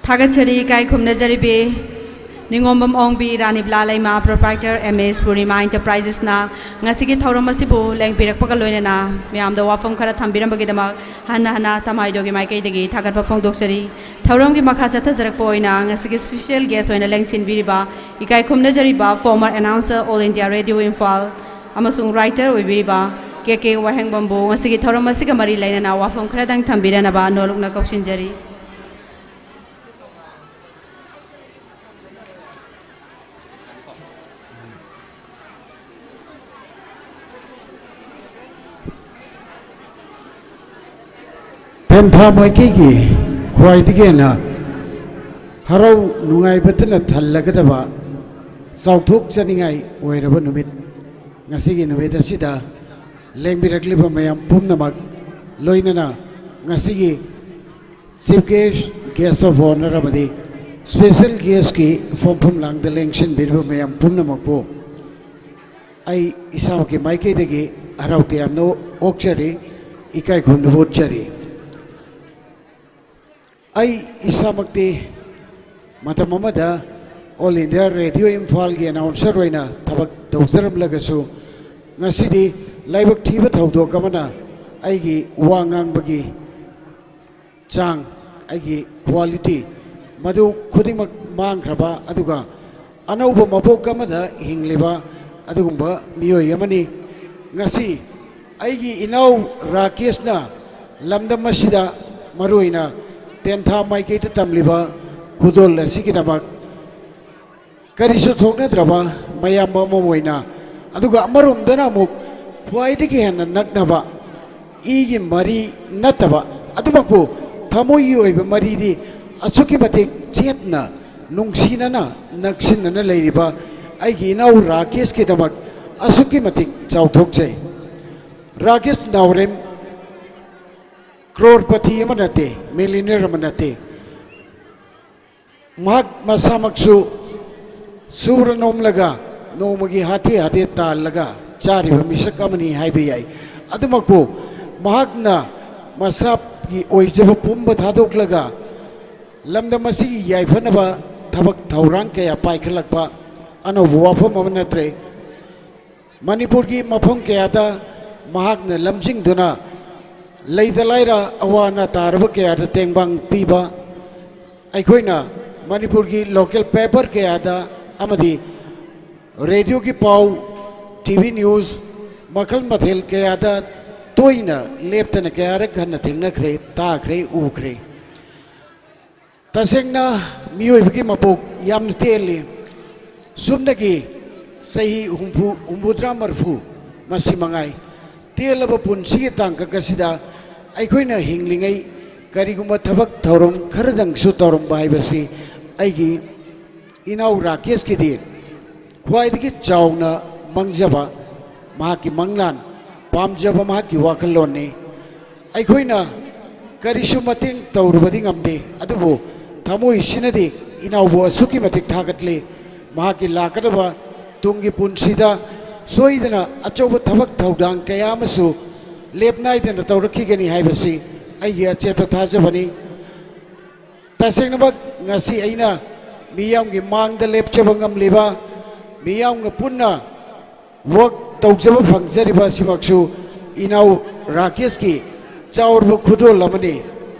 ꯊꯥꯒꯠꯆꯔꯤ, ꯏꯀꯥꯏ ꯈꯨꯝꯅꯖꯔꯤꯕꯤ ꯅꯤꯉꯣꯝꯕꯝ ꯑꯣꯡꯕꯤ ꯔꯥꯅꯤꯕꯂꯥ ꯂꯩꯃ, proprietor M S Purnima Enterprises ꯅ ꯉꯁꯤꯒꯤ ꯊꯧꯔꯝ ꯑꯁꯤꯕꯨ ꯂꯦꯡꯕꯤꯔꯛꯄꯒ ꯂꯣꯏꯅꯅ ꯃꯌꯥꯝꯗ ꯋꯥꯐꯝ ꯈꯔ ꯊꯝꯕꯤꯔꯝꯕꯒꯤꯗꯃꯛ ꯍꯟꯅ ꯍꯟꯅ ꯇꯃꯥꯏꯗꯣꯒꯤ ꯃꯥꯏꯀꯩꯗꯒꯤ ꯊꯥꯒꯠꯄ ꯐꯣꯡꯗꯣꯛꯆꯔꯤ꯫ ꯊꯧꯔꯝꯒꯤ ꯃꯈꯥ ꯆꯠꯊꯖꯔꯛꯄ ꯑꯣꯏꯅ ꯉꯁꯤꯒꯤ special guest ꯑꯣꯏꯅ ꯂꯦꯡꯁꯤꯟꯕꯤꯔꯤꯕ ꯏꯀꯥꯏ ꯈꯨꯝꯅꯖꯔꯤꯕ former announcer, All India Radio Imphal ꯑꯃꯁꯨꯡ writer ꯑꯣꯏꯕꯤꯔꯤꯕ ꯀꯦ ꯀꯦ ꯋꯥꯍꯦꯡꯕꯝꯕꯨ ꯉꯁꯤꯒꯤ ꯊꯧꯔꯝ ꯑꯁꯤꯒ ꯃꯔꯤ ꯂꯩꯅꯅ ꯋꯥꯐꯝ ꯈꯔꯗꯪ ꯊꯝꯕꯤꯔꯅꯕ ꯅꯣꯜꯂꯨꯛꯅ ꯀꯧꯁꯤꯟꯖꯔꯤ꯫ ꯇꯦꯟꯊꯥ ꯃꯥꯏꯀꯩꯒꯤ ꯈ꯭ꯋꯥꯏꯗꯒꯤ ꯍꯦꯟꯅ ꯍꯔꯥꯎ ꯅꯨꯡꯉꯥꯏꯕꯇꯅ ꯊꯜꯂꯒꯗꯕ ꯆꯥꯎꯊꯣꯛꯆꯅꯤꯡꯉꯥꯏ ꯑꯣꯏꯔꯕ ꯅꯨꯃꯤꯠ, ꯉꯁꯤꯒꯤ ꯅꯨꯃꯤꯠ ꯑꯁꯤꯗ ꯂꯦꯡꯕꯤꯔꯛꯂꯤꯕ ꯃꯌꯥꯝ ꯄꯨꯝꯅꯃꯛ, ꯂꯣꯏꯅꯅ ꯉꯁꯤꯒꯤ Chief Guest, Guest of Honour ꯑꯃꯗꯤ special guest ꯀꯤ ꯐꯝꯐꯝ ꯂꯥꯡꯗ ꯂꯦꯡꯁꯤꯟꯕꯤꯔꯤꯕ ꯃꯌꯥꯝ ꯄꯨꯝꯅꯃꯛꯄꯨ ꯑꯩ ꯏꯁꯥꯃꯛꯀꯤ ꯃꯥꯏꯀꯩꯗꯒꯤ ꯍꯔꯥꯎ ꯇꯌꯥꯝꯅ ꯑꯣꯛꯆꯔꯤ, ꯏꯀꯥꯏ ꯈꯨꯝꯅꯕ ꯎꯠꯆꯔꯤ꯫ ꯑꯩ ꯏꯁꯥꯃꯛꯇꯤ ꯃꯇꯝ ꯑꯃꯗ All India Radio ꯏꯝꯐꯥꯜꯒꯤ announcer ꯑꯣꯏꯅ ꯊꯕꯛ ꯇꯧꯖꯔꯝꯂꯒꯁꯨ, ꯉꯁꯤꯗꯤ ꯂꯥꯏꯕꯛ ꯊꯤꯕ ꯊꯧꯗꯣꯛ ꯑꯃꯅ ꯑꯩꯒꯤ ꯋꯥ ꯉꯥꯡꯕꯒꯤ ꯆꯥꯡ, ꯑꯩꯒꯤ quality, ꯃꯗꯨ ꯈꯨꯗꯤꯡꯃꯛ ꯃꯥꯡꯈ꯭ꯔꯕ, ꯑꯗꯨꯒ ꯑꯅꯧꯕ ꯃꯄꯣꯛ ꯑꯃꯗ ꯍꯤꯡꯂꯤꯕ ꯑꯗꯨꯒꯨꯝꯕ ꯃꯤꯑꯣꯏ ꯑꯃꯅꯤ꯫ ꯉꯁꯤ ꯑꯩꯒꯤ ꯏꯅꯥꯎ ꯔꯥꯀꯦꯁꯅ ꯂꯝꯗꯝ ꯑꯁꯤꯗ, ꯃꯔꯨꯑꯣꯏꯅ ꯇꯦꯟꯊꯥ ꯃꯥꯏꯀꯩꯗ ꯇꯝꯂꯤꯕ ꯈꯨꯗꯣꯜ ꯑꯁꯤꯒꯤꯗꯃꯛ ꯀꯔꯤꯁꯨ ꯊꯣꯛꯅꯗ꯭ꯔꯕ ꯃꯌꯥꯝꯕ ꯑꯃ ꯑꯣꯏꯅ, ꯑꯗꯨꯒ ꯑꯃꯔꯣꯝꯗꯅ ꯑꯃꯨꯛ ꯈ꯭ꯋꯥꯏꯗꯒꯤ ꯍꯦꯟꯅ ꯅꯛꯅꯕ ꯏꯒꯤ ꯃꯔꯤ ꯅꯠꯇꯕ, ꯑꯗꯨꯃꯛꯄꯨ ꯊꯃꯣꯏꯒꯤ ꯑꯣꯏꯕ ꯃꯔꯤꯗꯤ ꯑꯁꯨꯛꯀꯤ ꯃꯇꯤꯛ ꯆꯦꯠꯅ ꯅꯨꯡꯁꯤꯅꯅ ꯅꯛꯁꯤꯟꯅꯅ ꯂꯩꯔꯤꯕ ꯑꯩꯒꯤ ꯏꯅꯥꯎ ꯔꯥꯀꯦꯁꯀꯤꯗꯃꯛ ꯑꯁꯨꯛꯀꯤ ꯃꯇꯤꯛ ꯆꯥꯎꯊꯣꯛꯆꯩ꯫ ꯔꯥꯀꯦꯁ ꯅꯥꯎꯔꯦꯝ ꯀ꯭ꯔꯣꯔꯄꯇꯤ ꯑꯃ ꯅꯠꯇꯦ, ꯃꯤꯂꯤꯅꯤꯌꯔ ꯑꯃ ꯅꯠꯇꯦ꯫ ꯃꯍꯥꯛ ꯃꯁꯥꯃꯛꯁꯨ ꯁꯨꯔ ꯅꯣꯝꯂꯒ ꯅꯣꯡꯃꯒꯤ ꯍꯥꯇꯦ ꯍꯥꯇꯦ ꯇꯥꯜꯂꯒ ꯆꯥꯔꯤꯕ ꯃꯤꯁꯛ ꯑꯃꯅꯤ ꯍꯥꯏꯕ ꯌꯥꯏ꯫ ꯑꯗꯨꯃꯛꯄꯨ ꯃꯍꯥꯛꯅ ꯃꯁꯥꯒꯤ ꯑꯣꯏꯖꯕ ꯄꯨꯝꯕ ꯊꯥꯗꯣꯛꯂꯒ ꯂꯝꯗꯝ ꯑꯁꯤꯒꯤ ꯌꯥꯏꯐꯅꯕ ꯊꯕꯛ ꯊꯧꯔꯥꯡ ꯀꯌꯥ ꯄꯥꯏꯈꯠꯂꯛꯄ ꯑꯅꯧꯕ ꯋꯥꯐꯝ ꯑꯃ ꯅꯠꯇ꯭ꯔꯦ꯫ ꯃꯅꯤꯄꯨꯔꯒꯤ ꯃꯐꯝ ꯀꯌꯥꯗ ꯃꯍꯥꯛꯅ ꯂꯝꯖꯤꯡꯗꯨꯅ ꯂꯩꯇ ꯂꯥꯏꯔ ꯑꯋꯥ ꯑꯅꯥ ꯇꯥꯔꯕ ꯀꯌꯥꯗ ꯇꯦꯡꯕꯥꯡ ꯄꯤꯕ, ꯑꯩꯈꯣꯏꯅ ꯃꯅꯤꯄꯨꯔꯒꯤ ꯂꯣꯀꯦꯜ ꯄꯦꯄꯔ ꯀꯌꯥꯗ ꯑꯃꯗꯤ ꯔꯦꯗꯤꯑꯣꯒꯤ ꯄꯥꯎ, ꯇꯤ ꯚꯤ ꯅ꯭ꯌꯨꯁ ꯃꯈꯜ ꯃꯊꯦꯜ ꯀꯌꯥꯗ ꯇꯣꯏꯅ ꯂꯦꯞꯇꯅ ꯀꯌꯥꯔꯛ ꯍꯟꯅ ꯊꯦꯡꯅꯈ꯭ꯔꯦ, ꯇꯥꯈ꯭ꯔꯦ, ꯎꯈ꯭ꯔꯦ꯫ ꯇꯁꯦꯡꯅ ꯃꯤꯑꯣꯏꯕꯒꯤ ꯃꯄꯣꯛ ꯌꯥꯝꯅ ꯇꯦꯜꯂꯤ꯫ ꯁꯨꯞꯅꯒꯤ ꯆꯍꯤ ꯍꯨꯝꯐꯨ, ꯍꯨꯝꯐꯨꯇꯔꯥ, ꯃꯔꯤꯐꯨ ꯃꯁꯤ ꯃꯉꯥꯏ꯫ ꯇꯦꯜꯂꯕ ꯄꯨꯟꯁꯤꯒꯤ ꯇꯥꯡꯀꯛ ꯑꯁꯤꯗ ꯑꯩꯈꯣꯏꯅ ꯍꯤꯡꯂꯤꯉꯩ ꯀꯔꯤꯒꯨꯝꯕ ꯊꯕꯛ ꯊꯧꯔꯝ ꯈꯔꯗꯪꯁꯨ ꯇꯧꯔꯝꯕ ꯍꯥꯏꯕꯁꯤ ꯑꯩꯒꯤ ꯏꯅꯥꯎ ꯔꯥꯀꯦꯁꯀꯤꯗꯤ ꯈ꯭ꯋꯥꯏꯗꯒꯤ ꯆꯥꯎꯅ ꯃꯪꯖꯕ, ꯃꯍꯥꯛꯀꯤ ꯃꯪꯂꯥꯟ, ꯄꯥꯝꯖꯕ ꯃꯍꯥꯛꯀꯤ ꯋꯥꯈꯜꯂꯣꯟꯅꯤ꯫ ꯑꯩꯈꯣꯏꯅ ꯀꯔꯤꯁꯨ ꯃꯇꯦꯡ ꯇꯧꯔꯨꯕꯗꯤ ꯉꯝꯗꯦ, ꯑꯗꯨꯕꯨ ꯊꯃꯣꯏꯁꯤꯅꯗꯤ ꯏꯅꯥꯎꯕꯨ ꯑꯁꯨꯛꯀꯤ ꯃꯇꯤꯛ ꯊꯥꯒꯠꯂꯤ꯫ ꯃꯍꯥꯛꯀꯤ ꯂꯥꯛꯀꯗꯕ ꯇꯨꯡꯒꯤ ꯄꯨꯟꯁꯤꯗ ꯁꯣꯏꯗꯅ ꯑꯆꯧꯕ ꯊꯕꯛ ꯊꯧꯗꯥꯡ ꯀꯌꯥ ꯑꯃꯁꯨ ꯂꯦꯞꯅꯥꯏꯗꯅ ꯇꯧꯔꯛꯈꯤꯒꯅꯤ ꯍꯥꯏꯕꯁꯤ ꯑꯩꯒꯤ ꯑꯆꯦꯠꯄ ꯊꯥꯖꯕꯅꯤ꯫ ꯇꯁꯦꯡꯅꯃꯛ ꯉꯁꯤ ꯑꯩꯅ ꯃꯤꯌꯥꯝꯒꯤ ꯃꯥꯡꯗ ꯂꯦꯞꯆꯕ ꯉꯝꯂꯤꯕ, ꯃꯤꯌꯥꯝꯒ ꯄꯨꯟꯅ ꯋꯥꯔꯛ ꯇꯧꯖꯕ ꯐꯪꯖꯔꯤꯕ ꯑꯁꯤꯃꯛꯁꯨ ꯏꯅꯥꯎ ꯔꯥꯀꯦꯁꯀꯤ ꯆꯥꯎꯔꯕ ꯈꯨꯗꯣꯜ ꯑꯃꯅꯤ꯫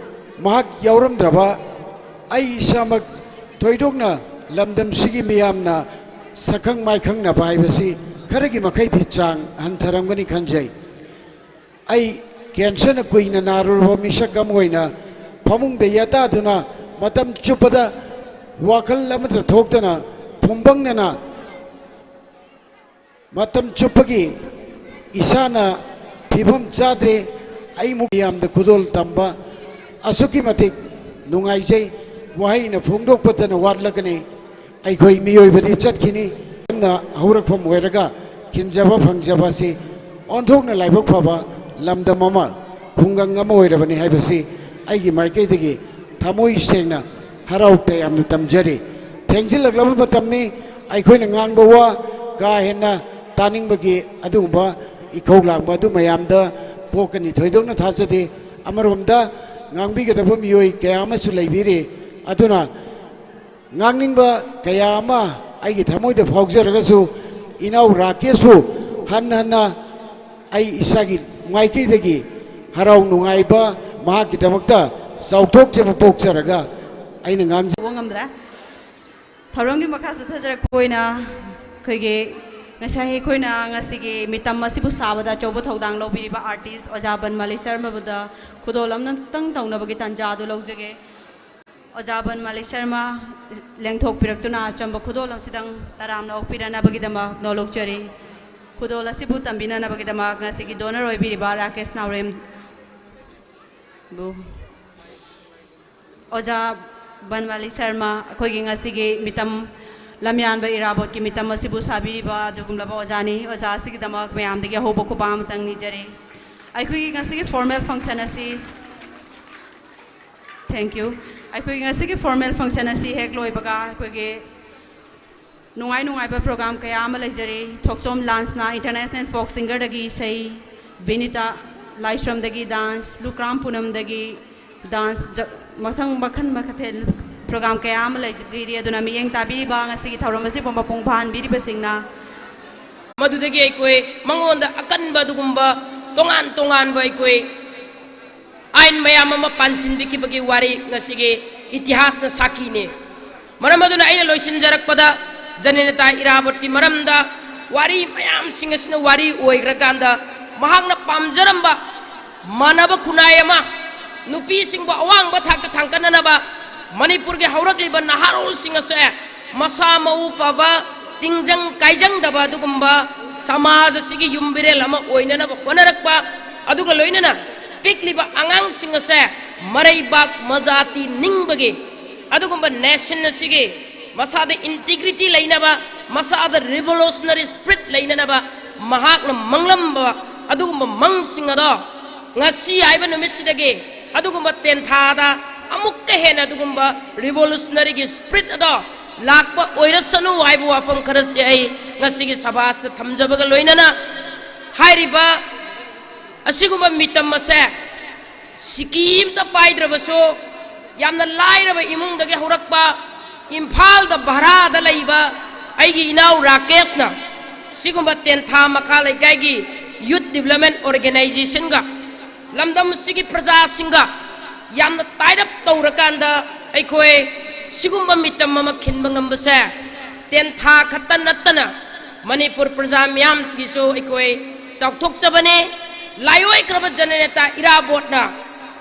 ꯃꯍꯥꯛ ꯌꯥꯎꯔꯝꯗ꯭ꯔꯕ ꯑꯩ ꯏꯁꯥꯃꯛ ꯊꯣꯏꯗꯣꯛꯅ ꯂꯝꯗꯝꯁꯤꯒꯤ ꯃꯤꯌꯥꯝꯅ ꯁꯛꯈꯪ ꯃꯥꯏꯈꯪꯅꯕ ꯍꯥꯏꯕꯁꯤ ꯈꯔꯒꯤ ꯃꯈꯩꯗꯤ ꯆꯥꯡ ꯍꯟꯊꯔꯝꯒꯅꯤ ꯈꯟꯖꯩ꯫ ꯑꯩ ꯀꯦꯟꯁꯔꯅ ꯀꯨꯏꯅ ꯅꯥꯔꯨꯔꯕ ꯃꯤꯁꯛ ꯑꯃ ꯑꯣꯏꯅ ꯐꯃꯨꯡꯗ ꯌꯥꯇꯥꯗꯨꯅ ꯃꯇꯝ ꯆꯨꯞꯄꯗ ꯋꯥꯈꯜ ꯑꯃꯠꯇ ꯊꯣꯛꯇꯅ ꯐꯨꯝꯕꯪꯅꯅ ꯃꯇꯝ ꯆꯨꯞꯄꯒꯤ ꯏꯁꯥꯅ ꯐꯤꯕꯝ ꯆꯥꯗ꯭ꯔꯦ꯫ ꯑꯩꯃꯨꯛ ꯌꯥꯝꯅ ꯈꯨꯗꯣꯜ ꯇꯝꯕ ꯑꯁꯨꯛꯀꯤ ꯃꯇꯤꯛ ꯅꯨꯡꯉꯥꯏꯖꯩ꯫ ꯋꯥꯍꯩꯅ ꯐꯣꯡꯗꯣꯛꯄꯇꯅ ꯋꯥꯠꯂꯒꯅꯤ꯫ ꯑꯩꯈꯣꯏ ꯃꯤꯑꯣꯏꯕꯗꯤ ꯆꯠꯈꯤꯅꯤ꯫ ꯌꯥꯝꯅ ꯍꯧꯔꯛꯐꯝ ꯑꯣꯏꯔꯒ ꯈꯤꯟꯖꯕ ꯐꯪꯖꯕ ꯑꯁꯤ ꯑꯣꯟꯊꯣꯛꯅ ꯂꯥꯏꯕꯛ ꯐꯕ ꯂꯝꯗꯝ ꯑꯃ, ꯈꯨꯡꯒꯪ ꯑꯃ ꯑꯣꯏꯔꯕꯅꯤ ꯍꯥꯏꯕꯁꯤ ꯑꯩꯒꯤ ꯃꯥꯏꯀꯩꯗꯒꯤ ꯊꯃꯣꯏ ꯁꯦꯡꯅ ꯍꯔꯥꯎ ꯇꯌꯥꯝꯅ ꯇꯝꯖꯔꯤ꯫ ꯊꯦꯡꯖꯤꯜꯂꯛꯂꯕ ꯃꯇꯝꯅꯤ꯫ ꯑꯩꯈꯣꯏꯅ ꯉꯥꯡꯕ ꯋꯥ ꯀꯥ ꯍꯦꯟꯅ ꯇꯥꯅꯤꯡꯕꯒꯤ ꯑꯗꯨꯒꯨꯝꯕ ꯏꯈꯧ ꯂꯥꯡꯕ ꯑꯗꯨ ꯃꯌꯥꯝꯗ ꯄꯣꯛꯀꯅꯤ ꯊꯣꯏꯗꯣꯛꯅ ꯊꯥꯖꯗꯦ꯫ ꯑꯃꯔꯣꯝꯗ ꯉꯥꯡꯕꯤꯒꯗꯕ ꯃꯤꯑꯣꯏ ꯀꯌꯥ ꯑꯃꯁꯨ ꯂꯩꯕꯤꯔꯤ꯫ ꯑꯗꯨꯅ ꯉꯥꯡꯅꯤꯡꯕ ꯀꯌꯥ ꯑꯃ ꯑꯩꯒꯤ ꯊꯃꯣꯏꯗ ꯐꯥꯎꯖꯔꯒꯁꯨ, ꯏꯅꯥꯎ ꯔꯥꯀꯦꯁꯄꯨ ꯍꯟꯅ ꯍꯟꯅ ꯑꯩ ꯏꯁꯥꯒꯤ ꯃꯥꯏꯀꯩꯗꯒꯤ ꯍꯔꯥꯎ ꯅꯨꯡꯉꯥꯏꯕ, ꯃꯍꯥꯛꯀꯤꯗꯃꯛꯇ ꯆꯥꯎꯊꯣꯛꯆꯕ ꯄꯣꯛꯆꯔꯒ ꯑꯩꯅ ꯉꯥꯡꯖ- ꯇꯧꯕ ꯉꯝꯗ꯭ꯔꯦ꯫ ꯊꯧꯔꯝꯒꯤ ꯃꯈꯥ ꯆꯠꯊꯖꯔꯛꯄ ꯑꯣꯏꯅ ꯑꯩꯈꯣꯏꯒꯤ ꯉꯁꯥꯏ ꯑꯩꯈꯣꯏꯅ ꯉꯁꯤꯒꯤ ꯃꯤꯇꯝ ꯑꯁꯤꯕꯨ ꯁꯥꯕꯗ ꯑꯆꯧꯕ ꯊꯧꯗꯥꯡ ꯂꯧꯕꯤꯔꯤꯕ artist ꯑꯣꯖꯥ ꯕꯟꯃꯥꯂꯤ ꯁꯔꯃꯕꯨꯗ ꯈꯨꯗꯣꯜ ꯑꯃꯇꯪ ꯇꯧꯅꯕꯒꯤ ꯇꯥꯟꯖꯥ ꯑꯗꯨ ꯂꯧꯖꯒꯦ꯫ ꯑꯣꯖꯥ ꯕꯟꯃꯥꯂꯤ ꯁꯔꯃ ꯂꯦꯡꯊꯣꯛꯄꯤꯔꯛꯇꯨꯅ ꯑꯆꯝꯕ ꯈꯨꯗꯣꯜ ꯑꯁꯤꯗꯪ ꯇꯔꯥꯝꯅ ꯑꯣꯛꯄꯤꯔꯅꯕꯒꯤꯗꯃꯛ ꯅꯣꯂꯨꯛꯆꯔꯤ꯫ ꯈꯨꯗꯣꯜ ꯑꯁꯤꯕꯨ ꯇꯝꯕꯤꯅꯅꯕꯒꯤꯗꯃꯛ ꯉꯁꯤꯒꯤ donor ꯑꯣꯏꯕꯤꯔꯤꯕ ꯔꯥꯀꯦꯁ ꯅꯥꯎꯔꯦꯝꯕꯨ꯫ ꯑꯣꯖꯥ ꯕꯟꯃꯥꯂꯤ ꯁꯔꯃ ꯑꯩꯈꯣꯏꯒꯤ ꯉꯁꯤꯒꯤ ꯃꯤꯇꯝ, ꯂꯝꯌꯥꯟꯕ ꯏꯔꯥꯕꯣꯠꯀꯤ ꯃꯤꯇꯝ ꯑꯁꯤꯕꯨ ꯁꯥꯕꯤꯔꯤꯕ ꯑꯗꯨꯒꯨꯝꯂꯕ ꯑꯣꯖꯥꯅꯤ꯫ ꯑꯣꯖꯥ ꯑꯁꯤꯒꯤꯗꯃꯛ ꯃꯌꯥꯝꯗꯒꯤ ꯑꯍꯧꯕ ꯈꯨꯄꯥ ꯑꯃꯇꯪ ꯅꯤꯖꯔꯤ꯫ ꯑꯩꯈꯣꯏꯒꯤ ꯉꯁꯤꯒꯤ formal function ꯑꯁꯤ, thank you꯫ ꯑꯩꯈꯣꯏꯒꯤ ꯉꯁꯤꯒꯤ formal function ꯑꯁꯤ ꯍꯦꯛ ꯂꯣꯏꯕꯒ ꯑꯩꯈꯣꯏꯒꯤ ꯅꯨꯡꯉꯥꯏ ꯅꯨꯡꯉꯥꯏꯕ program ꯀꯌꯥ ꯑꯃ ꯂꯩꯖꯔꯤ꯫ ꯊꯣꯛꯆꯣꯝ ꯂꯥꯟꯁꯅ international folk singerꯗꯒꯤ ꯏꯁꯩ, ꯕꯤꯅꯤꯇꯥ ꯂꯥꯏꯁ꯭ꯔꯝꯗꯒꯤ dance, ꯂꯨꯀ꯭ꯔꯥꯝ ꯄꯨꯅꯝꯗꯒꯤ dance, ꯖ-, ꯃꯊꯪ ꯃꯈꯜ ꯃꯊꯦꯜ program ꯀꯌꯥ ꯑꯃ ꯂꯩꯔꯤ꯫ ꯑꯗꯨꯅ ꯃꯤꯠꯌꯦꯡ ꯇꯥꯕꯤꯔꯤꯕ ꯉꯁꯤꯒꯤ ꯊꯧꯔꯝ ꯑꯁꯤꯕꯨ ꯃꯄꯨꯡ ꯐꯥꯍꯟꯕꯤꯔꯤꯕꯁꯤꯡꯅ ꯃꯗꯨꯗꯒꯤ ꯑꯩꯈꯣꯏ ꯃꯉꯣꯟꯗ ꯑꯀꯟꯕ ꯑꯗꯨꯒꯨꯝꯕ ꯇꯣꯉꯥꯟ ꯇꯣꯉꯥꯟꯕ ꯑꯩꯈꯣꯏ ꯑꯥꯏꯟ ꯃꯌꯥꯝ ꯑꯃ ꯄꯥꯟꯁꯤꯟꯕꯤꯈꯤꯕꯒꯤ ꯋꯥꯔꯤ ꯉꯁꯤꯒꯤ ꯏꯇꯤꯍꯥꯁꯅ ꯁꯥꯈꯤꯅꯤ꯫ ꯃꯔꯝ ꯑꯗꯨꯅ ꯑꯩꯅ ꯂꯣꯏꯁꯤꯟꯖꯔꯛꯄꯗ ꯖꯅꯦꯅꯦꯇꯥ ꯏꯔꯥꯕꯣꯠꯀꯤ ꯃꯔꯝꯗ ꯋꯥꯔꯤ ꯃꯌꯥꯝꯁꯤꯡ ꯑꯁꯤꯅ ꯋꯥꯔꯤ ꯑꯣꯏꯈ꯭ꯔꯀꯥꯟꯗ ꯃꯍꯥꯛꯅ ꯄꯥꯝꯖꯔꯝꯕ ꯃꯥꯟꯅꯕ ꯈꯨꯟꯅꯥꯏ ꯑꯃ, ꯅꯨꯄꯤꯁꯤꯡꯕꯨ ꯑꯋꯥꯡꯕ ꯊꯥꯛꯇ ꯊꯥꯡꯒꯠꯅꯅꯕ, ꯃꯅꯤꯄꯨꯔꯒꯤ ꯍꯧꯔꯛꯂꯤꯕ ꯅꯍꯥꯔꯣꯜꯁꯤꯡ ꯑꯁꯦ ꯃꯁꯥ ꯃꯎ ꯐꯕ, ꯇꯤꯡꯖꯪ ꯀꯥꯏꯖꯪꯗꯕ ꯑꯗꯨꯒꯨꯝꯕ ꯁꯃꯥꯖ ꯑꯁꯤꯒꯤ ꯌꯨꯝ ꯕꯤꯔꯦꯜ ꯑꯃ ꯑꯣꯏꯅꯅꯕ ꯍꯣꯠꯅꯔꯛꯄ, ꯑꯗꯨꯒ ꯂꯣꯏꯅꯅ ꯄꯤꯛꯂꯤꯕ ꯑꯉꯥꯡꯁꯤꯡ ꯑꯁꯦ ꯃꯔꯩꯕꯥꯛ ꯃꯖꯥꯇꯤ ꯅꯤꯡꯕꯒꯤ ꯑꯗꯨꯒꯨꯝꯕ ꯅꯦꯁꯟ ꯑꯁꯤꯒꯤ ꯃꯁꯥꯗ ꯏꯟꯇꯤꯒ꯭ꯔꯤꯇꯤ ꯂꯩꯅꯕ, ꯃꯁꯥꯗ ꯔꯤꯚꯣꯂꯨꯁꯅꯔꯤ ꯁ꯭ꯄꯤꯔꯤꯠ ꯂꯩꯅꯅꯕ ꯃꯍꯥꯛꯅ ꯃꯪꯂꯝꯕ ꯑꯗꯨꯒꯨꯝꯕ ꯃꯪꯁꯤꯡ ꯑꯗꯣ ꯉꯁꯤ ꯍꯥꯏꯕ ꯅꯨꯃꯤꯠꯁꯤꯗꯒꯤ ꯑꯗꯨꯒꯨꯝꯕ ꯇꯦꯟꯊꯥꯗ ꯑꯃꯨꯛꯀ ꯍꯦꯟꯅ ꯑꯗꯨꯒꯨꯝꯕ ꯔꯤꯚꯣꯂꯨꯁꯅꯔꯤꯒꯤ ꯁ꯭ꯄꯤꯔꯤꯠ ꯑꯗꯣ ꯂꯥꯛꯄ ꯑꯣꯏꯔꯁꯅꯨ ꯍꯥꯏꯕ ꯋꯥꯐꯝ ꯈꯔꯁꯤ ꯑꯩ ꯉꯁꯤꯒꯤ ꯁꯚꯥꯁꯤꯗ ꯊꯝꯖꯕꯒ ꯂꯣꯏꯅꯅ, ꯍꯥꯏꯔꯤꯕ ꯑꯁꯤꯒꯨꯝꯕ ꯃꯤꯇꯝ ꯑꯁꯦ ꯁꯤꯀꯤ ꯑꯝꯇ ꯄꯥꯏꯗ꯭ꯔꯕꯁꯨ, ꯌꯥꯝꯅ ꯂꯥꯏꯔꯕ ꯏꯃꯨꯡꯗꯒꯤ ꯍꯧꯔꯛꯄ, ꯏꯝꯐꯥꯜꯗ ꯚꯔꯥꯗ ꯂꯩꯕ ꯑꯩꯒꯤ ꯏꯅꯥꯎ ꯔꯥꯀꯦꯁꯅ ꯁꯤꯒꯨꯝꯕ ꯇꯦꯟꯊꯥ ꯃꯈꯥ ꯂꯩꯀꯥꯏꯒꯤ ꯌꯨꯠ ꯗꯤꯕ꯭ꯂꯞꯃꯦꯟ ꯑꯣꯔꯒꯅꯥꯏꯖꯦꯁꯟꯒ ꯂꯝꯗꯝ ꯑꯁꯤꯒꯤ ꯄ꯭ꯔꯖꯥꯁꯤꯡꯒ ꯌꯥꯝꯅ ꯇꯥꯏꯠ ꯑꯞ ꯇꯧꯔꯀꯥꯟꯗ ꯑꯩꯈꯣꯏ ꯁꯤꯒꯨꯝꯕ ꯃꯤꯇꯝ ꯑꯃ ꯈꯤꯟꯕ ꯉꯝꯕꯁꯦ ꯇꯦꯟꯊꯥ ꯈꯛꯇ ꯅꯠꯇꯅ ꯃꯅꯤꯄꯨꯔ ꯄ꯭ꯔꯖꯥ ꯃꯤꯌꯥꯝꯒꯤꯁꯨ ꯑꯩꯈꯣꯏ ꯆꯥꯎꯊꯣꯛꯆꯕꯅꯤ꯫ ꯂꯥꯏꯑꯣꯏꯈ꯭ꯔꯕ ꯖꯅꯅꯦꯇꯥ ꯏꯔꯥꯕꯣꯠꯅ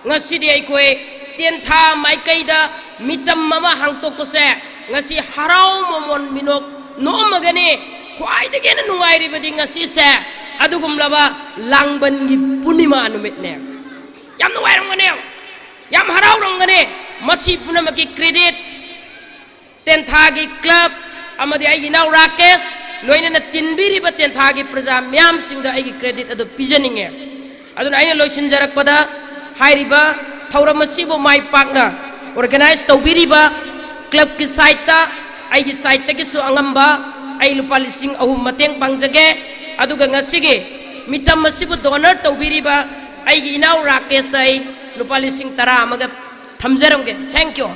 ꯉꯁꯤꯗꯤ ꯑꯩꯈꯣꯏ ꯇꯦꯟꯊꯥ ꯃꯥꯏꯀꯩꯗ ꯃꯤꯇꯝ ꯑꯃ ꯍꯥꯡꯇꯣꯛꯄꯁꯦ ꯉꯁꯤ ꯍꯔꯥꯎ ꯃꯃꯣꯟ ꯃꯤꯅꯣꯛ ꯅꯣꯛꯑꯝꯃꯒꯅꯤ꯫ ꯈ꯭ꯋꯥꯏꯗꯒꯤ ꯍꯦꯟꯅ ꯅꯨꯡꯉꯥꯏꯔꯤꯕꯗꯤ ꯉꯁꯤꯁꯦ ꯑꯗꯨꯒꯨꯝꯂꯕ ꯂꯥꯡꯕꯟꯒꯤ ꯄꯨꯔꯅꯤꯃꯥ ꯅꯨꯃꯤꯠꯅꯦ꯫ ꯌꯥꯝ ꯅꯨꯡꯉꯥꯏꯔꯝꯒꯅꯤ, ꯌꯥꯝ ꯍꯔꯥꯎꯔꯝꯒꯅꯤ꯫ ꯃꯁꯤ ꯄꯨꯝꯅꯃꯛꯀꯤ ꯀ꯭ꯔꯦꯗꯤꯠ ꯇꯦꯟꯊꯥꯒꯤ ꯀ꯭ꯂꯕ ꯑꯃꯗꯤ ꯑꯩꯒꯤ ꯏꯅꯥꯎ ꯔꯥꯀꯦꯁ, ꯂꯣꯏꯅꯅ ꯇꯤꯟꯕꯤꯔꯤꯕ ꯇꯦꯟꯊꯥꯒꯤ ꯄ꯭ꯔꯖꯥ ꯃꯤꯌꯥꯝꯁꯤꯡꯗ ꯑꯩꯒꯤ ꯀ꯭ꯔꯦꯗꯤꯠ ꯑꯗꯨ ꯄꯤꯖꯅꯤꯡꯉꯦ꯫ ꯑꯗꯨꯅ ꯑꯩꯅ ꯂꯣꯏꯁꯤꯟꯖꯔꯛꯄꯗ ꯍꯥꯏꯔꯤꯕ ꯊꯧꯔꯝ ꯑꯁꯤꯕꯨ ꯃꯥꯏ ꯄꯥꯛꯅ ꯑꯣꯔꯒꯅꯥꯏꯖ ꯇꯧꯕꯤꯔꯤꯕ ꯀ꯭ꯂꯕꯀꯤ ꯁꯥꯏꯠꯇ, ꯑꯩꯒꯤ ꯁꯥꯏꯠꯇꯒꯤꯁꯨ ꯑꯉꯝꯕ ꯑꯩ ꯂꯨꯄꯥ ꯂꯤꯁꯤꯡ ꯑꯍꯨꯝ ꯃꯇꯦꯡ ꯄꯥꯡꯖꯒꯦ꯫ ꯑꯗꯨꯒ ꯉꯁꯤꯒꯤ ꯃꯤꯇꯝ ꯑꯁꯤꯕꯨ ꯗꯣꯅꯔ ꯇꯧꯕꯤꯔꯤꯕ ꯑꯩꯒꯤ ꯏꯅꯥꯎ ꯔꯥꯀꯦꯁꯇ ꯑꯩ ꯂꯨꯄꯥ ꯂꯤꯁꯤꯡ ꯇꯔꯥ ꯑꯃꯒ ꯊꯝꯖꯔꯝꯒꯦ꯫ Thank you.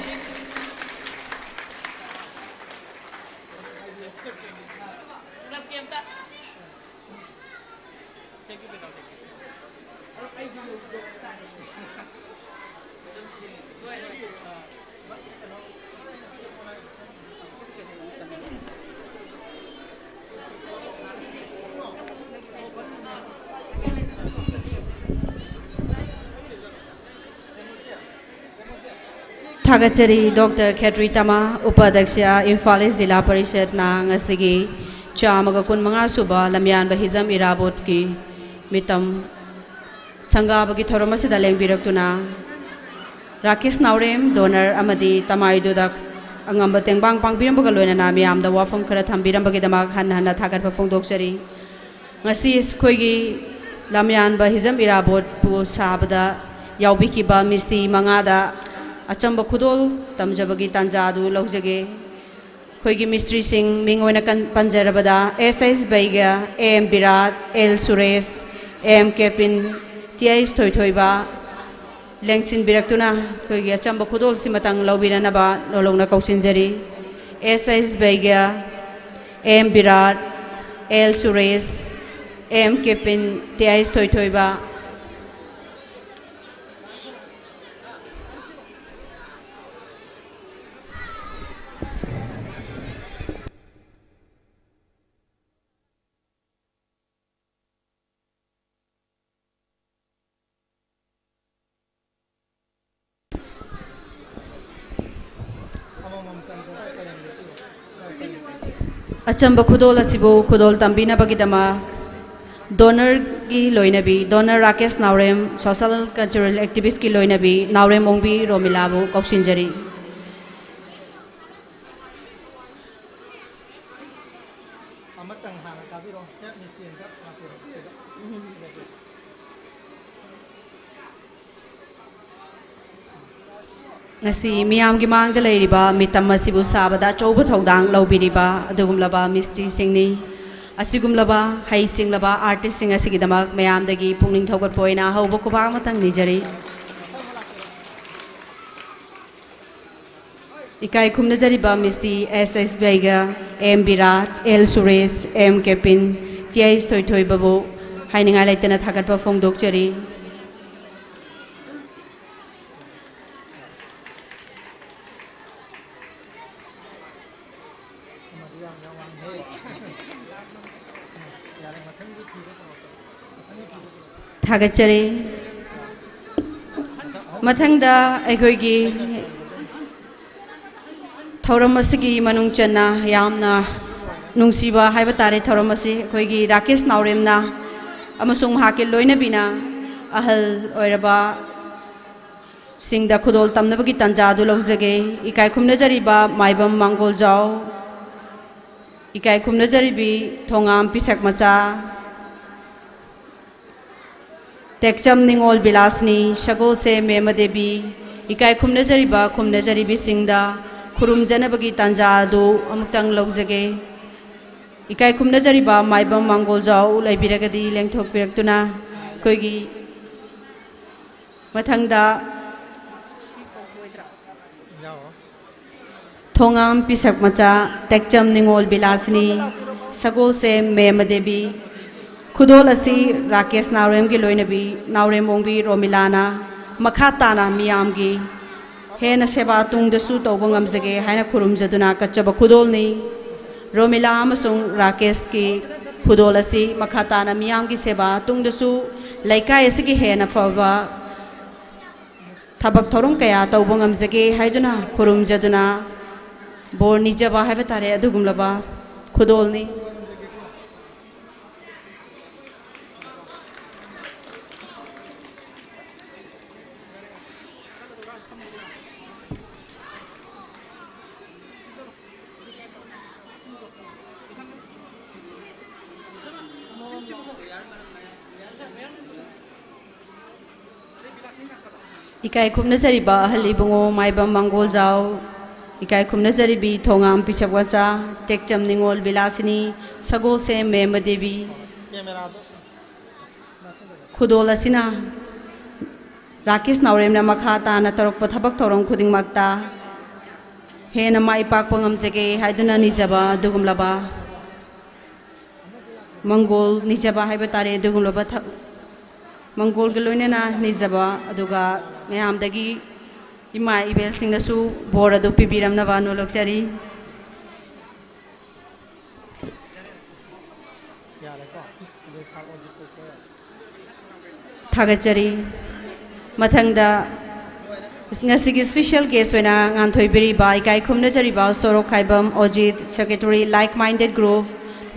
ꯊꯥꯒꯠꯆꯔꯤ ꯗꯣꯛꯇꯔ ꯈꯦꯇ꯭ꯔꯤ ꯇꯃꯥ, ꯎꯄꯥꯙ꯭ꯌꯛꯁ ꯏꯝꯐꯥꯜ ꯏꯁ ꯖꯤꯂꯥ ꯄꯔꯤꯁꯠꯅ ꯉꯁꯤꯒꯤ ꯆꯥꯝꯃꯒ ꯀꯨꯟꯃꯉꯥ ꯁꯨꯕ ꯂꯝꯌꯥꯟꯕ ꯍꯤꯖꯝ ꯏꯔꯥꯕꯣꯠꯀꯤ ꯃꯤꯇꯝ ꯁꯪꯒꯥꯕꯒꯤ ꯊꯧꯔꯝ ꯑꯁꯤꯗ ꯂꯦꯡꯕꯤꯔꯛꯇꯨꯅ꯫ ꯔꯥꯀꯦꯁ ꯅꯥꯎꯔꯦꯝ, ꯗꯣꯅꯔ ꯑꯃꯗꯤ ꯇꯃꯥꯏ ꯗꯨꯗꯛ ꯑꯉꯝꯕ ꯇꯦꯡꯕꯥꯡ ꯄꯥꯡꯕꯤꯔꯝꯕꯒ ꯂꯣꯏꯅꯅ ꯃꯤꯌꯥꯝꯗ ꯋꯥꯐꯝ ꯈꯔ ꯊꯝꯕꯤꯔꯝꯕꯒꯤꯗꯃꯛ ꯍꯟꯅ ꯍꯟꯅ ꯊꯥꯒꯠꯄ ꯐꯣꯡꯗꯣꯛꯆꯔꯤ꯫ ꯉꯁꯤ ꯑꯩꯈꯣꯏꯒꯤ ꯂꯝꯌꯥꯟꯕ ꯍꯤꯖꯝ ꯏꯔꯥꯕꯣꯠꯄꯨ ꯁꯥꯕꯗ ꯌꯥꯎꯕꯤꯈꯤꯕ ꯃꯤꯁꯇ꯭ꯔꯤ ꯃꯉꯥꯗ ꯑꯆꯝꯕ ꯈꯨꯗꯣꯜ ꯇꯝꯖꯕꯒꯤ ꯇꯥꯟꯖꯥ ꯑꯗꯨ ꯂꯧꯖꯒꯦ꯫ ꯑꯩꯈꯣꯏꯒꯤ ꯃꯤꯁꯇ꯭ꯔꯤꯁꯤꯡ ꯃꯤꯡ ꯑꯣꯏꯅ ꯀꯟ-, ꯄꯟꯖꯔꯕꯗ, S H Baigya, A M Birat, L Suresh, A M Kepin, T H Thoithoiba, ꯂꯦꯡꯁꯤꯟꯕꯤꯔꯛꯇꯨꯅ ꯑꯩꯈꯣꯏꯒꯤ ꯑꯆꯝꯕ ꯈꯨꯗꯣꯜꯁꯤꯃꯇꯪ ꯂꯧꯕꯤꯅꯅꯕ ꯅꯣꯂꯧꯅ ꯀꯧꯁꯤꯟꯖꯔꯤ꯫ S H Baigya, A M Birat, L Suresh, A M Kepin, T H Thoithoiba. ꯑꯆꯝꯕ ꯈꯨꯗꯣꯜ ꯑꯁꯤꯕꯨ ꯈꯨꯗꯣꯜ ꯇꯝꯕꯤꯅꯕꯒꯤꯗꯃꯛ ꯗꯣꯅꯔꯒꯤ ꯂꯣꯏꯅꯕꯤ, donor Rakesh Naorem, social cultural ꯑꯦꯛꯇꯤꯚꯤꯁ꯭ꯠꯀꯤ ꯂꯣꯏꯅꯕꯤ ꯅꯥꯎꯔꯦꯝ ꯑꯣꯡꯕꯤ ꯔꯣꯃꯤꯂꯥꯕꯨ ꯀꯧꯁꯤꯟꯖꯔꯤ꯫ ꯑꯃꯇꯪ ꯍꯥꯟꯅ ꯀꯥꯕꯤꯔꯣ꯫ ꯆꯦꯞ ꯃꯤꯁꯇ꯭ꯔꯤ ꯑꯝꯇ ꯂꯥꯛꯄꯤꯔꯣ꯫ ꯉꯁꯤ ꯃꯤꯌꯥꯝꯒꯤ ꯃꯥꯡꯗ ꯂꯩꯔꯤꯕ ꯃꯤꯇꯝ ꯑꯁꯤꯕꯨ ꯁꯥꯕꯗ ꯑꯆꯧꯕ ꯊꯧꯗꯥꯡ ꯂꯧꯕꯤꯔꯤꯕ ꯑꯗꯨꯒꯨꯝꯂꯕ ꯃꯤꯁꯇ꯭ꯔꯤꯁꯤꯡꯅꯤ꯫ ꯑꯁꯤꯒꯨꯝꯂꯕ ꯍꯩꯁꯤꯡꯂꯕ ꯑꯥꯔꯇꯤꯁꯁꯤꯡ ꯑꯁꯤꯒꯤꯗꯃꯛ ꯃꯌꯥꯝꯗꯒꯤ ꯄꯨꯛꯅꯤꯡ ꯊꯧꯒꯠꯄ ꯑꯣꯏꯅ ꯑꯍꯧꯕ ꯈꯨꯕꯥꯛ ꯑꯃꯇꯪ ꯅꯤꯖꯔꯤ꯫ ꯏꯀꯥꯏ ꯈꯨꯝꯅꯖꯔꯤꯕ ꯃꯤꯁꯇ꯭ꯔꯤ S S Baigya, M Birat, L Suresh, M Kepin, T H ꯊꯣꯏꯊꯣꯏꯕꯕꯨ ꯍꯥꯏꯅꯤꯡꯉꯥꯏ ꯂꯩꯇꯅ ꯊꯥꯒꯠꯄ ꯐꯣꯡꯗꯣꯛꯆꯔꯤ꯫ ꯊꯥꯒꯠꯆꯔꯤ꯫ ꯃꯊꯪꯗ ꯑꯩꯈꯣꯏꯒꯤ ꯊꯧꯔꯝ ꯑꯁꯤꯒꯤ ꯃꯅꯨꯡ ꯆꯟꯅ ꯌꯥꯝꯅ ꯅꯨꯡꯁꯤꯕ ꯍꯥꯏꯕ ꯇꯥꯔꯦ, ꯊꯧꯔꯝ ꯑꯁꯤ ꯑꯩꯈꯣꯏꯒꯤ ꯔꯥꯀꯦꯁ ꯅꯥꯎꯔꯦꯝꯅ ꯑꯃꯁꯨꯡ ꯃꯍꯥꯛꯀꯤ ꯂꯣꯏꯅꯕꯤꯅ ꯑꯍꯜ ꯑꯣꯏꯔꯕ ꯁꯤꯡꯗ ꯈꯨꯗꯣꯜ ꯇꯝꯅꯕꯒꯤ ꯇꯥꯟꯖꯥ ꯑꯗꯨ ꯂꯧꯖꯒꯦ꯫ ꯏꯀꯥꯏ ꯈꯨꯝꯅꯖꯔꯤꯕ ꯃꯥꯏꯕꯝ ꯃꯥꯡꯒꯣꯜꯖꯥꯎ, ꯏꯀꯥꯏ ꯈꯨꯝꯅꯖꯔꯤꯕꯤ ꯊꯣꯉꯥꯝ ꯄꯤꯁꯛ ꯃꯆꯥ, ꯇꯦꯛꯆꯝ ꯅꯤꯉꯣꯜ ꯕꯤꯂꯥꯁꯅꯤ, ꯁꯒꯣꯜꯁꯦ ꯃꯦꯃ ꯗꯦꯕꯤ, ꯏꯀꯥꯏ ꯈꯨꯝꯅꯖꯔꯤꯕ ꯈꯨꯝꯅꯖꯔꯤꯕꯤꯁꯤꯡꯗ ꯈꯨꯔꯨꯝꯖꯅꯕꯒꯤ ꯇꯥꯟꯖꯥ ꯑꯗꯨ ꯑꯃꯨꯛꯇꯪ ꯂꯧꯖꯒꯦ꯫ ꯏꯀꯥꯏ ꯈꯨꯝꯅꯖꯔꯤꯕ ꯃꯥꯏꯕꯝ ꯃꯥꯡꯒꯣꯜꯖꯥꯎ ꯂꯩꯕꯤꯔꯒꯗꯤ ꯂꯦꯡꯊꯣꯛꯄꯤꯔꯛꯇꯨꯅ ꯑꯩꯈꯣꯏꯒꯤ ꯃꯊꯪꯗ ꯊꯣꯉꯥꯝ ꯄꯤꯁꯛ ꯃꯆꯥ, ꯇꯦꯛꯆꯝ ꯅꯤꯉꯣꯜ ꯕꯤꯂꯥꯁꯤꯅꯤ, ꯁꯒꯣꯜꯁꯦꯝ ꯃꯦꯃ ꯗꯦꯕꯤ, ꯈꯨꯗꯣꯜ ꯑꯁꯤ ꯔꯥꯀꯦꯁ ꯅꯥꯎꯔꯦꯝꯒꯤ ꯂꯣꯏꯅꯕꯤ ꯅꯥꯎꯔꯦꯝ ꯑꯣꯡꯕꯤ ꯔꯣꯃꯤꯂꯥꯅ ꯃꯈꯥ ꯇꯥꯅ ꯃꯤꯌꯥꯝꯒꯤ ꯍꯦꯟꯅ ꯁꯦꯕꯥ ꯇꯨꯡꯗꯁꯨ ꯇꯧꯕ ꯉꯝꯖꯒꯦ ꯍꯥꯏꯅ ꯈꯨꯔꯨꯝꯖꯗꯨꯅ ꯀꯠꯆꯕ ꯈꯨꯗꯣꯜꯅꯤ꯫ ꯔꯣꯃꯤꯂꯥ ꯑꯃꯁꯨꯡ ꯔꯥꯀꯦꯁꯀꯤ ꯈꯨꯗꯣꯜ ꯑꯁꯤ ꯃꯈꯥ ꯇꯥꯅ ꯃꯤꯌꯥꯝꯒꯤ ꯁꯦꯕꯥ ꯇꯨꯡꯗꯁꯨ ꯂꯩꯀꯥꯏ ꯑꯁꯤꯒꯤ ꯍꯦꯟꯅ ꯐꯕ ꯊꯕꯛ ꯊꯧꯔꯝ ꯀꯌꯥ ꯇꯧꯕ ꯉꯝꯖꯒꯦ ꯍꯥꯏꯗꯨꯅ ꯈꯨꯔꯨꯝꯖꯗꯨꯅ ꯕꯣꯔ ꯅꯤꯖꯕ ꯍꯥꯏꯕ ꯇꯥꯔꯦ, ꯑꯗꯨꯒꯨꯝꯂꯕ ꯈꯨꯗꯣꯜꯅꯤ꯫ ꯏꯀꯥꯏ ꯈꯨꯝꯅꯖꯔꯤꯕ ꯑꯍꯜ ꯏꯕꯨꯡꯉꯣ ꯃꯥꯏꯕꯝ ꯃꯥꯡꯒꯣꯜꯖꯥꯎ, ꯏꯀꯥꯏ ꯈꯨꯝꯅꯖꯔꯤꯕꯤ ꯊꯣꯉꯥꯝ ꯄꯤꯁꯛ ꯃꯆꯥ, ꯇꯦꯛꯆꯝ ꯅꯤꯉꯣꯜ ꯕꯤꯂꯥꯁꯤꯅꯤ, ꯁꯒꯣꯜꯁꯦꯝ ꯃꯦꯃ ꯗꯦꯕꯤ, ꯈꯨꯗꯣꯜ ꯑꯁꯤꯅ ꯔꯥꯀꯦꯁ ꯅꯥꯎꯔꯦꯝꯅ ꯃꯈꯥ ꯇꯥꯅ ꯇꯧꯔꯛꯄ ꯊꯕꯛ ꯊꯧꯔꯝ ꯈꯨꯗꯤꯡꯃꯛꯇ ꯍꯦꯟꯅ ꯃꯥꯏ ꯄꯥꯛꯄ ꯉꯝꯖꯒꯦ ꯍꯥꯏꯗꯨꯅ ꯅꯤꯖꯕ ꯑꯗꯨꯒꯨꯝꯂꯕ ꯃꯪꯒꯣꯜ ꯅꯤꯖꯕ ꯍꯥꯏꯕ ꯇꯥꯔꯦ, ꯑꯗꯨꯒꯨꯝꯂꯕ ꯊ-, ꯃꯪꯒꯣꯜꯒ ꯂꯣꯏꯅꯅ ꯅꯤꯖꯕ, ꯑꯗꯨꯒ ꯃꯌꯥꯝꯗꯒꯤ ꯏꯃꯥ ꯏꯕꯦꯜꯁꯤꯡꯅꯁꯨ ꯕꯣꯔ ꯑꯗꯨ ꯄꯤꯕꯤꯔꯝꯅꯕ ꯅꯣꯜꯂꯛꯆꯔꯤ꯫ ꯊꯥꯒꯠꯆꯔꯤ꯫ ꯃꯊꯪꯗ ꯉꯁꯤꯒꯤ special guest ꯑꯣꯏꯅ ꯉꯥꯟꯊꯣꯏꯕꯤꯔꯤꯕ ꯏꯀꯥꯏ ꯈꯨꯝꯅꯖꯔꯤꯕ ꯁꯣꯔꯣꯛ ꯈꯥꯏꯕꯝ ꯑꯣꯖꯤꯠ, secretary, like minded group,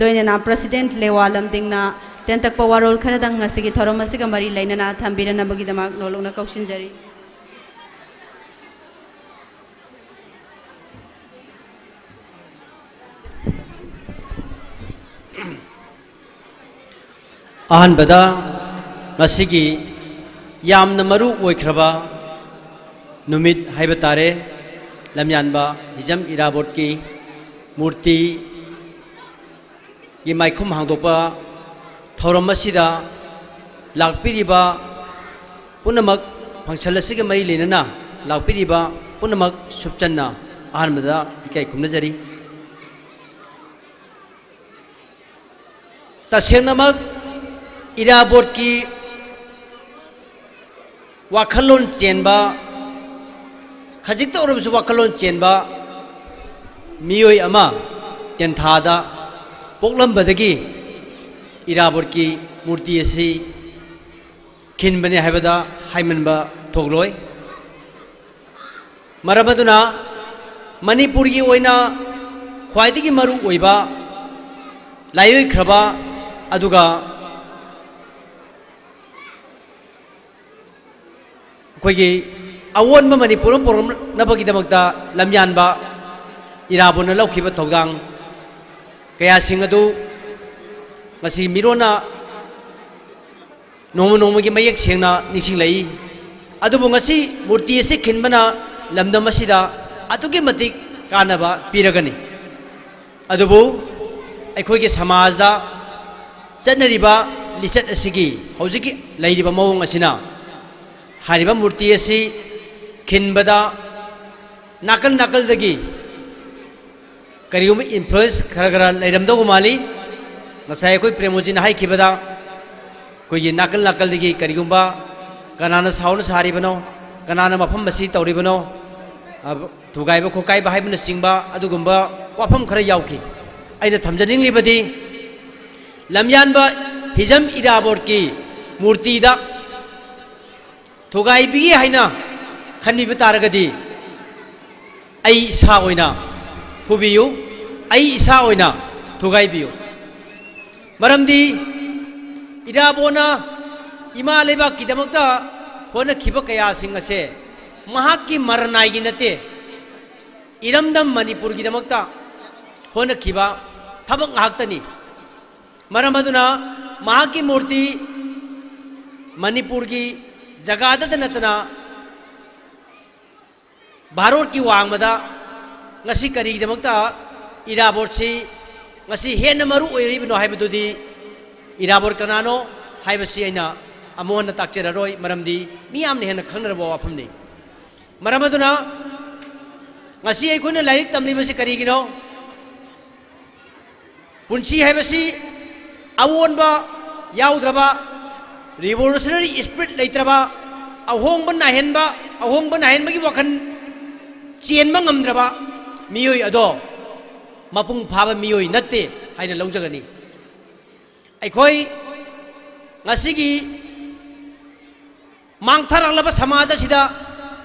ꯂꯣꯏꯅꯅ president ꯂꯦꯋꯥ ꯂꯝꯗꯤꯡꯅ ꯇꯦꯟꯇꯛꯄ ꯋꯥꯔꯣꯜ ꯈꯔꯗꯪ ꯉꯁꯤꯒꯤ ꯊꯧꯔꯝ ꯑꯁꯤꯒ ꯃꯔꯤ ꯂꯩꯅꯅ ꯊꯝꯕꯤꯔꯅꯕꯒꯤꯗꯃꯛ ꯅꯣꯜꯂꯨꯛꯅ ꯀꯧꯁꯤꯟꯖꯔꯤ꯫ ꯑꯍꯥꯟꯕꯗ, ꯉꯁꯤꯒꯤ ꯌꯥꯝꯅ ꯃꯔꯨ ꯑꯣꯏꯈ꯭ꯔꯕ ꯅꯨꯃꯤꯠ ꯍꯥꯏꯕ ꯇꯥꯔꯦ, ꯂꯝꯌꯥꯟꯕ ꯍꯤꯖꯝ ꯏꯔꯥꯕꯣꯠꯀꯤ ꯃꯨꯔꯇꯤꯒꯤ ꯃꯥꯏꯈꯨꯝ ꯍꯥꯡꯗꯣꯛꯄ ꯊꯧꯔꯝ ꯑꯁꯤꯗ ꯂꯥꯛꯄꯤꯔꯤꯕ ꯄꯨꯝꯅꯃꯛ, function ꯑꯁꯤꯒ ꯃꯔꯤ ꯂꯩꯅꯅ ꯂꯥꯛꯄꯤꯔꯤꯕ ꯄꯨꯝꯅꯃꯛ ꯁꯨꯞꯆꯟꯅ ꯑꯍꯥꯟꯕꯗ ꯏꯀꯥꯏ ꯈꯨꯝꯅꯖꯔꯤ꯫ ꯇꯁꯦꯡꯅꯃꯛ ꯏꯔꯥꯕꯣꯠꯀꯤ ꯋꯥꯈꯜꯂꯣꯟ ꯆꯦꯟꯕ, ꯈꯖꯤꯛꯇ ꯑꯣꯏꯔꯕꯁꯨ ꯋꯥꯈꯜꯂꯣꯟ ꯆꯦꯟꯕ ꯃꯤꯑꯣꯏ ꯑꯃ ꯇꯦꯟꯊꯥꯗ ꯄꯣꯛꯂꯝꯕꯗꯒꯤ ꯏꯔꯥꯕꯣꯠꯀꯤ ꯃꯨꯔꯇꯤ ꯑꯁꯤ ꯈꯤꯟꯕꯅꯤ ꯍꯥꯏꯕꯗ ꯍꯥꯏꯃꯟꯕ ꯊꯣꯛꯂꯣꯏ꯫ ꯃꯔꯝ ꯑꯗꯨꯅ ꯃꯅꯤꯄꯨꯔꯒꯤ ꯑꯣꯏꯅ ꯈ꯭ꯋꯥꯏꯗꯒꯤ ꯃꯔꯨ ꯑꯣꯏꯕ ꯂꯥꯏꯑꯣꯏꯈ꯭ꯔꯕ, ꯑꯗꯨꯒ ꯑꯩꯈꯣꯏꯒꯤ ꯑꯑꯣꯟꯕ ꯃꯅꯤꯄꯨꯔ ꯑꯃ ꯄꯨꯔꯛꯅꯕꯒꯤꯗꯃꯛꯇ ꯂꯝꯌꯥꯟꯕ ꯏꯔꯥꯕꯣꯠꯅ ꯂꯧꯈꯤꯕ ꯊꯧꯗꯥꯡ ꯀꯌꯥꯁꯤꯡ ꯑꯗꯨ ꯉꯁꯤ ꯃꯤꯔꯣꯟꯅ ꯅꯣꯡꯃ ꯅꯣꯡꯃꯒꯤ ꯃꯌꯦꯛ ꯁꯦꯡꯅ ꯅꯤꯡꯁꯤꯡꯂꯛꯏ꯫ ꯑꯗꯨꯕꯨ ꯉꯁꯤ ꯃꯨꯔꯇꯤ ꯑꯁꯤ ꯈꯤꯟꯕꯅ ꯂꯝꯗꯝ ꯑꯁꯤꯗ ꯑꯗꯨꯛꯀꯤ ꯃꯇꯤꯛ ꯀꯥꯟꯅꯕ ꯄꯤꯔꯒꯅꯤ꯫ ꯑꯗꯨꯕꯨ ꯑꯩꯈꯣꯏꯒꯤ ꯁꯃꯥꯖꯗ ꯆꯠꯅꯔꯤꯕ ꯂꯤꯆꯠ ꯑꯁꯤꯒꯤ ꯍꯧꯖꯤꯛꯀꯤ ꯂꯩꯔꯤꯕ ꯃꯑꯣꯡ ꯑꯁꯤꯅ ꯍꯥꯏꯔꯤꯕ ꯃꯨꯔꯇꯤ ꯑꯁꯤ ꯈꯤꯟꯕꯗ ꯅꯥꯀꯜ ꯅꯥꯀꯜꯗꯒꯤ ꯀꯔꯤꯒꯨꯝꯕ influence ꯈꯔ ꯈꯔ ꯂꯩꯔꯝꯗꯧꯕ ꯃꯥꯜꯂꯤ꯫ ꯉꯁꯥꯏ ꯑꯩꯈꯣꯏ ꯄ꯭ꯔꯦꯃꯣꯖꯤꯅ ꯍꯥꯏꯈꯤꯕꯗ, ꯑꯩꯈꯣꯏꯒꯤ ꯅꯥꯀꯜ ꯅꯥꯀꯜꯗꯒꯤ ꯀꯔꯤꯒꯨꯝꯕ ꯀꯅꯥꯅ ꯁꯥꯎꯅ ꯁꯥꯔꯤꯕꯅꯣ, ꯀꯅꯥꯅ ꯃꯐꯝ ꯑꯁꯤ ꯇꯧꯔꯤꯕꯅꯣ, ꯑ, ꯊꯨꯒꯥꯏꯕ ꯈꯣꯠꯀꯥꯏꯕ ꯍꯥꯏꯕꯅꯆꯤꯡꯕ ꯑꯗꯨꯒꯨꯝꯕ ꯋꯥꯐꯝ ꯈꯔ ꯌꯥꯎꯈꯤ꯫ ꯑꯩꯅ ꯊꯝꯖꯅꯤꯡꯂꯤꯕꯗꯤ, ꯂꯝꯌꯥꯟꯕ ꯍꯤꯖꯝ ꯏꯔꯥꯕꯣꯠꯀꯤ ꯃꯨꯔꯇꯤꯗ ꯊꯨꯒꯥꯏꯕꯤꯒꯦ ꯍꯥꯏꯅ ꯈꯟꯕꯤꯕ ꯇꯥꯔꯒꯗꯤ, ꯑꯩ ꯏꯁꯥ ꯑꯣꯏꯅ ꯐꯨꯕꯤꯌꯨ, ꯑꯩ ꯏꯁꯥ ꯑꯣꯏꯅ ꯊꯨꯒꯥꯏꯕꯤꯌꯨ꯫ ꯃꯔꯝꯗꯤ ꯏꯔꯥꯕꯣꯠꯅ ꯏꯃꯥ ꯂꯩꯕꯥꯛꯀꯤꯗꯃꯛꯇ ꯍꯣꯠꯅꯈꯤꯕ ꯀꯌꯥꯁꯤꯡ ꯑꯁꯦ ꯃꯍꯥꯛꯀꯤ ꯃꯔꯅꯥꯏꯒꯤ ꯅꯠꯇꯦ, ꯏꯔꯝꯗꯝ ꯃꯅꯤꯄꯨꯔꯒꯤꯗꯃꯛꯇ ꯍꯣꯠꯅꯈꯤꯕ ꯊꯕꯛ ꯉꯥꯛꯇꯅꯤ꯫ ꯃꯔꯝ ꯑꯗꯨꯅ ꯃꯍꯥꯛꯀꯤ ꯃꯨꯔꯇꯤ ꯃꯅꯤꯄꯨꯔꯒꯤ ꯖꯒꯥꯗꯇ ꯅꯠꯇꯅ ꯚꯥꯔꯠꯀꯤ ꯋꯥꯡꯃꯗ ꯉꯁꯤ ꯀꯔꯤꯒꯤꯗꯃꯛꯇ ꯏꯔꯥꯕꯣꯠꯁꯤ ꯉꯁꯤ ꯍꯦꯟꯅ ꯃꯔꯨ ꯑꯣꯏꯔꯤꯕꯅꯣ ꯍꯥꯏꯕꯗꯨꯗꯤ ꯏꯔꯥꯕꯣꯠ ꯀꯅꯥꯅꯣ ꯍꯥꯏꯕꯁꯤ ꯑꯩꯅ ꯑꯃꯨꯛ ꯍꯟꯅ ꯇꯥꯛꯆꯔꯔꯣꯏ, ꯃꯔꯝꯗꯤ ꯃꯤꯌꯥꯝꯅ ꯍꯦꯟꯅ ꯈꯪꯅꯔꯕ ꯋꯥꯐꯝꯅꯤ꯫ ꯃꯔꯝ ꯑꯗꯨꯅ ꯉꯁꯤ ꯑꯩꯈꯣꯏꯅ ꯂꯥꯏꯔꯤꯛ ꯇꯝꯂꯤꯕꯁꯤ ꯀꯔꯤꯒꯤꯅꯣ? ꯄꯨꯟꯁꯤ ꯍꯥꯏꯕꯁꯤ ꯑꯑꯣꯟꯕ ꯌꯥꯎꯗ꯭ꯔꯕ, revolutionary spirit ꯂꯩꯇ꯭ꯔꯕ, ꯑꯍꯣꯡꯕ ꯅꯥꯏꯍꯟꯕ, ꯑꯍꯣꯡꯕ ꯅꯥꯏꯍꯟꯕꯒꯤ ꯋꯥꯈꯜ ꯆꯦꯟꯕ ꯉꯝꯗ꯭ꯔꯕ ꯃꯤꯑꯣꯏ ꯑꯗꯣ ꯃꯄꯨꯡ ꯐꯥꯕ ꯃꯤꯑꯣꯏ ꯅꯠꯇꯦ ꯍꯥꯏꯅ ꯂꯧꯖꯒꯅꯤ꯫ ꯑꯩꯈꯣꯏ ꯉꯁꯤꯒꯤ ꯃꯥꯡꯊꯔꯛꯂꯕ ꯁꯃꯥꯖ ꯑꯁꯤꯗ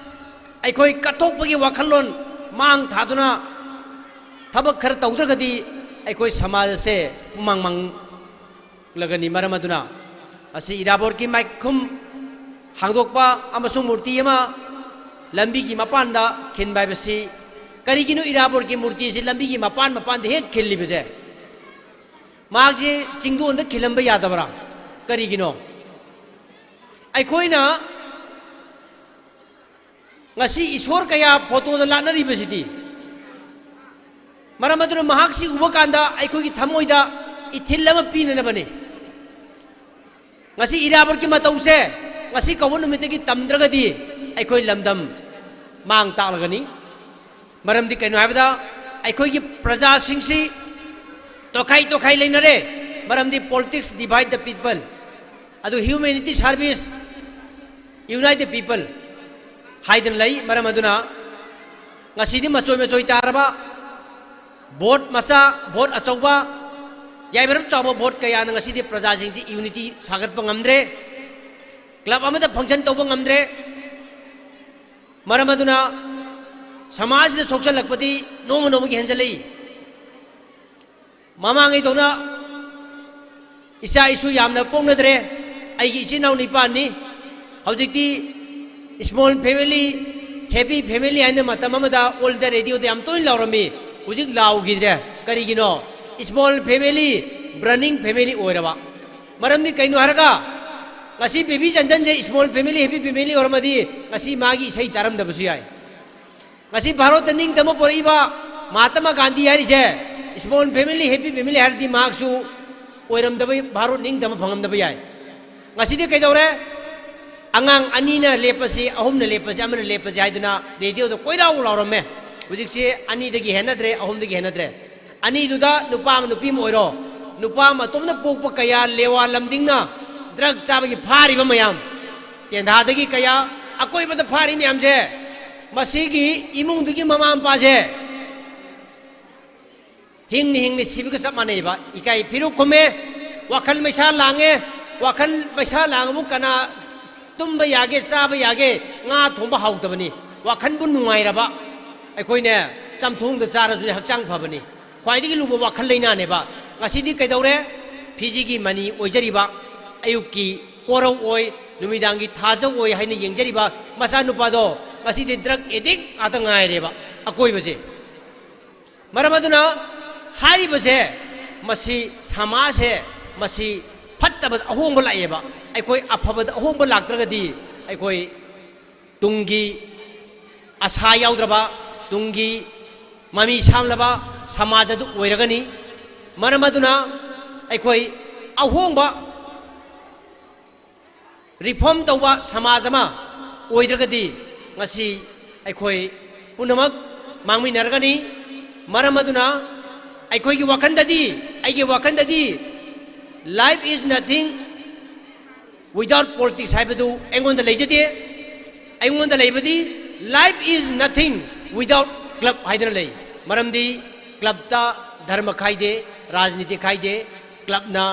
ꯑꯩꯈꯣꯏ ꯀꯠꯊꯣꯛꯄꯒꯤ ꯋꯥꯈꯜꯂꯣꯟ ꯃꯥꯡ ꯊꯥꯗꯨꯅ ꯊꯕꯛ ꯈꯔ ꯇꯧꯗ꯭ꯔꯒꯗꯤ ꯑꯩꯈꯣꯏ ꯁꯃꯥꯖ ꯑꯁꯦ ꯄꯨꯡꯃꯥꯡ ꯃꯥꯡꯂꯒꯅꯤ꯫ ꯃꯔꯝ ꯑꯗꯨꯅ ꯉꯁꯤ ꯏꯔꯥꯕꯣꯠꯀꯤ ꯃꯥꯏꯈꯨꯝ ꯍꯥꯡꯗꯣꯛꯄ ꯑꯃꯁꯨꯡ ꯃꯨꯔꯇꯤ ꯑꯃ ꯂꯝꯕꯤꯒꯤ ꯃꯄꯥꯟꯗ ꯈꯤꯟꯕ ꯍꯥꯏꯕꯁꯤ, ꯀꯔꯤꯒꯤꯅꯣ ꯏꯔꯥꯕꯣꯠꯀꯤ ꯃꯨꯔꯇꯤꯁꯤ ꯂꯝꯕꯤꯒꯤ ꯃꯄꯥꯟ ꯃꯄꯥꯟꯗ ꯍꯦꯛ ꯈꯤꯜꯂꯤꯕꯁꯦ? ꯃꯍꯥꯛꯁꯤ ꯆꯤꯡꯗꯣꯟꯗ ꯈꯤꯜꯂꯝꯕ ꯌꯥꯗꯕ꯭ꯔꯥ? ꯀꯔꯤꯒꯤꯅꯣ? ꯑꯩꯈꯣꯏꯅ ꯉꯁꯤ ꯏꯁꯣꯔ ꯀꯌꯥ ꯐꯣꯇꯣꯗ ꯂꯥꯠꯅꯔꯤꯕꯁꯤꯗꯤ? ꯃꯔꯝ ꯑꯗꯨꯅ ꯃꯍꯥꯛꯁꯤ ꯎꯕ ꯀꯥꯟꯗ ꯑꯩꯈꯣꯏꯒꯤ ꯊꯃꯣꯏꯗ ꯏꯊꯤꯜ ꯑꯃ ꯄꯤꯅꯅꯕꯅꯤ꯫ ꯉꯁꯤ ꯏꯔꯥꯕꯣꯠꯀꯤ ꯃꯇꯧꯁꯦ ꯉꯁꯤ ꯀꯧꯕ ꯅꯨꯃꯤꯠꯇꯒꯤ ꯇꯝꯗ꯭ꯔꯒꯗꯤ ꯑꯩꯈꯣꯏ ꯂꯝꯗꯝ ꯃꯥꯡ ꯇꯥꯛꯂꯒꯅꯤ꯫ ꯃꯔꯝꯗꯤ ꯀꯩꯅꯣ ꯍꯥꯏꯕꯗ, ꯑꯩꯈꯣꯏꯒꯤ ꯄ꯭ꯔꯖꯥꯁꯤꯡꯁꯤ ꯇꯣꯈꯥꯏ ꯇꯣꯈꯥꯏ ꯂꯩꯅꯔꯦ꯫ ꯃꯔꯝꯗꯤ politics divide the people, ꯑꯗꯨ humanity service unite the people ꯍꯥꯏꯗꯅ ꯂꯩ꯫ ꯃꯔꯝ ꯑꯗꯨꯅ ꯉꯁꯤꯗꯤ ꯃꯆꯣꯏ ꯃꯆꯣꯏ ꯇꯥꯔꯕ ꯚꯣꯠ ꯃꯆꯥ, ꯚꯣꯠ ꯑꯆꯧꯕ, ꯌꯥꯏꯐꯔꯞ ꯆꯥꯎꯕ ꯚꯣꯠ ꯀꯌꯥꯅ ꯉꯁꯤꯗꯤ ꯄ꯭ꯔꯖꯥꯁꯤꯡꯁꯤ unity ꯁꯥꯒꯠꯄ ꯉꯝꯗ꯭ꯔꯦ, club ꯑꯃꯗ function ꯇꯧꯕ ꯉꯝꯗ꯭ꯔꯦ꯫ ꯃꯔꯝ ꯑꯗꯨꯅ ꯁꯃꯥꯖꯁꯤꯗ ꯁꯣꯛꯆꯜꯂꯛꯄꯗꯤ ꯅꯣꯡꯃ ꯅꯣꯡꯃꯒꯤ ꯍꯦꯟꯖꯜꯂꯛꯏ꯫ ꯃꯃꯥꯡꯉꯩꯗꯧꯅ ꯏꯆꯥ ꯏꯁꯨ ꯌꯥꯝꯅ ꯄꯣꯛꯅꯗ꯭ꯔꯦ꯫ ꯑꯩꯒꯤ ꯏꯆꯤꯟ ꯏꯅꯥꯎ ꯅꯤꯄꯥꯟꯅꯤ꯫ ꯍꯧꯖꯤꯛꯇꯤ small family, happy family ꯍꯥꯏꯅ ꯃꯇꯝ ꯑꯃꯗ all India radioꯗ ꯌꯥꯝ ꯇꯣꯏꯅ ꯂꯥꯎꯔꯝꯃꯤ꯫ ꯍꯧꯖꯤꯛ ꯂꯥꯎꯈꯤꯗ꯭ꯔꯦ꯫ ꯀꯔꯤꯒꯤꯅꯣ? Small family, burning family ꯑꯣꯏꯔꯕ꯫ ꯃꯔꯝꯗꯤ ꯀꯩꯅꯣ ꯍꯥꯏꯔꯒ, ꯉꯁꯤ baby ꯆꯟꯆꯟꯁꯦ small family, happy family ꯑꯣꯏꯔꯝꯃꯗꯤ ꯉꯁꯤ ꯃꯥꯒꯤ ꯏꯁꯩ ꯇꯥꯔꯝꯗꯕꯁꯨ ꯌꯥꯏ꯫ ꯉꯁꯤ ꯚꯥꯔꯣꯠꯇ ꯅꯤꯡꯇꯝꯕ ꯄꯣꯔꯛꯏꯕ ꯃꯍꯥꯇꯃꯥ ꯒꯥꯟꯙꯤ ꯍꯥꯏꯔꯤꯁꯦ small family, happy family ꯍꯥꯏꯔꯗꯤ ꯃꯍꯥꯛꯁꯨ ꯑꯣꯏꯔꯝꯗꯕ, ꯚꯥꯔꯣꯠ ꯅꯤꯡꯇꯝꯕ ꯐꯪꯉꯝꯗꯕ ꯌꯥꯏ꯫ ꯉꯁꯤꯗꯤ ꯀꯩꯗꯧꯔꯦ? ꯑꯉꯥꯡ ꯑꯅꯤꯅ ꯂꯦꯞꯄꯁꯤ, ꯑꯍꯨꯝꯅ ꯂꯦꯞꯄꯁꯤ, ꯑꯃꯅ ꯂꯦꯞꯄꯁꯤ ꯍꯥꯏꯗꯨꯅ ꯔꯦꯗꯤꯑꯣꯗ ꯀꯣꯏꯂꯥꯎ ꯂꯥꯎꯔꯝꯃꯦ꯫ ꯍꯧꯖꯤꯛꯁꯤ ꯑꯅꯤꯗꯒꯤ ꯍꯦꯟꯅꯗ꯭ꯔꯦ, ꯑꯍꯨꯝꯗꯒꯤ ꯍꯦꯟꯅꯗ꯭ꯔꯦ꯫ ꯑꯅꯤꯗꯨꯗ ꯅꯨꯄꯥ ꯑꯃ ꯅꯨꯄꯤ ꯑꯃ ꯑꯣꯏꯔꯣ, ꯅꯨꯄꯥ ꯃꯇꯣꯝꯅ ꯄꯣꯛꯄ ꯀꯌꯥ ꯂꯦꯋꯥ ꯂꯝꯗꯤꯡꯅ ꯗ꯭ꯔꯒ ꯆꯥꯕꯒꯤ ꯐꯥꯔꯤꯕ ꯃꯌꯥꯝ, ꯇꯦꯟꯊꯥꯗꯒꯤ ꯀꯌꯥ, ꯑꯀꯣꯏꯕꯗ ꯐꯥꯔꯤ ꯃꯌꯥꯝꯁꯦ, ꯃꯁꯤꯒꯤ ꯏꯃꯨꯡꯗꯨꯒꯤ ꯃꯃꯥ ꯃꯄꯥꯁꯦ ꯍꯤꯡꯅ ꯍꯤꯡꯅ ꯁꯤꯕꯒ ꯆꯞ ꯃꯥꯟꯅꯩꯕ꯫ ꯏꯀꯥꯏ ꯐꯤꯔꯨꯛ ꯈꯨꯝꯃꯦ, ꯋꯥꯈꯜ ꯃꯩꯁꯥ ꯂꯥꯡꯉꯦ, ꯋꯥꯈꯜ ꯃꯩꯁꯥ ꯂꯥꯡꯉꯕꯨ ꯀꯅꯥ ꯇꯨꯝꯕ ꯌꯥꯒꯦ, ꯆꯥꯕ ꯌꯥꯒꯦ? ꯉꯥ ꯊꯣꯡꯕ ꯍꯥꯎꯇꯕꯅꯤ꯫ ꯋꯥꯈꯜꯕꯨ ꯅꯨꯡꯉꯥꯏꯔꯕ ꯑꯩꯈꯣꯏꯅ ꯆꯝꯊꯣꯡꯗ ꯆꯥꯔꯁꯨꯅꯦ ꯍꯛꯆꯥꯡ ꯐꯕꯅꯤ꯫ ꯈ꯭ꯋꯥꯏꯗꯒꯤ ꯂꯨꯕ ꯋꯥꯈꯜ ꯂꯩꯅꯥꯅꯦꯕ꯫ ꯉꯁꯤꯗꯤ ꯀꯩꯗꯧꯔꯦ? ꯐꯤꯖꯤꯒꯤ ꯃꯅꯤ ꯑꯣꯏꯖꯔꯤꯕ, ꯑꯌꯨꯛꯀꯤ ꯀꯣꯔꯧ ꯑꯣꯏ, ꯅꯨꯃꯤꯗꯥꯡꯒꯤ ꯊꯥꯖꯧ ꯑꯣꯏ ꯍꯥꯏꯅ ꯌꯦꯡꯖꯔꯤꯕ ꯃꯆꯥꯅꯨꯄꯥꯗꯣ ꯉꯁꯤꯗꯤ ꯗ꯭ꯔꯒ ꯑꯦꯗꯤꯛ ꯉꯥꯛꯇ ꯉꯥꯏꯔꯦꯕ ꯑꯀꯣꯏꯕꯁꯦ꯫ ꯃꯔꯝ ꯑꯗꯨꯅ ꯍꯥꯏꯔꯤꯕꯁꯦ, ꯃꯁꯤ ꯁꯃꯥꯖꯁꯦ, ꯃꯁꯤ ꯐꯠꯇꯕꯗ ꯑꯍꯣꯡꯕ ꯂꯥꯛꯑꯦꯕ꯫ ꯑꯩꯈꯣꯏ ꯑꯐꯕꯗ ꯑꯍꯣꯡꯕ ꯂꯥꯛꯇ꯭ꯔꯒꯗꯤ ꯑꯩꯈꯣꯏ ꯇꯨꯡꯒꯤ ꯑꯁꯥ ꯌꯥꯎꯗ꯭ꯔꯕ, ꯇꯨꯡꯒꯤ ꯃꯃꯤ ꯁꯥꯝꯂꯕ ꯁꯃꯥꯖ ꯑꯗꯨ ꯑꯣꯏꯔꯒꯅꯤ꯫ ꯃꯔꯝ ꯑꯗꯨꯅ ꯑꯩꯈꯣꯏ ꯑꯍꯣꯡꯕ reform ꯇꯧꯕ ꯁꯃꯥꯖ ꯑꯃ ꯑꯣꯏꯗ꯭ꯔꯒꯗꯤ ꯉꯁꯤ ꯑꯩꯈꯣꯏ ꯄꯨꯝꯅꯃꯛ ꯃꯥꯡꯃꯤꯟꯅꯔꯒꯅꯤ꯫ ꯃꯔꯝ ꯑꯗꯨꯅ ꯑꯩꯈꯣꯏꯒꯤ ꯋꯥꯈꯜꯗꯗꯤ, ꯑꯩꯒꯤ ꯋꯥꯈꯜꯗꯗꯤ, life is nothing without politics ꯍꯥꯏꯕꯗꯨ ꯑꯩꯉꯣꯟꯗ ꯂꯩꯖꯗꯦ꯫ ꯑꯩꯉꯣꯟꯗ ꯂꯩꯕꯗꯤ life is nothing without club ꯍꯥꯏꯗꯅ ꯂꯩ꯫ ꯃꯔꯝꯗꯤ clubꯇ ꯙꯔꯃ ꯈꯥꯏꯗꯦ, ꯔꯥꯖꯅꯤꯇꯤ ꯈꯥꯏꯗꯦ꯫ Clubꯅ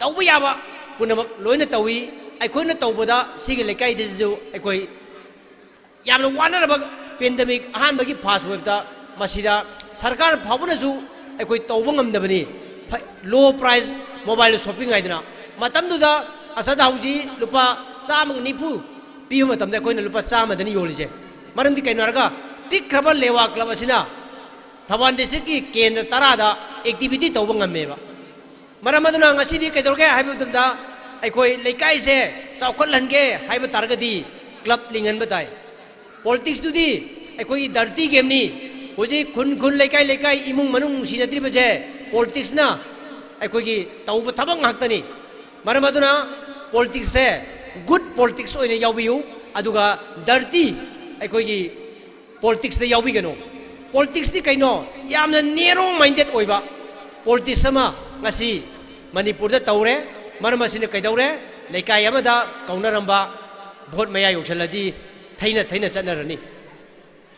ꯇꯧꯕ ꯌꯥꯕ ꯄꯨꯝꯅꯃꯛ ꯂꯣꯏꯅ ꯇꯧꯏ꯫ ꯑꯩꯈꯣꯏꯅ ꯇꯧꯕꯗ ꯁꯤꯒꯤ ꯂꯩꯀꯥꯏꯗꯁꯨ ꯑꯩꯈꯣꯏ ꯌꯥꯝꯅ ꯋꯥꯅꯔꯕ pandemic ꯑꯍꯥꯟꯕꯒꯤ first waveꯇ ꯃꯁꯤꯗ ꯁꯔꯀꯥꯔ ꯐꯥꯎꯕꯅꯁꯨ ꯑꯩꯈꯣꯏ ꯇꯧꯕ ꯉꯝꯗꯕꯅꯤ꯫ ꯐ-, low price mobile shopping ꯍꯥꯏꯗꯅ꯫ ꯃꯇꯝꯗꯨꯗ ꯑꯁꯥꯗꯥ ꯍꯧꯖꯤꯛ ꯂꯨꯄꯥ ꯆꯥꯝꯃꯒ ꯅꯤꯐꯨ ꯄꯤꯕ ꯃꯇꯝꯗ ꯑꯩꯈꯣꯏꯅ ꯂꯨꯄꯥ ꯆꯥꯝꯃꯗꯅꯤ ꯌꯣꯜꯂꯤꯁꯦ꯫ ꯃꯔꯝꯗꯤ ꯀꯩꯅꯣ ꯍꯥꯏꯔꯒ ꯄꯤꯛꯈ꯭ꯔꯕ ꯂꯦꯋꯥ club ꯑꯁꯤꯅ ꯊꯧꯕꯥꯜ districtꯀꯤ ꯀꯦꯟꯗ꯭ꯔ ꯇꯔꯥꯗ activity ꯇꯧꯕ ꯉꯝꯃꯦꯕ꯫ ꯃꯔꯝ ꯑꯗꯨꯅ ꯉꯁꯤꯗꯤ ꯀꯩꯗꯧꯔꯒꯦ ꯍꯥꯏꯕ ꯃꯇꯝꯗ, ꯑꯩꯈꯣꯏ ꯂꯩꯀꯥꯏꯁꯦ ꯆꯥꯎꯈꯠꯍꯟꯒꯦ ꯍꯥꯏꯕ ꯇꯥꯔꯒꯗꯤ club ꯂꯤꯡꯍꯟꯕ ꯇꯥꯏ꯫ Politicsꯇꯨꯗꯤ ꯑꯩꯈꯣꯏꯒꯤ dirty gameꯅꯤ꯫ ꯍꯧꯖꯤꯛ ꯈꯨꯟ ꯈꯨꯟ, ꯂꯩꯀꯥꯏ ꯂꯩꯀꯥꯏ, ꯏꯃꯨꯡ ꯃꯅꯨꯡ ꯅꯨꯡꯁꯤꯅꯗ꯭ꯔꯤꯕꯁꯦ politicsꯅ ꯑꯩꯈꯣꯏꯒꯤ ꯇꯧꯕ ꯊꯕꯛ ꯉꯥꯛꯇꯅꯤ꯫ ꯃꯔꯝ ꯑꯗꯨꯅ politicsꯁꯦ good politics ꯑꯣꯏꯅ ꯌꯥꯎꯕꯤꯌꯨ, ꯑꯗꯨꯒ dirty ꯑꯩꯈꯣꯏꯒꯤ politicsꯇ ꯌꯥꯎꯕꯤꯒꯅꯨ꯫ Politicsꯇꯤ ꯀꯩꯅꯣ? ꯌꯥꯝꯅ narrow minded ꯑꯣꯏꯕ politics ꯑꯃ ꯉꯁꯤ ꯃꯅꯤꯄꯨꯔꯗ ꯇꯧꯔꯦ꯫ ꯃꯔꯝ ꯑꯁꯤꯅ ꯀꯩꯗꯧꯔꯦ? ꯂꯩꯀꯥꯏ ꯑꯃꯗ ꯀꯧꯅꯔꯝꯕ vote ꯃꯌꯥ ꯌꯧꯁꯜꯂꯗꯤ ꯊꯩꯅ ꯊꯩꯅ ꯆꯠꯅꯔꯅꯤ꯫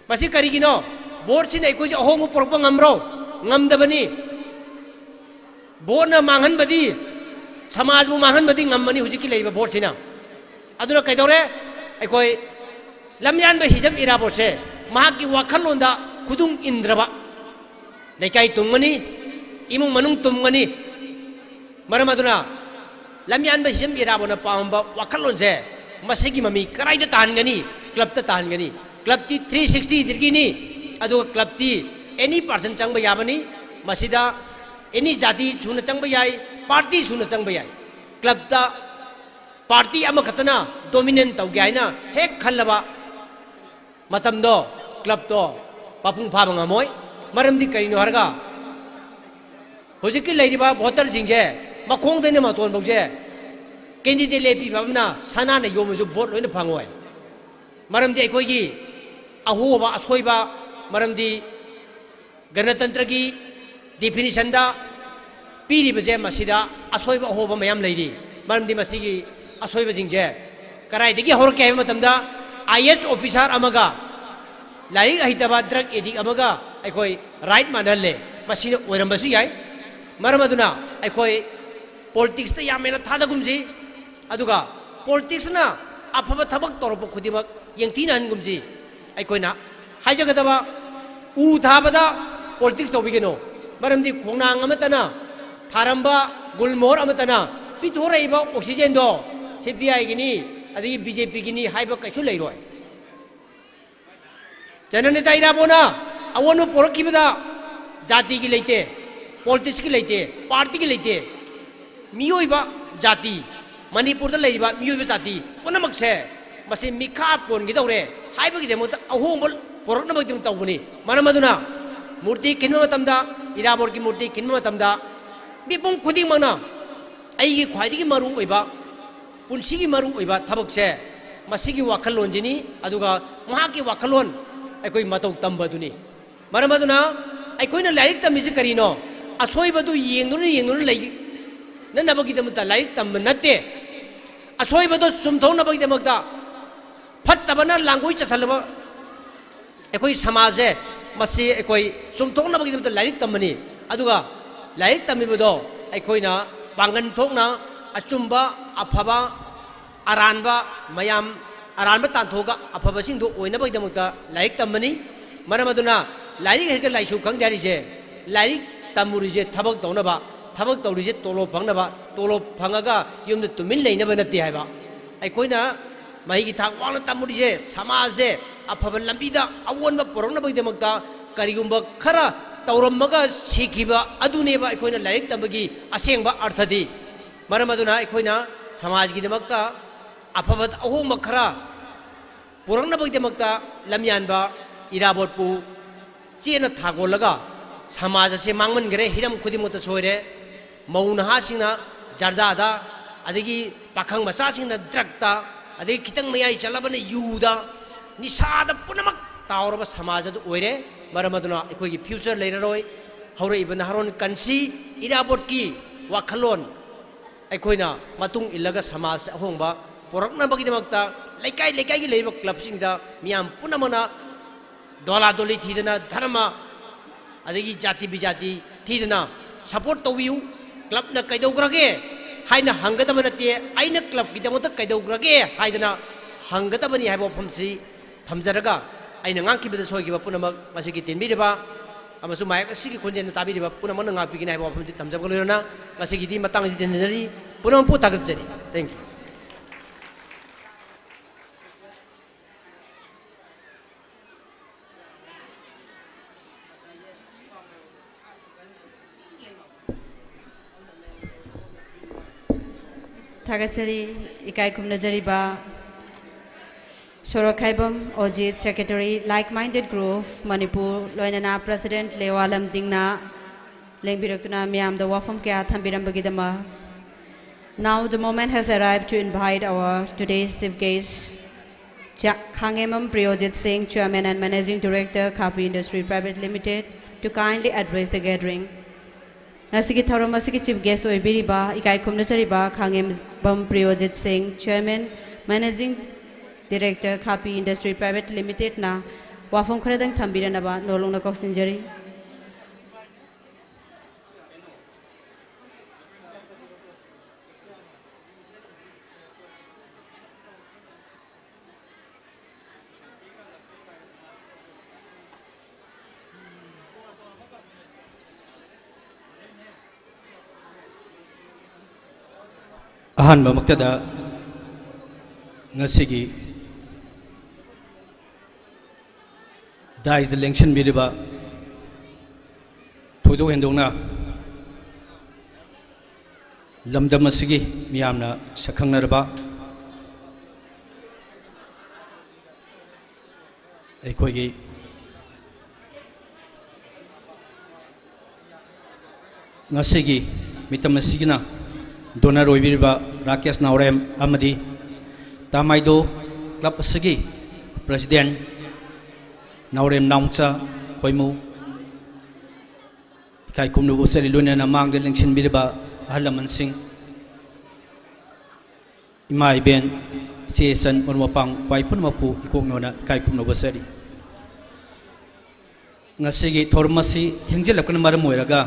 ꯃꯁꯤ ꯀꯔꯤꯒꯤꯅꯣ? Voteꯁꯤꯅ ꯑꯩꯈꯣꯏꯁꯦ ꯑꯍꯣꯡꯕ ꯄꯨꯔꯛꯄ ꯉꯝꯕ꯭ꯔꯣ? ꯉꯝꯗꯕꯅꯤ꯫ Voteꯅ ꯃꯥꯡꯍꯟꯕꯗꯤ, ꯁꯃꯥꯖꯕꯨ ꯃꯥꯡꯍꯟꯕꯗꯤ ꯉꯝꯃꯅꯤ ꯍꯧꯖꯤꯛꯀꯤ ꯂꯩꯔꯤꯕ voteꯁꯤꯅ꯫ ꯑꯗꯨꯅ ꯀꯩꯗꯧꯔꯦ? ꯑꯩꯈꯣꯏ ꯂꯝꯌꯥꯟꯕ ꯍꯤꯖꯝ ꯏꯔꯥꯕꯣꯠꯁꯦ ꯃꯍꯥꯛꯀꯤ ꯋꯥꯈꯜꯂꯣꯟꯗ ꯈꯨꯗꯨꯡ ꯏꯟꯗ꯭ꯔꯕ, ꯂꯩꯀꯥꯏ ꯇꯨꯝꯒꯅꯤ, ꯏꯃꯨꯡ ꯃꯅꯨꯡ ꯇꯨꯝꯒꯅꯤ꯫ ꯃꯔꯝ ꯑꯗꯨꯅ ꯂꯝꯌꯥꯟꯕ ꯍꯤꯖꯝ ꯏꯔꯥꯕꯣꯠꯅ ꯄꯥꯝꯕ ꯋꯥꯈꯜꯂꯣꯟꯁꯦ, ꯃꯁꯤꯒꯤ ꯃꯃꯤ ꯀꯗꯥꯏꯗ ꯇꯥꯍꯟꯒꯅꯤ? Clubꯇ ꯇꯥꯍꯟꯒꯅꯤ꯫ Clubꯇꯤ three sixty degreeꯅꯤ, ꯑꯗꯨꯒ clubꯇꯤ any person ꯆꯪꯕ ꯌꯥꯕꯅꯤ꯫ ꯃꯁꯤꯗ any ꯖꯥꯇꯤ ꯁꯨꯅ ꯆꯪꯕ ꯌꯥꯏ, party ꯁꯨꯅ ꯆꯪꯕ ꯌꯥꯏ꯫ Clubꯇ party ꯑꯃꯈꯛꯇꯅ dominate ꯇꯧꯒꯦ ꯍꯥꯏꯅ ꯍꯦꯛ ꯈꯜꯂꯕ ꯃꯇꯝꯗꯣ clubꯇꯣ ꯃꯄꯨꯡ ꯐꯥꯕ ꯉꯝꯃꯣꯏ꯫ ꯃꯔꯝꯗꯤ ꯀꯔꯤꯅꯣ ꯍꯥꯏꯔꯒ, ꯍꯧꯖꯤꯛꯀꯤ ꯂꯩꯔꯤꯕ voterꯁꯤꯡꯁꯦ, ꯃꯈꯣꯡꯗꯩꯅ ꯃꯇꯣꯟꯐꯥꯎꯁꯦ, candidate ꯂꯦꯞꯄꯤꯕ ꯑꯃꯅ ꯁꯅꯥꯅ ꯌꯣꯝꯃꯁꯨ vote ꯂꯣꯏꯅ ꯐꯪꯉꯣꯏ꯫ ꯃꯔꯝꯗꯤ ꯑꯩꯈꯣꯏꯒꯤ ꯑꯍꯣꯕ, ꯑꯁꯣꯏꯕ, ꯃꯔꯝꯗꯤ ꯒꯅꯇꯟꯇ꯭ꯔꯒꯤ definitionꯗ ꯄꯤꯔꯤꯕꯁꯦ, ꯃꯁꯤꯗ ꯑꯁꯣꯏꯕ ꯑꯍꯣꯕ ꯃꯌꯥꯝ ꯂꯩꯔꯤ꯫ ꯃꯔꯝꯗꯤ ꯃꯁꯤꯒꯤ ꯑꯁꯣꯏꯕꯁꯤꯡꯁꯦ ꯀꯗꯥꯏꯗꯒꯤ ꯍꯧꯔꯛꯀꯦ ꯍꯥꯏꯕ ꯃꯇꯝꯗ, IAS officer ꯑꯃꯒ ꯂꯥꯏꯔꯤꯛ ꯍꯩꯇꯕ drug addict ꯑꯃꯒ ꯑꯩꯈꯣꯏ right ꯃꯥꯟꯅꯍꯜꯂꯦ꯫ ꯃꯁꯤꯅ ꯑꯣꯏꯔꯝꯕꯁꯨ ꯌꯥꯏ꯫ ꯃꯔꯝ ꯑꯗꯨꯅ ꯑꯩꯈꯣꯏ politicsꯇ ꯌꯥꯝ ꯍꯦꯟꯅ ꯊꯥꯗꯒꯨꯝꯁꯤ, ꯑꯗꯨꯒ politicsꯅ ꯑꯐꯕ ꯊꯕꯛ ꯇꯧꯔꯛꯄ ꯈꯨꯗꯤꯡꯃꯛ ꯌꯦꯡꯊꯤꯅꯍꯟꯒꯨꯝꯁꯤ꯫ ꯑꯩꯈꯣꯏꯅ ꯍꯥꯏꯖꯒꯗꯕ, ꯎ ꯊꯥꯕꯗ politics ꯇꯧꯕꯤꯒꯅꯨ꯫ ꯃꯔꯝꯗꯤ ꯈꯣꯡꯅꯥꯡ ꯑꯃꯠꯇꯅ ꯊꯥꯔꯝꯕ ꯒꯨꯜꯃꯣꯍꯣꯔ ꯑꯃꯠꯇꯅ ꯄꯤꯊꯣꯔꯛꯏꯕ oxygenꯗꯣ CPIꯒꯤꯅꯤ, ꯑꯗꯒꯤ BJPꯒꯤꯅꯤ ꯍꯥꯏꯕ ꯀꯩꯁꯨ ꯂꯩꯔꯣꯏ꯫ ꯖꯅꯅꯦꯇꯥ ꯏꯔꯥꯕꯣꯠꯅ ꯑꯑꯣꯟꯕ ꯄꯣꯔꯛꯈꯤꯕꯗ ꯖꯥꯇꯤꯒꯤ ꯂꯩꯇꯦ꯫ ꯄꯣꯂꯤꯇꯤꯛꯁꯀꯤ ꯂꯩꯇꯦ, ꯄꯥꯔꯇꯤꯒꯤ ꯂꯩꯇꯦ꯫ ꯃꯤꯑꯣꯏꯕ ꯖꯥꯇꯤ, ꯃꯅꯤꯄꯨꯔꯗ ꯂꯩꯔꯤꯕ ꯃꯤꯑꯣꯏꯕ ꯖꯥꯇꯤ ꯄꯨꯝꯅꯃꯛꯁꯦ ꯃꯁꯤ ꯃꯤꯈꯥ ꯄꯣꯟꯒꯗꯧꯔꯦ ꯍꯥꯏꯕꯒꯤꯗꯃꯛꯇ ꯑꯍꯣꯡꯕ ꯄꯨꯔꯛꯅꯕꯒꯤꯗꯃꯛ ꯇꯧꯕꯅꯤ꯫ ꯃꯔꯝ ꯑꯗꯨꯅ ꯃꯨꯔꯇꯤ ꯈꯤꯟꯕ ꯃꯇꯝꯗ, ꯏꯔꯥꯕꯣꯠꯀꯤ ꯃꯨꯔꯇꯤ ꯈꯤꯟꯕ ꯃꯇꯝꯗ ꯃꯤꯄꯨꯝ ꯈꯨꯗꯤꯡꯃꯛꯅ ꯑꯩꯒꯤ ꯈ꯭ꯋꯥꯏꯗꯒꯤ ꯃꯔꯨ ꯑꯣꯏꯕ ꯄꯨꯟꯁꯤꯒꯤ ꯃꯔꯨ ꯑꯣꯏꯕ ꯊꯕꯛꯁꯦ ꯃꯁꯤꯒꯤ ꯋꯥꯈꯜꯂꯣꯟꯁꯤꯅꯤ, ꯑꯗꯨꯒ ꯃꯍꯥꯛꯀꯤ ꯋꯥꯈꯜꯂꯣꯟ ꯑꯩꯈꯣꯏ ꯃꯇꯧ ꯇꯝꯕꯗꯨꯅꯤ꯫ ꯃꯔꯝ ꯑꯗꯨꯅ ꯑꯩꯈꯣꯏꯅ ꯂꯥꯏꯔꯤꯛ ꯇꯝꯃꯤꯁꯤ ꯀꯔꯤꯅꯣ? ꯑꯁꯣꯏꯕꯗꯨ ꯌꯦꯡꯗꯨꯅ ꯌꯦꯡꯗꯨꯅ ꯂꯩꯅꯅꯕꯒꯤꯗꯃꯛꯇ ꯂꯥꯏꯔꯤꯛ ꯇꯝꯕ ꯅꯠꯇꯦ꯫ ꯑꯁꯣꯏꯕꯗꯨ ꯆꯨꯝꯊꯣꯛꯅꯕꯒꯤꯗꯃꯛꯇ, ꯐꯠꯇꯕꯅ ꯂꯥꯡꯒꯣꯏ ꯆꯠꯁꯜꯂꯕ ꯑꯩꯈꯣꯏ ꯁꯃꯥꯖꯁꯦ, ꯃꯁꯤ ꯑꯩꯈꯣꯏ ꯆꯨꯝꯊꯣꯛꯅꯕꯒꯤꯗꯃꯛꯇ ꯂꯥꯏꯔꯤꯛ ꯇꯝꯕꯅꯤ꯫ ꯑꯗꯨꯒ ꯂꯥꯏꯔꯤꯛ ꯇꯝꯃꯤꯕꯗꯣ ꯑꯩꯈꯣꯏꯅ ꯄꯥꯡꯒꯜ ꯊꯣꯛꯅ ꯑꯆꯨꯝꯕ, ꯑꯐꯕ, ꯑꯔꯥꯟꯕ ꯃꯌꯥꯝ, ꯑꯔꯥꯟꯕ ꯇꯥꯟꯊꯣꯛꯑꯒ ꯑꯐꯕꯁꯤꯡꯗꯣ ꯑꯣꯏꯅꯕꯒꯤꯗꯃꯛꯇ ꯂꯥꯏꯔꯤꯛ ꯇꯝꯕꯅꯤ꯫ ꯃꯔꯝ ꯑꯗꯨꯅ ꯂꯥꯏꯔꯤꯛ ꯍꯩꯔꯒ ꯂꯥꯏꯁꯨ ꯈꯪꯗꯦ ꯍꯥꯏꯔꯤꯁꯦ, ꯂꯥꯏꯔꯤꯛ ꯇꯝꯃꯨꯔꯤꯁꯦ ꯊꯕꯛ ꯇꯧꯅꯕ, ꯊꯕꯛ ꯇꯧꯔꯤꯁꯦ ꯇꯣꯂꯣꯞ ꯐꯪꯅꯕ, ꯇꯣꯂꯣꯞ ꯐꯪꯉꯒ ꯌꯨꯝꯗ ꯇꯨꯃꯤꯟ ꯂꯩꯅꯕ ꯅꯠꯇꯦ ꯍꯥꯏꯕ꯫ ꯑꯩꯈꯣꯏꯅ ꯃꯍꯩꯒꯤ ꯊꯥꯛ ꯋꯥꯡꯅ ꯇꯝꯃꯨꯔꯤꯁꯦ ꯁꯃꯥꯖꯁꯦ ꯑꯐꯕ ꯂꯝꯕꯤꯗ ꯑꯑꯣꯟꯕ ꯄꯨꯔꯛꯅꯕꯒꯤꯗꯃꯛꯇ ꯀꯔꯤꯒꯨꯝꯕ ꯈꯔ ꯇꯧꯔꯝꯃꯒ ꯁꯤꯈꯤꯕ ꯑꯗꯨꯅꯦꯕ ꯑꯩꯈꯣꯏꯅ ꯂꯥꯏꯔꯤꯛ ꯇꯝꯕꯒꯤ ꯑꯁꯦꯡꯕ ꯑꯔꯊꯗꯤ꯫ ꯃꯔꯝ ꯑꯗꯨꯅ ꯑꯩꯈꯣꯏꯅ ꯁꯃꯥꯖꯒꯤꯗꯃꯛꯇ ꯑꯐꯕ ꯑꯍꯣꯡꯕ ꯈꯔ ꯄꯨꯔꯛꯅꯕꯒꯤꯗꯃꯛꯇ ꯂꯝꯌꯥꯟꯕ ꯏꯔꯥꯕꯣꯠꯄꯨ ꯆꯦꯠꯅ ꯊꯥꯒꯣꯜꯂꯒ ꯁꯃꯥꯖ ꯑꯁꯤ ꯃꯥꯡꯃꯟꯈ꯭ꯔꯦ, ꯍꯤꯔꯝ ꯈꯨꯗꯤꯡꯃꯛꯇ ꯁꯣꯏꯔꯦ꯫ ꯃꯧ ꯅꯍꯥꯁꯤꯡꯅ ꯖꯔꯗꯥꯗ, ꯑꯗꯒꯤ ꯄꯥꯈꯪ ꯃꯆꯥꯁꯤꯡꯅ ꯗ꯭ꯔꯛꯇ, ꯑꯗꯒꯤ ꯈꯤꯇꯪ ꯃꯌꯥꯏ ꯆꯠꯂꯕꯅ ꯌꯨꯗ, ꯅꯤꯁꯥꯗ ꯄꯨꯝꯅꯃꯛ ꯇꯥꯎꯔꯕ ꯁꯃꯥꯖ ꯑꯗꯨ ꯑꯣꯏꯔꯦ꯫ ꯃꯔꯝ ꯑꯗꯨꯅ ꯑꯩꯈꯣꯏꯒꯤ ꯐ꯭ꯌꯨꯆꯔ ꯂꯩꯔꯔꯣꯏ꯫ ꯍꯧꯔꯛꯏꯕ ꯅꯍꯥꯔꯣꯟ ꯀꯟꯁꯤ ꯏꯔꯥꯕꯣꯠꯀꯤ ꯋꯥꯈꯜꯂꯣꯟ ꯑꯩꯈꯣꯏꯅ ꯃꯇꯨꯡ ꯏꯜꯂꯒ ꯁꯃꯥꯖ ꯑꯍꯣꯡꯕ ꯄꯨꯔꯛꯅꯕꯒꯤꯗꯃꯛꯇ ꯂꯩꯀꯥꯏ ꯂꯩꯀꯥꯏꯒꯤ ꯂꯩꯔꯤꯕ ꯀ꯭ꯂꯕꯁꯤꯡꯗ ꯃꯤꯌꯥꯝ ꯄꯨꯝꯅꯃꯛꯅ ꯗꯣꯂꯥꯗꯣꯂꯤ ꯊꯤꯗꯅ, ꯙꯔꯃ ꯑꯗꯒꯤ ꯖꯥꯇꯤ ꯕꯤꯖꯥꯇꯤ ꯊꯤꯗꯅ ꯁꯄꯣꯔꯠ ꯇꯧꯕꯤꯌꯨ꯫ ꯀ꯭ꯂꯕꯅ ꯀꯩꯗꯧꯈ꯭ꯔꯒꯦ ꯍꯥꯏꯅ ꯍꯪꯒꯗꯕ ꯅꯠꯇꯦ, ꯑꯩꯅ ꯀ꯭ꯂꯕꯀꯤꯗꯃꯛꯇ ꯀꯩꯗꯧꯈ꯭ꯔꯒꯦ ꯍꯥꯏꯗꯅ ꯍꯪꯒꯗꯕꯅꯤ ꯍꯥꯏꯕ ꯋꯥꯐꯝꯁꯤ ꯊꯝꯖꯔꯒ, ꯑꯩꯅ ꯉꯥꯡꯈꯤꯕꯗ ꯁꯣꯏꯈꯤꯕ ꯄꯨꯝꯅꯃꯛ ꯉꯁꯤꯒꯤ ꯇꯤꯟꯕꯤꯔꯤꯕ ꯑꯃꯁꯨꯡ ꯃꯥꯌꯦꯛ ꯑꯁꯤꯒꯤ ꯈꯣꯟꯖꯦꯜꯗ ꯇꯥꯕꯤꯔꯤꯕ ꯄꯨꯝꯅꯃꯛꯅ ꯉꯥꯛꯄꯤꯒꯅꯤ ꯍꯥꯏꯕ ꯋꯥꯐꯝꯁꯤ ꯊꯝꯖꯕꯒ ꯂꯣꯏꯅꯅ ꯉꯁꯤꯒꯤꯗꯤ ꯃꯇꯥꯡ ꯑꯁꯤꯗ ꯇꯦꯟꯖꯅꯔꯤ꯫ ꯄꯨꯝꯅꯃꯛꯄꯨ ꯊꯥꯒꯠꯆꯔꯤ꯫ Thank you. ꯊꯥꯒꯠꯆꯔꯤ꯫ ꯏꯀꯥꯏ ꯈꯨꯝꯅꯖꯔꯤꯕ ꯁꯣꯔꯣꯛꯈꯥꯏꯕꯝ ꯑꯣꯖꯤꯠ, Secretary, Like Minded Group Manipur, ꯂꯣꯏꯅꯅ President ꯂꯦꯋꯥ ꯂꯝꯗꯤꯡꯅ ꯂꯦꯡꯕꯤꯔꯛꯇꯨꯅ ꯃꯤꯌꯥꯝꯗ ꯋꯥꯐꯝ ꯀꯌꯥ ꯊꯝꯕꯤꯔꯝꯕꯒꯤꯗꯃꯛ꯫ Now the moment has arrived to invite our today's chief guest, Cha-, Khangembam Priyojit Singh, Chairman and Managing Director, Khapi Industry Private Limited, to kindly address the gathering. ꯉꯁꯤꯒꯤ ꯊꯧꯔꯝ ꯑꯁꯤꯒꯤ chief guest ꯑꯣꯏꯕꯤꯔꯤꯕ, ꯏꯀꯥꯏ ꯈꯨꯝꯅꯖꯔꯤꯕ ꯈꯥꯡꯉꯦꯝꯕꯝ ꯄ꯭ꯔꯤꯌꯣꯖꯤꯠ ꯁꯤꯡ, Chairman, Managing Director, Khapi Industry Private Limited ꯅ ꯋꯥꯐꯝ ꯈꯔꯗꯪ ꯊꯝꯕꯤꯔꯅꯕ ꯅꯣꯜꯂꯨꯛꯅ ꯀꯧꯁꯤꯟꯖꯔꯤ꯫ ꯑꯍꯥꯟꯕꯃꯛꯇꯗ ꯉꯁꯤꯒꯤ dais ꯇ ꯂꯦꯡꯁꯤꯟꯕꯤꯔꯤꯕ ꯊꯣꯏꯗꯣꯛ ꯍꯦꯟꯗꯣꯛꯅ ꯂꯝꯗꯝ ꯑꯁꯤꯒꯤ ꯃꯤꯌꯥꯝꯅ ꯁꯛꯈꯪꯅꯔꯕ ꯑꯩꯈꯣꯏꯒꯤ ꯉꯁꯤꯒꯤ ꯃꯤꯇꯝ ꯑꯁꯤꯒꯤꯅ donor ꯑꯣꯏꯕꯤꯔꯤꯕ ꯔꯥꯀꯦꯁ ꯅꯥꯎꯔꯦꯝ ꯑꯃꯗꯤ ꯇꯥꯃꯥꯏꯗꯣ club ꯑꯁꯤꯒꯤ president ꯅꯥꯎꯔꯦꯝ ꯅꯥꯎꯆꯥ ꯈꯣꯏꯃꯨ, ꯏꯀꯥꯏ ꯈꯨꯝꯅꯕ ꯎꯠꯆꯔꯤ꯫ ꯂꯣꯏꯅꯅ ꯃꯥꯡꯗ ꯂꯦꯡꯁꯤꯟꯕꯤꯔꯤꯕ ꯑꯍꯜ ꯂꯃꯟꯁꯤꯡ, ꯏꯃꯥ ꯏꯕꯦꯟ, ꯏꯆꯦ ꯏꯆꯟ, ꯃꯔꯨꯞ ꯃꯄꯥꯡ ꯈ꯭ꯋꯥꯏ ꯄꯨꯝꯅꯃꯛꯄꯨ ꯏꯀꯣꯛꯅꯣꯅ ꯏꯀꯥꯏ ꯈꯨꯝꯅꯕ ꯎꯠꯆꯔꯤ꯫ ꯉꯁꯤꯒꯤ ꯊꯧꯔꯝ ꯑꯁꯤ ꯊꯦꯡꯖꯤꯜꯂꯛꯄꯅ ꯃꯔꯝ ꯑꯣꯏꯔꯒ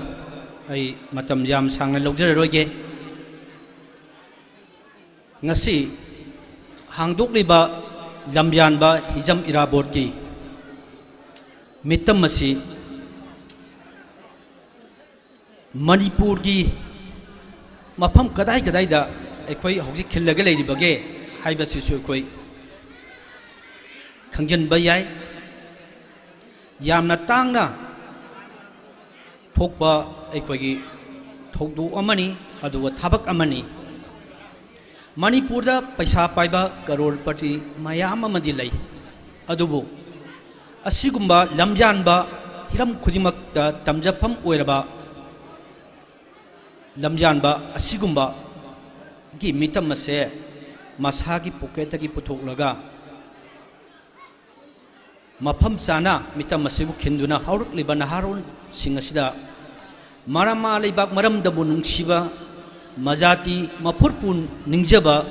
ꯑꯩ ꯃꯇꯝ ꯌꯥꯝ ꯁꯥꯡꯅ ꯂꯧꯖꯔꯔꯣꯏꯒꯦ꯫ ꯉꯁꯤ ꯍꯥꯡꯗꯣꯛꯂꯤꯕ ꯂꯝꯌꯥꯟꯕ ꯍꯤꯖꯝ ꯏꯔꯥꯕꯣꯠꯀꯤ ꯃꯤꯇꯝ ꯑꯁꯤ ꯃꯅꯤꯄꯨꯔꯒꯤ ꯃꯐꯝ ꯀꯗꯥꯏ ꯀꯗꯥꯏꯗ ꯑꯩꯈꯣꯏ ꯍꯧꯖꯤꯛ ꯈꯤꯜꯂꯒ ꯂꯩꯔꯤꯕꯒꯦ ꯍꯥꯏꯕꯁꯤꯁꯨ ꯑꯩꯈꯣꯏ ꯈꯪꯖꯤꯟꯕ ꯌꯥꯏ꯫ ꯌꯥꯝꯅ ꯇꯥꯡꯅ ꯊꯣꯛꯄ ꯑꯩꯈꯣꯏꯒꯤ ꯊꯧꯗꯣꯛ ꯑꯃꯅꯤ, ꯑꯗꯨꯒ ꯊꯕꯛ ꯑꯃꯅꯤ꯫ ꯃꯅꯤꯄꯨꯔꯗ ꯄꯩꯁꯥ ꯄꯥꯏꯕ ꯀꯔꯣꯔꯄꯇꯤ ꯃꯌꯥꯝ ꯑꯃꯗꯤ ꯂꯩ꯫ ꯑꯗꯨꯕꯨ ꯑꯁꯤꯒꯨꯝꯕ ꯂꯝꯌꯥꯟꯕ, ꯍꯤꯔꯝ ꯈꯨꯗꯤꯡꯃꯛꯇ ꯇꯝꯖꯐꯝ ꯑꯣꯏꯔꯕ ꯂꯝꯌꯥꯟꯕ ꯑꯁꯤꯒꯨꯝꯕꯒꯤ ꯃꯤꯇꯝ ꯑꯁꯦ ꯃꯁꯥꯒꯤ ꯄꯣꯀꯦꯠꯇꯒꯤ ꯄꯨꯊꯣꯛꯂꯒ ꯃꯐꯝ ꯆꯥꯅ ꯃꯤꯇꯝ ꯑꯁꯤꯕꯨ ꯈꯤꯟꯗꯨꯅ ꯍꯧꯔꯛꯂꯤꯕ ꯅꯍꯥꯔꯣꯜꯁꯤꯡ ꯑꯁꯤꯗ ꯃꯔꯃꯥ ꯂꯩꯕꯥꯛ ꯃꯔꯝꯗꯕꯨ ꯅꯨꯡꯁꯤꯕ, ꯃꯖꯥꯇꯤ ꯃꯐꯨꯔꯄꯨ ꯅꯤꯡꯖꯕ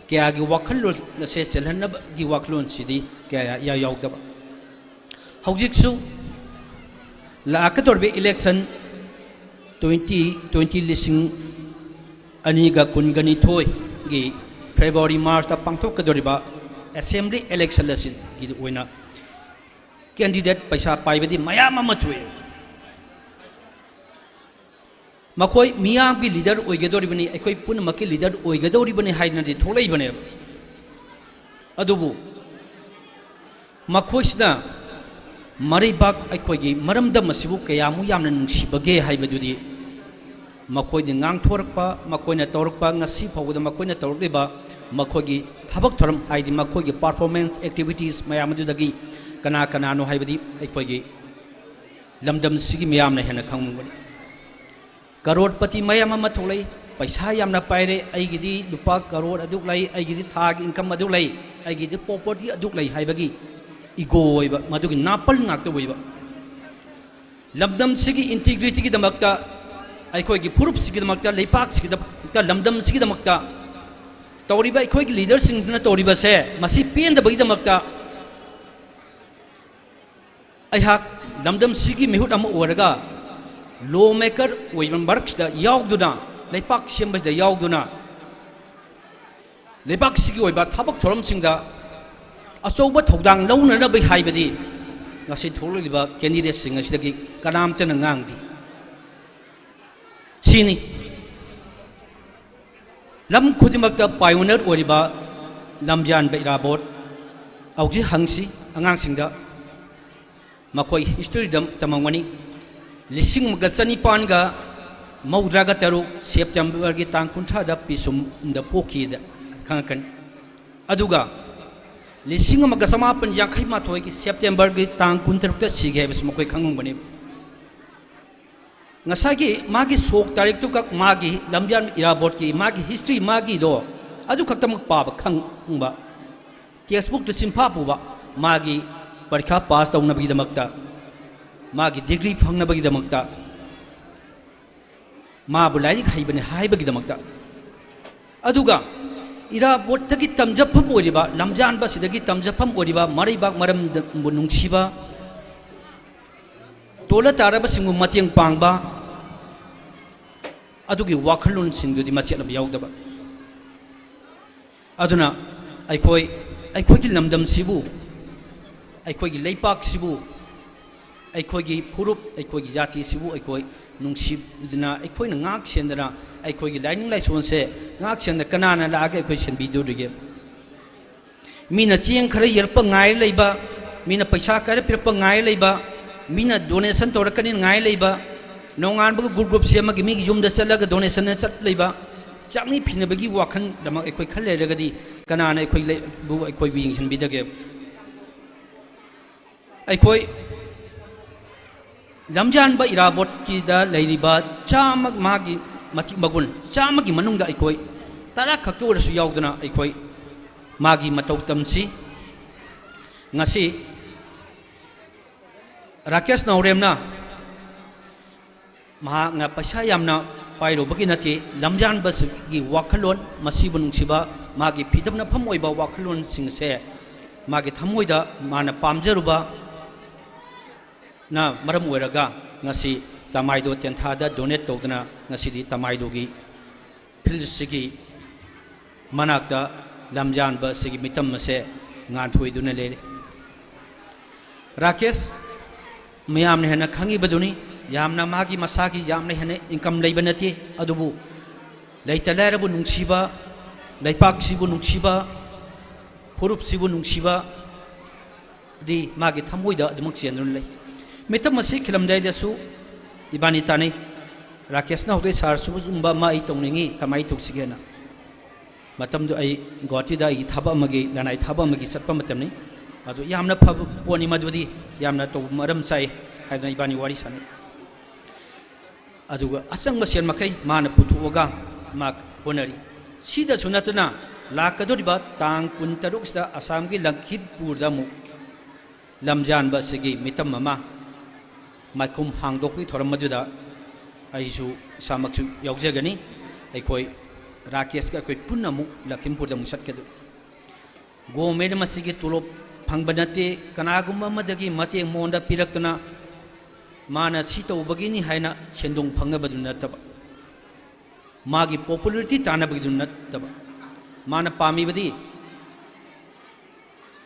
ꯀꯌꯥꯒꯤ ꯋꯥꯈꯜꯂꯣꯟ ꯑꯁꯦ ꯆꯦꯜꯍꯟꯅꯕꯒꯤ ꯋꯥꯈꯜꯂꯣꯟꯁꯤꯗꯤ ꯀꯌꯥ ꯏꯌꯥ ꯌꯥꯎꯗꯕ꯫ ꯍꯧꯖꯤꯛꯁꯨ ꯂꯥꯛꯀꯗꯧꯔꯤꯕ election twenty twenty, ꯂꯤꯁꯤꯡ ꯑꯅꯤꯒ ꯀꯨꯟꯒ ꯅꯤꯊꯣꯏꯒꯤ February Marchꯇ ꯄꯥꯡꯊꯣꯛꯀꯗꯧꯔꯤꯕ assembly election ꯑꯁꯤꯒꯤ ꯑꯣꯏꯅ candidate ꯄꯩꯁꯥ ꯄꯥꯏꯕꯗꯤ ꯃꯌꯥꯝ ꯑꯃ ꯊꯣꯛꯑꯦ꯫ ꯃꯈꯣꯏ ꯃꯤꯌꯥꯝꯒꯤ leader ꯑꯣꯏꯒꯗꯧꯔꯤꯕꯅꯤ, ꯑꯩꯈꯣꯏ ꯄꯨꯝꯅꯃꯛꯀꯤ leader ꯑꯣꯏꯒꯗꯧꯔꯤꯕꯅꯤ ꯍꯥꯏꯗꯅꯗꯤ ꯊꯣꯛꯂꯛꯏꯕꯅꯦꯕ꯫ ꯑꯗꯨꯕꯨ ꯃꯈꯣꯏꯁꯤꯅ ꯃꯔꯩꯕꯥꯛ ꯑꯩꯈꯣꯏꯒꯤ ꯃꯔꯝꯗꯝ ꯑꯁꯤꯕꯨ ꯀꯌꯥꯃꯨꯛ ꯌꯥꯝꯅ ꯅꯨꯡꯁꯤꯕꯒꯦ ꯍꯥꯏꯕꯗꯨꯗꯤ ꯃꯈꯣꯏꯅ ꯉꯥꯡꯊꯣꯔꯛꯄ, ꯃꯈꯣꯏꯅ ꯇꯧꯔꯛꯄ, ꯉꯁꯤ ꯐꯥꯎꯕꯗ ꯃꯈꯣꯏꯅ ꯇꯧꯔꯛꯂꯤꯕ ꯃꯈꯣꯏꯒꯤ ꯊꯕꯛ ꯊꯧꯔꯝ, ꯍꯥꯏꯗꯤ ꯃꯈꯣꯏꯒꯤ performance activities ꯃꯌꯥꯝ ꯑꯗꯨꯗꯒꯤ ꯀꯅꯥ ꯀꯅꯥꯅꯣ ꯍꯥꯏꯕꯗꯤ ꯑꯩꯈꯣꯏꯒꯤ ꯂꯝꯗꯝꯁꯤꯒꯤ ꯃꯤꯌꯥꯝꯅ ꯍꯦꯟꯅ ꯈꯪꯂꯝꯒꯅꯤ꯫ ꯀꯔꯣꯔꯄꯇꯤ ꯃꯌꯥꯝ ꯑꯃ ꯊꯣꯛꯂꯛꯏ, ꯄꯩꯁꯥ ꯌꯥꯝꯅ ꯄꯥꯏꯔꯦ, ꯑꯩꯒꯤꯗꯤ ꯂꯨꯄꯥ ꯀꯔꯣꯔ ꯑꯗꯨꯛ ꯂꯩ, ꯑꯩꯒꯤꯗꯤ ꯊꯥꯒꯤ income ꯑꯗꯨꯛ ꯂꯩ, ꯑꯩꯒꯤꯗꯤ property ꯑꯗꯨꯛ ꯂꯩ ꯍꯥꯏꯕꯒꯤ ego ꯑꯣꯏꯕ, ꯃꯗꯨꯒꯤ ꯅꯥꯄꯜ ꯉꯥꯛꯇ ꯑꯣꯏꯕ꯫ ꯂꯝꯗꯝꯁꯤꯒꯤ integrityꯒꯤꯗꯃꯛꯇ, ꯑꯩꯈꯣꯏꯒꯤ ꯐꯨꯔꯨꯞꯁꯤꯒꯤꯗꯃꯛꯇ, ꯂꯩꯄꯥꯛꯁꯤꯒꯤꯗꯃꯛꯇ, ꯂꯝꯗꯝꯁꯤꯒꯤꯗꯃꯛꯇ ꯇꯧꯔꯤꯕ ꯑꯩꯈꯣꯏꯒꯤ leaderꯁꯤꯡꯁꯤꯅ ꯇꯧꯔꯤꯕꯁꯦ, ꯃꯁꯤ ꯄꯦꯟꯗꯕꯒꯤꯗꯃꯛꯇ ꯑꯩꯍꯥꯛ ꯂꯝꯗꯝꯁꯤꯒꯤ ꯃꯤꯍꯨꯠ ꯑꯃ ꯑꯣꯏꯔꯒ law maker ꯑꯣꯏꯕ ꯃꯔꯛꯁꯤꯗ ꯌꯥꯎꯗꯨꯅ, ꯂꯩꯄꯥꯛ ꯁꯦꯝꯕꯁꯤꯗ ꯌꯥꯎꯗꯨꯅ, ꯂꯩꯕꯥꯛꯁꯤꯒꯤ ꯑꯣꯏꯕ ꯊꯕꯛ ꯊꯧꯔꯝꯁꯤꯡꯗ ꯑꯆꯧꯕ ꯊꯧꯗꯥꯡ ꯂꯧꯅꯅꯕ ꯍꯥꯏꯕꯗꯤ ꯉꯁꯤ ꯊꯣꯛꯂꯛꯂꯤꯕ candidateꯁꯤꯡ ꯑꯁꯤꯗꯒꯤ ꯀꯅꯥꯝꯇꯅ ꯉꯥꯡꯗꯦ꯫ ꯁꯤꯅꯤ꯫ ꯂꯝ ꯈꯨꯗꯤꯡꯃꯛꯇ pioneer ꯑꯣꯏꯔꯤꯕ ꯂꯝꯌꯥꯟꯕ ꯏꯔꯥꯕꯣꯠ ꯍꯧꯖꯤꯛ ꯍꯪꯁꯤ ꯑꯉꯥꯡꯁꯤꯡꯗ, ꯃꯈꯣꯏ historyꯗ ꯇꯝꯃꯝꯒꯅꯤ꯫ ꯂꯤꯁꯤꯡ ꯑꯃꯒ ꯆꯅꯤꯄꯥꯟꯒ ꯃꯧꯗ꯭ꯔꯥꯒ ꯇꯔꯨꯛ ꯁꯦꯞꯇꯦꯝꯕꯔꯒꯤ ꯇꯥꯡ ꯀꯨꯟꯊ꯭ꯔꯥꯗ ꯄꯤꯁꯨꯝꯗ ꯄꯣꯛꯈꯤꯗ ꯈꯪꯉꯛꯀꯅꯤ꯫ ꯑꯗꯨꯒ ꯂꯤꯁꯤꯡ ꯑꯃꯒ ꯆꯃꯥꯄꯟ ꯌꯥꯡꯈꯩ ꯃꯥꯊꯣꯏꯒꯤ ꯁꯦꯞꯇꯦꯝꯕꯔꯒꯤ ꯇꯥꯡ ꯀꯨꯟꯇꯔꯨꯛꯇ ꯁꯤꯒꯦ ꯍꯥꯏꯕꯁꯤ ꯃꯈꯣꯏ ꯈꯪꯉꯝꯒꯅꯤ꯫ ꯉꯁꯥꯏꯒꯤ ꯃꯥꯒꯤ ꯁꯣꯛ ꯇꯥꯔꯤꯛꯇꯨꯈꯛ ꯃꯥꯒꯤ ꯂꯝꯖꯥꯟ ꯏꯔꯥꯕꯣꯠꯀꯤ ꯃꯥꯒꯤ ꯍꯤꯁꯇ꯭ꯔꯤ ꯃꯥꯒꯤꯗꯣ ꯑꯗꯨ ꯈꯛꯇꯃꯛ ꯄꯥꯕ ꯈꯪꯕ, ꯇꯦꯛꯁꯕꯨꯛꯇꯨ ꯆꯤꯟꯐꯥ ꯄꯨꯕ, ꯃꯥꯒꯤ ꯄꯔꯤꯈꯥ ꯄꯥꯁ ꯇꯧꯅꯕꯒꯤꯗꯃꯛꯇ, ꯃꯥꯒꯤ ꯗꯤꯒ꯭ꯔꯤ ꯐꯪꯅꯕꯒꯤꯗꯃꯛꯇ, ꯃꯥꯕꯨ ꯂꯥꯏꯔꯤꯛ ꯍꯩꯕꯅꯤ ꯍꯥꯏꯕꯒꯤꯗꯃꯛꯇ꯫ ꯑꯗꯨꯒ ꯏꯔꯥꯕꯣꯠꯇꯒꯤ ꯇꯝꯖꯐꯝ ꯑꯣꯏꯔꯤꯕ, ꯂꯝꯖꯥꯟꯕꯁꯤꯗꯒꯤ ꯇꯝꯖꯐꯝ ꯑꯣꯏꯔꯤꯕ ꯃꯔꯩꯕꯥꯛ ꯃꯔꯝꯕꯨ ꯅꯨꯡꯁꯤꯕ, ꯇꯣꯜꯂ ꯇꯥꯔꯕꯁꯤꯡꯕꯨ ꯃꯇꯦꯡ ꯄꯥꯡꯕ, ꯑꯗꯨꯒꯤ ꯋꯥꯈꯜꯂꯣꯟꯁꯤꯡꯗꯨꯗꯤ ꯃꯆꯦꯠ ꯑꯃ ꯌꯥꯎꯗꯕ꯫ ꯑꯗꯨꯅ ꯑꯩꯈꯣꯏ, ꯑꯩꯈꯣꯏꯒꯤ ꯂꯝꯗꯝꯁꯤꯕꯨ, ꯑꯩꯈꯣꯏꯒꯤ ꯂꯩꯄꯥꯛꯁꯤꯕꯨ, ꯑꯩꯈꯣꯏꯒꯤ ꯐꯨꯔꯨꯞ, ꯑꯩꯈꯣꯏꯒꯤ ꯖꯥꯇꯤꯁꯤꯕꯨ ꯑꯩꯈꯣꯏ ꯅꯨꯡꯁꯤꯗꯅ, ꯑꯩꯈꯣꯏꯅ ꯉꯥꯛ ꯁꯦꯟꯗꯅ, ꯑꯩꯈꯣꯏꯒꯤ ꯂꯥꯏꯅꯤꯡ ꯂꯥꯏꯁꯣꯟꯁꯦ ꯉꯥꯛ ꯁꯦꯟꯗꯅ ꯀꯅꯥꯅ ꯂꯥꯛꯑꯒ ꯑꯩꯈꯣꯏ ꯁꯦꯟꯕꯤꯗꯣꯔꯤꯒꯦ? ꯃꯤꯅ ꯆꯦꯡ ꯈꯔ ꯌꯦꯜꯂꯛꯄ ꯉꯥꯏꯔ ꯂꯩꯕ, ꯃꯤꯅ ꯄꯩꯁꯥ ꯈꯔ ꯄꯤꯔꯛꯄ ꯉꯥꯏꯔ ꯂꯩꯕ, ꯃꯤꯅ ꯗꯣꯅꯦꯁꯟ ꯇꯧꯔꯛꯀꯅꯤ ꯉꯥꯏꯔ ꯂꯩꯕ, ꯅꯣꯡꯉꯥꯟꯕꯒ ꯒ꯭ꯔꯨꯞ ꯒ꯭ꯔꯨꯞ ꯁꯦꯝꯃꯒ ꯃꯤꯒꯤ ꯌꯨꯝꯗ ꯆꯠꯂꯒ ꯗꯣꯅꯦꯁꯟꯅ ꯆꯠ ꯂꯩꯕ, ꯆꯥꯛꯅꯤ ꯐꯤꯅꯕꯒꯤ ꯋꯥꯈꯜꯗꯃꯛ ꯑꯩꯈꯣꯏ ꯈꯜ ꯂꯩꯔꯒꯗꯤ ꯀꯅꯥꯅ ꯑꯩꯈꯣꯏ ꯂꯩ-, ꯕꯨ ꯑꯩꯈꯣꯏꯕꯨ ꯌꯦꯡꯁꯤꯟꯕꯤꯗꯒꯦ? ꯑꯩꯈꯣꯏ ꯂꯝꯖꯥꯟꯕ ꯏꯔꯥꯕꯣꯠꯀꯤꯗ ꯂꯩꯔꯤꯕ ꯆꯥꯝꯃ, ꯃꯥꯒꯤ ꯃꯇꯤꯛ ꯃꯒꯨꯟ ꯆꯥꯝꯃꯒꯤ ꯃꯅꯨꯡꯗ ꯑꯩꯈꯣꯏ ꯇꯔꯥ ꯈꯛꯇ ꯑꯣꯏꯔꯁꯨ ꯌꯥꯎꯗꯅ ꯑꯩꯈꯣꯏ ꯃꯥꯒꯤ ꯃꯇꯧ ꯇꯝꯁꯤ꯫ ꯉꯁꯤ ꯔꯥꯀꯦꯁ ꯅꯥꯎꯔꯦꯝꯅ ꯃꯍꯥꯛꯅ ꯄꯩꯁꯥ ꯌꯥꯝꯅ ꯄꯥꯏꯔꯨꯕꯒꯤ ꯅꯠꯇꯦ, ꯂꯝꯖꯥꯟꯕꯁꯤꯒꯤ ꯋꯥꯈꯜꯂꯣꯟ, ꯃꯁꯤꯕꯨ ꯅꯨꯡꯁꯤꯕ, ꯃꯥꯒꯤ ꯐꯤꯗꯝꯅꯐꯝ ꯑꯣꯏꯕ ꯋꯥꯈꯜꯂꯣꯟꯁꯤꯡꯁꯦ ꯃꯥꯒꯤ ꯊꯃꯣꯏꯗ ꯃꯥꯅ ꯄꯥꯝꯖꯔꯨꯕꯅ ꯃꯔꯝ ꯑꯣꯏꯔꯒ ꯉꯁꯤ ꯇꯃꯥꯏꯗꯣ ꯇꯦꯟꯊꯥꯗ ꯗꯣꯅꯦꯠ ꯇꯧꯗꯅ ꯉꯁꯤꯗꯤ ꯇꯃꯥꯏꯗꯣꯒꯤ ꯐꯤꯜꯁꯤꯒꯤ ꯃꯅꯥꯛꯇ ꯂꯝꯖꯥꯟꯕ ꯑꯁꯤꯒꯤ ꯃꯤꯇꯝ ꯑꯁꯦ ꯉꯥꯟꯊꯣꯏꯗꯨꯅ ꯂꯩꯔꯤ꯫ ꯔꯥꯀꯦꯁ ꯃꯌꯥꯝꯅ ꯍꯦꯟꯅ ꯈꯪꯉꯤꯕꯗꯨꯅꯤ, ꯌꯥꯝꯅ ꯃꯥꯒꯤ ꯃꯁꯥꯒꯤ ꯌꯥꯝꯅ ꯍꯦꯟꯅ ꯏꯟꯀꯝ ꯂꯩꯕ ꯅꯠꯇꯦ, ꯑꯗꯨꯕꯨ ꯂꯩꯇ ꯂꯥꯏꯔꯕꯨ ꯅꯨꯡꯁꯤꯕ, ꯂꯩꯄꯥꯛꯁꯤꯕꯨ ꯅꯨꯡꯁꯤꯕ, ꯐꯨꯔꯨꯞꯁꯤꯕꯨ ꯅꯨꯡꯁꯤꯕ, ꯗꯤ ꯃꯥꯒꯤ ꯊꯃꯣꯏꯗ ꯑꯗꯨꯃꯛ ꯆꯦꯟꯗꯨꯅ ꯂꯩ꯫ ꯃꯤꯇꯝ ꯑꯁꯤ ꯈꯤꯜꯂꯝꯗꯥꯏꯗꯁꯨ ꯏꯕꯥꯅꯤ ꯇꯥꯟꯅꯩ꯫ ꯔꯥꯀꯦꯁꯅ ꯍꯧꯗꯣꯛꯏ, "ꯁꯥꯔ, ꯁꯤꯒꯨꯝꯕ ꯑꯃ ꯑꯩ ꯇꯧꯅꯤꯡꯉꯤ, ꯀꯃꯥꯏꯅ ꯇꯧꯁꯤꯒꯦꯅ?" ꯃꯇꯝꯗꯨ ꯑꯩ ꯒꯨꯋꯥꯍꯥꯇꯤꯗ ꯑꯩꯒꯤ ꯊꯕꯛ ꯑꯃꯒꯤ, ꯂꯅꯥꯏ ꯊꯕꯛ ꯑꯃꯒꯤ ꯆꯠꯄ ꯃꯇꯝꯅꯤ꯫ ꯑꯗꯨ ꯌꯥꯝꯅ ꯐꯕ ꯄꯣꯠꯅꯤ ꯃꯗꯨꯗꯤ, ꯌꯥꯝꯅ ꯇꯧꯕ ꯃꯔꯝ ꯆꯥꯏ ꯍꯥꯏꯗꯅ ꯏꯕꯥꯅꯤ ꯋꯥꯔꯤ ꯁꯥꯟꯅꯩ꯫ ꯑꯗꯨꯒ ꯑꯆꯪꯕ ꯁꯦꯜ ꯃꯈꯩ ꯃꯥꯅ ꯄꯨꯊꯣꯛꯑꯒ ꯃꯥ ꯍꯣꯠꯅꯔꯤ꯫ ꯁꯤꯗꯁꯨ ꯅꯠꯇꯅ ꯂꯥꯛꯀꯗꯧꯔꯤꯕ ꯇꯥꯡ ꯀꯨꯟꯇꯔꯨꯛꯁꯤꯗ ꯑꯁꯥꯝꯒꯤ ꯂꯈꯤꯝꯄꯨꯔꯗ ꯑꯃꯨꯛ ꯂꯝꯖꯥꯟꯕ ꯑꯁꯤꯒꯤ ꯃꯤꯇꯝ ꯑꯃ ꯃꯥꯏꯈꯨꯝ ꯍꯥꯡꯗꯣꯛꯄꯒꯤ ꯊꯧꯔꯝ ꯑꯗꯨꯗ ꯑꯩꯁꯨ ꯏꯁꯥꯃꯛꯁꯨ ꯌꯥꯎꯖꯒꯅꯤ꯫ ꯑꯩꯈꯣꯏ ꯔꯥꯀꯦꯁꯀ ꯑꯩꯈꯣꯏ ꯄꯨꯟꯅ ꯑꯃꯨꯛ ꯂꯈꯤꯝꯄꯨꯔꯗ ꯑꯃꯨꯛ ꯆꯠꯀꯗꯣꯏ꯫ ꯒꯣꯃꯦꯟꯅ ꯃꯁꯤꯒꯤ ꯇꯣꯂꯣꯞ ꯐꯪꯕ ꯅꯠꯇꯦ, ꯀꯅꯥꯒꯨꯝꯕ ꯑꯃꯗꯒꯤ ꯃꯇꯦꯡ ꯃꯉꯣꯟꯗ ꯄꯤꯔꯛꯇꯅ ꯃꯥꯅ ꯁꯤ ꯇꯧꯕꯒꯤꯅꯤ ꯍꯥꯏꯅ ꯁꯦꯟꯗꯣꯡ ꯐꯪꯅꯕꯗꯨ ꯅꯠꯇꯕ, ꯃꯥꯒꯤ ꯄꯣꯄꯨꯂꯔꯤꯇꯤ ꯇꯥꯟꯅꯕꯒꯤꯗꯨ ꯅꯠꯇꯕ, ꯃꯥꯅ ꯄꯥꯝꯃꯤꯕꯗꯤ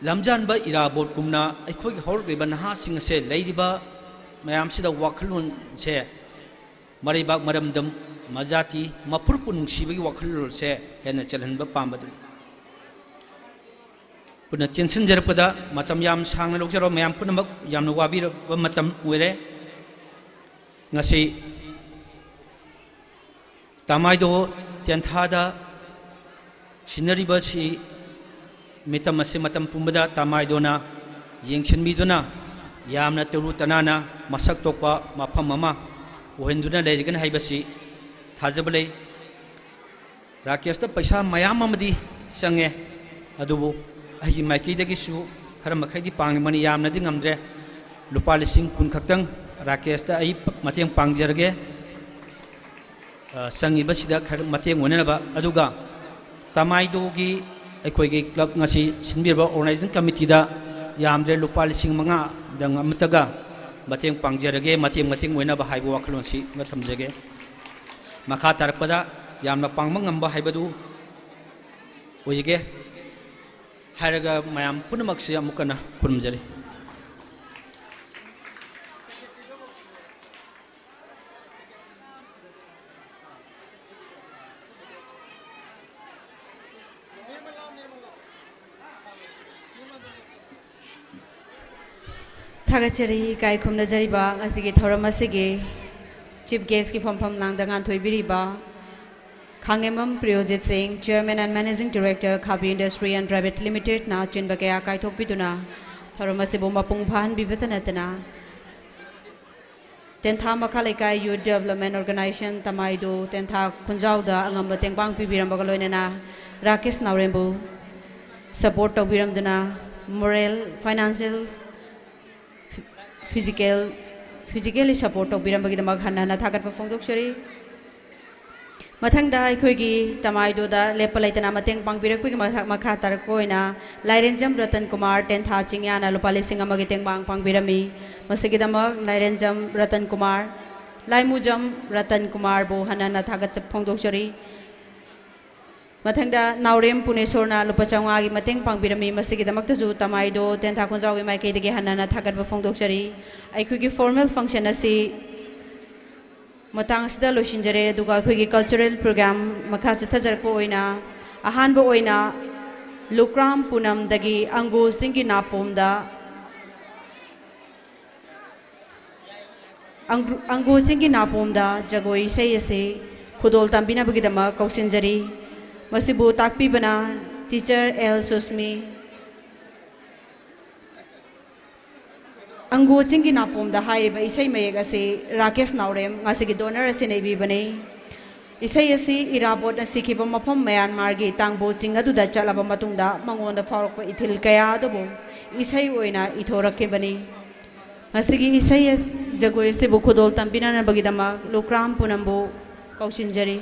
ꯂꯝꯖꯥꯟꯕ ꯏꯔꯥꯕꯣꯠꯀꯨꯝꯅ ꯑꯩꯈꯣꯏꯒꯤ ꯍꯧꯔꯛꯂꯤꯕ ꯅꯍꯥꯁꯤꯡ ꯑꯁꯦ ꯂꯩꯔꯤꯕ ꯃꯌꯥꯝꯁꯤꯗ ꯋꯥꯈꯜꯂꯣꯟꯁꯦ, ꯃꯔꯩꯕꯥꯛ, ꯃꯔꯝꯗꯝ, ꯃꯖꯥꯇꯤ, ꯃꯄꯨꯔꯛꯄꯨ ꯅꯨꯡꯁꯤꯕꯒꯤ ꯋꯥꯈꯜꯂꯣꯟꯁꯦ ꯍꯦꯟꯅ ꯆꯦꯜꯍꯟꯕ ꯄꯥꯝꯕꯗꯨꯅꯤ꯫ ꯄꯨꯟꯅ ꯇꯦꯟꯁꯤꯟꯖꯔꯛꯄꯗ ꯃꯇꯝ ꯌꯥꯝ ꯁꯥꯡꯅ ꯂꯧꯖꯔꯣꯏ, ꯃꯌꯥꯝ ꯄꯨꯝꯅꯃꯛ ꯌꯥꯝꯅ ꯋꯥꯕꯤꯔꯕ ꯃꯇꯝ ꯑꯣꯏꯔꯦ꯫ ꯉꯁꯤ ꯇꯥꯃꯥꯏꯗꯣ ꯇꯦꯟꯊꯥꯗ ꯁꯤꯟꯅꯔꯤꯕꯁꯤ ꯃꯤꯇꯝ ꯑꯁꯤ ꯃꯇꯝ ꯄꯨꯝꯕꯗ ꯇꯥꯃꯥꯏꯗꯣꯅ ꯌꯦꯡꯁꯤꯟꯕꯤꯗꯨꯅ ꯌꯥꯝꯅ ꯇꯔꯨ ꯇꯅꯥꯟꯅ ꯃꯁꯛ ꯊꯣꯛꯄ ꯃꯐꯝ ꯑꯃ ꯑꯣꯏꯍꯟꯗꯨꯅ ꯂꯩꯔꯒꯅꯤ ꯍꯥꯏꯕꯁꯤ ꯊꯥꯖꯕ ꯂꯩ꯫ ꯔꯥꯀꯦꯁꯇ ꯄꯩꯁꯥ ꯃꯌꯥꯝ ꯑꯃꯗꯤ ꯆꯪꯉꯦ, ꯑꯗꯨꯕꯨ ꯑꯩꯒꯤ ꯃꯥꯏꯀꯩꯗꯒꯤꯁꯨ ꯈꯔ ꯃꯈꯩꯗꯤ ꯄꯥꯡꯕꯅꯤ, ꯌꯥꯝꯅꯗꯤ ꯉꯝꯗ꯭ꯔꯦ꯫ ꯂꯨꯄꯥ ꯂꯤꯁꯤꯡ ꯀꯨꯟ ꯈꯛꯇꯪ ꯔꯥꯀꯦꯁꯇ ꯑꯩ ꯃꯇꯦꯡ ꯄꯥꯡꯖꯔꯒꯦ꯫ ꯑ, ꯆꯪꯉꯤꯕꯁꯤꯗ ꯈꯔ ꯃꯇꯦꯡ ꯑꯣꯏꯅꯅꯕ꯫ ꯑꯗꯨꯒ ꯇꯃꯥꯏꯗꯣꯒꯤ ꯑꯩꯈꯣꯏꯒꯤ ꯀ꯭ꯂꯕ ꯉꯁꯤ ꯁꯤꯟꯕꯤꯔꯕ ꯑꯣꯔꯒꯅꯥꯏꯖꯤꯡ ꯀꯃꯤꯇꯤꯗ ꯌꯥꯝꯗ꯭ꯔꯦ ꯂꯨꯄꯥ ꯂꯤꯁꯤꯡ ꯃꯉꯥꯗꯪ ꯑꯃꯠꯇꯒ ꯃꯇꯦꯡ ꯄꯥꯡꯖꯔꯒꯦ, ꯃꯇꯦꯡ, ꯃꯇꯦꯡ ꯑꯣꯏꯅꯕ ꯍꯥꯏꯕ ꯋꯥꯈꯜꯂꯣꯟꯁꯤ ꯑꯃ ꯊꯝꯖꯒꯦ꯫ ꯃꯈꯥ ꯇꯥꯔꯛꯄꯗ ꯌꯥꯝꯅ ꯄꯥꯡꯕ ꯉꯝꯕ ꯍꯥꯏꯕꯗꯨ ꯑꯣꯏꯖꯒꯦ ꯍꯥꯏꯔꯒ ꯃꯌꯥꯝ ꯄꯨꯝꯅꯃꯛꯁꯤ ꯑꯃꯨꯛ ꯍꯟꯅ ꯈꯨꯔꯨꯝꯖꯔꯤ꯫ ꯊꯥꯒꯠꯆꯔꯤ, ꯏꯀꯥꯏ ꯈꯨꯝꯅꯖꯔꯤꯕ ꯉꯁꯤꯒꯤ ꯊꯧꯔꯝ ꯑꯁꯤꯒꯤ Chief Guest ꯀꯤ ꯐꯝꯐꯝ ꯂꯥꯡꯗ ꯉꯥꯟꯊꯣꯏꯕꯤꯔꯤꯕ ꯈꯥꯉꯦꯝꯕꯝ ꯄ꯭ꯔꯤꯌꯣꯖꯤꯠ ꯁꯤꯡ, Chairman and Managing Director, Khabi Industry and Private Limited ꯅ ꯆꯤꯟꯕ ꯀꯌꯥ ꯀꯥꯏꯊꯣꯛꯄꯤꯗꯨꯅ ꯊꯧꯔꯝ ꯑꯁꯤꯕꯨ ꯃꯄꯨꯡ ꯐꯥꯍꯟꯕꯤꯕꯇ ꯅꯠꯇꯅ, ꯇꯦꯟꯊꯥ ꯃꯈꯥ ꯂꯩꯀꯥꯏ Youth Development Organization ꯇꯃꯥꯏꯗꯣ ꯇꯦꯟꯊꯥ ꯈꯨꯟꯖꯥꯎꯗ ꯑꯉꯝꯕ ꯇꯦꯡꯕꯥꯡ ꯄꯤꯕꯤꯔꯝꯕꯒ ꯂꯣꯏꯅꯅ Rakesh ꯅꯥꯎꯔꯦꯝꯕꯨ support ꯇꯧꯕꯤꯔꯝꯗꯨꯅ moral, financial, physical, physically support ꯇꯧꯕꯤꯔꯝꯕꯒꯤꯗꯃꯛ ꯍꯟꯅ ꯍꯟꯅ ꯊꯥꯒꯠꯄ ꯐꯣꯡꯗꯣꯛꯆꯔꯤ꯫ ꯃꯊꯪꯗ ꯑꯩꯈꯣꯏꯒꯤ ꯇꯃꯥꯏꯗꯣꯗ ꯂꯦꯞꯄ ꯂꯩꯇꯅ ꯃꯇꯦꯡ ꯄꯥꯡꯕꯤꯔꯛꯄꯒꯤ ꯃꯊꯛ-, ꯃꯈꯥ ꯇꯥꯔꯛꯄ ꯑꯣꯏꯅ ꯂꯥꯏꯔꯦꯟꯖꯝ ꯔꯇꯟ ꯀꯨꯃꯥꯔ, ꯇꯦꯟꯊꯥ ꯆꯤꯡꯌꯥꯅ ꯂꯨꯄꯥ ꯂꯤꯁꯤꯡ ꯑꯃꯒꯤ ꯇꯦꯡꯕꯥꯡ ꯄꯥꯡꯕꯤꯔꯝꯃꯤ꯫ ꯃꯁꯤꯒꯤꯗꯃꯛ ꯂꯥꯏꯔꯦꯟꯖꯝ ꯔꯇꯟ ꯀꯨꯃꯥꯔ, ꯂꯥꯏꯃꯨꯖꯝ ꯔꯇꯟ ꯀꯨꯃꯥꯔꯕꯨ ꯍꯟꯅ ꯍꯟꯅ ꯊꯥꯒꯠꯆꯕ ꯐꯣꯡꯗꯣꯛꯆꯔꯤ꯫ ꯃꯊꯪꯗ ꯅꯥꯎꯔꯦꯝ ꯄꯨꯅꯦꯁꯣꯔꯅ ꯂꯨꯄꯥ ꯆꯥꯝꯃꯉꯥꯒꯤ ꯃꯇꯦꯡ ꯄꯥꯡꯕꯤꯔꯝꯃꯤ꯫ ꯃꯁꯤꯒꯤꯗꯃꯛꯇꯁꯨ ꯇꯃꯥꯏꯗꯣ ꯇꯦꯟꯊꯥ ꯈꯨꯟꯖꯥꯎꯒꯤ ꯃꯥꯏꯀꯩꯗꯒꯤ ꯍꯟꯅ ꯍꯟꯅ ꯊꯥꯒꯠꯄ ꯐꯣꯡꯗꯣꯛꯆꯔꯤ꯫ ꯑꯩꯈꯣꯏꯒꯤ formal function ꯑꯁꯤ ꯃꯇꯥꯡ ꯑꯁꯤꯗ ꯂꯣꯏꯁꯤꯟꯖꯔꯦ꯫ ꯑꯗꯨꯒ ꯑꯩꯈꯣꯏꯒꯤ cultural program ꯃꯈꯥ ꯆꯠꯊꯖꯔꯛꯄ ꯑꯣꯏꯅ, ꯑꯍꯥꯟꯕ ꯑꯣꯏꯅ ꯂꯨꯀ꯭ꯔꯥꯝ ꯄꯨꯅꯝꯗꯒꯤ ꯑꯪꯒꯨ ꯆꯤꯡꯒꯤ ꯅꯥꯄꯣꯝꯗ, ꯑꯪꯒ꯭ꯔꯨ-, ꯑꯪꯒꯨ ꯆꯤꯡꯒꯤ ꯅꯥꯄꯣꯝꯗ ꯖꯒꯣꯏ ꯏꯁꯩ ꯑꯁꯤ ꯈꯨꯗꯣꯜ ꯇꯝꯕꯤꯅꯕꯒꯤꯗꯃꯛ ꯀꯧꯁꯤꯟꯖꯔꯤ꯫ ꯃꯁꯤꯕꯨ ꯇꯥꯛꯄꯤꯕꯅ teacher L ꯁꯨꯁꯃꯤ꯫ ꯑꯪꯒꯨ ꯆꯤꯡꯒꯤ ꯅꯥꯄꯣꯝꯗ ꯍꯥꯏꯔꯤꯕ ꯏꯁꯩ ꯃꯌꯦꯛ ꯑꯁꯤ ꯔꯥꯀꯦꯁ ꯅꯥꯎꯔꯦꯝ, ꯉꯁꯤꯒꯤ donor ꯑꯁꯤꯅ ꯏꯕꯤꯕꯅꯤ꯫ ꯏꯁꯩ ꯑꯁꯤ ꯏꯔꯥꯕꯣꯠꯅ ꯁꯤꯈꯤꯕ ꯃꯐꯝ ꯃ꯭ꯌꯥꯟꯃꯥꯔꯒꯤ ꯇꯥꯡꯕꯣ ꯆꯤꯡ ꯑꯗꯨꯗ ꯆꯠꯂꯕ ꯃꯇꯨꯡꯗ ꯃꯉꯣꯟꯗ ꯐꯥꯎꯔꯛꯄ ꯏꯊꯤꯜ ꯀꯌꯥ ꯑꯗꯨꯕꯨ ꯏꯁꯩ ꯑꯣꯏꯅ ꯏꯊꯣꯔꯛꯈꯤꯕꯅꯤ꯫ ꯉꯁꯤꯒꯤ ꯏꯁꯩ ꯑꯁ-, ꯖꯒꯣꯏ ꯑꯁꯤꯕꯨ ꯈꯨꯗꯣꯜ ꯇꯝꯕꯤꯅꯅꯕꯒꯤꯗꯃꯛ ꯂꯨꯀ꯭ꯔꯥꯝ ꯄꯨꯅꯝꯕꯨ ꯀꯧꯁꯤꯟꯖꯔꯤ꯫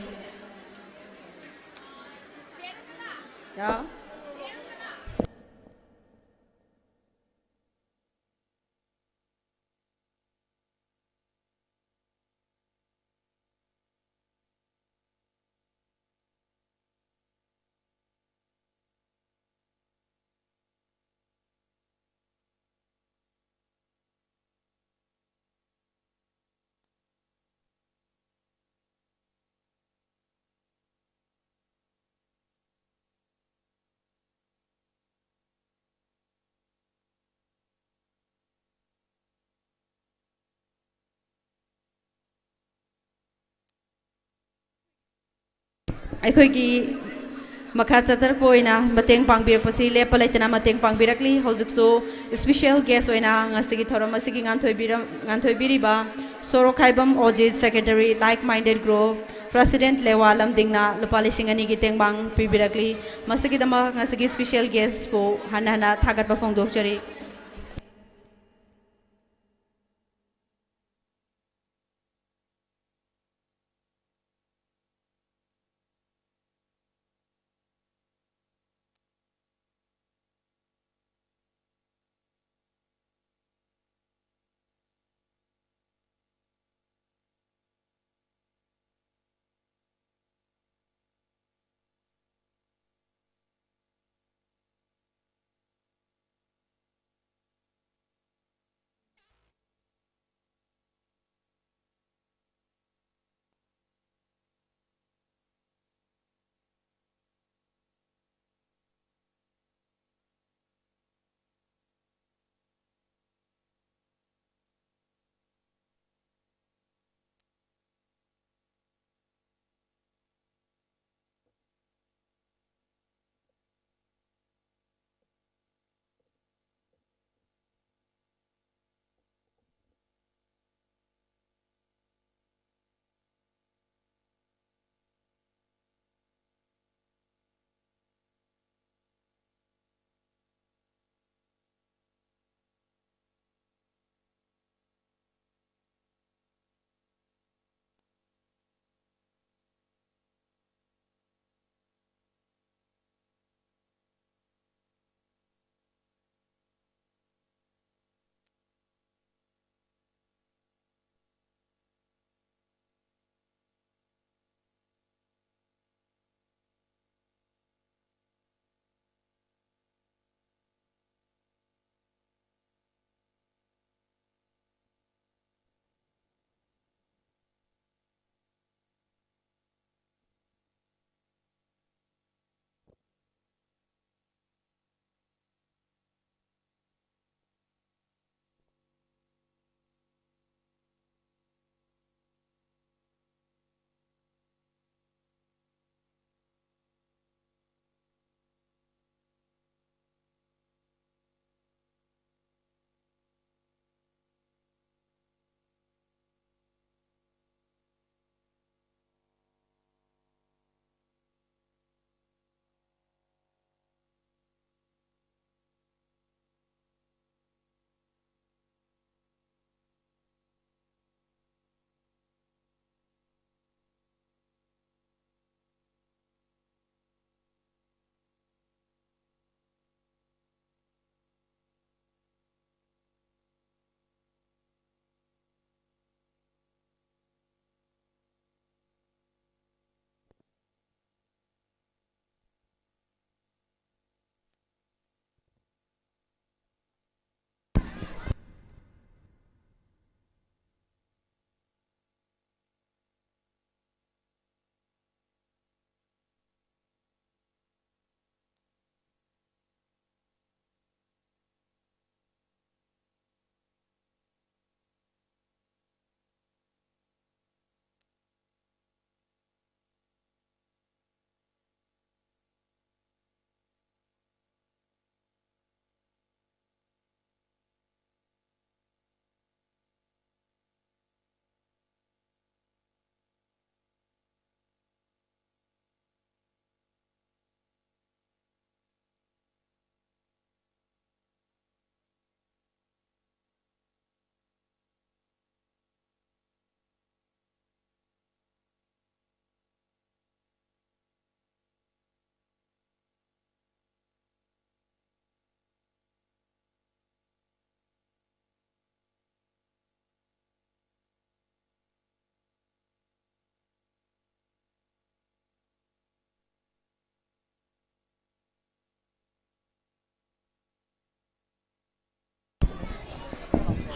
ꯌꯥ꯫ ꯑꯩꯈꯣꯏꯒꯤ ꯃꯈꯥ ꯆꯠꯊꯔꯛꯄ ꯑꯣꯏꯅ ꯃꯇꯦꯡ ꯄꯥꯡꯕꯤꯔꯛꯄꯁꯤ ꯂꯦꯞꯄ ꯂꯩꯇꯅ ꯃꯇꯦꯡ ꯄꯥꯡꯕꯤꯔꯛꯂꯤ꯫ ꯍꯧꯖꯤꯛꯁꯨ special guest ꯑꯣꯏꯅ ꯉꯁꯤꯒꯤ ꯊꯧꯔꯝ ꯑꯁꯤꯒꯤ ꯉꯥꯟꯊꯣꯏꯕꯤꯔꯝ-, ꯉꯥꯟꯊꯣꯏꯕꯤꯔꯤꯕ ꯁꯣꯔꯣꯛꯈꯥꯏꯕꯝ ꯑꯣꯖꯤꯠ, secretary, like minded group, president ꯂꯦꯋꯥ ꯂꯝꯗꯤꯡꯅ ꯂꯨꯄꯥ ꯂꯤꯁꯤꯡ ꯑꯅꯤꯒꯤ ꯇꯦꯡꯕꯥꯡ ꯄꯤꯕꯤꯔꯛꯂꯤ꯫ ꯃꯁꯤꯒꯤꯗꯃꯛ ꯉꯁꯤꯒꯤ special guestꯄꯨ ꯍꯟꯅ ꯍꯟꯅ ꯊꯥꯒꯠꯄ ꯐꯣꯡꯗꯣꯛꯆꯔꯤ꯫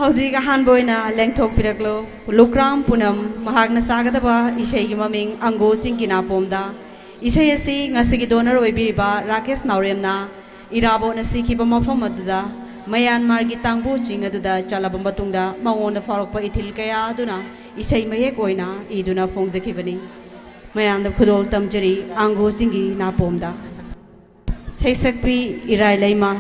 ꯍꯧꯖꯤꯛ ꯑꯍꯥꯟꯕ ꯑꯣꯏꯅ ꯂꯦꯡꯊꯣꯛꯄꯤꯔꯛꯂꯣ꯫ ꯂꯨꯀ꯭ꯔꯥꯝ ꯄꯨꯅꯝ ꯃꯍꯥꯛꯅ ꯁꯥꯒꯗꯕ ꯏꯁꯩꯒꯤ ꯃꯃꯤꯡ ꯑꯪꯒꯨ ꯆꯤꯡꯒꯤ ꯅꯥꯄꯣꯝꯗ꯫ ꯏꯁꯩ ꯑꯁꯤ ꯉꯁꯤꯒꯤ donor ꯑꯣꯏꯕꯤꯔꯤꯕ ꯔꯥꯀꯦꯁ ꯅꯥꯎꯔꯦꯝꯅ ꯏꯔꯥꯕꯣꯠꯅ ꯁꯤꯈꯤꯕ ꯃꯐꯝ ꯑꯗꯨꯗ ꯃꯌꯥꯟꯃꯥꯔꯒꯤ ꯇꯥꯡꯕꯨ ꯆꯤꯡ ꯑꯗꯨꯗ ꯆꯠꯂꯕ ꯃꯇꯨꯡꯗ ꯃꯉꯣꯟꯗ ꯐꯥꯎꯔꯛꯄ ꯏꯊꯤꯜ ꯀꯌꯥ ꯑꯗꯨꯅ ꯏꯁꯩ ꯃꯌꯦꯛ ꯑꯣꯏꯅ ꯏꯗꯨꯅ ꯐꯣꯡꯖꯈꯤꯕꯅꯤ꯫ ꯃꯌꯥꯝꯗ ꯈꯨꯗꯣꯜ ꯇꯝꯖꯔꯤ ꯑꯪꯒꯨ ꯆꯤꯡꯒꯤ ꯅꯥꯄꯣꯝꯗ꯫ ꯁꯩꯁꯛꯄꯤ ꯏꯔꯥꯏ ꯂꯩꯃ꯫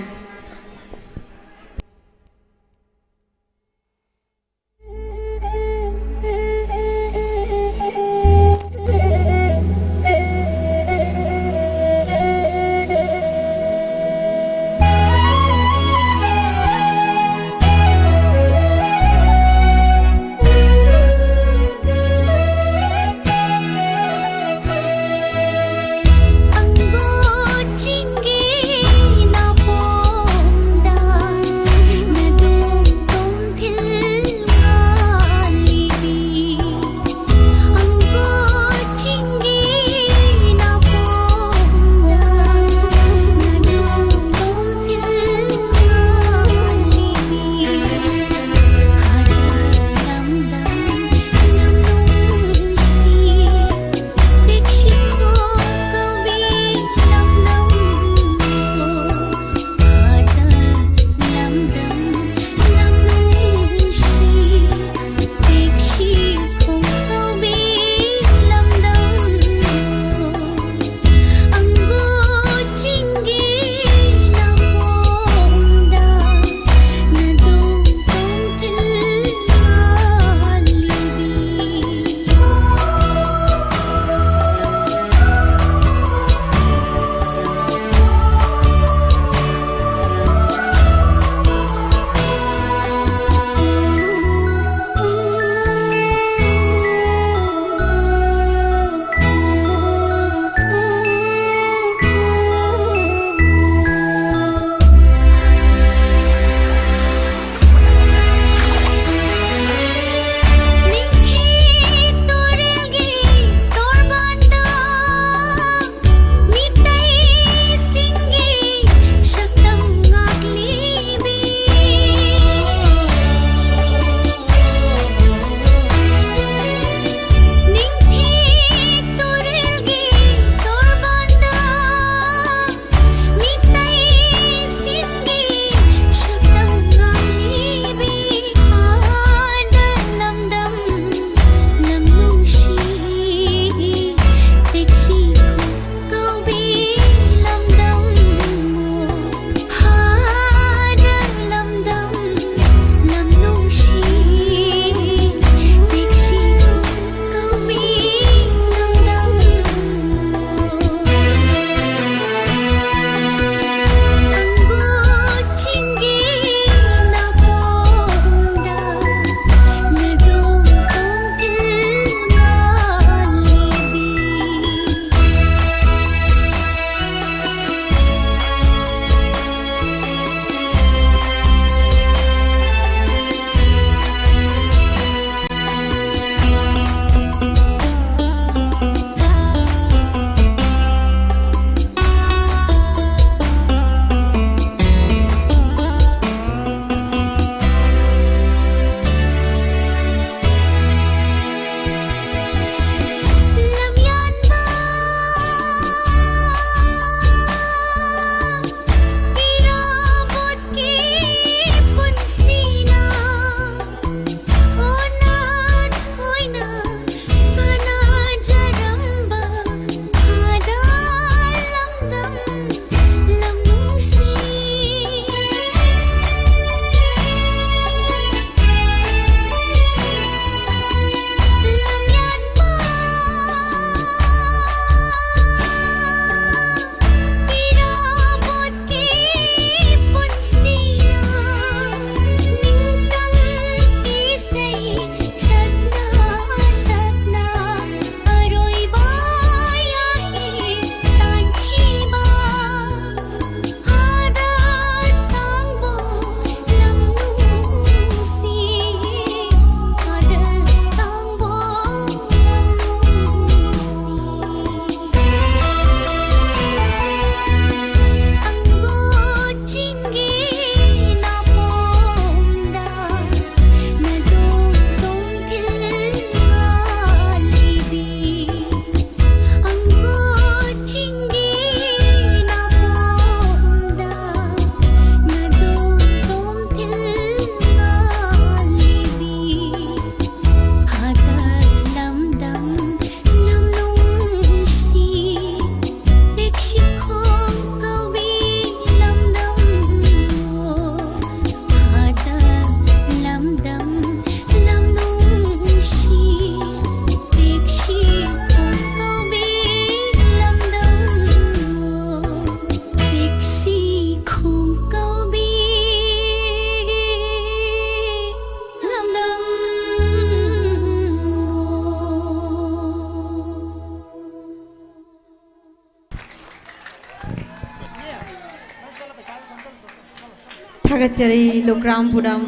ꯊꯥꯒꯠꯆꯔꯤ ꯂꯨꯀ꯭ꯔꯥꯝ ꯄꯨꯅꯝ꯫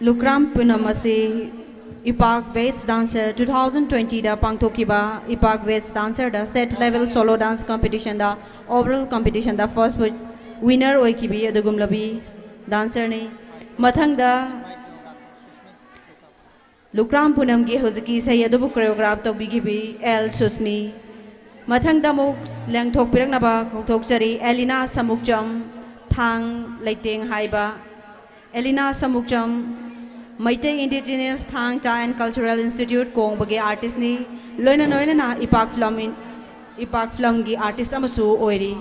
ꯂꯨꯀ꯭ꯔꯥꯝ ꯄꯨꯅꯝ ꯑꯁꯤ ꯏꯄꯥꯛ best dancer, two thousand twenty ꯗ ꯄꯥꯡꯊꯣꯛꯈꯤꯕ ꯏꯄꯥꯛ ꯕꯦꯁ ꯗꯥꯟꯁꯔꯗ ꯁ꯭ꯇꯦꯠ ꯂꯦꯚꯦꯜ ꯁꯣꯂꯣ ꯗꯥꯟꯁ ꯀꯝꯄꯤꯇꯤꯁꯟꯗ ꯑꯣꯚꯔ ꯑꯣꯜ ꯀꯝꯄꯤꯇꯤꯁꯟꯗ ꯐꯥꯔꯁ ꯋꯤꯅꯔ ꯑꯣꯏꯈꯤꯕꯤ ꯑꯗꯨꯒꯨꯝꯂꯕꯤ ꯗꯥꯟꯁꯔꯅꯤ꯫ ꯃꯊꯪꯗ ꯂꯨꯀ꯭ꯔꯥꯝ ꯄꯨꯅꯝꯒꯤ ꯍꯧꯖꯤꯛꯀꯤ ꯏꯁꯩ ꯑꯗꯨꯕꯨ ꯀꯣꯔꯤꯌꯣꯒ꯭ꯔꯥꯐ ꯇꯧꯕꯤꯈꯤꯕꯤ ꯑꯦꯜ ꯁꯨꯁꯃꯤ꯫ ꯃꯊꯪꯗ ꯑꯃꯨꯛ ꯂꯦꯡꯊꯣꯛꯄꯤꯔꯛꯅꯕ ꯀꯧꯊꯣꯛꯆꯔꯤ ꯑꯦꯂꯤꯅꯥ ꯁꯃꯨꯛꯆꯝ, ꯊꯥꯡ ꯂꯩꯇꯦꯡ ꯍꯥꯏꯕ꯫ ꯑꯦꯂꯤꯅꯥ ꯁꯃꯨꯛꯆꯝ ꯃꯩꯇꯩ ꯏꯟꯗꯤꯖꯤꯅꯁ ꯊꯥꯡ ꯇꯥ ꯑꯦꯟ ꯀꯜꯆꯔꯦꯜ ꯏꯟꯁꯇꯤꯇ꯭ꯌꯨꯠ ꯀꯣꯡꯕꯒꯤ ꯑꯥꯔꯇꯤꯁꯅꯤ, ꯂꯣꯏꯅ ꯂꯣꯏꯅꯅ ꯏꯄꯥꯛ ꯐꯤꯂꯝ ꯏꯟ-, ꯏꯄꯥꯛ ꯐꯤꯂꯝꯒꯤ ꯑꯥꯔꯇꯤꯁ ꯑꯃꯁꯨ ꯑꯣꯏꯔꯤ꯫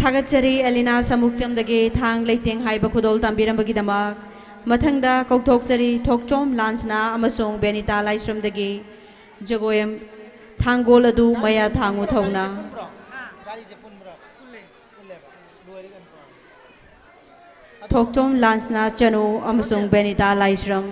ꯊꯥꯒꯠꯆꯔꯤ ꯑꯦꯂꯤꯅꯥ ꯁꯃꯨꯛꯆꯝꯗꯒꯤ ꯊꯥꯡ ꯂꯩꯇꯦꯡ ꯍꯥꯏꯕ ꯈꯨꯗꯣꯜ ꯇꯝꯕꯤꯔꯝꯕꯒꯤꯗꯃꯛ꯫ ꯃꯊꯪꯗ ꯀꯧꯊꯣꯛꯆꯔꯤ ꯊꯣꯛꯆꯣꯝ ꯂꯥꯟꯁꯅꯥ ꯑꯃꯁꯨꯡ ꯕꯦꯅꯤꯇꯥ ꯂꯥꯏꯁ꯭ꯔꯝꯗꯒꯤ ꯖꯒꯣꯏ ꯑꯃ, ꯊꯥꯡꯒꯣꯜ ꯑꯗꯨ ꯃꯌꯥ ꯊꯥꯡꯉꯨ ꯊꯧꯅ꯫ ꯊꯣꯛꯆꯣꯝ ꯂꯥꯟꯁꯅꯥ ꯆꯅꯨ ꯑꯃꯁꯨꯡ ꯕꯦꯅꯤꯇꯥ ꯂꯥꯏꯁ꯭ꯔꯝ꯫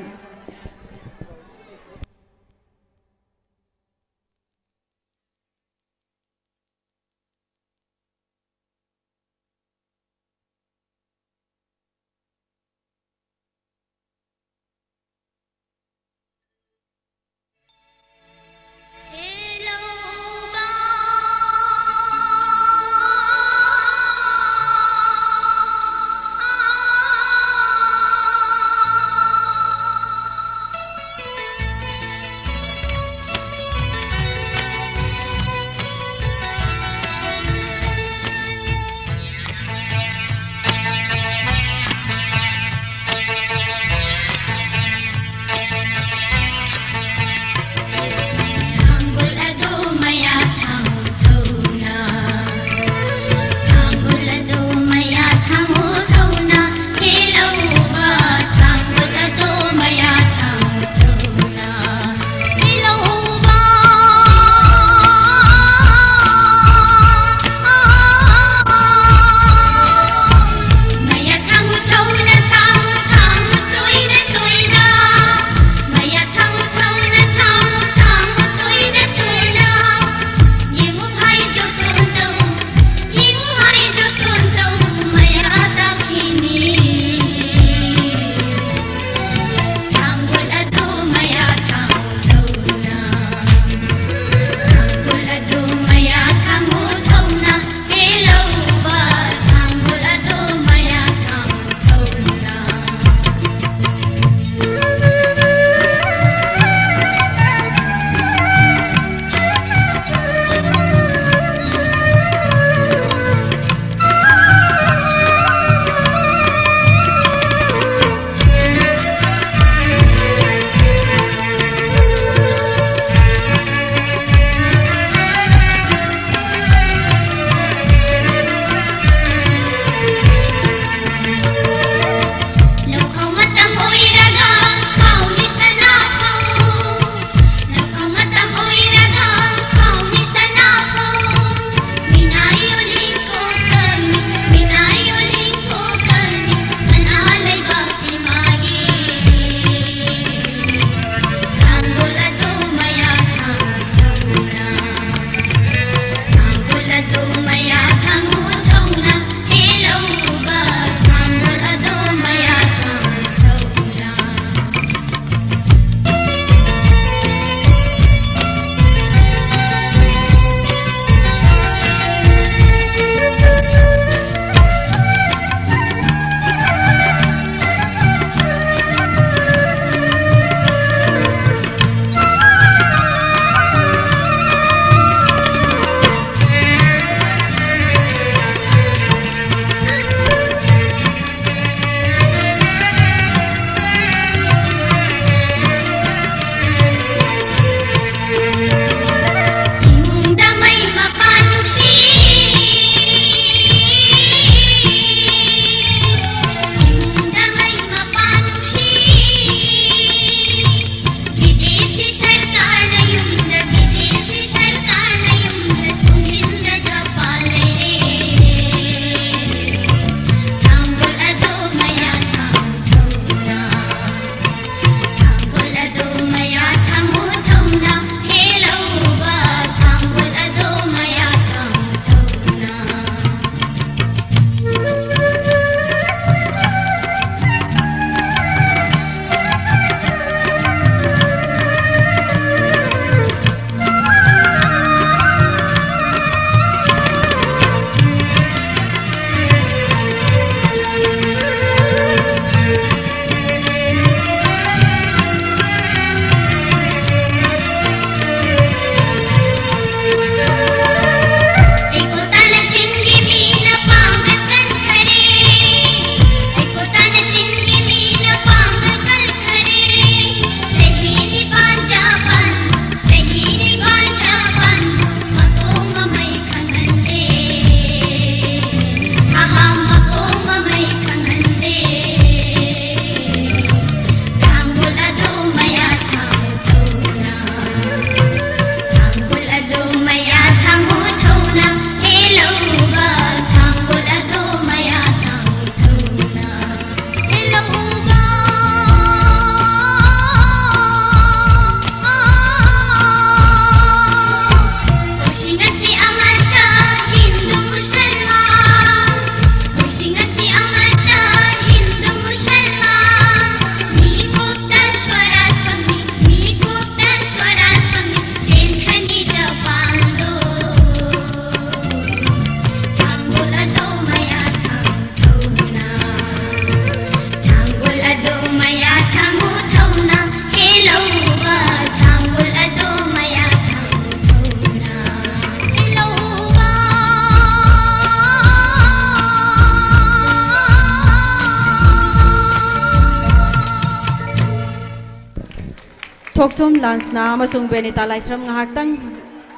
ꯊꯣꯛꯆꯣꯝ ꯂꯥꯟꯁꯅꯥ ꯑꯃꯁꯨꯡ ꯕꯦꯅꯤꯇꯥ ꯂꯥꯏꯁ꯭ꯔꯝ ꯉꯥꯏꯍꯥꯛꯇꯪ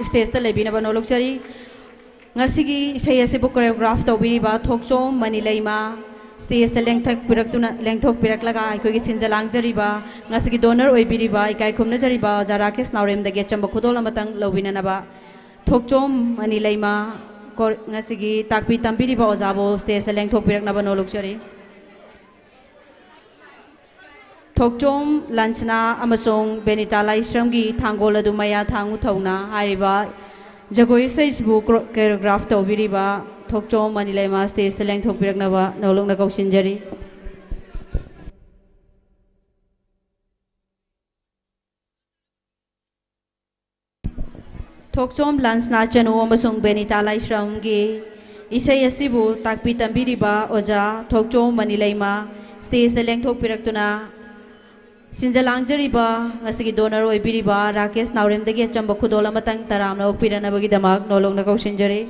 stage ꯇ ꯂꯩꯕꯤꯅꯕ ꯅꯣꯜꯂꯨꯛꯆꯔꯤ꯫ ꯉꯁꯤꯒꯤ ꯏꯁꯩ ꯑꯁꯤꯕꯨ choreograph ꯇꯧꯕꯤꯔꯤꯕ ꯊꯣꯛꯆꯣꯝ ꯃꯅꯤꯂꯩꯃ, stage ꯇ ꯂꯦꯡꯊꯣꯛꯄꯤꯔꯛꯇꯨꯅ, ꯂꯦꯡꯊꯣꯛꯄꯤꯔꯛꯂꯒ ꯑꯩꯈꯣꯏꯒꯤ ꯁꯤꯟꯖ ꯂꯥꯡꯖꯔꯤꯕ, ꯉꯁꯤꯒꯤ donor ꯑꯣꯏꯕꯤꯔꯤꯕ, ꯏꯀꯥꯏ ꯈꯨꯝꯅꯖꯔꯤꯕ ꯑꯣꯖꯥ ꯔꯥꯀꯦꯁ ꯅꯥꯎꯔꯦꯝꯗꯒꯤ ꯑꯆꯝꯕ ꯈꯨꯗꯣꯜ ꯑꯃꯇꯪ ꯂꯧꯕꯤꯅꯅꯕ ꯊꯣꯛꯆꯣꯝ ꯃꯅꯤꯂꯩꯃ, ꯀꯣ-, ꯉꯁꯤꯒꯤ ꯇꯥꯛꯄꯤ ꯇꯝꯕꯤꯔꯤꯕ ꯑꯣꯖꯥꯕꯨ stage ꯇ ꯂꯦꯡꯊꯣꯛꯄꯤꯔꯛꯅꯕ ꯅꯣꯜꯂꯨꯛꯆꯔꯤ꯫ ꯊꯣꯛꯆꯣꯝ ꯂꯥꯟꯁꯅꯥ ꯑꯃꯁꯨꯡ ꯕꯦꯅꯤꯇꯥ ꯂꯥꯏꯁ꯭ꯔꯝꯒꯤ ꯊꯥꯡꯒꯣꯜ ꯑꯗꯨ ꯃꯌꯥ ꯊꯥꯡꯉꯨ ꯊꯧꯅ ꯍꯥꯏꯔꯤꯕ ꯖꯒꯣꯏ ꯏꯁꯩꯁꯤꯕꯨ ꯀ꯭ꯔꯣ-, choreograph ꯇꯧꯕꯤꯔꯤꯕ ꯊꯣꯛꯆꯣꯝ ꯃꯅꯤꯂꯩꯃ stage ꯇ ꯂꯦꯡꯊꯣꯛꯄꯤꯔꯛꯅꯕ ꯅꯧꯂꯨꯛꯅ ꯀꯧꯁꯤꯟꯖꯔꯤ꯫ ꯊꯣꯛꯆꯣꯝ ꯂꯥꯟꯁꯅꯥ ꯆꯅꯨ ꯑꯃꯁꯨꯡ ꯕꯦꯅꯤꯇꯥ ꯂꯥꯏꯁ꯭ꯔꯝꯒꯤ ꯏꯁꯩ ꯑꯁꯤꯕꯨ ꯇꯥꯛꯄꯤ ꯇꯝꯕꯤꯔꯤꯕ ꯑꯣꯖꯥ ꯊꯣꯛꯆꯣꯝ ꯃꯅꯤꯂꯩꯃ stage ꯇ ꯂꯦꯡꯊꯣꯛꯄꯤꯔꯛꯇꯨꯅ ꯁꯤꯟꯖ ꯂꯥꯡꯖꯔꯤꯕ ꯉꯁꯤꯒꯤ donor ꯑꯣꯏꯕꯤꯔꯤꯕ ꯔꯥꯀꯦꯁ ꯅꯥꯎꯔꯦꯝꯗꯒꯤ ꯑꯆꯝꯕ ꯈꯨꯗꯣꯜ ꯑꯃꯇꯪ ꯇꯔꯥꯝꯅ ꯑꯣꯛꯄꯤꯔꯅꯕꯒꯤꯗꯃꯛ ꯅꯧꯂꯨꯛꯅ ꯀꯧꯁꯤꯟꯖꯔꯤ꯫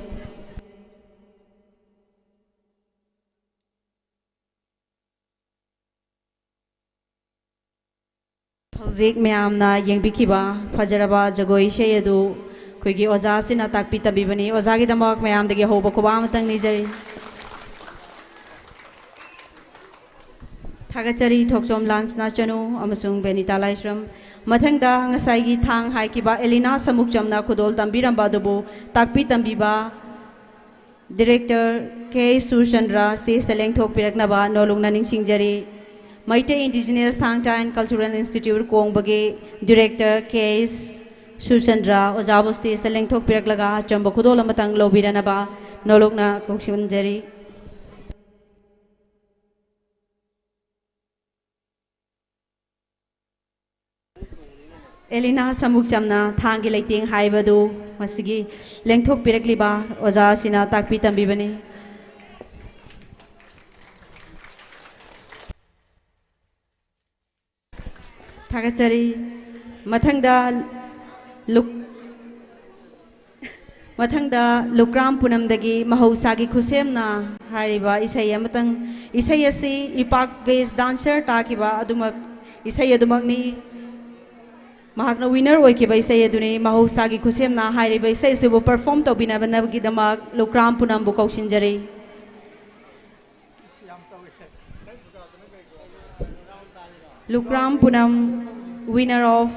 ꯍꯧꯖꯤꯛ ꯃꯌꯥꯝꯅ ꯌꯦꯡꯕꯤꯈꯤꯕ ꯐꯖꯔꯕ ꯖꯒꯣꯏ ꯏꯁꯩ ꯑꯗꯨ ꯑꯩꯈꯣꯏꯒꯤ ꯑꯣꯖꯥꯁꯤꯅ ꯇꯥꯛꯄꯤ ꯇꯝꯕꯤꯕꯅꯤ꯫ ꯑꯣꯖꯥꯒꯤꯗꯃꯛ ꯃꯌꯥꯝꯗꯒꯤ ꯍꯧꯕ ꯈꯨꯕꯥꯛ ꯑꯃꯇꯪ ꯅꯤꯖꯔꯤ꯫ ꯊꯥꯒꯠꯆꯔꯤ ꯊꯣꯛꯆꯣꯝ ꯂꯥꯟꯁꯅꯥ ꯆꯅꯨ ꯑꯃꯁꯨꯡ ꯕꯦꯅꯤꯇꯥ ꯂꯥꯏꯁ꯭ꯔꯝ꯫ ꯃꯊꯪꯗ ꯉꯁꯥꯏꯒꯤ ꯊꯥꯡ ꯍꯥꯏꯈꯤꯕ ꯑꯦꯂꯤꯅꯥ ꯁꯃꯨꯛꯆꯝꯅ ꯈꯨꯗꯣꯜ ꯇꯝꯕꯤꯔꯝꯕ ꯑꯗꯨꯕꯨ ꯇꯥꯛꯄꯤ ꯇꯝꯕꯤꯕ Director ꯀꯦ ꯁꯨꯔꯆꯟꯗ꯭ꯔ stage ꯇ ꯂꯦꯡꯊꯣꯛꯄꯤꯔꯛꯅꯕ ꯅꯣꯂꯨꯛꯅ ꯅꯤꯡꯁꯤꯡꯖꯔꯤ꯫ Meitei Indigenous Thangta and Cultural Institute ꯀꯣꯡꯕꯒꯤ Director K Surchandra ꯑꯣꯖꯥꯕꯨ stage ꯇ ꯂꯦꯡꯊꯣꯛꯄꯤꯔꯛꯂꯒ ꯑꯆꯝꯕ ꯈꯨꯗꯣꯜ ꯑꯃꯇꯪ ꯂꯧꯕꯤꯔꯅꯕ ꯅꯣꯂꯨꯛꯅ ꯀꯧꯁꯤꯟꯖꯔꯤ꯫ ꯑꯦꯂꯤꯅꯥ ꯁꯃꯨꯛꯆꯝꯅ ꯊꯥꯡꯒꯤ ꯂꯩꯇꯦꯡ ꯍꯥꯏꯕꯗꯨ ꯃꯁꯤꯒꯤ ꯂꯦꯡꯊꯣꯛꯄꯤꯔꯛꯂꯤꯕ ꯑꯣꯖꯥ ꯑꯁꯤꯅ ꯇꯥꯛꯄꯤ ꯇꯝꯕꯤꯕꯅꯤ꯫ ꯊꯥꯒꯠꯆꯔꯤ꯫ ꯃꯊꯪꯗ ꯂꯨꯛ-, ꯃꯊꯪꯗ ꯂꯨꯀ꯭ꯔꯥꯝ ꯄꯨꯅꯝꯗꯒꯤ ꯃꯍꯧꯁꯥꯒꯤ ꯈꯨꯠꯁꯦꯝꯅ ꯍꯥꯏꯔꯤꯕ ꯏꯁꯩ ꯑꯃꯇꯪ, ꯏꯁꯩ ꯑꯁꯤ ꯏꯄꯥꯛ best dancer ꯇꯥꯈꯤꯕ ꯑꯗꯨꯃꯛ, ꯏꯁꯩ ꯑꯗꯨꯃꯛꯅꯤ꯫ ꯃꯍꯥꯛꯅ winner ꯑꯣꯏꯈꯤꯕ ꯏꯁꯩ ꯑꯗꯨꯅꯤ꯫ ꯃꯍꯧꯁꯥꯒꯤ ꯈꯨꯠꯁꯦꯝꯅ ꯍꯥꯏꯔꯤꯕ ꯏꯁꯩ ꯑꯁꯤꯕꯨ perform ꯇꯧꯕꯤꯅꯕꯒꯤꯗꯃꯛ Lukram ꯄꯨꯅꯝꯕꯨ ꯀꯧꯁꯤꯟꯖꯔꯤ꯫ Lukram ꯄꯨꯅꯝ, winner of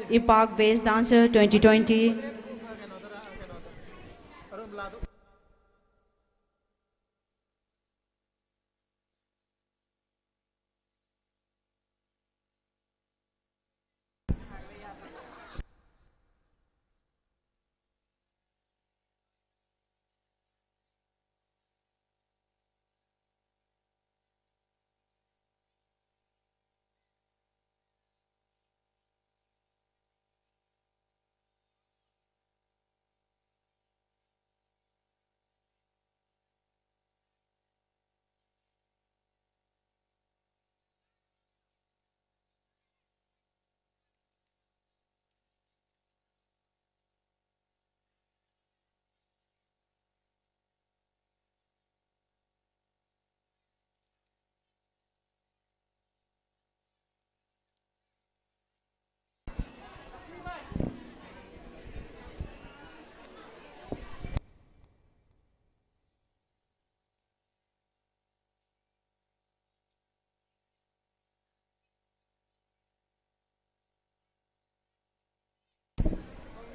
Ipak Best Dancer twenty twenty.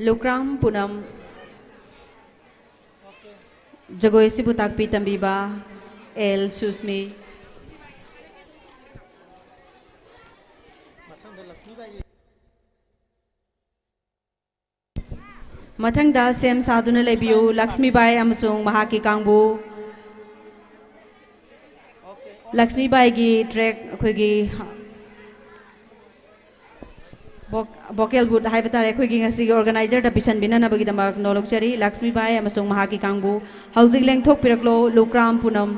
ꯂꯨꯀ꯭ꯔꯥꯝ ꯄꯨꯅꯝ꯫ ꯖꯒꯣꯏ ꯑꯁꯤꯕꯨ ꯇꯥꯛꯄꯤ ꯇꯝꯕꯤꯕ ꯑꯦꯜ ꯁꯨꯁꯃꯤ꯫ ꯃꯊꯪꯗ ꯁꯦꯝ ꯁꯥꯗꯨꯅ ꯂꯩꯕꯤꯌꯨ ꯂꯛꯁꯃꯤꯕꯥꯏ ꯑꯃꯁꯨꯡ ꯃꯍꯥꯛꯀꯤ ꯀꯥꯡꯕꯨ꯫ ꯂꯛꯁꯃꯤꯕꯥꯏꯒꯤ track ꯑꯩꯈꯣꯏꯒꯤ voc-, vocal booth ꯍꯥꯏꯕ ꯇꯥꯔꯦ, ꯑꯩꯈꯣꯏꯒꯤ ꯉꯁꯤꯒꯤ organizer ꯗ ꯄꯤꯁꯟꯕꯤꯅꯅꯕꯒꯤꯗꯃꯛ ꯅꯣꯂꯨꯛꯆꯔꯤ꯫ ꯂꯛꯁꯃꯤꯕꯥꯏ ꯑꯃꯁꯨꯡ ꯃꯍꯥꯛꯀꯤ ꯀꯥꯡꯕꯨ ꯍꯧꯖꯤꯛ ꯂꯦꯡꯊꯣꯛꯄꯤꯔꯛꯂꯣ, ꯂꯨꯀ꯭ꯔꯥꯝ ꯄꯨꯅꯝ꯫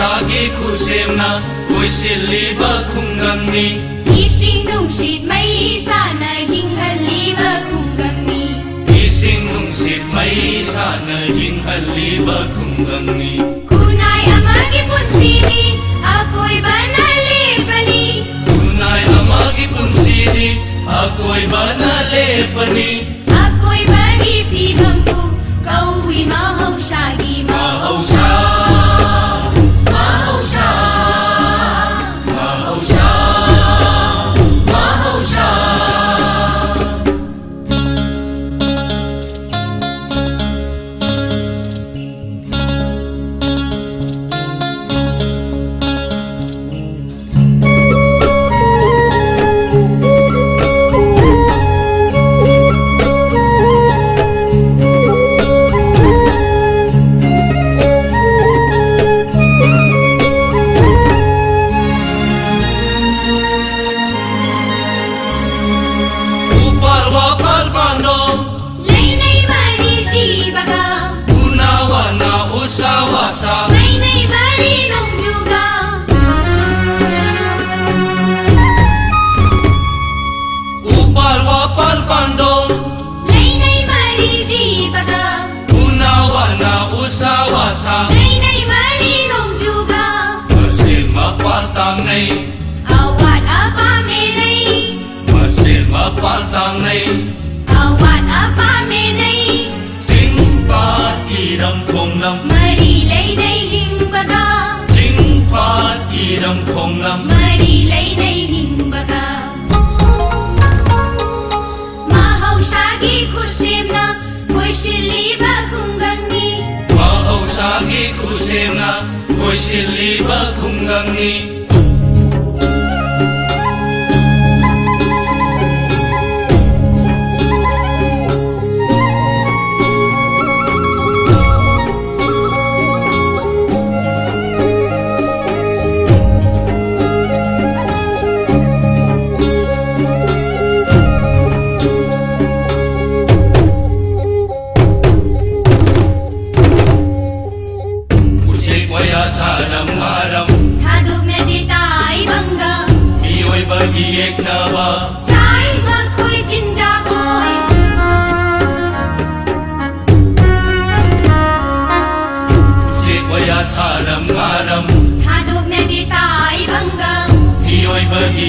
ꯃꯍꯧꯁꯥꯒꯤ ꯈꯨꯠꯁꯦꯝꯅ ꯀꯣꯏꯁꯤꯜꯂꯤꯕ ꯈꯨꯡꯒꯪꯅꯤ꯫ ꯏꯁꯤꯡ ꯅꯨꯡꯁꯤꯠ ꯃꯩ ꯏꯁꯥꯅ ꯍꯤꯡꯍꯜꯂꯤꯕ ꯈꯨꯡꯒꯪꯅꯤ꯫ ꯏꯁꯤꯡ ꯅꯨꯡꯁꯤꯠ ꯃꯩ ꯏꯁꯥꯅ ꯍꯤꯡꯍꯜꯂꯤꯕ ꯈꯨꯡꯒꯪꯅꯤ꯫ ꯈꯨꯟꯅꯥꯏ ꯑꯃꯒꯤ ꯄꯨꯟꯁꯤꯗꯤ ꯑꯀꯣꯏꯕꯅ ꯂꯦꯞꯄꯅꯤ꯫ ꯈꯨꯟꯅꯥꯏ ꯑꯃꯒꯤ ꯄꯨꯟꯁꯤꯗꯤ ꯑꯀꯣꯏꯕꯅ ꯂꯦꯞꯄꯅꯤ꯫ ꯑꯀꯣꯏꯕꯒꯤ ꯐꯤꯕꯝꯕꯨ ꯀꯧꯏ ꯃꯍꯧꯁꯥꯒꯤ ꯃꯍꯧꯁꯥ, ꯃꯍꯧꯁꯥ, ꯃꯍꯧꯁꯥ, ꯃꯍꯧꯁꯥ꯫ ꯎꯄꯥꯜ ꯋꯥꯄꯥꯜ ꯄꯥꯟꯗꯣꯡ ꯂꯩꯅꯩ ꯃꯔꯤ ꯖꯤꯕꯒ꯫ ꯎꯅꯥ ꯋꯥꯅ ꯎꯁꯥ ꯋꯥꯁꯥ ꯂꯩꯅꯩ ꯃꯔꯤ ꯅꯣꯡꯖꯨꯒ꯫ ꯎꯄꯥꯜ ꯋꯥꯄꯥꯜ ꯄꯥꯟꯗꯣꯡ ꯂꯩꯅꯩ ꯃꯔꯤ ꯖꯤꯕꯒ꯫ ꯎꯅꯥ ꯋꯥꯅ ꯎꯁꯥ ꯋꯥꯁꯥ ꯂꯩꯅꯩ ꯃꯔꯤ ꯅꯣꯡꯖꯨꯒ꯫ ꯃꯁꯦꯜ ꯃꯄꯥꯜ ꯇꯥꯡꯅꯩ꯫ ꯑꯋꯥꯠ ꯑꯄꯥ ꯃꯦꯟꯅꯩ꯫ ꯃꯁꯦꯜ ꯃꯄꯥꯜ ꯇꯥꯡꯅꯩ꯫ ꯑꯋꯥꯠ ꯑꯄꯥ ꯃꯦꯟꯅꯩ꯫ ꯆꯤꯡ ꯄꯥꯠ ꯏꯔꯝ ꯈꯣꯡꯂꯝ ꯃꯔꯤ ꯂꯩꯅꯩ ꯍꯤꯡꯕꯒ꯫ ꯆꯤꯡ ꯄꯥꯠ ꯏꯔꯝ ꯈꯣꯡꯂꯝ ꯃꯔꯤ ꯂꯩꯅꯩ ꯍꯤꯡꯕꯒ꯫ ꯃꯍꯧꯁꯥꯒꯤ ꯈꯨꯠꯁꯦꯝꯅ ꯀꯣꯏꯁꯤꯜꯂꯤꯕ ꯈꯨꯡꯒꯪꯅꯤ꯫ ꯃꯍꯧꯁꯥꯒꯤ ꯈꯨꯠꯁꯦꯝꯅ ꯀꯣꯏꯁꯤꯜꯂꯤꯕ ꯈꯨꯡꯒꯪꯅꯤ꯫ ꯎꯆꯦꯛ ꯋꯥꯌꯥ ꯁꯥꯅ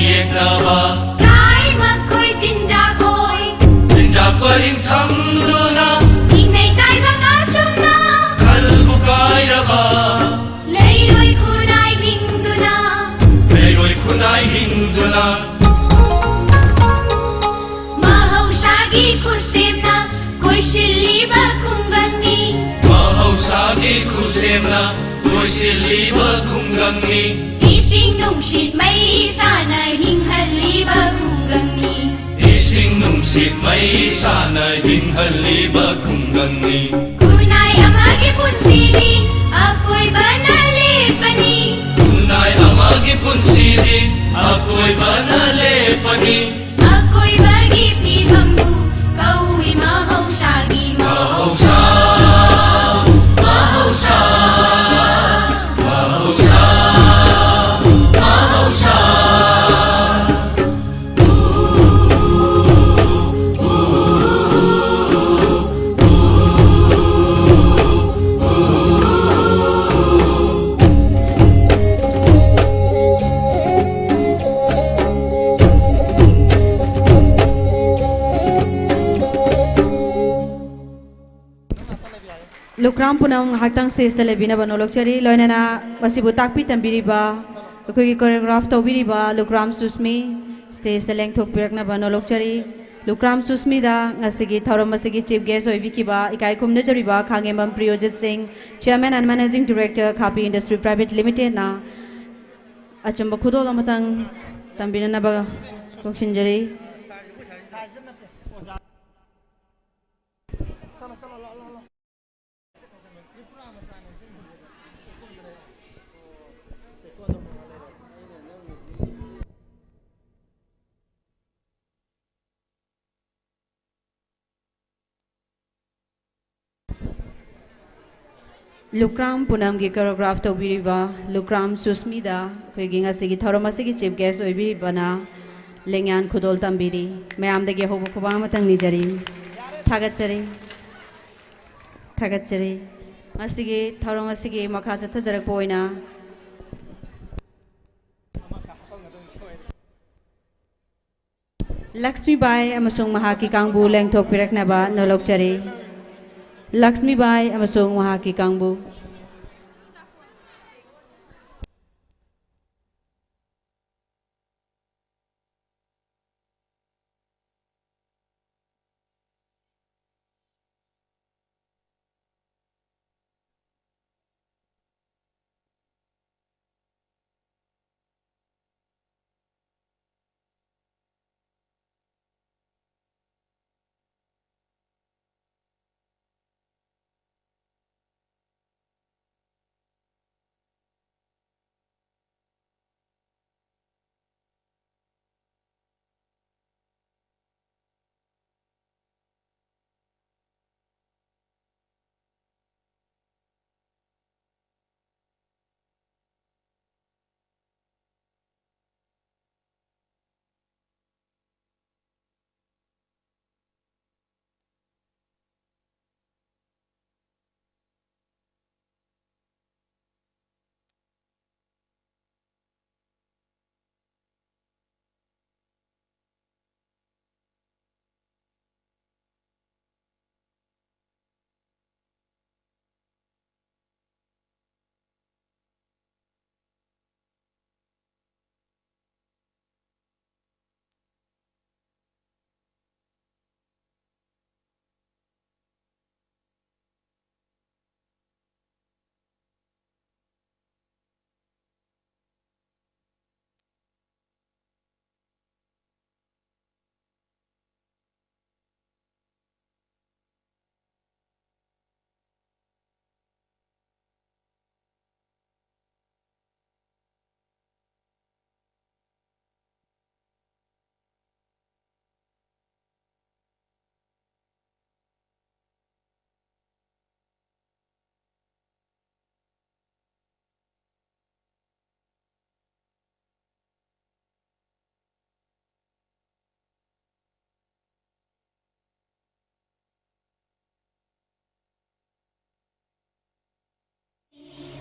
ꯌꯦꯛꯅꯕ꯫ ꯆꯥꯏ ꯃꯈꯣꯏ ꯆꯤꯟꯖꯥꯛ ꯑꯣꯏ꯫ ꯆꯤꯟꯖꯥꯛ ꯄꯔꯤꯡ ꯊꯝꯗꯨꯅ꯫ ꯏꯪꯅꯩ ꯇꯥꯏꯕꯪ ꯑꯁꯨꯝꯅ꯫ ꯈꯜꯕꯨ ꯀꯥꯏꯔꯕ꯫ ꯂꯩꯔꯣꯏ ꯈꯨꯟꯅꯥꯏ ꯍꯤꯡꯗꯨꯅ꯫ ꯂꯩꯔꯣꯏ ꯈꯨꯟꯅꯥꯏ ꯍꯤꯡꯗꯨꯅ꯫ ꯃꯍꯧꯁꯥꯒꯤ ꯈꯨꯠꯁꯦꯝꯅ ꯀꯣꯏꯁꯤꯜꯂꯤꯕ ꯈꯨꯡꯒꯪꯅꯤ꯫ ꯃꯍꯧꯁꯥꯒꯤ ꯈꯨꯠꯁꯦꯝꯅ ꯀꯣꯏꯁꯤꯜꯂꯤꯕ ꯈꯨꯡꯒꯪꯅꯤ꯫ ꯏꯁꯤꯡ ꯅꯨꯡꯁꯤꯠ ꯃꯩꯁꯥꯅ ꯍꯤꯡꯍꯜꯂꯤꯕ ꯈꯨꯡꯒꯪꯅꯤ꯫ ꯏꯁꯤꯡ ꯅꯨꯡꯁꯤꯠ ꯃꯩꯁꯥꯅ ꯍꯤꯡꯍꯜꯂꯤꯕ ꯈꯨꯡꯒꯪꯅꯤ꯫ ꯈꯨꯟꯅꯥꯏ ꯑꯃꯒꯤ ꯄꯨꯟꯁꯤꯗꯤ ꯑꯀꯣꯏꯕꯅ ꯂꯦꯞꯄꯅꯤ꯫ ꯈꯨꯟꯅꯥꯏ ꯑꯃꯒꯤ ꯄꯨꯟꯁꯤꯗꯤ ꯑꯀꯣꯏꯕꯅ ꯂꯦꯞꯄꯅꯤ꯫ ꯑꯀꯣꯏꯕꯒꯤ ꯐꯤꯕꯝꯕꯨ ꯀꯧꯏ ꯃꯍꯧꯁꯥꯒꯤ ꯃꯍꯧꯁꯥ꯫ ꯃꯍꯧꯁꯥ, ꯃꯍꯧꯁꯥ, ꯃꯍꯧꯁꯥ, ꯃꯍꯧꯁꯥ꯫ ꯂꯨꯀ꯭ꯔꯥꯝ ꯄꯨꯝꯅꯃꯛ ꯉꯥꯏꯍꯥꯛꯇꯪ stage ꯇ ꯂꯩꯕꯤꯅꯕ ꯅꯣꯂꯣꯛꯆꯔꯤ꯫ ꯂꯣꯏꯅꯅ ꯃꯁꯤꯕꯨ ꯇꯥꯛꯄꯤ ꯇꯝꯕꯤꯔꯤꯕ, ꯑꯩꯈꯣꯏꯒꯤ choreograph ꯇꯧꯕꯤꯔꯤꯕ ꯂꯨꯀ꯭ꯔꯥꯝ ꯁꯨꯁꯃꯤ stage ꯇ ꯂꯦꯡꯊꯣꯛꯄꯤꯔꯛꯅꯕ ꯅꯣꯂꯣꯛꯆꯔꯤ꯫ ꯂꯨꯀ꯭ꯔꯥꯝ ꯁꯨꯁꯃꯤꯗ ꯉꯁꯤꯒꯤ ꯊꯧꯔꯝ ꯑꯁꯤꯒꯤ chief guest ꯑꯣꯏꯕꯤꯈꯤꯕ ꯏꯀꯥꯏ ꯈꯨꯝꯅꯖꯔꯤꯕ ꯈꯥꯉꯦꯝꯕꯝ ꯄ꯭ꯔꯤꯌꯣꯖꯤꯠ ꯁꯤꯡ, Chairman and Managing Director, ꯈꯥꯄꯤ Industry Private Limited ꯅ ꯑꯆꯨꯝꯕ ꯈꯨꯗꯣꯜ ꯑꯃꯇꯪ ꯇꯝꯕꯤꯅꯅꯕ ꯀꯧꯁꯤꯟꯖꯔꯤ꯫ ꯂꯨꯀ꯭ꯔꯥꯝ ꯄꯨꯅꯝꯒꯤ choreograph ꯇꯧꯕꯤꯔꯤꯕ ꯂꯨꯀ꯭ꯔꯥꯝ ꯁꯨꯁꯃꯤꯗ ꯑꯩꯈꯣꯏꯒꯤ ꯉꯁꯤꯒꯤ ꯊꯧꯔꯝ ꯑꯁꯤꯒꯤ chief guest ꯑꯣꯏꯕꯤꯔꯤꯕꯅ ꯂꯦꯡꯌꯥꯟ ꯈꯨꯗꯣꯜ ꯇꯝꯕꯤꯔꯤ꯫ ꯃꯌꯥꯝꯗꯒꯤ ꯑꯍꯧꯕ ꯈꯨꯕꯥꯛ ꯑꯃꯇꯪ ꯅꯤꯖꯔꯤ꯫ ꯊꯥꯒꯠꯆꯔꯤ꯫ ꯊꯥꯒꯠꯆꯔꯤ꯫ ꯉꯁꯤꯒꯤ ꯊꯧꯔꯝ ꯑꯁꯤꯒꯤ ꯃꯈꯥ ꯆꯠꯊꯖꯔꯛꯄ ꯑꯣꯏꯅ ꯂꯛꯁꯃꯤꯕꯥꯏ ꯑꯃꯁꯨꯡ ꯃꯍꯥꯛꯀꯤ ꯀꯥꯡꯕꯨ ꯂꯦꯡꯊꯣꯛꯄꯤꯔꯛꯅꯕ ꯅꯣꯂꯣꯛꯆꯔꯤ꯫ ꯂꯛꯁꯃꯤꯕꯥꯏ ꯑꯃꯁꯨꯡ ꯃꯍꯥꯛꯀꯤ ꯀꯥꯡꯕꯨ꯫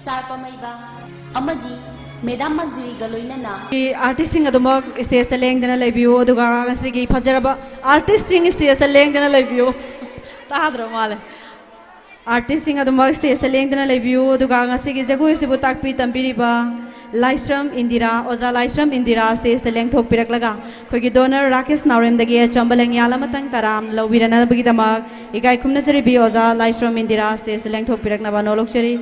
ꯁꯥꯔ ꯄꯥꯃꯩꯕ ꯑꯃꯗꯤ ꯃꯦꯗꯥꯝ ꯃꯟꯖꯨꯔꯤꯒ ꯂꯣꯏꯅꯅ ꯑꯥꯔꯇꯤꯁꯁꯤꯡ ꯑꯗꯨꯃꯛ ꯁ꯭ꯇꯦꯖꯇ ꯂꯦꯡꯗꯅ ꯂꯩꯕꯤꯌꯨ, ꯑꯗꯨꯒ ꯉꯁꯤꯒꯤ ꯐꯖꯔꯕ ꯑꯥꯔꯇꯤꯁꯁꯤꯡ ꯁ꯭ꯇꯦꯖꯇ ꯂꯦꯡꯗꯅ ꯂꯩꯕꯤꯌꯨ꯫ ꯇꯥꯗ꯭ꯔ ꯃꯥꯜꯂꯦ꯫ ꯑꯥꯔꯇꯤꯁꯁꯤꯡ ꯑꯗꯨꯃꯛ ꯁ꯭ꯇꯦꯖꯇ ꯂꯦꯡꯗꯅ ꯂꯩꯕꯤꯌꯨ, ꯑꯗꯨꯒ ꯉꯁꯤꯒꯤ ꯖꯒꯣꯏ ꯑꯁꯤꯕꯨ ꯇꯥꯛꯄꯤ ꯇꯝꯕꯤꯔꯤꯕ ꯂꯥꯏꯁ꯭ꯔꯝ ꯏꯟꯗꯤꯔꯥ, ꯑꯣꯖꯥ ꯂꯥꯏꯁ꯭ꯔꯝ ꯏꯟꯗꯤꯔꯥ ꯁ꯭ꯇꯦꯖꯇ ꯂꯦꯡꯊꯣꯛꯄꯤꯔꯛꯂꯒ ꯑꯩꯈꯣꯏꯒꯤ ꯗꯣꯅꯔ ꯔꯥꯀꯦꯁ ꯅꯥꯎꯔꯦꯝꯗꯒꯤ ꯑꯆꯝꯕ ꯂꯦꯡꯌꯥꯜ ꯑꯃꯇꯪ ꯇꯔꯥꯝꯅ ꯂꯧꯕꯤꯔꯅꯕꯒꯤꯗꯃꯛ ꯏꯀꯥꯏ ꯈꯨꯝꯅꯖꯔꯤꯕꯤ ꯑꯣꯖꯥ ꯂꯥꯏꯁ꯭ꯔꯝ ꯏꯟꯗꯤꯔꯥ ꯁ꯭ꯇꯦꯖꯇ ꯂꯦꯡꯊꯣꯛꯄꯤꯔꯛꯅꯕ ꯅꯣꯂꯣꯛꯆꯔꯤ꯫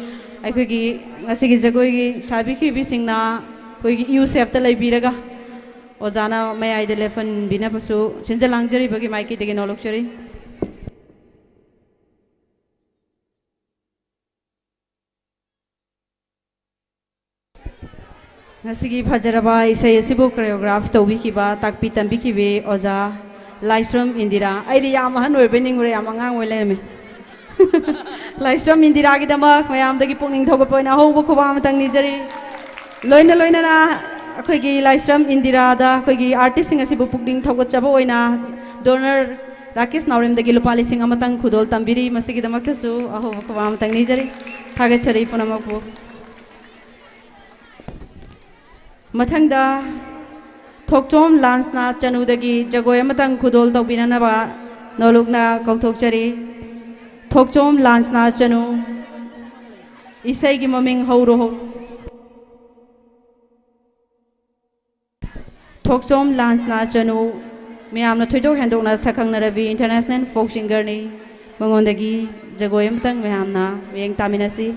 ꯑꯩꯈꯣꯏꯒꯤ ꯉꯁꯤꯒꯤ ꯖꯒꯣꯏꯒꯤ ꯁꯥꯕꯤꯈꯤꯕꯤꯁꯤꯡꯅ ꯑꯩꯈꯣꯏꯒꯤ ꯌꯨ ꯁꯦꯞꯇ ꯂꯩꯕꯤꯔꯒ ꯑꯣꯖꯥꯅ ꯃꯌꯥꯏꯗ ꯂꯦꯞꯍꯟꯕꯤꯅꯕꯁꯨ ꯁꯤꯟꯖ ꯂꯥꯡꯖꯔꯤꯕꯒꯤ ꯃꯥꯏꯀꯩꯗꯒꯤ ꯅꯣꯂꯣꯛꯆꯔꯤ꯫ ꯉꯁꯤꯒꯤ ꯐꯖꯔꯕ ꯏꯁꯩ ꯑꯁꯤꯕꯨ ꯀꯣꯔꯤꯌꯣꯒ꯭ꯔꯥꯐ ꯇꯧꯕꯤꯈꯤꯕ, ꯇꯥꯛꯄꯤ ꯇꯝꯕꯤꯈꯤꯕꯤ ꯑꯣꯖꯥ ꯂꯥꯏꯁ꯭ꯔꯝ ꯏꯟꯗꯤꯔꯥ꯫ ꯑꯩꯗꯤ ꯌꯥꯝ ꯑꯍꯟ ꯑꯣꯏꯕꯩ ꯅꯤꯡꯉꯨꯔꯦ, ꯌꯥꯝ ꯑꯉꯥꯡ ꯑꯣꯏ ꯂꯩꯔꯝꯃꯦ꯫ ꯂꯥꯏꯁ꯭ꯔꯝ ꯏꯟꯗꯤꯔꯥꯒꯤꯗꯃꯛ ꯃꯌꯥꯝꯗꯒꯤ ꯄꯨꯛꯅꯤꯡ ꯊꯧꯒꯠꯄ ꯑꯣꯏꯅ ꯑꯍꯧꯕ ꯈꯨꯕꯥꯛ ꯑꯃꯇꯪ ꯅꯤꯖꯔꯤ꯫ ꯂꯣꯏꯅ ꯂꯣꯏꯅꯅ ꯑꯩꯈꯣꯏꯒꯤ ꯂꯥꯏꯁ꯭ꯔꯝ ꯏꯟꯗꯤꯔꯥꯗ ꯑꯩꯈꯣꯏꯒꯤ ꯑꯥꯔꯇꯤꯁꯁꯤꯡ ꯑꯁꯤꯕꯨ ꯄꯨꯛꯅꯤꯡ ꯊꯧꯒꯠꯆꯕ ꯑꯣꯏꯅ ꯗꯣꯅꯔ ꯔꯥꯀꯦꯁ ꯅꯥꯎꯔꯦꯝꯗꯒꯤ ꯂꯨꯄꯥ ꯂꯤꯁꯤꯡ ꯑꯃꯇꯪ ꯈꯨꯗꯣꯜ ꯇꯝꯕꯤꯔꯤ꯫ ꯃꯁꯤꯒꯤꯗꯃꯛꯇꯁꯨ ꯑꯍꯧꯕ ꯈꯨꯕꯥꯛ ꯑꯃꯇꯪ ꯅꯤꯖꯔꯤ꯫ ꯊꯥꯒꯠꯆꯔꯤ ꯄꯨꯝꯅꯃꯛꯄꯨ꯫ ꯃꯊꯪꯗ ꯊꯣꯛꯆꯣꯝ ꯂꯥꯟꯁꯅꯥ ꯆꯅꯨꯗꯒꯤ ꯖꯒꯣꯏ ꯑꯃꯇꯪ ꯈꯨꯗꯣꯜ ꯇꯧꯕꯤꯅꯅꯕ ꯅꯣꯂꯨꯛꯅ ꯀꯧꯊꯣꯛꯆꯔꯤ꯫ ꯊꯣꯛꯆꯣꯝ ꯂꯥꯟꯁꯅꯥ ꯆꯅꯨ, ꯏꯁꯩꯒꯤ ꯃꯃꯤꯡ ꯍꯧꯔꯣ ꯍꯧꯔꯣ꯫ ꯊꯣꯛꯆꯣꯝ ꯂꯥꯟꯁꯅꯥ ꯆꯅꯨ ꯃꯌꯥꯝꯅ ꯊꯣꯏꯗꯣꯛ ꯍꯦꯟꯗꯣꯛꯅ ꯁꯛꯈꯪꯅꯔꯕꯤ ꯏꯟꯇꯔꯅꯦꯁꯅꯦꯜ ꯐꯣꯛ ꯁꯤꯡꯒꯔꯅꯤ꯫ ꯃꯉꯣꯟꯗꯒꯤ ꯖꯒꯣꯏ ꯑꯃꯇꯪ ꯃꯌꯥꯝꯅ ꯃꯤꯠꯌꯦꯡ ꯇꯥꯃꯤꯟꯅꯁꯤ꯫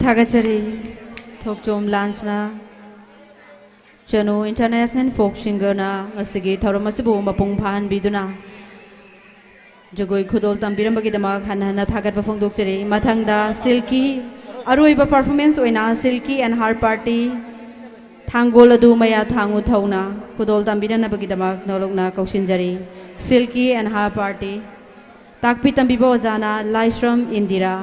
ꯊꯥꯒꯠꯆꯔꯤ꯫ ꯊꯣꯛꯆꯣꯝ ꯂꯥꯟꯁꯅ ꯆꯅꯨ International Folk Singerꯅ ꯉꯁꯤꯒꯤ ꯊꯧꯔꯝ ꯑꯁꯤꯕꯨ ꯃꯄꯨꯡ ꯐꯥꯍꯟꯕꯤꯗꯨꯅ ꯖꯒꯣꯏ ꯈꯨꯗꯣꯜ ꯇꯝꯕꯤꯔꯝꯕꯒꯤꯗꯃꯛ ꯍꯟꯅ ꯍꯟꯅ ꯊꯥꯒꯠꯄ ꯐꯣꯡꯗꯣꯛꯆꯔꯤ꯫ ꯃꯊꯪꯗ ꯁꯤꯜꯀꯤ ꯑꯔꯣꯏꯕ performance ꯑꯣꯏꯅ ꯁꯤꯜꯀꯤ and her party ꯊꯥꯡꯒꯣꯜ ꯑꯗꯨ ꯃꯌꯥ ꯊꯥꯡꯉꯨ ꯊꯧꯅ ꯈꯨꯗꯣꯜ ꯇꯝꯕꯤꯅꯅꯕꯒꯤꯗꯃꯛ ꯅꯧꯂꯛꯅ ꯀꯧꯁꯤꯟꯖꯔꯤ꯫ ꯁꯤꯜꯀꯤ and her party꯫ ꯇꯥꯛꯄꯤ ꯇꯝꯕꯤꯕ ꯑꯣꯖꯥꯅ ꯂꯥꯏꯁ꯭ꯔꯝ ꯏꯟꯗꯤꯔꯥ꯫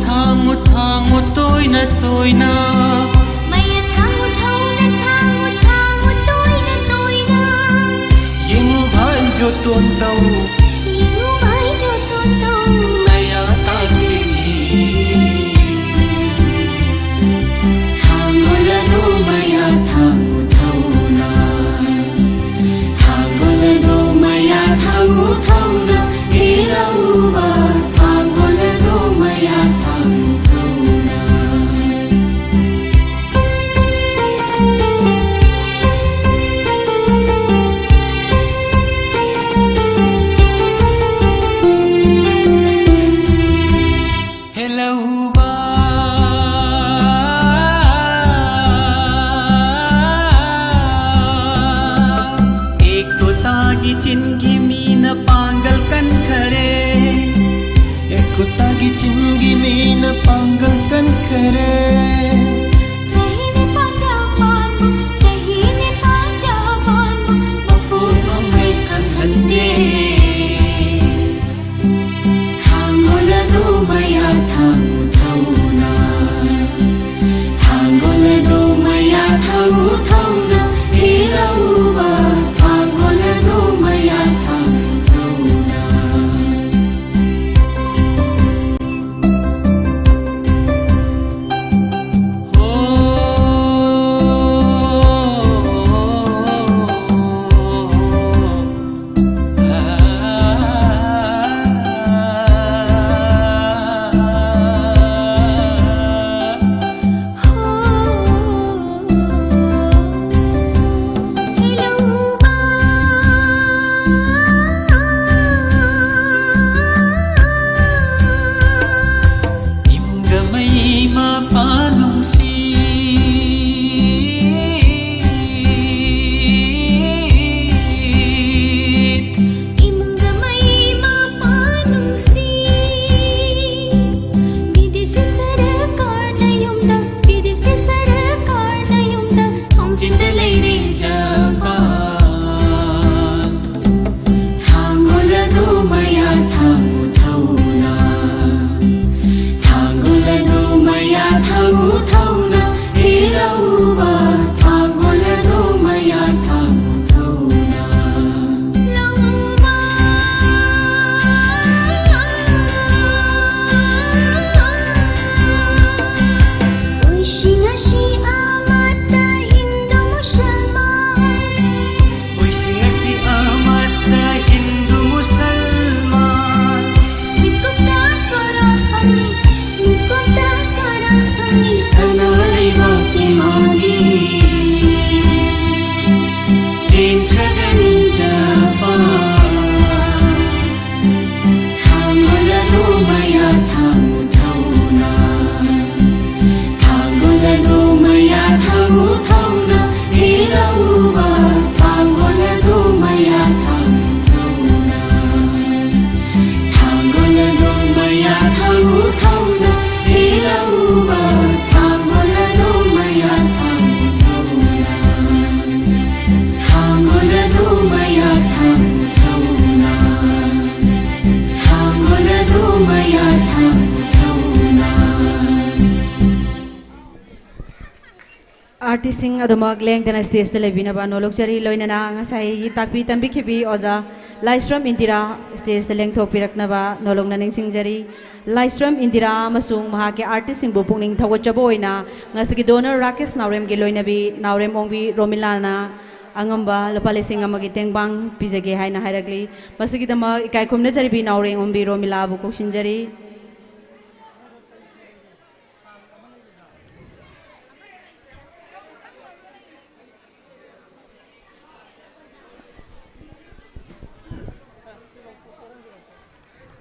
ꯊꯥꯡꯉꯨ ꯊꯥꯡꯉꯨ ꯇꯣꯏꯅ ꯇꯣꯏꯅ꯫ ꯃꯌꯥ ꯊꯥꯡꯉꯨ ꯊꯧꯅ ꯊꯥꯡꯉꯨ ꯊꯥꯡꯉꯨ ꯇꯣꯏꯅ ꯇꯣꯏꯅ꯫ ꯌꯦꯡꯉꯨ ꯚꯥꯏ ꯖꯣꯇꯣꯟ ꯇꯧ꯫ ꯌꯦꯡꯉꯨ ꯚꯥꯏ ꯖꯣꯇꯣꯟ ꯇꯧ꯫ ꯃꯌꯥ ꯇꯥꯈꯤꯅꯤ꯫ ꯊꯥꯡꯒꯣꯜ ꯑꯗꯨ ꯃꯌꯥ ꯊꯥꯡꯉꯨ ꯊꯧꯅ꯫ ꯊꯥꯡꯒꯣꯜ ꯑꯗꯨ ꯃꯌꯥ ꯊꯥꯡꯉꯨ ꯊꯧꯅ꯫ ꯃꯦꯂꯧꯕ ꯊꯥꯡꯒꯣꯜ ꯑꯗꯨ ꯃꯌꯥ ꯊꯥꯡꯉꯨ ꯊꯧꯅ꯫ ꯑꯥꯔꯇꯤꯁꯁꯤꯡ ꯑꯗꯨꯃꯛ ꯂꯦꯡꯗꯅ ꯁ꯭ꯇꯦꯖꯇ ꯂꯩꯕꯤꯅꯕ ꯅꯣꯂꯨꯛꯆꯔꯤ꯫ ꯂꯣꯏꯅꯅ ꯉꯁꯥꯏꯒꯤ ꯇꯥꯛꯄꯤ ꯇꯝꯕꯤꯈꯤꯕꯤ ꯑꯣꯖꯥ ꯂꯥꯏꯁ꯭ꯔꯝ ꯏꯟꯗꯤꯔꯥ ꯁ꯭ꯇꯦꯖꯇ ꯂꯦꯡꯊꯣꯛꯄꯤꯔꯛꯅꯕ ꯅꯣꯂꯨꯛꯅ ꯅꯤꯡꯁꯤꯡꯖꯔꯤ꯫ ꯂꯥꯏꯁ꯭ꯔꯝ ꯏꯟꯗꯤꯔꯥ ꯑꯃꯁꯨꯡ ꯃꯍꯥꯛꯀꯤ ꯑꯥꯔꯇꯤꯁꯁꯤꯡꯕꯨ ꯄꯨꯛꯅꯤꯡ ꯊꯧꯒꯠꯆꯕ ꯑꯣꯏꯅ ꯉꯁꯤꯒꯤ ꯗꯣꯅꯔ ꯔꯥꯀꯦꯁ ꯅꯥꯎꯔꯦꯝꯒꯤ ꯂꯣꯏꯅꯕꯤ ꯅꯥꯎꯔꯦꯝ ꯑꯣꯡꯕꯤ ꯔꯣꯃꯤꯂꯥꯅ ꯑꯉꯝꯕ ꯂꯨꯄꯥ ꯂꯤꯁꯤꯡ ꯑꯃꯒꯤ ꯇꯦꯡꯕꯥꯡ ꯄꯤꯖꯒꯦ ꯍꯥꯏꯅ ꯍꯥꯏꯔꯛꯂꯤ꯫ ꯃꯁꯤꯒꯤꯗꯃꯛ ꯏꯀꯥꯏ ꯈꯨꯝꯅꯖꯔꯤꯕꯤ ꯅꯥꯎꯔꯦꯝ ꯑꯣꯡꯕꯤ ꯔꯣꯃꯤꯂꯥꯕꯨ ꯀꯧꯁꯤꯟꯖꯔꯤ꯫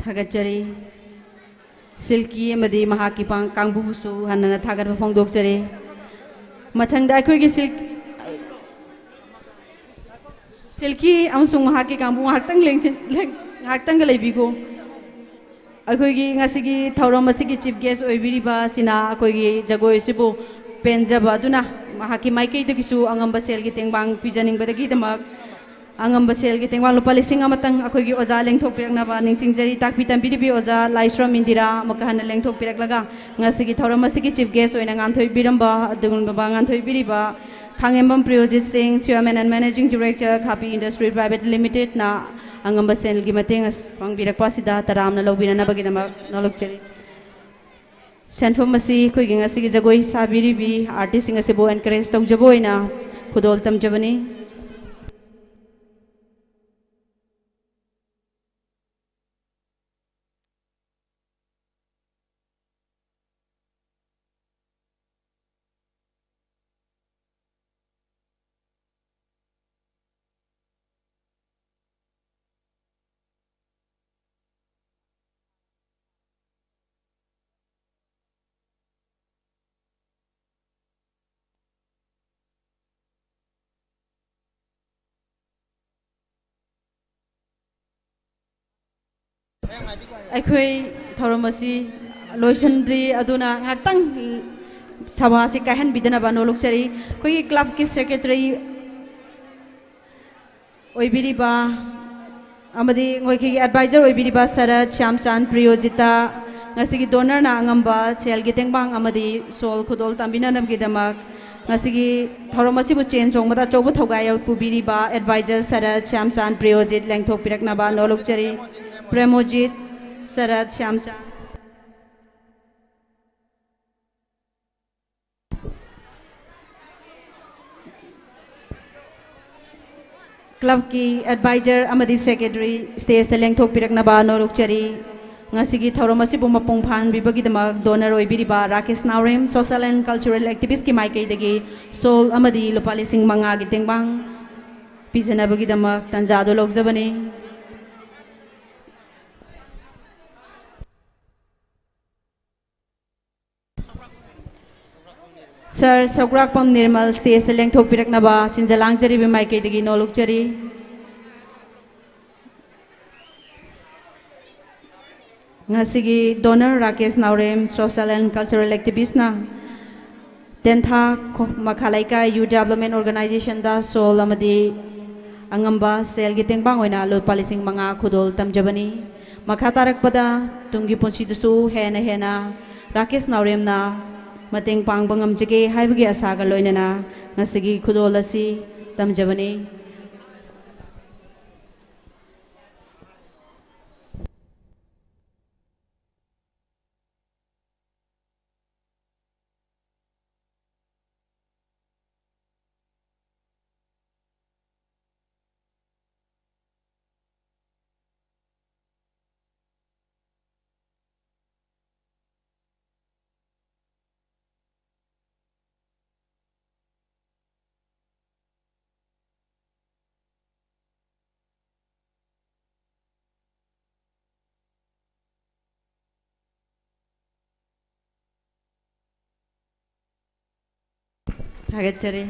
ꯊꯥꯒꯠꯆꯔꯤ꯫ ꯁꯤꯜꯀꯤ ꯑꯃꯗꯤ ꯃꯍꯥꯛꯀꯤ ꯄꯥꯡ-, ꯀꯥꯡꯕꯨꯕꯨꯁꯨ ꯍꯟꯅ ꯊꯥꯒꯠꯄ ꯐꯣꯡꯗꯣꯛꯆꯔꯤ꯫ ꯃꯊꯪꯗ ꯑꯩꯈꯣꯏꯒꯤ ꯁꯤꯜ-, ꯁꯤꯜꯀꯤ ꯑꯃꯁꯨꯡ ꯃꯍꯥꯛꯀꯤ ꯀꯥꯡꯕꯨ ꯉꯥꯏꯍꯥꯛꯇꯪ ꯂꯦꯡꯁꯤꯟ-, ꯂꯦꯡ-, ꯉꯥꯏꯍꯥꯛꯇꯪꯒ ꯂꯩꯕꯤꯈꯣ꯫ ꯑꯩꯈꯣꯏꯒꯤ ꯉꯁꯤꯒꯤ ꯊꯧꯔꯝ ꯑꯁꯤꯒꯤ ꯆꯤꯐ ꯒꯦꯁ ꯑꯣꯏꯕꯤꯔꯤꯕ ꯑꯁꯤꯅ ꯑꯩꯈꯣꯏꯒꯤ ꯖꯒꯣꯏ ꯑꯁꯤꯕꯨ ꯄꯦꯟꯖꯕ ꯑꯗꯨꯅ ꯃꯍꯥꯛꯀꯤ ꯃꯥꯏꯀꯩꯗꯒꯤꯁꯨ ꯑꯉꯝꯕ ꯁꯦꯜꯒꯤ ꯇꯦꯡꯕꯥꯡ ꯄꯤꯖꯅꯤꯡꯕꯗꯒꯤꯗꯃꯛ ꯑꯉꯝꯕ ꯁꯦꯜꯒꯤ ꯇꯦꯡꯕꯥꯡ ꯂꯨꯄꯥ ꯂꯤꯁꯤꯡ ꯑꯃꯇꯪ ꯑꯩꯈꯣꯏꯒꯤ ꯑꯣꯖꯥ ꯂꯦꯡꯊꯣꯛꯄꯤꯔꯛꯅꯕ ꯅꯤꯡꯁꯤꯡꯖꯔꯤ꯫ ꯇꯥꯛꯄꯤ ꯇꯝꯕꯤꯔꯤꯕꯤ ꯑꯣꯖꯥ ꯂꯥꯏꯁ꯭ꯔꯝ ꯏꯟꯗꯤꯔꯥ ꯑꯃꯨꯛꯀ ꯍꯟꯅ ꯂꯦꯡꯊꯣꯛꯄꯤꯔꯛꯂꯒ ꯉꯁꯤꯒꯤ ꯊꯧꯔꯝ ꯑꯁꯤꯒꯤ ꯆꯤꯐ ꯒꯦꯁ ꯑꯣꯏꯅ ꯉꯥꯟꯊꯣꯏꯕꯤꯔꯝꯕ ꯑꯗꯨꯒꯨꯝꯂꯕ ꯉꯥꯟꯊꯣꯏꯕꯤꯔꯤꯕ ꯈꯥꯉꯦꯝꯕꯝ ꯄ꯭ꯔꯤꯌꯣꯖꯤꯠ ꯁꯤꯡ, Chairman and Managing Director, Khapi Industry Private Limited ꯅ ꯑꯉꯝꯕ ꯁꯦꯜꯒꯤ ꯃꯇꯦꯡ ꯑꯁꯤ ꯄꯥꯡꯕꯤꯔꯛꯄ ꯑꯁꯤꯗ ꯇꯔꯥꯝꯅ ꯂꯧꯕꯤꯅꯅꯕꯒꯤꯗꯃꯛ ꯅꯣꯂꯨꯛꯆꯔꯤ꯫ ꯁꯦꯟꯐꯝ ꯑꯁꯤ ꯑꯩꯈꯣꯏꯒꯤ ꯉꯁꯤꯒꯤ ꯖꯒꯣꯏ ꯁꯥꯕꯤꯔꯤꯕꯤ ꯑꯥꯔꯇꯤꯁꯁꯤꯡ ꯑꯁꯤꯕꯨ ꯑꯦꯟꯀꯔꯦꯖ ꯇꯧꯖꯕ ꯑꯣꯏꯅ ꯈꯨꯗꯣꯜ ꯇꯝꯖꯕꯅꯤ꯫ ꯑꯩꯈꯣꯏ ꯊꯧꯔꯝ ꯑꯁꯤ ꯂꯣꯏꯁꯤꯟꯗ꯭ꯔꯤ, ꯑꯗꯨꯅ ꯉꯥꯏꯍꯥꯛꯇꯪ ꯁꯚꯥ ꯑꯁꯤ ꯀꯥꯏꯍꯟꯕꯤꯗꯅꯕ ꯅꯣꯂꯨꯛꯆꯔꯤ꯫ ꯑꯩꯈꯣꯏꯒꯤ ꯀ꯭ꯂꯕꯀꯤ ꯁꯦꯀ꯭ꯔꯦꯇꯔꯤ ꯑꯣꯏꯕꯤꯔꯤꯕ ꯑꯃꯗꯤ ꯑꯩꯈꯣꯏꯒꯤ ꯑꯦꯗꯚꯥꯏꯖꯔ ꯑꯣꯏꯕꯤꯔꯤꯕ ꯁꯔꯠ, ꯁ꯭ꯌꯥꯝꯆꯥꯟ, ꯄ꯭ꯔꯤꯌꯣꯖꯤꯇꯥ, ꯉꯁꯤꯒꯤ ꯗꯣꯅꯔꯅ ꯑꯉꯝꯕ ꯁꯦꯜꯒꯤ ꯇꯦꯡꯕꯥꯡ ꯑꯃꯗꯤ ꯁꯣꯜ ꯈꯨꯗꯣꯜ ꯇꯝꯕꯤꯅꯅꯕꯒꯤꯗꯃꯛ ꯉꯁꯤꯒꯤ ꯊꯧꯔꯝ ꯑꯁꯤꯕꯨ ꯆꯦꯟ ꯆꯣꯡꯕꯗ ꯑꯆꯧꯕ ꯊꯧꯒꯥꯏ ꯄꯨꯕꯤꯔꯤꯕ advisor ꯁꯔꯠ ꯁ꯭ꯌꯥꯝꯆꯥꯟ ꯄ꯭ꯔꯤꯌꯣꯖꯤꯠ ꯂꯦꯡꯊꯣꯛꯄꯤꯔꯛꯅꯕ ꯅꯣꯂꯨꯛꯆꯔꯤ꯫ ꯄ꯭ꯔꯦꯃꯣꯖꯤꯠ, ꯁꯔꯠ, ꯁ꯭ꯌꯥꯝꯆꯥꯟ꯫ ꯀ꯭ꯂꯕꯀꯤ advisor ꯑꯃꯗꯤ secretary stageꯇ ꯂꯦꯡꯊꯣꯛꯄꯤꯔꯛꯅꯕ ꯅꯣꯂꯨꯛꯆꯔꯤ꯫ ꯉꯁꯤꯒꯤ ꯊꯧꯔꯝ ꯑꯁꯤꯕꯨ ꯃꯄꯨꯡ ꯐꯥꯍꯟꯕꯤꯕꯒꯤꯗꯃꯛ donor ꯑꯣꯏꯕꯤꯔꯤꯕ Rakesh Naorem, social and cultural activistꯀꯤ ꯃꯥꯏꯀꯩꯗꯒꯤ ꯁꯣꯜ ꯑꯃꯗꯤ ꯂꯨꯄꯥ ꯂꯤꯁꯤꯡ ꯃꯉꯥꯒꯤ ꯇꯦꯡꯕꯥꯡ ꯄꯤꯖꯅꯕꯒꯤꯗꯃꯛ ꯇꯥꯟꯖꯥ ꯑꯗꯨ ꯂꯧꯖꯕꯅꯤ꯫ ꯁꯔ ꯁꯧꯒ꯭ꯔꯥꯛꯄꯝ ꯅꯤꯔꯃꯜ stageꯇ ꯂꯦꯡꯊꯣꯛꯄꯤꯔꯛꯅꯕ ꯁꯤꯟꯖ ꯂꯥꯡꯖꯔꯤꯕ ꯃꯥꯏꯀꯩꯗꯒꯤ ꯅꯣꯂꯨꯛꯆꯔꯤ꯫ ꯉꯁꯤꯒꯤ donor Rakesh Naorem, social and cultural activistꯅ ꯇꯦꯟꯊꯥ ꯈꯣ-, ꯃꯈꯥ ꯂꯩꯀꯥꯏ Youth Development Organizationꯗ ꯁꯣꯜ ꯑꯃꯗꯤ ꯑꯉꯝꯕ ꯁꯦꯜꯒꯤ ꯇꯦꯡꯕꯥꯡ ꯑꯣꯏꯅ ꯂꯨꯄꯥ ꯂꯤꯁꯤꯡ ꯃꯉꯥ ꯈꯨꯗꯣꯜ ꯇꯝꯖꯕꯅꯤ꯫ ꯃꯈꯥ ꯇꯥꯔꯛꯄꯗ ꯇꯨꯡꯒꯤ ꯄꯨꯟꯁꯤꯗꯁꯨ ꯍꯦꯟꯅ ꯍꯦꯟꯅ ꯔꯥꯀꯦꯁ ꯅꯥꯎꯔꯦꯝꯅ ꯃꯇꯦꯡ ꯄꯥꯡꯕ ꯉꯝꯖꯒꯦ ꯍꯥꯏꯕꯒꯤ ꯑꯁꯥꯒ ꯂꯣꯏꯅꯅ ꯉꯁꯤꯒꯤ ꯈꯨꯗꯣꯜ ꯑꯁꯤ ꯇꯝꯖꯕꯅꯤ꯫ ꯊꯥꯒꯠꯆꯔꯤ꯫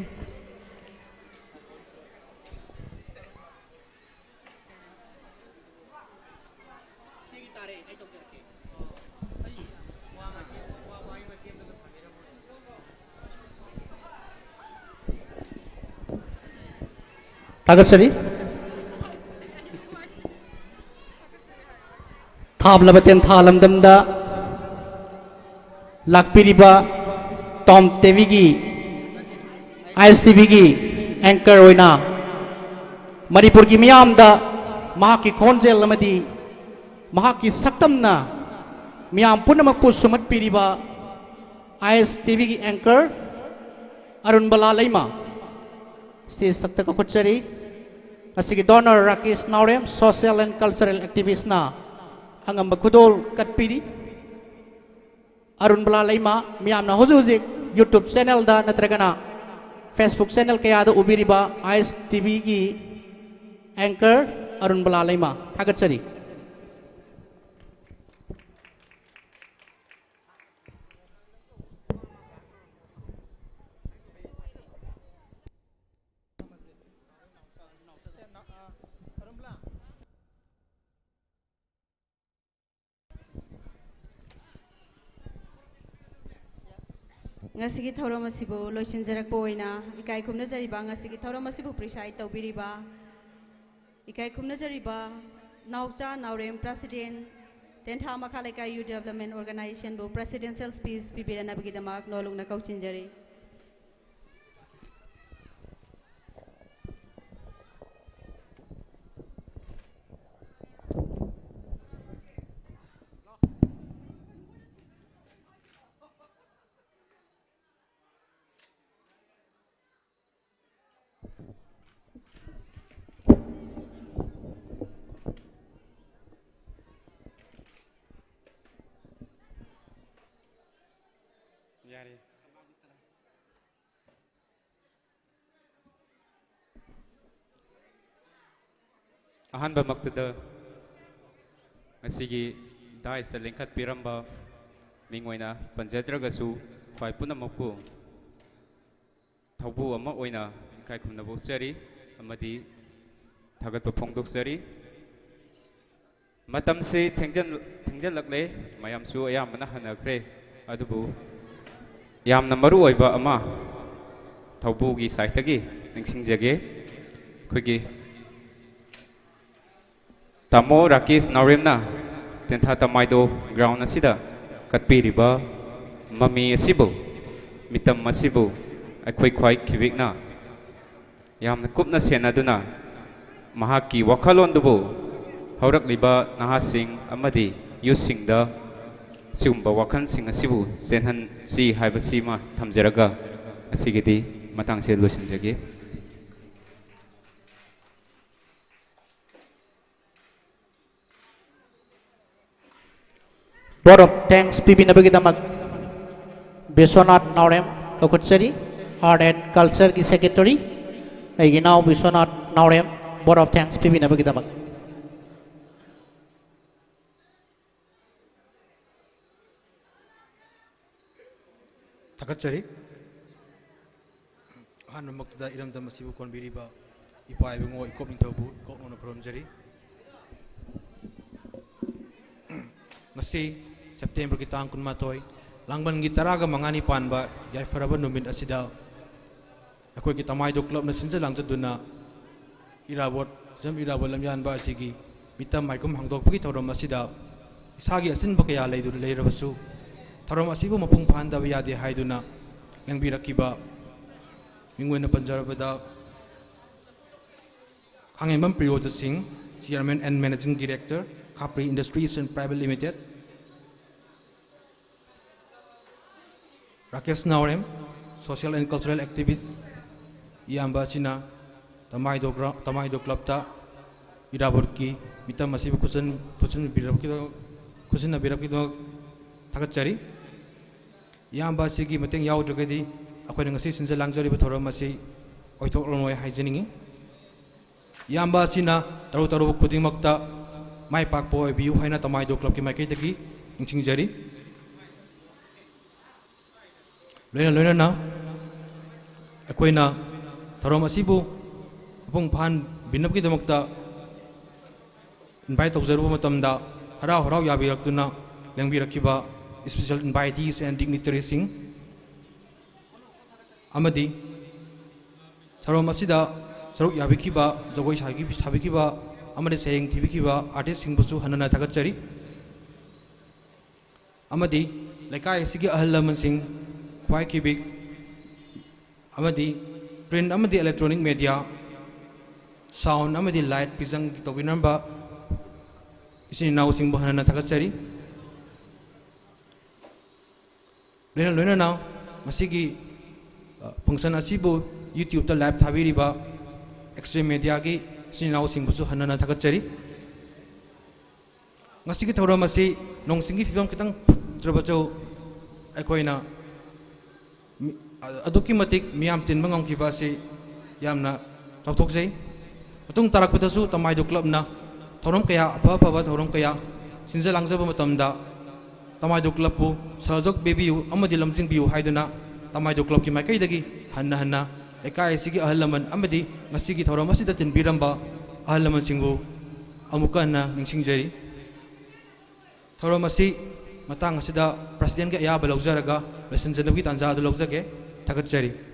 ꯊꯥꯒꯠꯆꯔꯤ꯫ ꯊꯥꯕꯂꯕ ꯇꯦꯟꯊꯥ ꯂꯝꯗꯝꯗ ꯂꯥꯛꯄꯤꯔꯤꯕ ꯇꯣꯝ ꯇꯦꯕꯤꯒꯤ ꯑꯥꯏ ꯑꯦꯁ ꯇꯤ ꯚꯤꯒꯤ ꯑꯦꯡꯀꯔ ꯑꯣꯏꯅ ꯃꯅꯤꯄꯨꯔꯒꯤ ꯃꯤꯌꯥꯝꯗ ꯃꯍꯥꯛꯀꯤ ꯈꯣꯟꯖꯦꯜ ꯑꯃꯗꯤ ꯃꯍꯥꯛꯀꯤ ꯁꯛꯇꯝꯅ ꯃꯤꯌꯥꯝ ꯄꯨꯝꯅꯃꯛꯄꯨ ꯁꯨꯝꯍꯠꯄꯤꯔꯤꯕ ꯑꯥꯏ ꯑꯦꯁ ꯇꯤ ꯚꯤꯒꯤ ꯑꯦꯡꯀꯔ ꯑꯔꯨꯟꯕꯂꯥ ꯂꯩꯃ ꯁ꯭ꯇꯦꯖ ꯊꯛꯇ ꯀꯧꯈꯠꯆꯔꯤ꯫ ꯉꯁꯤꯒꯤ donor Rakesh Naorem, social and cultural ꯑꯦꯛꯇꯤꯚꯤꯁ꯭ꯠꯅ ꯑꯉꯝꯕ ꯈꯨꯗꯣꯜ ꯀꯠꯄꯤꯔꯤ꯫ ꯑꯔꯨꯟꯕꯂꯥ ꯂꯩꯃ ꯃꯤꯌꯥꯝꯅ ꯍꯧꯖꯤꯛ ꯍꯧꯖꯤꯛ YouTube ꯆꯦꯅꯦꯜꯗ ꯅꯠꯇ꯭ꯔꯒꯅ Facebook ꯆꯦꯅꯦꯜ ꯀꯌꯥꯗ ꯎꯕꯤꯔꯤꯕ ꯑꯥꯏ ꯑꯦꯁ ꯇꯤ ꯚꯤꯒꯤ ꯑꯦꯡꯀꯔ ꯑꯔꯨꯟꯕꯂꯥ ꯂꯩꯃ꯫ ꯊꯥꯒꯠꯆꯔꯤ꯫ ꯉꯁꯤꯒꯤ ꯊꯧꯔꯝ ꯑꯁꯤꯕꯨ ꯂꯣꯏꯁꯤꯟꯖꯔꯛꯄ ꯑꯣꯏꯅ ꯏꯀꯥꯏ ꯈꯨꯝꯅꯖꯔꯤꯕ, ꯉꯁꯤꯒꯤ ꯊꯧꯔꯝ ꯑꯁꯤꯕꯨ preside ꯇꯧꯕꯤꯔꯤꯕ ꯏꯀꯥꯏ ꯈꯨꯝꯅꯖꯔꯤꯕ ꯅꯥꯎꯆꯥ ꯅꯥꯎꯔꯦꯝ, President, ꯇꯦꯟꯊꯥ ꯃꯈꯥ ꯂꯩꯀꯥꯏ Youth Development Organization ꯕꯨ presidential speech ꯄꯤꯕꯤꯔꯅꯕꯒꯤꯗꯃꯛ ꯅꯣꯂꯨꯛꯅ ꯀꯧꯆꯤꯟꯖꯔꯤ꯫ ꯌꯥꯔꯦ꯫ ꯑꯍꯥꯟꯕꯃꯛꯇꯗ ꯉꯁꯤꯒꯤ dais ꯇ ꯂꯤꯡꯈꯠꯄꯤꯔꯝꯕ ꯃꯤꯡ ꯑꯣꯏꯅ ꯄꯟꯖꯗ꯭ꯔꯒꯁꯨ, ꯈ꯭ꯋꯥꯏ ꯄꯨꯝꯅꯃꯛꯄꯨ ꯊꯧꯕꯨ ꯑꯃ ꯑꯣꯏꯅ ꯏꯀꯥꯏ ꯈꯨꯝꯅꯕ ꯎꯠꯆꯔꯤ ꯑꯃꯗꯤ ꯊꯥꯒꯠꯄ ꯐꯣꯡꯗꯣꯛꯆꯔꯤ꯫ ꯃꯇꯝꯁꯤ ꯊꯦꯡꯖꯜ-, ꯊꯦꯡꯖꯜꯂꯛꯂꯦ, ꯃꯌꯥꯝꯁꯨ ꯑꯌꯥꯝꯕꯅ ꯍꯟꯅꯈ꯭ꯔꯦ꯫ ꯑꯗꯨꯕꯨ ꯌꯥꯝꯅ ꯃꯔꯨ ꯑꯣꯏꯕ ꯑꯃ ꯊꯧꯕꯨꯒꯤ side ꯇꯒꯤ ꯅꯤꯡꯁꯤꯡꯖꯒꯦ꯫ ꯑꯩꯈꯣꯏꯒꯤ ꯇꯥꯃꯣ ꯔꯥꯀꯦꯁ ꯅꯥꯎꯔꯦꯝꯅ ꯇꯦꯟꯊꯥ ꯇꯃꯥꯏꯗꯣ ground ꯑꯁꯤꯗ ꯀꯠꯄꯤꯔꯤꯕ ꯃꯃꯤ ꯑꯁꯤꯕꯨ, ꯃꯤꯇꯝ ꯑꯁꯤꯕꯨ ꯑꯩꯈꯣꯏ ꯈ꯭ꯋꯥꯏ ꯈꯤꯕꯤꯛꯅ ꯌꯥꯝꯅ ꯀꯨꯞꯅ ꯁꯦꯟꯅꯗꯨꯅ ꯃꯍꯥꯛꯀꯤ ꯋꯥꯈꯜꯂꯣꯟꯗꯨꯕꯨ ꯍꯧꯔꯛꯂꯤꯕ ꯅꯍꯥꯁꯤꯡ ꯑꯃꯗꯤ ꯌꯨꯠꯁꯤꯡꯗ ꯁꯤꯒꯨꯝꯕ ꯋꯥꯈꯜꯁꯤꯡ ꯑꯁꯤꯕꯨ ꯆꯦꯟꯍꯟꯁꯤ ꯍꯥꯏꯕꯁꯤꯃ ꯊꯝꯖꯔꯒ ꯉꯁꯤꯒꯤꯗꯤ ꯃꯇꯥꯡꯁꯦ ꯂꯣꯏꯁꯤꯟꯖꯒꯦ꯫ Vote of thanks ꯄꯤꯕꯤꯅꯕꯒꯤꯗꯃꯛ Vishwanath Naorem ꯀꯧꯈꯠꯆꯔꯤ, Art and Culture ꯒꯤ Secretary, ꯑꯩꯒꯤ ꯏꯅꯥꯎ ꯕꯤꯁ꯭ꯋꯅꯥꯊ ꯅꯥꯎꯔꯦꯝ, vote of thanks ꯄꯤꯕꯤꯅꯕꯒꯤꯗꯃꯛ꯫ ꯊꯥꯒꯠꯆꯔꯤ꯫ ꯑꯍꯥꯟꯕꯃꯛꯇꯗ ꯏꯔꯝꯗꯝ ꯑꯁꯤꯕꯨ ꯀꯣꯟꯕꯤꯔꯤꯕ ꯏꯄꯥ ꯏꯕꯨꯡꯉꯣ ꯏꯀꯣꯞ ꯅꯤꯡꯊꯧꯕꯨ ꯏꯀꯣꯛ ꯅꯧꯅ ꯈꯨꯔꯨꯝꯖꯔꯤ꯫ ꯉꯁꯤ ꯁꯦꯞꯇꯦꯝꯕꯔꯒꯤ ꯇꯥꯡ ꯀꯨꯟꯃꯥꯊꯣꯏ, ꯂꯥꯡꯕꯟꯒꯤ ꯇꯔꯥꯒ ꯃꯉꯥꯅꯤ ꯄꯥꯟꯕ ꯌꯥꯏꯐꯔꯕ ꯅꯨꯃꯤꯠ ꯑꯁꯤꯗ ꯑꯩꯈꯣꯏꯒꯤ ꯇꯃꯥꯏꯗꯣ ꯀ꯭ꯂꯕꯅ ꯁꯤꯟꯖ ꯂꯥꯡꯖꯗꯨꯅ ꯏꯔꯥꯕꯣꯠ, ꯖꯝ ꯏꯔꯥꯕꯣꯠ ꯂꯝꯌꯥꯟꯕ ꯑꯁꯤꯒꯤ ꯃꯤꯇꯝ ꯃꯥꯏꯀꯨꯝ ꯍꯥꯡꯗꯣꯛꯄꯒꯤ ꯊꯧꯔꯝ ꯑꯁꯤꯗ ꯏꯁꯥꯒꯤ ꯑꯆꯤꯟꯕ ꯀꯌꯥ ꯂꯩꯗꯨ-, ꯂꯩꯔꯕꯁꯨ ꯊꯧꯔꯝ ꯑꯁꯤꯕꯨ ꯃꯄꯨꯡ ꯐꯥꯍꯟꯗꯕ ꯌꯥꯗꯦ ꯍꯥꯏꯗꯨꯅ ꯂꯦꯡꯕꯤꯔꯛꯈꯤꯕ, ꯃꯤꯡ ꯑꯣꯏꯅ ꯄꯟꯖꯔꯕꯗ ꯈꯥꯉꯦꯝꯕꯝ ꯄ꯭ꯔꯤꯌꯣꯖꯤꯠ ꯁꯤꯡ, Chairman and Managing Director, Khapri Industries and Private Limited, Rakesh Naorem, social and cultural activist, ꯏꯌꯥꯝꯕ ꯑꯁꯤꯅ ꯇꯃꯥꯏꯗꯣ ꯒ꯭ꯔꯥ-, ꯇꯃꯥꯏꯗꯣ ꯀ꯭ꯂꯕꯇ ꯏꯔꯥꯕꯣꯠꯀꯤ ꯃꯤꯇꯝ ꯑꯁꯤꯕꯨ ꯈꯨꯠꯁꯟ-, ꯈꯨꯠꯁꯟꯕꯤꯔꯛꯈꯤꯕ-, ꯈꯨꯠꯁꯟꯅꯕꯤꯔꯛꯈꯤꯕꯗꯃꯛ ꯊꯥꯒꯠꯆꯔꯤ꯫ ꯏꯌꯥꯝꯕ ꯑꯁꯤꯒꯤ ꯃꯇꯦꯡ ꯌꯥꯎꯗ꯭ꯔꯒꯗꯤ ꯑꯩꯈꯣꯏꯅ ꯉꯁꯤ ꯁꯤꯟꯖ ꯂꯥꯡꯖꯔꯤꯕ ꯊꯧꯔꯝ ꯑꯁꯤ ꯑꯣꯏꯊꯣꯛꯂꯔꯣꯏ ꯍꯥꯏꯖꯅꯤꯡꯏ꯫ ꯏꯌꯥꯝꯕ ꯑꯁꯤꯅ ꯇꯔꯨ ꯇꯔꯨꯕ ꯈꯨꯗꯤꯡꯃꯛꯇ ꯃꯥꯏ ꯄꯥꯛꯄ ꯑꯣꯏꯕꯤꯌꯨ ꯍꯥꯏꯅ ꯇꯃꯥꯏꯗꯣ ꯀ꯭ꯂꯕꯀꯤ ꯃꯥꯏꯀꯩꯗꯒꯤ ꯅꯤꯡꯁꯤꯡꯖꯔꯤ꯫ ꯂꯣꯏꯅ ꯂꯣꯏꯅꯅ ꯑꯩꯈꯣꯏꯅ ꯊꯧꯔꯝ ꯑꯁꯤꯕꯨ ꯃꯄꯨꯡ ꯐꯥꯍꯟꯕꯤꯅꯕꯒꯤꯗꯃꯛꯇ invite ꯇꯧꯖꯔꯨꯕ ꯃꯇꯝꯗ ꯍꯔꯥꯎ ꯍꯔꯥꯎ ꯌꯥꯕꯤꯔꯛꯇꯨꯅ ꯂꯦꯡꯕꯤꯔꯛꯈꯤꯕ special invitees and dignitaries ꯁꯤꯡ ꯑꯃꯗꯤ ꯊꯧꯔꯝ ꯑꯁꯤꯗ ꯁꯔꯨꯛ ꯌꯥꯕꯤꯈꯤꯕ, ꯖꯒꯣꯏ ꯁꯥꯈꯤ-, ꯁꯥꯕꯤꯈꯤꯕ ꯑꯃꯗꯤ ꯁꯩꯔꯦꯡ ꯊꯤꯕꯤꯈꯤꯕ artist ꯁꯤꯡꯕꯨꯁꯨ ꯍꯟꯅ ꯍꯟꯅ ꯊꯥꯒꯠꯆꯔꯤ꯫ ꯑꯃꯗꯤ ꯂꯩꯀꯥꯏ ꯑꯁꯤꯒꯤ ꯑꯍꯜ ꯂꯃꯟꯁꯤꯡ, ꯈ꯭ꯋꯥꯏ ꯈꯤꯕꯤꯛ ꯑꯃꯗꯤ print ꯑꯃꯗꯤ electronic media, sound ꯑꯃꯗꯤ light ꯄꯤꯖꯪ ꯇꯧꯕꯤꯅꯔꯝꯕ ꯏꯆꯤꯟ ꯏꯅꯥꯎꯁꯤꯡꯕꯨ ꯍꯟꯅ ꯍꯟꯅ ꯊꯥꯒꯠꯆꯔꯤ꯫ ꯂꯣꯏꯅ ꯂꯣꯏꯅꯅ ꯃꯁꯤꯒꯤ, ꯑ, function ꯑꯁꯤꯕꯨ YouTube-ꯇ live ꯊꯥꯕꯤꯔꯤꯕ X-Ray Media-ꯒꯤ ꯏꯆꯤꯟ ꯏꯅꯥꯎꯁꯤꯡꯕꯨꯁꯨ ꯍꯟꯅ ꯍꯟꯅ ꯊꯥꯒꯠꯆꯔꯤ꯫ ꯉꯁꯤꯒꯤ ꯊꯧꯔꯝ ꯑꯁꯤ ꯅꯣꯡ ꯆꯤꯡꯒꯤ ꯐꯤꯕꯝ ꯈꯤꯇꯪ ꯐꯠꯇ꯭ꯔꯕꯁꯨ ꯑꯩꯈꯣꯏꯅ ꯃꯤ-, ꯑ-, ꯑꯗꯨꯛꯀꯤ ꯃꯇꯤꯛ ꯃꯤꯌꯥꯝ ꯇꯤꯟꯕ ꯉꯝꯈꯤꯕ ꯑꯁꯤ ꯌꯥꯝꯅ ꯆꯥꯎꯊꯣꯛꯆꯩ꯫ ꯃꯇꯨꯡ ꯇꯥꯔꯛꯄꯗꯁꯨ ꯇꯃꯥꯏꯗꯣ club-ꯅ ꯊꯧꯔꯝ ꯀꯌꯥ, ꯑꯐ ꯑꯐꯕ ꯊꯧꯔꯝ ꯀꯌꯥ ꯁꯤꯟꯖ ꯂꯥꯡꯖꯕ ꯃꯇꯝꯗ ꯇꯃꯥꯏꯗꯣ club-ꯄꯨ ꯁꯍꯖꯣꯛ ꯄꯤꯕꯤꯌꯨ ꯑꯃꯗꯤ ꯂꯝꯖꯤꯡꯕꯤꯌꯨ ꯍꯥꯏꯗꯨꯅ ꯇꯃꯥꯏꯗꯣ club-ꯀꯤ ꯃꯥꯏꯀꯩꯗꯒꯤ ꯍꯟꯅ ꯍꯟꯅ ꯂꯩꯀꯥꯏ ꯑꯁꯤꯒꯤ ꯑꯍꯜ ꯂꯃꯟ ꯑꯃꯗꯤ ꯉꯁꯤꯒꯤ ꯊꯧꯔꯝ ꯑꯁꯤꯗ ꯇꯤꯟꯕꯤꯔꯝꯕ ꯑꯍꯜ ꯂꯃꯟꯁꯤꯡꯕꯨ ꯑꯃꯨꯛꯀ ꯍꯟꯅ ꯅꯤꯡꯁꯤꯡꯖꯔꯤ꯫ ꯊꯧꯔꯝ ꯑꯁꯤ ꯃꯇꯥꯡ ꯑꯁꯤꯗ president-ꯀꯤ ꯑꯌꯥꯕ ꯂꯧꯖꯔꯒ ꯂꯣꯏꯁꯤꯟꯖꯅꯕꯒꯤ ꯇꯥꯟꯖꯥ ꯑꯗꯨ ꯂꯧꯖꯒꯦ꯫ ꯊꯥꯒꯠꯆꯔꯤ꯫